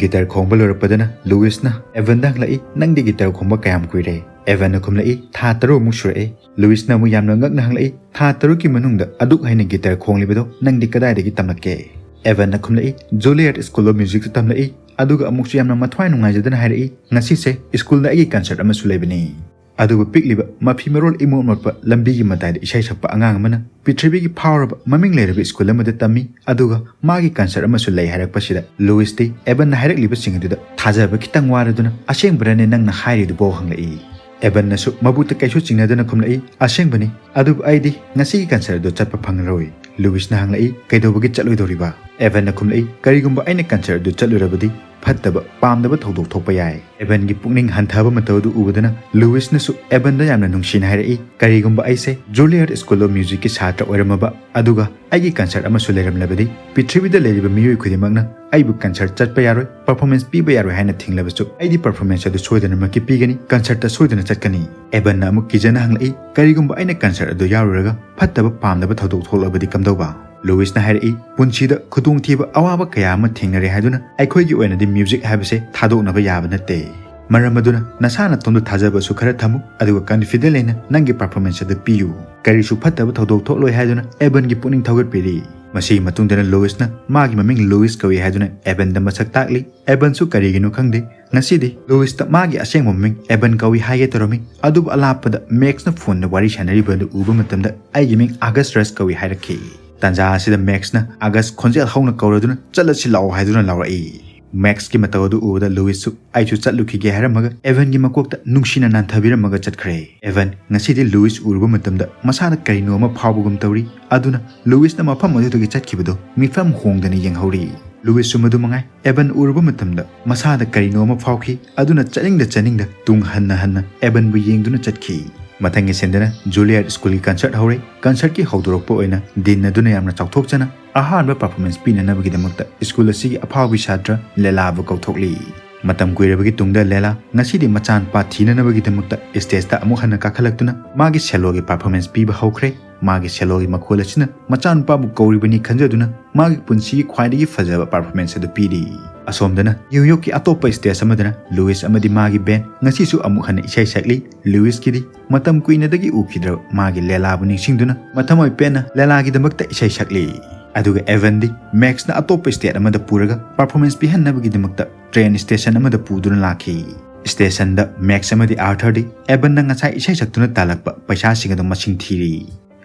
ꯒꯤꯇꯔ ꯈꯣꯡꯕ ꯂꯣꯏꯔꯛꯄꯗꯅ ꯂꯨꯏꯁꯅ ꯑꯦꯚꯟꯗ ꯍꯪꯂꯛꯏ, "ꯅꯪꯗꯤ ꯒꯤꯇꯔ ꯈꯣꯡꯕ ꯀꯌꯥꯝ ꯀꯨꯏꯔꯦ?" ꯑꯦꯚꯟꯅ ꯈꯨꯝꯂꯛꯏ, "ꯊꯥ ꯇꯔꯨꯛꯃꯨꯛ ꯁꯨꯔꯛꯑꯦ"꯫ ꯂꯨꯏꯁꯅ ꯑꯃꯨꯛ ꯌꯥꯝꯅ ꯉꯛꯅ ꯍꯪꯂꯛꯏ, "ꯊꯥ ꯇꯔꯨꯛꯀꯤ ꯃꯅꯨꯡꯗ ꯑꯗꯨꯛ ꯍꯩꯅ ꯒꯤꯇꯔ ꯈꯣꯡꯂꯤꯕꯗꯣ ꯅꯪꯗꯤ ꯀꯗꯥꯏꯗꯒꯤ ꯇꯝꯂꯛꯀꯦ?" ꯑꯦꯚꯟꯅ ꯈꯨꯝꯂꯛꯏ, "ꯖꯨꯂꯤꯌꯠ ꯁ꯭ꯀꯨꯜ ꯑꯣꯐ ꯃ꯭ꯌꯨꯖꯤꯛꯇ ꯇꯝꯂꯛꯏ"꯫ ꯑꯗꯨꯒ ꯑꯃꯨꯛꯁꯨ ꯌꯥꯝꯅ ꯃꯊ꯭ꯋꯥꯏ ꯅꯨꯡꯉꯥꯏꯖꯗꯅ ꯍꯥꯏꯔꯛꯏ, "ꯉꯁꯤꯁꯦ ꯁ꯭ꯀꯨꯜꯗ ꯑꯩꯒꯤ ꯀꯟꯁꯔꯠ ꯑꯃꯁꯨ ꯂꯩꯕꯅꯤ"꯫ ꯑꯗꯨꯕꯨ ꯄꯤꯛꯂꯤꯕ ꯃꯐꯤ ꯃꯔꯣꯜ ꯏꯃꯣꯠ ꯃꯣꯠꯄ ꯂꯝꯕꯤꯒꯤ ꯃꯇꯥꯏꯗ ꯏꯁꯩ ꯁꯛꯄ ꯑꯉꯥꯡ ꯑꯃꯅ ꯄ꯭ꯔꯤꯊꯤꯕꯤꯒꯤ ꯐꯥꯎꯔꯕ ꯃꯃꯤꯡ ꯂꯩꯔꯕ ꯁ꯭ꯀꯨꯜ ꯑꯃꯗ ꯇꯝꯃꯤ, ꯑꯗꯨꯒ ꯃꯥꯒꯤ ꯀꯟꯁꯔꯠ ꯑꯃꯁꯨ ꯂꯩ ꯍꯥꯏꯔꯛꯄꯁꯤꯗ ꯂꯨꯏꯁꯇꯤ ꯑꯦꯕꯟꯅ ꯍꯥꯏꯔꯛꯂꯤꯕꯁꯤꯡ ꯑꯗꯨꯗ ꯊꯥꯖꯕ ꯈꯤꯇꯪ ꯋꯥꯔꯗꯨꯅ, "ꯑꯁꯦꯡꯕꯔꯅꯦ ꯅꯪꯅ ꯍꯥꯏꯔꯤꯗꯨꯕꯣ?" ꯍꯪꯂꯛꯏ꯫ ꯑꯦꯕꯟꯅꯁꯨ ꯃꯕꯨꯛꯇ ꯀꯩꯁꯨ ꯆꯤꯡꯅꯗꯅ ꯈꯨꯝꯂꯛꯏ, "ꯑꯁꯦꯡꯕꯅꯤ, ꯑꯗꯨꯕꯨ ꯑꯩꯗꯤ ꯉꯁꯤꯒꯤ ꯀꯟꯁꯔꯠ ꯑꯗꯨ ꯆꯠꯄ ꯐꯪꯂꯔꯣꯏ꯫" ꯂꯨꯏꯁꯅ ꯍꯪꯂꯛꯏ, "ꯀꯩꯗꯧꯕꯒꯤ ꯆꯠꯂꯣꯏꯗꯧꯔꯤꯕ?" ꯑꯦꯕꯟꯅ ꯈꯨꯝꯂꯛꯏ, "ꯀꯔꯤꯒꯨꯝꯕ ꯑꯩꯅ ꯀꯟꯁꯔꯠ ꯑꯗꯨ ꯆꯠꯂꯨꯔꯕꯗꯤ ꯐꯠꯇꯕ ꯄꯥꯝꯗꯕ ꯊꯧꯗꯣꯛ ꯊꯣꯛꯄ ꯌꯥꯏ꯫" ꯑꯦꯕꯟꯒꯤ ꯄꯨꯛꯅꯤꯡ ꯍꯟꯊꯕ ꯃꯇꯧ ꯑꯗꯨ ꯎꯕꯗꯅ ꯂꯨꯏꯁꯅꯁꯨ ꯑꯦꯕꯟꯗ ꯌꯥꯝꯅ ꯅꯨꯡꯁꯤꯅ ꯍꯥꯏꯔꯛꯏ, "ꯀꯔꯤꯒꯨꯝꯕ ꯑꯩꯁꯦ ꯖꯨꯂꯤꯌꯥꯔꯗ ꯁ꯭ꯀꯨꯜ ꯑꯣꯐ ꯃ꯭ꯌꯨꯖꯤꯛꯀꯤ ꯁꯥꯇ꯭ꯔ ꯑꯣꯏꯔꯝꯃꯕ ꯑꯗꯨꯒ ꯑꯩꯒꯤ ꯀꯟꯁꯔꯠ ꯑꯃꯁꯨ ꯂꯩꯔꯝꯂꯕꯗꯤ, ꯄ꯭ꯔꯤꯊꯤꯕꯤꯗ ꯂꯩꯔꯤꯕ ꯃꯤꯑꯣꯏ ꯈꯨꯗꯤꯡꯃꯛꯅ ꯑꯩꯕꯨ ꯀꯟꯁꯔꯠ ꯆꯠꯄ ꯌꯥꯔꯣꯏ, ꯄꯔꯐꯣꯔꯃꯦꯟꯁ ꯄꯤꯕ ꯌꯥꯔꯣꯏ ꯍꯥꯏꯅ ꯊꯤꯡꯂꯕꯁꯨ, ꯑꯩꯗꯤ ꯄꯔꯐꯣꯔꯃꯦꯟꯁ ꯑꯗꯨ ꯁꯣꯏꯗꯅꯃꯛꯀꯤ ꯄꯤꯒꯅꯤ, ꯀꯟꯁꯔꯠꯇ ꯁꯣꯏꯗꯅ ꯆꯠꯀꯅꯤ꯫" ꯑꯦꯕꯟꯅ ꯑꯃꯨꯛ ꯀꯤꯖꯅ ꯍꯪꯂꯛꯏ, "ꯀꯔꯤꯒꯨꯝꯕ ꯑꯩꯅ ꯀꯟꯁꯔꯠ ꯑꯗꯨ ꯌꯥꯎꯔꯨꯔꯒ ꯐꯠꯇꯕ ꯄꯥꯝꯗꯕ ꯊꯧꯗꯣꯛ ꯊꯣꯛꯂꯕꯗꯤ ꯀꯝꯗꯧꯕ?" ꯂꯨꯏꯁꯅ ꯍꯥꯏꯔꯛꯏ, "ꯄꯨꯟꯁꯤꯗ ꯈꯨꯗꯣꯡꯊꯤꯕ ꯑꯋꯥꯕ ꯀꯌꯥ ꯑꯃ ꯊꯦꯡꯅꯔꯦ ꯍꯥꯏꯗꯨꯅ ꯑꯩꯈꯣꯏꯒꯤ ꯑꯣꯏꯅꯗꯤ ꯃ꯭ꯌꯨꯖꯤꯛ ꯍꯥꯏꯕꯁꯦ ꯊꯥꯗꯣꯛꯅꯕ ꯌꯥꯕ ꯅꯠꯇꯦ꯫ ꯃꯔꯝ ꯑꯗꯨꯅ ꯅꯁꯥ ꯅꯇꯣꯝꯗ ꯊꯥꯖꯕꯁꯨ ꯈꯔ ꯊꯝꯃꯨ, ꯑꯗꯨꯒ ꯀꯟꯐꯤꯗꯦꯟ ꯂꯩꯅ ꯅꯪꯒꯤ ꯄꯔꯐꯣꯔꯃꯦꯟꯁ ꯑꯗꯨ ꯄꯤꯌꯨ꯫ ꯀꯔꯤꯁꯨ ꯐꯠꯇꯕ ꯊꯧꯗꯣꯛ ꯊꯣꯛꯂꯣꯏ" ꯍꯥꯏꯗꯨꯅ ꯑꯦꯕꯟꯒꯤ ꯄꯨꯛꯅꯤꯡ ꯊꯧꯒꯠꯄꯤꯔꯤ꯫ ꯃꯁꯤꯒꯤ ꯃꯇꯨꯡꯗꯅ ꯂꯨꯏꯁꯅ ꯃꯥꯒꯤ ꯃꯃꯤꯡ ꯂꯨꯏꯁ ꯀꯧꯏ ꯍꯥꯏꯗꯨꯅ ꯑꯦꯕꯟꯗ ꯃꯁꯛ ꯇꯥꯛꯂꯤ꯫ ꯑꯦꯕꯟꯁꯨ ꯀꯔꯤꯒꯤꯅꯣ ꯈꯪꯗꯦ, ꯉꯁꯤꯗꯤ ꯂꯨꯏꯁꯇ ꯃꯥꯒꯤ ꯑꯁꯦꯡꯕ ꯃꯃꯤꯡ ꯑꯦꯕꯟ ꯀꯧꯏ ꯍꯥꯏꯒꯦ ꯇꯧꯔꯝꯃꯤ, ꯑꯗꯨꯕꯨ ꯑꯂꯥꯞꯄꯗ ꯃꯦꯛꯁꯅ ꯐꯣꯟꯗ ꯋꯥꯔꯤ ꯁꯥꯟꯅꯔꯤꯕ ꯑꯗꯨ ꯎꯕ ꯃꯇꯝꯗ ꯑꯩꯒꯤ ꯃꯤꯡ ꯑꯥꯒꯁ ꯔꯁ ꯀꯧꯏ ꯍꯥꯏꯔꯛꯈꯤ꯫ ꯇꯥꯟꯖꯥ ꯑꯁꯤꯗ ꯃꯦꯛꯁꯅ ꯑꯥꯒꯁ ꯈꯣꯟꯖꯦꯜ ꯍꯧꯅ ꯀꯧꯔꯗꯨꯅ, "ꯆꯠꯂꯁꯤ ꯂꯥꯛꯑꯣ" ꯍꯥꯏꯗꯨꯅ ꯂꯥꯎꯔꯛꯏ꯫ ꯃꯦꯛꯁꯀꯤ ꯃꯇꯧ ꯑꯗꯨ ꯎꯕꯗ ꯂꯨꯏꯁꯁꯨ "ꯑꯩꯁꯨ ꯆꯠꯂꯨꯈꯤꯒꯦ" ꯍꯥꯏꯔꯝꯃꯒ ꯑꯦꯚꯟꯒꯤ ꯃꯀꯣꯛꯇ ꯅꯨꯡꯁꯤꯅ ꯅꯥꯟꯊꯕꯤꯔꯝꯃꯒ ꯆꯠꯈ꯭ꯔꯦ꯫ ꯑꯦꯚꯟ ꯉꯁꯤꯗꯤ ꯂꯨꯏꯁ ꯎꯔꯨꯕ ꯃꯇꯝꯗ ꯃꯁꯥꯗ ꯀꯔꯤꯅꯣ ꯑꯃ ꯐꯥꯎꯕꯒꯨꯝ ꯇꯧꯔꯤ, ꯑꯗꯨꯅ ꯂꯨꯏꯁꯅ ꯃꯐꯝ ꯑꯗꯨꯗꯒꯤ ꯆꯠꯈꯤꯕꯗꯨ ꯃꯤꯐꯝ ꯍꯣꯡꯗꯅ ꯌꯦꯡꯍꯧꯔꯤ꯫ ꯂꯨꯏꯁꯁꯨ ꯃꯗꯨ ꯃꯉꯥꯏ꯫ ꯑꯦꯚꯟ ꯎꯔꯨꯕ ꯃꯇꯝꯗ ꯃꯁꯥꯗ ꯀꯔꯤꯅꯣ ꯑꯃ ꯐꯥꯎꯈꯤ, ꯑꯗꯨꯅ ꯆꯠꯅꯤꯡꯗ ꯆꯠꯅꯤꯡꯗ ꯇꯨꯡ ꯍꯟꯅ ꯍꯟꯅ ꯑꯦꯚꯟꯕꯨ ꯌꯦꯡꯗꯨꯅ ꯆꯠꯈꯤ꯫ ꯃꯊꯪꯒꯤ ꯁꯤꯟꯗꯅ ꯖꯨꯂꯤꯌꯥꯔꯗ ꯁ꯭ꯀꯨꯜꯒꯤ ꯀꯟꯁꯔꯠ ꯍꯧꯔꯦ꯫ ꯀꯟꯁꯔꯠꯀꯤ ꯍꯧꯗꯣꯔꯛꯄ ꯑꯣꯏꯅ ꯗꯤꯟ ꯑꯗꯨꯅ ꯌꯥꯝꯅ ꯆꯥꯎꯊꯣꯛꯆꯅ ꯑꯍꯥꯟꯕ ꯄꯔꯐꯣꯔꯃꯦꯟꯁ ꯄꯤꯅꯅꯕꯒꯤꯗꯃꯛꯇ ꯁ꯭ꯀꯨꯜ ꯑꯁꯤꯒꯤ ꯑꯐꯥꯎꯕꯤ ꯁꯥꯇ꯭ꯔ ꯂꯦꯂꯥꯕꯨ ꯀꯧꯊꯣꯛꯂꯤ꯫ ꯃꯇꯝ ꯀꯨꯏꯔꯕꯒꯤ ꯇꯨꯡꯗ ꯂꯦꯂꯥ ꯉꯁꯤꯗꯤ ꯃꯆꯥꯅꯨꯄꯥ ꯊꯤꯅꯅꯕꯒꯤꯗꯃꯛꯇ ꯁ꯭ꯇꯦꯖꯇ ꯑꯃꯨꯛ ꯍꯟꯅ ꯀꯥꯈꯠꯂꯛꯇꯨꯅ ꯃꯥꯒꯤ ꯁꯦꯂꯣꯒꯤ ꯄꯔꯐꯣꯔꯃꯦꯟꯁ ꯄꯤꯕ ꯍꯧꯈ꯭ꯔꯦ꯫ ꯃꯥꯒꯤ ꯁꯦꯂꯣꯒꯤ ꯃꯈꯣꯜ ꯑꯁꯤꯅ ꯃꯆꯥꯅꯨꯄꯥꯕꯨ ꯀꯧꯔꯤꯕꯅꯤ ꯈꯟꯖꯗꯨꯅ ꯃꯥꯒꯤ ꯄꯨꯟꯁꯤꯒꯤ ꯈ꯭ꯋꯥꯏꯗꯒꯤ ꯐꯖꯕ ꯄꯔꯐꯣꯔꯃꯦꯟꯁ ꯑꯗꯨ ꯄꯤꯔꯤ꯫ ꯑꯁꯣꯝꯗꯅ ꯅ꯭ꯌꯨ ꯌꯣꯔꯛꯀꯤ ꯑꯇꯣꯞꯄ ꯁ꯭ꯇꯦꯖ ꯑꯃꯗꯅ ꯂꯨꯏꯁ ꯑꯃꯗꯤ ꯃꯥꯒꯤ ꯕꯦꯟ ꯉꯁꯤꯁꯨ ꯑꯃꯨꯛ ꯍꯟꯅ ꯏꯁꯩ ꯁꯛꯂꯤ꯫ ꯂꯨꯏꯁꯀꯤꯗꯤ ꯃꯇꯝ ꯀꯨꯏꯅꯗꯒꯤ ꯎꯈꯤꯗ꯭ꯔꯕ ꯃꯥꯒꯤ ꯂꯦꯂꯥꯕꯨ ꯅꯤꯡꯁꯤꯡꯗꯨꯅ ꯃꯊꯃꯣꯏ ꯄꯦꯟꯅ ꯂꯦꯂꯥꯒꯤꯗꯃꯛꯇ ꯏꯁꯩ ꯁꯛꯂꯤ꯫ ꯑꯗꯨꯒ ꯑꯦꯚꯟꯗꯤ ꯃꯦꯛꯁꯅ ꯑꯇꯣꯞꯄ ꯁ꯭ꯇꯦꯠ ꯑꯃꯗ ꯄꯨꯔꯒ ꯄꯔꯐꯣꯔꯃꯦꯟꯁ ꯄꯤꯍꯟꯅꯕꯒꯤꯗꯃꯛꯇ ꯇ꯭ꯔꯦꯟ ꯁ꯭ꯇꯦꯁꯟ ꯑꯃꯗ ꯄꯨꯗꯨꯅ ꯂꯥꯛꯈꯤ꯫ ꯁ꯭ꯇꯦꯁꯟꯗ ꯃꯦꯛꯁ ꯑꯃꯗꯤ ꯑꯥꯔꯊꯔꯗꯤ ꯑꯦꯕꯟꯅ ꯉꯁꯥꯏ ꯏꯁꯩ ꯁꯛꯇꯨꯅ ꯇꯥꯜꯂꯛꯄ ꯄꯩꯁꯥꯁꯤꯡ ꯑꯗꯨ ꯃꯁꯤꯡ ꯊꯤꯔꯤ꯫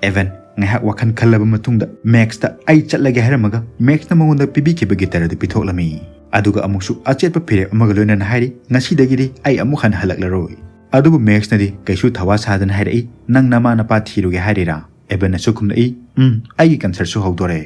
ꯑꯦꯕꯟ ꯉꯥꯏꯍꯥꯛ ꯋꯥꯈꯜ ꯈꯜꯂꯕ ꯃꯇꯨꯡꯗ ꯃꯦꯛꯁꯇ "ꯑꯩ ꯆꯠꯂꯒꯦ" ꯍꯥꯏꯔꯝꯃꯒ ꯃꯦꯛꯁꯅ ꯃꯉꯣꯟꯗ ꯄꯤꯕꯤꯈꯤꯕ ꯒꯤꯇꯔ ꯑꯗꯨ ꯄꯤꯊꯣꯛꯂꯝꯃꯤ꯫ ꯑꯗꯨꯒ ꯑꯃꯨꯛꯁꯨ ꯑꯆꯦꯠꯄ ꯐꯤꯔꯦꯞ ꯑꯃꯒ ꯂꯣꯏꯅꯅ ꯍꯥꯏꯔꯤ, "ꯉꯁꯤꯗꯒꯤꯗꯤ ꯑꯩ ꯑꯃꯨꯛ ꯍꯟꯅ ꯍꯜꯂꯛꯂꯔꯣꯏ"꯫ ꯑꯗꯨꯕꯨ ꯃꯦꯛꯁꯅꯗꯤ ꯀꯩꯁꯨ ꯊꯋꯥ ꯁꯥꯗꯅ ꯍꯥꯏꯔꯛꯏ, "ꯅꯪ ꯅꯃꯥ ꯅꯄꯥ ꯊꯤꯔꯨꯒꯦ ꯍꯥꯏꯔꯤꯔꯥ?" ꯑꯦꯕꯟꯅꯁꯨ ꯈꯨꯝꯂꯛꯏ, "ꯎꯝ, ꯑꯩꯒꯤ ꯀꯟꯁꯔꯠꯁꯨ ꯍꯧꯗꯣꯔꯦ"꯫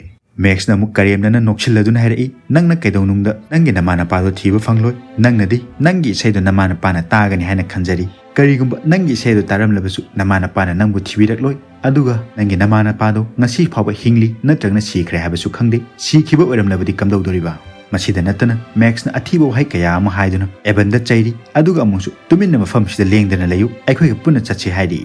ꯃꯦꯛꯁꯅ ꯑꯃꯨꯛ ꯀꯔꯦꯝꯅꯅ ꯅꯣꯛꯁꯤꯜꯂꯗꯨꯅ ꯍꯥꯏꯔꯛꯏ, "ꯅꯪꯅ ꯀꯩꯗꯧꯅꯨꯡꯗ ꯅꯪꯒꯤ ꯅꯃꯥ ꯅꯄꯥꯗꯣ ꯊꯤꯕ ꯐꯪꯂꯣꯏ꯫ ꯅꯪꯅꯗꯤ ꯅꯪꯒꯤ ꯏꯁꯩꯗꯣ ꯅꯃꯥ ꯅꯄꯥꯅ ꯇꯥꯒꯅꯤ ꯍꯥꯏꯅ ꯈꯟꯖꯔꯤ꯫ ꯀꯔꯤꯒꯨꯝꯕ ꯅꯪꯒꯤ ꯏꯁꯩꯗꯣ ꯇꯥꯔꯝꯂꯕꯁꯨ ꯅꯃꯥ ꯅꯄꯥꯅ ꯅꯪꯕꯨ ꯊꯤꯕꯤꯔꯛꯂꯣꯏ꯫ ꯑꯗꯨꯒ ꯅꯪꯒꯤ ꯅꯃꯥ ꯅꯄꯥꯗꯣ ꯉꯁꯤ ꯐꯥꯎꯕ ꯍꯤꯡꯂꯤ ꯅꯠꯇ꯭ꯔꯒꯅ ꯁꯤꯈ꯭ꯔꯦ ꯍꯥꯏꯕꯁꯨ ꯈꯪꯗꯦ꯫ ꯁꯤꯈꯤꯕ ꯑꯣꯏꯔꯝꯂꯕꯗꯤ ꯀꯝꯗꯧꯗꯣꯔꯤꯕ?" ꯃꯁꯤꯗ ꯅꯠꯇꯅ ꯃꯦꯛꯁꯅ ꯑꯊꯤꯕ ꯋꯥꯍꯩ ꯀꯌꯥ ꯑꯃ ꯍꯥꯏꯗꯨꯅ ꯑꯦꯕꯟꯗ ꯆꯩꯔꯤ, ꯑꯗꯨꯒ ꯑꯃꯨꯛꯁꯨ "ꯇꯨꯃꯤꯟꯅ ꯃꯐꯝꯁꯤꯗ ꯂꯦꯡꯗꯅ ꯂꯩꯌꯨ, ꯑꯩꯈꯣꯏꯒ ꯄꯨꯟꯅ ꯆꯠꯁꯤ" ꯍꯥꯏꯔꯤ꯫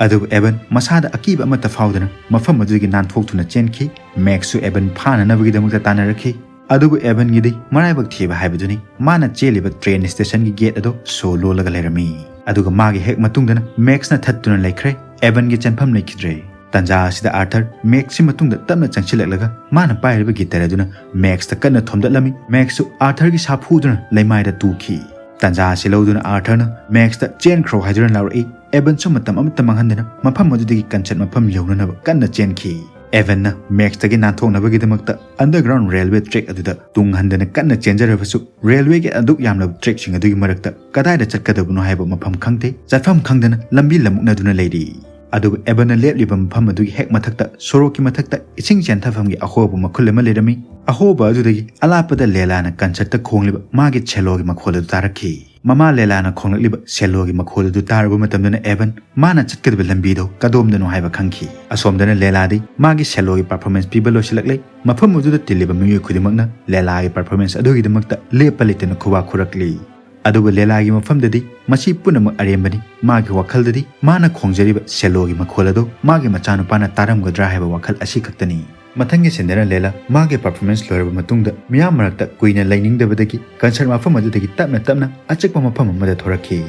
ꯑꯗꯨꯕꯨ ꯑꯦꯕꯟ ꯃꯁꯥꯗ ꯑꯀꯤꯕ ꯑꯃꯠꯇ ꯐꯥꯎꯗꯅ ꯃꯐꯝ ꯑꯗꯨꯗꯒꯤ ꯅꯥꯟꯊꯣꯛꯇꯨꯅ ꯆꯦꯟꯈꯤ꯫ ꯃꯦꯛꯁꯁꯨ ꯑꯦꯕꯟ ꯐꯥꯅꯅꯕꯒꯤꯗꯃꯛꯇ ꯇꯥꯟꯅꯔꯛꯈꯤ꯫ ꯑꯗꯨꯕꯨ ꯑꯦꯕꯟꯒꯤꯗꯤ ꯃꯔꯥꯏꯕꯛ ꯊꯤꯕ ꯍꯥꯏꯕꯗꯨꯅꯤ, ꯃꯥꯅ ꯆꯦꯜꯂꯤꯕ ꯇ꯭ꯔꯦꯟ ꯁ꯭ꯇꯦꯁꯟꯒꯤ ꯒꯦꯠ ꯑꯗꯣ ꯁꯣ ꯂꯣꯜꯂꯒ ꯂꯩꯔꯝꯃꯤ꯫ ꯑꯗꯨꯒ ꯃꯥꯒꯤ ꯍꯦꯛ ꯃꯇꯨꯡꯗꯅ ꯃꯦꯛꯁꯅ ꯊꯠꯇꯨꯅ ꯂꯩꯈ꯭ꯔꯦ꯫ ꯑꯦꯕꯟꯒꯤ ꯆꯦꯟꯐꯝ ꯂꯩꯈꯤꯗ꯭ꯔꯦ꯫ ꯇꯟꯖꯥ ꯑꯁꯤꯗ ꯑꯥꯔꯊꯔ ꯃꯦꯛꯁꯀꯤ ꯃꯇꯨꯡꯗ ꯇꯞꯅ ꯆꯪꯁꯤꯜꯂꯛꯂꯒ ꯃꯥꯅ ꯄꯥꯏꯔꯤꯕ ꯒꯤꯇꯔ ꯑꯗꯨꯅ ꯃꯦꯛꯁꯇ ꯀꯟꯅ ꯊꯣꯝꯗꯠꯂꯝꯃꯤ꯫ ꯃꯦꯛꯁꯁꯨ ꯑꯥꯔꯊꯔꯒꯤ ꯁꯥꯐꯨꯗꯨꯅ ꯂꯩꯃꯥꯏꯗ ꯇꯨꯈꯤ꯫ ꯇꯟꯖꯥ ꯑꯁꯤ ꯂꯧꯗꯨꯅ ꯑꯥꯔꯊꯔꯅ ꯃꯦꯛꯁꯇ "ꯆꯦꯟꯈ꯭ꯔꯣ" ꯍꯥꯏꯗꯨꯅ ꯂꯥꯎꯔꯛꯏ꯫ ꯑꯦꯕꯟꯁꯨ ꯃꯇꯝ ꯑꯃꯠꯇ ꯃꯥꯡꯍꯟꯗꯅ ꯃꯐꯝ ꯑꯗꯨꯗꯒꯤ ꯀꯟꯁꯔꯠ ꯃꯐꯝ ꯌꯧꯅꯅꯕ ꯀꯟꯅ ꯆꯦꯟꯈꯤ꯫ ꯑꯦꯕꯟꯅ ꯃꯦꯛꯁꯇꯒꯤ ꯅꯥꯟꯊꯣꯛꯅꯕꯒꯤꯗꯃꯛꯇ ꯑꯟꯗꯔꯒ꯭ꯔꯥꯎꯟ ꯔꯦꯜꯋꯦ ꯇ꯭ꯔꯦꯛ ꯑꯗꯨꯗ ꯇꯨꯡ ꯍꯟꯗꯅ ꯀꯟꯅ ꯆꯦꯟꯖꯔꯕꯁꯨ, ꯔꯦꯜꯋꯦꯒꯤ ꯑꯗꯨꯛ ꯌꯥꯝꯂꯕ ꯇ꯭ꯔꯦꯛꯁꯤꯡ ꯑꯗꯨꯒꯤ ꯃꯔꯛꯇ ꯀꯗꯥꯏꯗ ꯆꯠꯀꯗꯕꯅꯣ ꯍꯥꯏꯕ ꯃꯐꯝ ꯈꯪꯗꯦ꯫ ꯆꯠꯐꯝ ꯈꯪꯗꯅ ꯂꯝꯕꯤ ꯂꯝꯃꯨꯛꯅꯗꯨꯅ ꯂꯩꯔꯤ꯫ ꯑꯗꯨꯒ ꯑꯦꯕꯟꯅ ꯂꯦꯞꯂꯤꯕ ꯃꯐꯝ ꯑꯗꯨꯒꯤ ꯍꯦꯛ ꯃꯊꯛꯇ, ꯁꯣꯔꯣꯛꯀꯤ ꯃꯊꯛꯇ ꯏꯁꯤꯡ ꯆꯦꯟꯊꯐꯝꯒꯤ ꯑꯍꯣꯕ ꯃꯈꯨꯜ ꯑꯃ ꯂꯩꯔꯝꯃꯤ꯫ ꯑꯍꯣꯕ ꯑꯗꯨꯗꯒꯤ ꯑꯂꯥꯞꯄꯗ ꯂꯦꯂꯥꯅ ꯀꯟꯁꯔꯠꯇ ꯈꯣꯡꯂꯤꯕ ꯃꯥꯒꯤ ꯁꯦꯂꯣꯒꯤ ꯃꯈꯣꯜ ꯑꯗꯨ ꯇꯥꯔꯛꯈꯤ꯫ ꯃꯃꯥ ꯂꯦꯂꯥꯅ ꯈꯣꯡꯂꯛꯂꯤꯕ ꯁꯦꯂꯣꯒꯤ ꯃꯈꯣꯜ ꯑꯗꯨ ꯇꯥꯔꯨꯕ ꯃꯇꯝꯗꯅ ꯑꯦꯕꯟ ꯃꯥꯅ ꯆꯠꯀꯗꯕ ꯂꯝꯕꯤꯗꯣ ꯀꯗꯣꯝꯗꯅꯣ ꯍꯥꯏꯕ ꯈꯪꯈꯤ꯫ ꯑꯁꯣꯝꯗꯅ ꯂꯦꯂꯥꯗꯤ ꯃꯥꯒꯤ ꯁꯦꯂꯣꯒꯤ ꯄꯔꯐꯣꯔꯃꯦꯟꯁ ꯄꯤꯕ ꯂꯣꯏꯁꯤꯜꯂꯛꯂꯦ꯫ ꯃꯐꯝ ꯑꯗꯨꯗ ꯇꯤꯜꯂꯤꯕ ꯃꯤꯑꯣꯏ ꯈꯨꯗꯤꯡꯃꯛꯅ ꯂꯦꯂꯥꯒꯤ ꯄꯔꯐꯣꯔꯃꯦꯟꯁ ꯑꯗꯨꯒꯤꯗꯃꯛꯇ ꯂꯦꯞꯄ ꯂꯩꯇꯅ ꯈꯨꯕꯥꯛ ꯈꯨꯔꯛꯂꯤ꯫ ꯑꯗꯨꯕꯨ ꯂꯦꯂꯥꯒꯤ ꯃꯐꯝꯗꯗꯤ ꯃꯁꯤ ꯄꯨꯝꯅꯃꯛ ꯑꯔꯦꯝꯕꯅꯤ꯫ ꯃꯥꯒꯤ ꯋꯥꯈꯜꯗꯗꯤ ꯃꯥꯅ ꯈꯣꯡꯖꯔꯤꯕ ꯁꯦꯂꯣꯒꯤ ꯃꯈꯣꯜ ꯑꯗꯨ ꯃꯥꯒꯤ ꯃꯆꯥꯅꯨꯄꯥꯅ ꯇꯥꯔꯝꯒꯗ꯭ꯔꯥ ꯍꯥꯏꯕ ꯋꯥꯈꯜ ꯑꯁꯤ ꯈꯛꯇꯅꯤ꯫ ꯃꯊꯪꯒꯤ ꯁꯤꯟꯗꯅ ꯂꯦꯂꯥ ꯃꯥꯒꯤ ꯄꯔꯐꯣꯔꯃꯦꯟꯁ ꯂꯣꯏꯔꯕ ꯃꯇꯨꯡꯗ ꯃꯤꯌꯥꯝ ꯃꯔꯛꯇ ꯀꯨꯏꯅ ꯂꯩꯅꯤꯡꯗꯕꯗꯒꯤ ꯀꯟꯁꯔꯠ ꯃꯐꯝ ꯑꯗꯨꯗꯒꯤ ꯇꯞꯅ ꯇꯞꯅ ꯑꯆꯤꯛꯄ ꯃꯐꯝ ꯑꯃꯗ ꯊꯣꯔꯛꯈꯤ꯫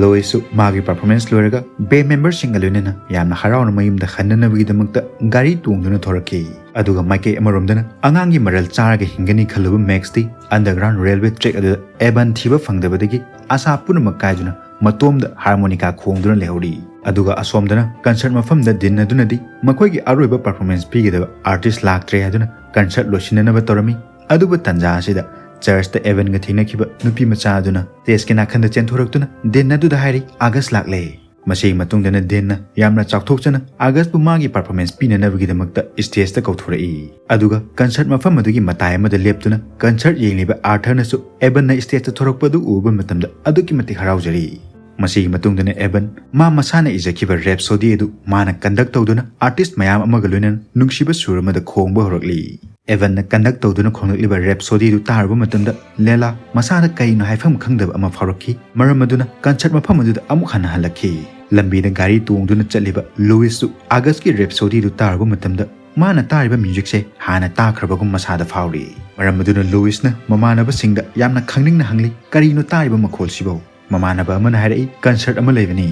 ꯂꯣꯏꯁꯁꯨ ꯃꯥꯒꯤ ꯄꯔꯐꯣꯔꯃꯦꯟꯁ ꯂꯣꯏꯔꯒ ꯕꯦꯟ ꯃꯦꯝꯕꯔꯁꯤꯡꯒ ꯂꯣꯏꯅꯅ ꯌꯥꯝꯅ ꯍꯔꯥꯎꯅ ꯃꯌꯨꯝꯗ ꯍꯟꯅꯅꯕꯒꯤꯗꯃꯛꯇ ꯒꯥꯔꯤ ꯇꯣꯡꯗꯨꯅ ꯊꯣꯔꯛꯈꯤ꯫ ꯑꯗꯨꯒ ꯃꯥꯏꯀꯩ ꯑꯃꯔꯣꯝꯗꯅ ꯑꯉꯥꯡꯒꯤ ꯃꯔꯜ ꯆꯥꯔꯒ ꯍꯤꯡꯒꯅꯤ ꯈꯜꯂꯨꯕ ꯃꯦꯛꯁꯇꯤ ꯑꯟꯗꯔꯒ꯭ꯔꯥꯎꯟ ꯔꯦꯜꯋꯦ ꯇ꯭ꯔꯦꯛ ꯑꯗꯨꯗ ꯑꯦꯕꯟ ꯊꯤꯕ ꯐꯪꯗꯕꯗꯒꯤ ꯑꯥꯁꯥ ꯄꯨꯝꯅꯃꯛ ꯀꯥꯏꯗꯨꯅ ꯃꯇꯣꯝꯗ ꯍꯥꯔꯃꯣꯅꯤꯀꯥ ꯈꯣꯡꯗꯨꯅ ꯂꯩꯍꯧꯔꯤ꯫ ꯑꯗꯨꯒ ꯑꯁꯣꯝꯗꯅ ꯀꯟꯁꯔꯠ ꯃꯐꯝꯗ ꯗꯤꯟ ꯑꯗꯨꯅꯗꯤ ꯃꯈꯣꯏꯒꯤ ꯑꯔꯣꯏꯕ ꯄꯔꯐꯣꯔꯃꯦꯟꯁ ꯄꯤꯒꯗꯕ ꯑꯥꯔꯇꯤꯁ ꯂꯥꯛꯇ꯭ꯔꯦ ꯍꯥꯏꯗꯨꯅ ꯀꯟꯁꯔꯠ ꯂꯣꯏꯁꯤꯟꯅꯅꯕ ꯇꯧꯔꯝꯃꯤ꯫ ꯑꯗꯨꯕꯨ ꯇꯟꯖꯥ ꯑꯁꯤꯗ ꯆꯔꯆꯇ ꯑꯦꯚꯟꯒ ꯊꯦꯡꯅꯈꯤꯕ ꯅꯨꯄꯤ ꯃꯆꯥ ꯑꯗꯨꯅ ꯁ꯭ꯇꯦꯖꯀꯤ ꯅꯥꯀꯟꯗ ꯆꯦꯟꯊꯣꯔꯛꯇꯨꯅ ꯗꯤꯟ ꯑꯗꯨꯗ ꯍꯥꯏꯔꯤ, "ꯑꯥꯒꯁ ꯂꯥꯛꯂꯦ!" ꯃꯁꯤꯒꯤ ꯃꯇꯨꯡꯗꯅ ꯗꯤꯟꯅ ꯌꯥꯝꯅ ꯆꯥꯎꯊꯣꯛꯆꯅ ꯑꯥꯒꯁꯄꯨ ꯃꯥꯒꯤ ꯄꯔꯐꯣꯔꯃꯦꯟꯁ ꯄꯤꯅꯅꯕꯒꯤꯗꯃꯛꯇ ꯁ꯭ꯇꯦꯖꯇ ꯀꯧꯊꯣꯔꯛꯏ꯫ ꯑꯗꯨꯒ ꯀꯟꯁꯔꯠ ꯃꯐꯝ ꯑꯗꯨꯒꯤ ꯃꯇꯥꯏ ꯑꯃꯗ ꯂꯦꯞꯇꯨꯅ ꯀꯟꯁꯔꯠ ꯌꯦꯡꯂꯤꯕ ꯑꯥꯔꯊꯔꯅꯁꯨ ꯑꯦꯚꯟꯅ ꯁ꯭ꯇꯦꯖꯇ ꯊꯣꯔꯛꯄ ꯑꯗꯨ ꯎꯕ ꯃꯇꯝꯗ ꯑꯗꯨꯛꯀꯤ ꯃꯇꯤꯛ ꯍꯔꯥꯎꯖꯔꯤ꯫ ꯃꯁꯤꯒꯤ ꯃꯇꯨꯡꯗꯅ ꯑꯦꯚꯟ ꯃꯥ ꯃꯁꯥꯅ ꯏꯖꯈꯤꯕ ꯔꯦꯞꯁꯣꯗꯤ ꯑꯗꯨ ꯃꯥꯅ ꯀꯟꯗꯛ ꯇꯧꯗꯨꯅ ꯑꯥꯔꯇꯤꯁ ꯃꯌꯥꯝ ꯑꯃꯒ ꯂꯣꯏꯅꯅ ꯅꯨꯡꯁꯤꯕ ꯁꯨꯔ ꯑꯃꯗ ꯈꯣꯡꯕ ꯍꯧꯔꯛꯂꯤ꯫ ꯑꯦꯚꯟꯅ ꯀꯟꯗꯛ ꯇꯧꯗꯨꯅ ꯈꯣꯡꯂꯛꯂꯤꯕ ꯔꯦꯞꯁꯣꯗꯤꯗꯨ ꯇꯥꯔꯨꯕ ꯃꯇꯝꯗ ꯂꯦꯂꯥ ꯃꯁꯥꯗ ꯀꯔꯤꯅꯣ ꯍꯥꯏꯐꯝ ꯈꯪꯗꯕ ꯑꯃ ꯐꯥꯎꯔꯛꯈꯤ꯫ ꯃꯔꯝ ꯑꯗꯨꯅ ꯀꯟꯁꯔꯠ ꯃꯐꯝ ꯑꯗꯨꯗ ꯑꯃꯨꯛ ꯍꯟꯅ ꯍꯜꯂꯛꯈꯤ꯫ ꯂꯝꯕꯤꯗ ꯒꯥꯔꯤ ꯇꯣꯡꯗꯨꯅ ꯆꯠꯂꯤꯕ ꯂꯨꯏꯁꯁꯨ ꯑꯥꯒꯁꯀꯤ ꯔꯦꯞꯁꯣꯗꯤꯗꯨ ꯇꯥꯔꯨꯕ ꯃꯇꯝꯗ ꯃꯥꯅ ꯇꯥꯔꯤꯕ ꯃ꯭ꯌꯨꯖꯤꯛꯁꯦ ꯍꯥꯟꯅ ꯇꯥꯈ꯭ꯔꯕꯒꯨꯝ ꯃꯁꯥꯗ ꯐꯥꯎꯔꯤ꯫ ꯃꯔꯝ ꯑꯗꯨꯅ ꯂꯨꯏꯁꯅ ꯃꯃꯥꯟꯅꯕꯁꯤꯡꯗ ꯌꯥꯝꯅ ꯈꯪꯅꯤꯡꯅ ꯍꯪꯂꯤ, "ꯀꯔꯤꯅꯣ ꯇꯥꯔꯤꯕ ꯃꯈꯣꯜꯁꯤꯕꯣ?" ꯃꯃꯥꯟꯅꯕ ꯑꯃꯅ ꯍꯥꯏꯔꯛꯏ, "ꯀꯟꯁꯔꯠ ꯑꯃ ꯂꯩꯕꯅꯤ꯫"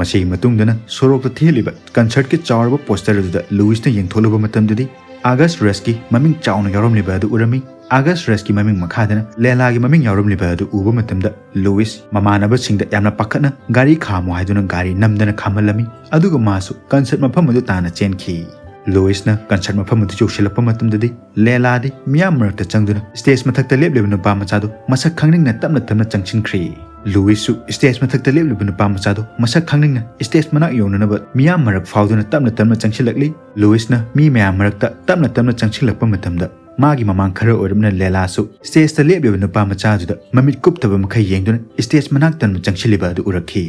ꯃꯁꯤꯒꯤ ꯃꯇꯨꯡꯗꯅ ꯁꯣꯔꯣꯛꯇ ꯊꯦꯠꯂꯤꯕ ꯀꯟꯁꯔꯠꯀꯤ ꯆꯥꯎꯔꯕ ꯄꯣꯁꯇꯔ ꯑꯗꯨꯗ ꯂꯨꯏꯁꯅ ꯌꯦꯡꯊꯣꯛꯂꯨꯕ ꯃꯇꯝꯗꯗꯤ ꯑꯥꯒꯁ ꯔꯁꯀꯤ ꯃꯃꯤꯡ ꯆꯥꯎꯅ ꯌꯥꯎꯔꯝꯂꯤꯕ ꯑꯗꯨ ꯎꯔꯝꯃꯤ꯫ ꯑꯥꯒꯁ ꯔꯁꯀꯤ ꯃꯃꯤꯡ ꯃꯈꯥꯗꯅ ꯂꯦꯂꯥꯒꯤ ꯃꯃꯤꯡ ꯌꯥꯎꯔꯝꯂꯤꯕ ꯑꯗꯨ ꯎꯕ ꯃꯇꯝꯗ ꯂꯨꯏꯁ ꯃꯃꯥꯟꯅꯕꯁꯤꯡꯗ ꯌꯥꯝꯅ ꯄꯥꯈꯠꯅ ꯒꯥꯔꯤ ꯈꯥꯝꯃꯨ ꯍꯥꯏꯗꯨꯅ ꯒꯥꯔꯤ ꯅꯝꯗꯅ ꯈꯥꯝꯍꯜꯂꯝꯃꯤ꯫ ꯑꯗꯨꯒ ꯃꯥꯁꯨ ꯀꯟꯁꯔꯠ ꯃꯐꯝ ꯑꯗꯨ ꯇꯥꯟꯅ ꯆꯦꯟꯈꯤ꯫ ꯂꯨꯏꯁꯅ ꯀꯟꯁꯔꯠ ꯃꯐꯝ ꯑꯗꯨ ꯌꯧꯁꯤꯜꯂꯛꯄ ꯃꯇꯝꯗꯗꯤ ꯂꯦꯂꯥꯗꯤ ꯃꯤꯌꯥꯝ ꯃꯔꯛꯇ ꯆꯪꯗꯨꯅ ꯁ꯭ꯇꯦꯖ ꯃꯊꯛꯇ ꯂꯦꯞꯂꯤꯕ ꯅꯨꯄꯥ ꯃꯆꯥꯗꯨ ꯃꯁꯛ ꯈꯪꯅꯤꯡꯅ ꯇꯞꯅ ꯇꯞꯅ ꯆꯪꯁꯤꯟꯈ꯭ꯔꯤ꯫ ꯂꯨꯏꯁꯁꯨ ꯁ꯭ꯇꯦꯖ ꯃꯊꯛꯇ ꯂꯦꯞꯂꯤꯕ ꯅꯨꯄꯥ ꯃꯆꯥꯗꯨ ꯃꯁꯛ ꯈꯪꯅꯤꯡꯅ ꯁ꯭ꯇꯦꯖ ꯃꯅꯥꯛ ꯌꯧꯅꯅꯕ ꯃꯤꯌꯥꯝ ꯃꯔꯛ ꯐꯥꯎꯗꯨꯅ ꯇꯞꯅ ꯇꯞꯅ ꯆꯪꯁꯤꯜꯂꯛꯂꯤ꯫ ꯂꯨꯏꯁꯅ ꯃꯤ ꯃꯌꯥꯝ ꯃꯔꯛꯇ ꯇꯞꯅ ꯇꯞꯅ ꯆꯪꯁꯤꯜꯂꯛꯄ ꯃꯇꯝꯗ ꯃꯥꯒꯤ ꯃꯃꯥꯡ ꯈꯔ ꯑꯣꯏꯔꯞꯅ ꯂꯦꯂꯥꯁꯨ ꯁ꯭ꯇꯦꯖꯇ ꯂꯦꯞꯂꯤꯕ ꯅꯨꯄꯥ ꯃꯆꯥꯗꯨꯗ ꯃꯃꯤꯠ ꯀꯨꯞꯇꯕ ꯃꯈꯩ ꯌꯦꯡꯗꯨꯅ ꯁ꯭ꯇꯦꯖ ꯃꯅꯥꯛ ꯇꯝꯅ ꯆꯪꯁꯤꯜꯂꯤꯕ ꯑꯗꯨ ꯎꯔꯛꯈꯤ꯫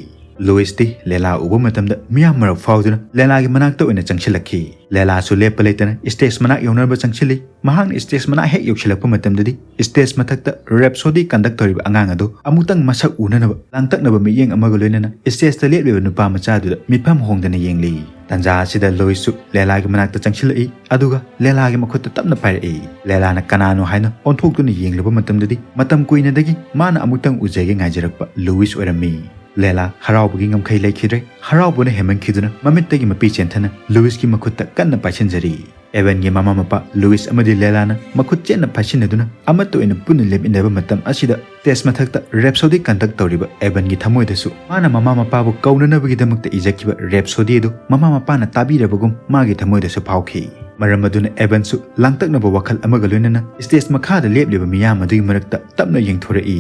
ꯂꯨꯏꯁꯇꯤ ꯂꯦꯂꯥ ꯎꯕ ꯃꯇꯝꯗ ꯃꯤꯌꯥꯝ ꯃꯔꯛ ꯐꯥꯎꯗꯨꯅ ꯂꯦꯂꯥꯒꯤ ꯃꯅꯥꯛꯇ ꯑꯣꯏꯅ ꯆꯪꯁꯤꯜꯂꯛꯈꯤ꯫ ꯂꯦꯂꯥꯁꯨ ꯂꯦꯞꯄ ꯂꯩꯇꯅ ꯁ꯭ꯇꯦꯖ ꯃꯅꯥꯛ ꯌꯧꯅꯕ ꯆꯪꯁꯤꯜꯂꯤ꯫ ꯃꯍꯥꯛꯅ ꯁ꯭ꯇꯦꯖ ꯃꯅꯥꯛ ꯍꯦꯛ ꯌꯧꯁꯤꯜꯂꯛꯄ ꯃꯇꯝꯗꯗꯤ ꯁ꯭ꯇꯦꯖ ꯃꯊꯛꯇ ꯔꯦꯞꯁꯣꯗꯤ ꯀꯟꯗꯛ ꯇꯧꯔꯤꯕ ꯑꯉꯥꯡ ꯑꯗꯨ ꯑꯃꯨꯛꯇꯪ ꯃꯁꯛ ꯎꯅꯅꯕ ꯂꯥꯡꯇꯛꯅꯕ ꯃꯤꯠꯌꯦꯡ ꯑꯃꯒ ꯂꯣꯏꯅꯅ ꯁ꯭ꯇꯦꯖꯇ ꯂꯦꯞꯂꯤꯕ ꯅꯨꯄꯥ ꯃꯆꯥꯗꯨꯗ ꯃꯤꯠꯐꯝ ꯍꯣꯡꯗꯅ ꯌꯦꯡꯂꯤ꯫ ꯇꯥꯟꯖꯥ ꯑꯁꯤꯗ ꯂꯨꯏꯁꯁꯨ ꯂꯦꯂꯥꯒꯤ ꯃꯅꯥꯛꯇ ꯆꯪꯁꯤꯜꯂꯛꯏ, ꯑꯗꯨꯒ ꯂꯦꯂꯥꯒꯤ ꯃꯈꯨꯠꯇ ꯇꯞꯅ ꯄꯥꯏꯔꯛꯏ꯫ ꯂꯦꯂꯥꯅ ꯀꯅꯥꯅꯣ ꯍꯥꯏꯅ ꯑꯣꯟꯊꯣꯛꯇꯨꯅ ꯌꯦꯡꯂꯨꯕ ꯃꯇꯝꯗꯗꯤ ꯃꯇꯝ ꯀꯨꯏꯅꯗꯒꯤ ꯃꯥꯅ ꯑꯃꯨꯛꯇꯪ ꯎꯖꯒꯦ ꯉꯥꯏꯖꯔꯛꯄ ꯂꯨꯏꯁ ꯑꯣꯏꯔꯝꯃꯤ꯫ ꯂꯦꯂꯥ ꯍꯔꯥꯎꯕꯒꯤ ꯉꯝꯈꯩ ꯂꯩꯈꯤꯗ꯭ꯔꯦ꯫ ꯍꯔꯥꯎꯕꯅ ꯍꯦꯟꯃꯟꯈꯤꯗꯨꯅ ꯃꯃꯤꯠꯇꯒꯤ ꯃꯄꯤ ꯆꯦꯟꯊꯅ ꯂꯨꯏꯁꯀꯤ ꯃꯈꯨꯠꯇ ꯀꯟꯅ ꯄꯥꯏꯁꯤꯟꯖꯔꯤ꯫ ꯑꯦꯚꯟꯒꯤ ꯃꯃꯥ ꯃꯄꯥ ꯂꯨꯏꯁ ꯑꯃꯗꯤ ꯂꯦꯂꯥꯅ ꯃꯈꯨꯠ ꯆꯦꯠꯅ ꯄꯥꯏꯁꯤꯟꯅꯗꯨꯅ ꯑꯃꯠꯇ ꯑꯣꯏꯅ ꯄꯨꯟꯅ ꯂꯦꯞꯃꯤꯟꯅꯕ ꯃꯇꯝ ꯑꯁꯤꯗ, ꯁ꯭ꯇꯦꯖ ꯃꯊꯛꯇ ꯔꯦꯞꯁꯣꯗꯤ ꯀꯟꯗꯛ ꯇꯧꯔꯤꯕ ꯑꯦꯚꯟꯒꯤ ꯊꯃꯣꯏꯗꯁꯨ ꯃꯥꯅ ꯃꯃꯥ ꯃꯄꯥꯕꯨ ꯀꯧꯅꯅꯕꯒꯤꯗꯃꯛꯇ ꯏꯖꯈꯤꯕ ꯔꯦꯞꯁꯣꯗꯤ ꯑꯗꯨ ꯃꯃꯥ ꯃꯄꯥꯅ ꯇꯥꯕꯤꯔꯕꯒꯨꯝ ꯃꯥꯒꯤ ꯊꯃꯣꯏꯗꯁꯨ ꯐꯥꯎꯈꯤ꯫ ꯃꯔꯝ ꯑꯗꯨꯅ ꯑꯦꯚꯟꯁꯨ ꯂꯥꯡꯇꯛꯅꯕ ꯋꯥꯈꯜ ꯑꯃꯒ ꯂꯣꯏꯅꯅ ꯁ꯭ꯇꯦꯖ ꯃꯈꯥꯗ ꯂꯦꯞꯂꯤꯕ ꯃꯤꯌꯥꯝ ꯑꯗꯨꯒꯤ ꯃꯔꯛꯇ ꯇꯞꯅ ꯌꯦꯡꯊꯣꯔꯛꯏ꯫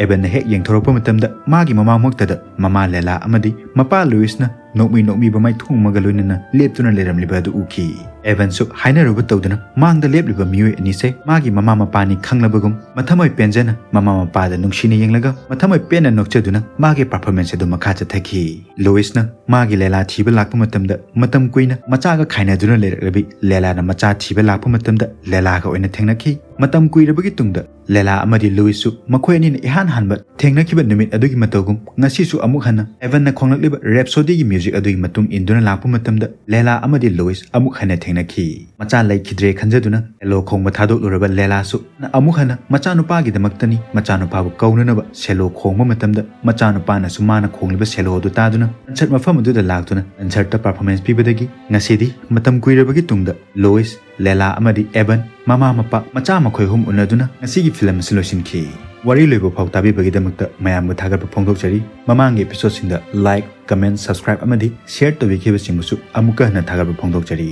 ꯑꯦꯚꯟꯅ ꯍꯦꯛ ꯌꯦꯡꯊꯣꯔꯛꯄ ꯃꯇꯝꯗ ꯃꯥꯒꯤ ꯃꯃꯥꯡꯃꯛꯇꯗ ꯃꯃꯥ ꯂꯦꯂꯥ ꯑꯃꯗꯤ ꯃꯄꯥ ꯂꯨꯏꯁꯅ ꯅꯣꯛꯃꯤ ꯅꯣꯛꯃꯤꯕ ꯃꯥꯏꯊꯣꯡ ꯑꯃꯒ ꯂꯣꯏꯅꯅ ꯂꯦꯞꯇꯨꯅ ꯂꯩꯔꯝꯂꯤꯕ ꯑꯗꯨ ꯎꯈꯤ꯫ ꯑꯦꯚꯟꯁꯨ ꯍꯥꯏꯅꯔꯨꯕ ꯇꯧꯗꯨꯅ ꯃꯥꯡꯗ ꯂꯦꯞꯂꯤꯕ ꯃꯤꯑꯣꯏ ꯑꯅꯤꯁꯦ ꯃꯥꯒꯤ ꯃꯃꯥ ꯃꯄꯥꯅꯤ ꯈꯪꯂꯕꯒꯨꯝ ꯃꯊꯃꯣꯏ ꯄꯦꯟꯖꯅ ꯃꯃꯥ ꯃꯄꯥꯗ ꯅꯨꯡꯁꯤꯅ ꯌꯦꯡꯂꯒ ꯃꯊꯃꯣꯏ ꯄꯦꯟꯅ ꯅꯣꯛꯆꯗꯨꯅ ꯃꯥꯒꯤ performance ꯑꯗꯨ ꯃꯈꯥ ꯆꯠꯊꯈꯤ꯫ ꯂꯨꯏꯁꯅ ꯃꯥꯒꯤ ꯂꯦꯂꯥ ꯊꯤꯕ ꯂꯥꯛꯄ ꯃꯇꯝꯗ ꯃꯇꯝ ꯀꯨꯏꯅ ꯃꯆꯥꯒ ꯈꯥꯏꯅꯗꯨꯅ ꯂꯩꯔꯛꯂꯕꯤ ꯂꯦꯂꯥꯅ ꯃꯆꯥ ꯊꯤꯕ ꯂꯥꯛꯄ ꯃꯇꯝꯗ ꯂꯦꯂꯥꯒ ꯑꯣꯏꯅ ꯊꯦꯡꯅꯈꯤ꯫ ꯃꯇꯝ ꯀꯨꯏꯔꯕꯒꯤ ꯇꯨꯡꯗ ꯂꯦꯂꯥ ꯑꯃꯗꯤ ꯂꯨꯏꯁꯁꯨ ꯃꯈꯣꯏ ꯑꯅꯤꯅ ꯏꯍꯥꯟ ꯍꯥꯟꯕ ꯊꯦꯡꯅꯈꯤꯕ ꯅꯨꯃꯤꯠ ꯑꯗꯨꯒꯤ ꯃꯇꯧꯒꯨꯝ ꯉꯁꯤꯁꯨ ꯑꯃꯨꯛ ꯍꯟꯅ ꯑꯦꯚꯟꯅ ꯈꯣꯡꯂꯛꯂꯤꯕ ꯔꯦꯞꯁꯣꯗꯤꯒꯤ ꯃ꯭ꯌꯨꯖꯤꯛ ꯑꯗꯨꯒꯤ ꯃꯇꯨꯡ ꯏꯟꯗꯨꯅ ꯂꯥꯛꯄ ꯃꯇꯝꯗ ꯂꯦꯂꯥ ꯑꯃꯗꯤ ꯂꯨꯏꯁ ꯑꯃꯨꯛ ꯍꯟꯅ ꯊꯦꯡꯅꯈꯤ꯫ ꯃꯆꯥ ꯂꯩꯈꯤꯗ꯭ꯔꯦ ꯈꯟꯖꯗꯨꯅ ꯁꯦꯂꯣ ꯈꯣꯡꯕ ꯊꯥꯗꯣꯛꯂꯨꯔꯕ ꯂꯦꯂꯥꯁꯨ ꯑꯃꯨꯛ ꯍꯟꯅ ꯃꯆꯥꯅꯨꯄꯥꯒꯤꯗꯃꯛꯇꯅꯤ ꯃꯆꯥꯅꯨꯄꯥꯕꯨ ꯀꯧꯅꯅꯕ ꯁꯦꯂꯣ ꯈꯣꯡꯕ ꯃꯇꯝꯗ ꯃꯆꯥꯅꯨꯄꯥꯅꯁꯨ ꯃꯥꯅ ꯈꯣꯡꯂꯤꯕ ꯁꯦꯂꯣ ꯑꯗꯨ ꯇꯥꯗꯨꯅ ꯀꯟꯁꯔꯠ ꯃꯐꯝ ꯑꯗꯨꯗ ꯂꯥꯛꯇꯨꯅ ꯀꯟꯁꯔꯠꯇ performance ꯄꯤꯕꯗꯒꯤ ꯉꯁꯤꯗꯤ ꯃꯇꯝ ꯀꯨꯏꯔꯕꯒꯤ ꯇꯨꯡꯗ ꯂꯨꯏꯁ, ꯂꯦꯂꯥ ꯑꯃꯗꯤ ꯑꯦꯚꯟ ꯃꯃꯥ ꯃꯄꯥ ꯃꯆꯥ ꯃꯈꯣꯏ ꯑꯍꯨꯝ ꯎꯅꯗꯨꯅ ꯉꯁꯤꯒꯤ ꯐꯤꯂꯝ ꯑꯁꯤ ꯂꯣꯏꯁꯤꯟꯈꯤ꯫ ꯋꯥꯔꯤ ꯂꯣꯏꯕ ꯐꯥꯎ ꯇꯥꯕꯤꯕꯒꯤꯗꯃꯛꯇ ꯃꯌꯥꯝꯕꯨ ꯊꯥꯒꯠꯄ ꯐꯣꯡꯗꯣꯛꯆꯔꯤ꯫ ꯃꯃꯥꯡꯒꯤ episodeꯁꯤꯡꯗ like, comment, subscribe ꯑꯃꯗꯤ share ꯇꯧꯕꯤꯈꯤꯕꯁꯤꯡꯕꯨꯁꯨ ꯑꯃꯨꯛꯀ ꯍꯟꯅ ꯊꯥꯒꯠꯄ ꯐꯣꯡꯗꯣꯛꯆꯔꯤ꯫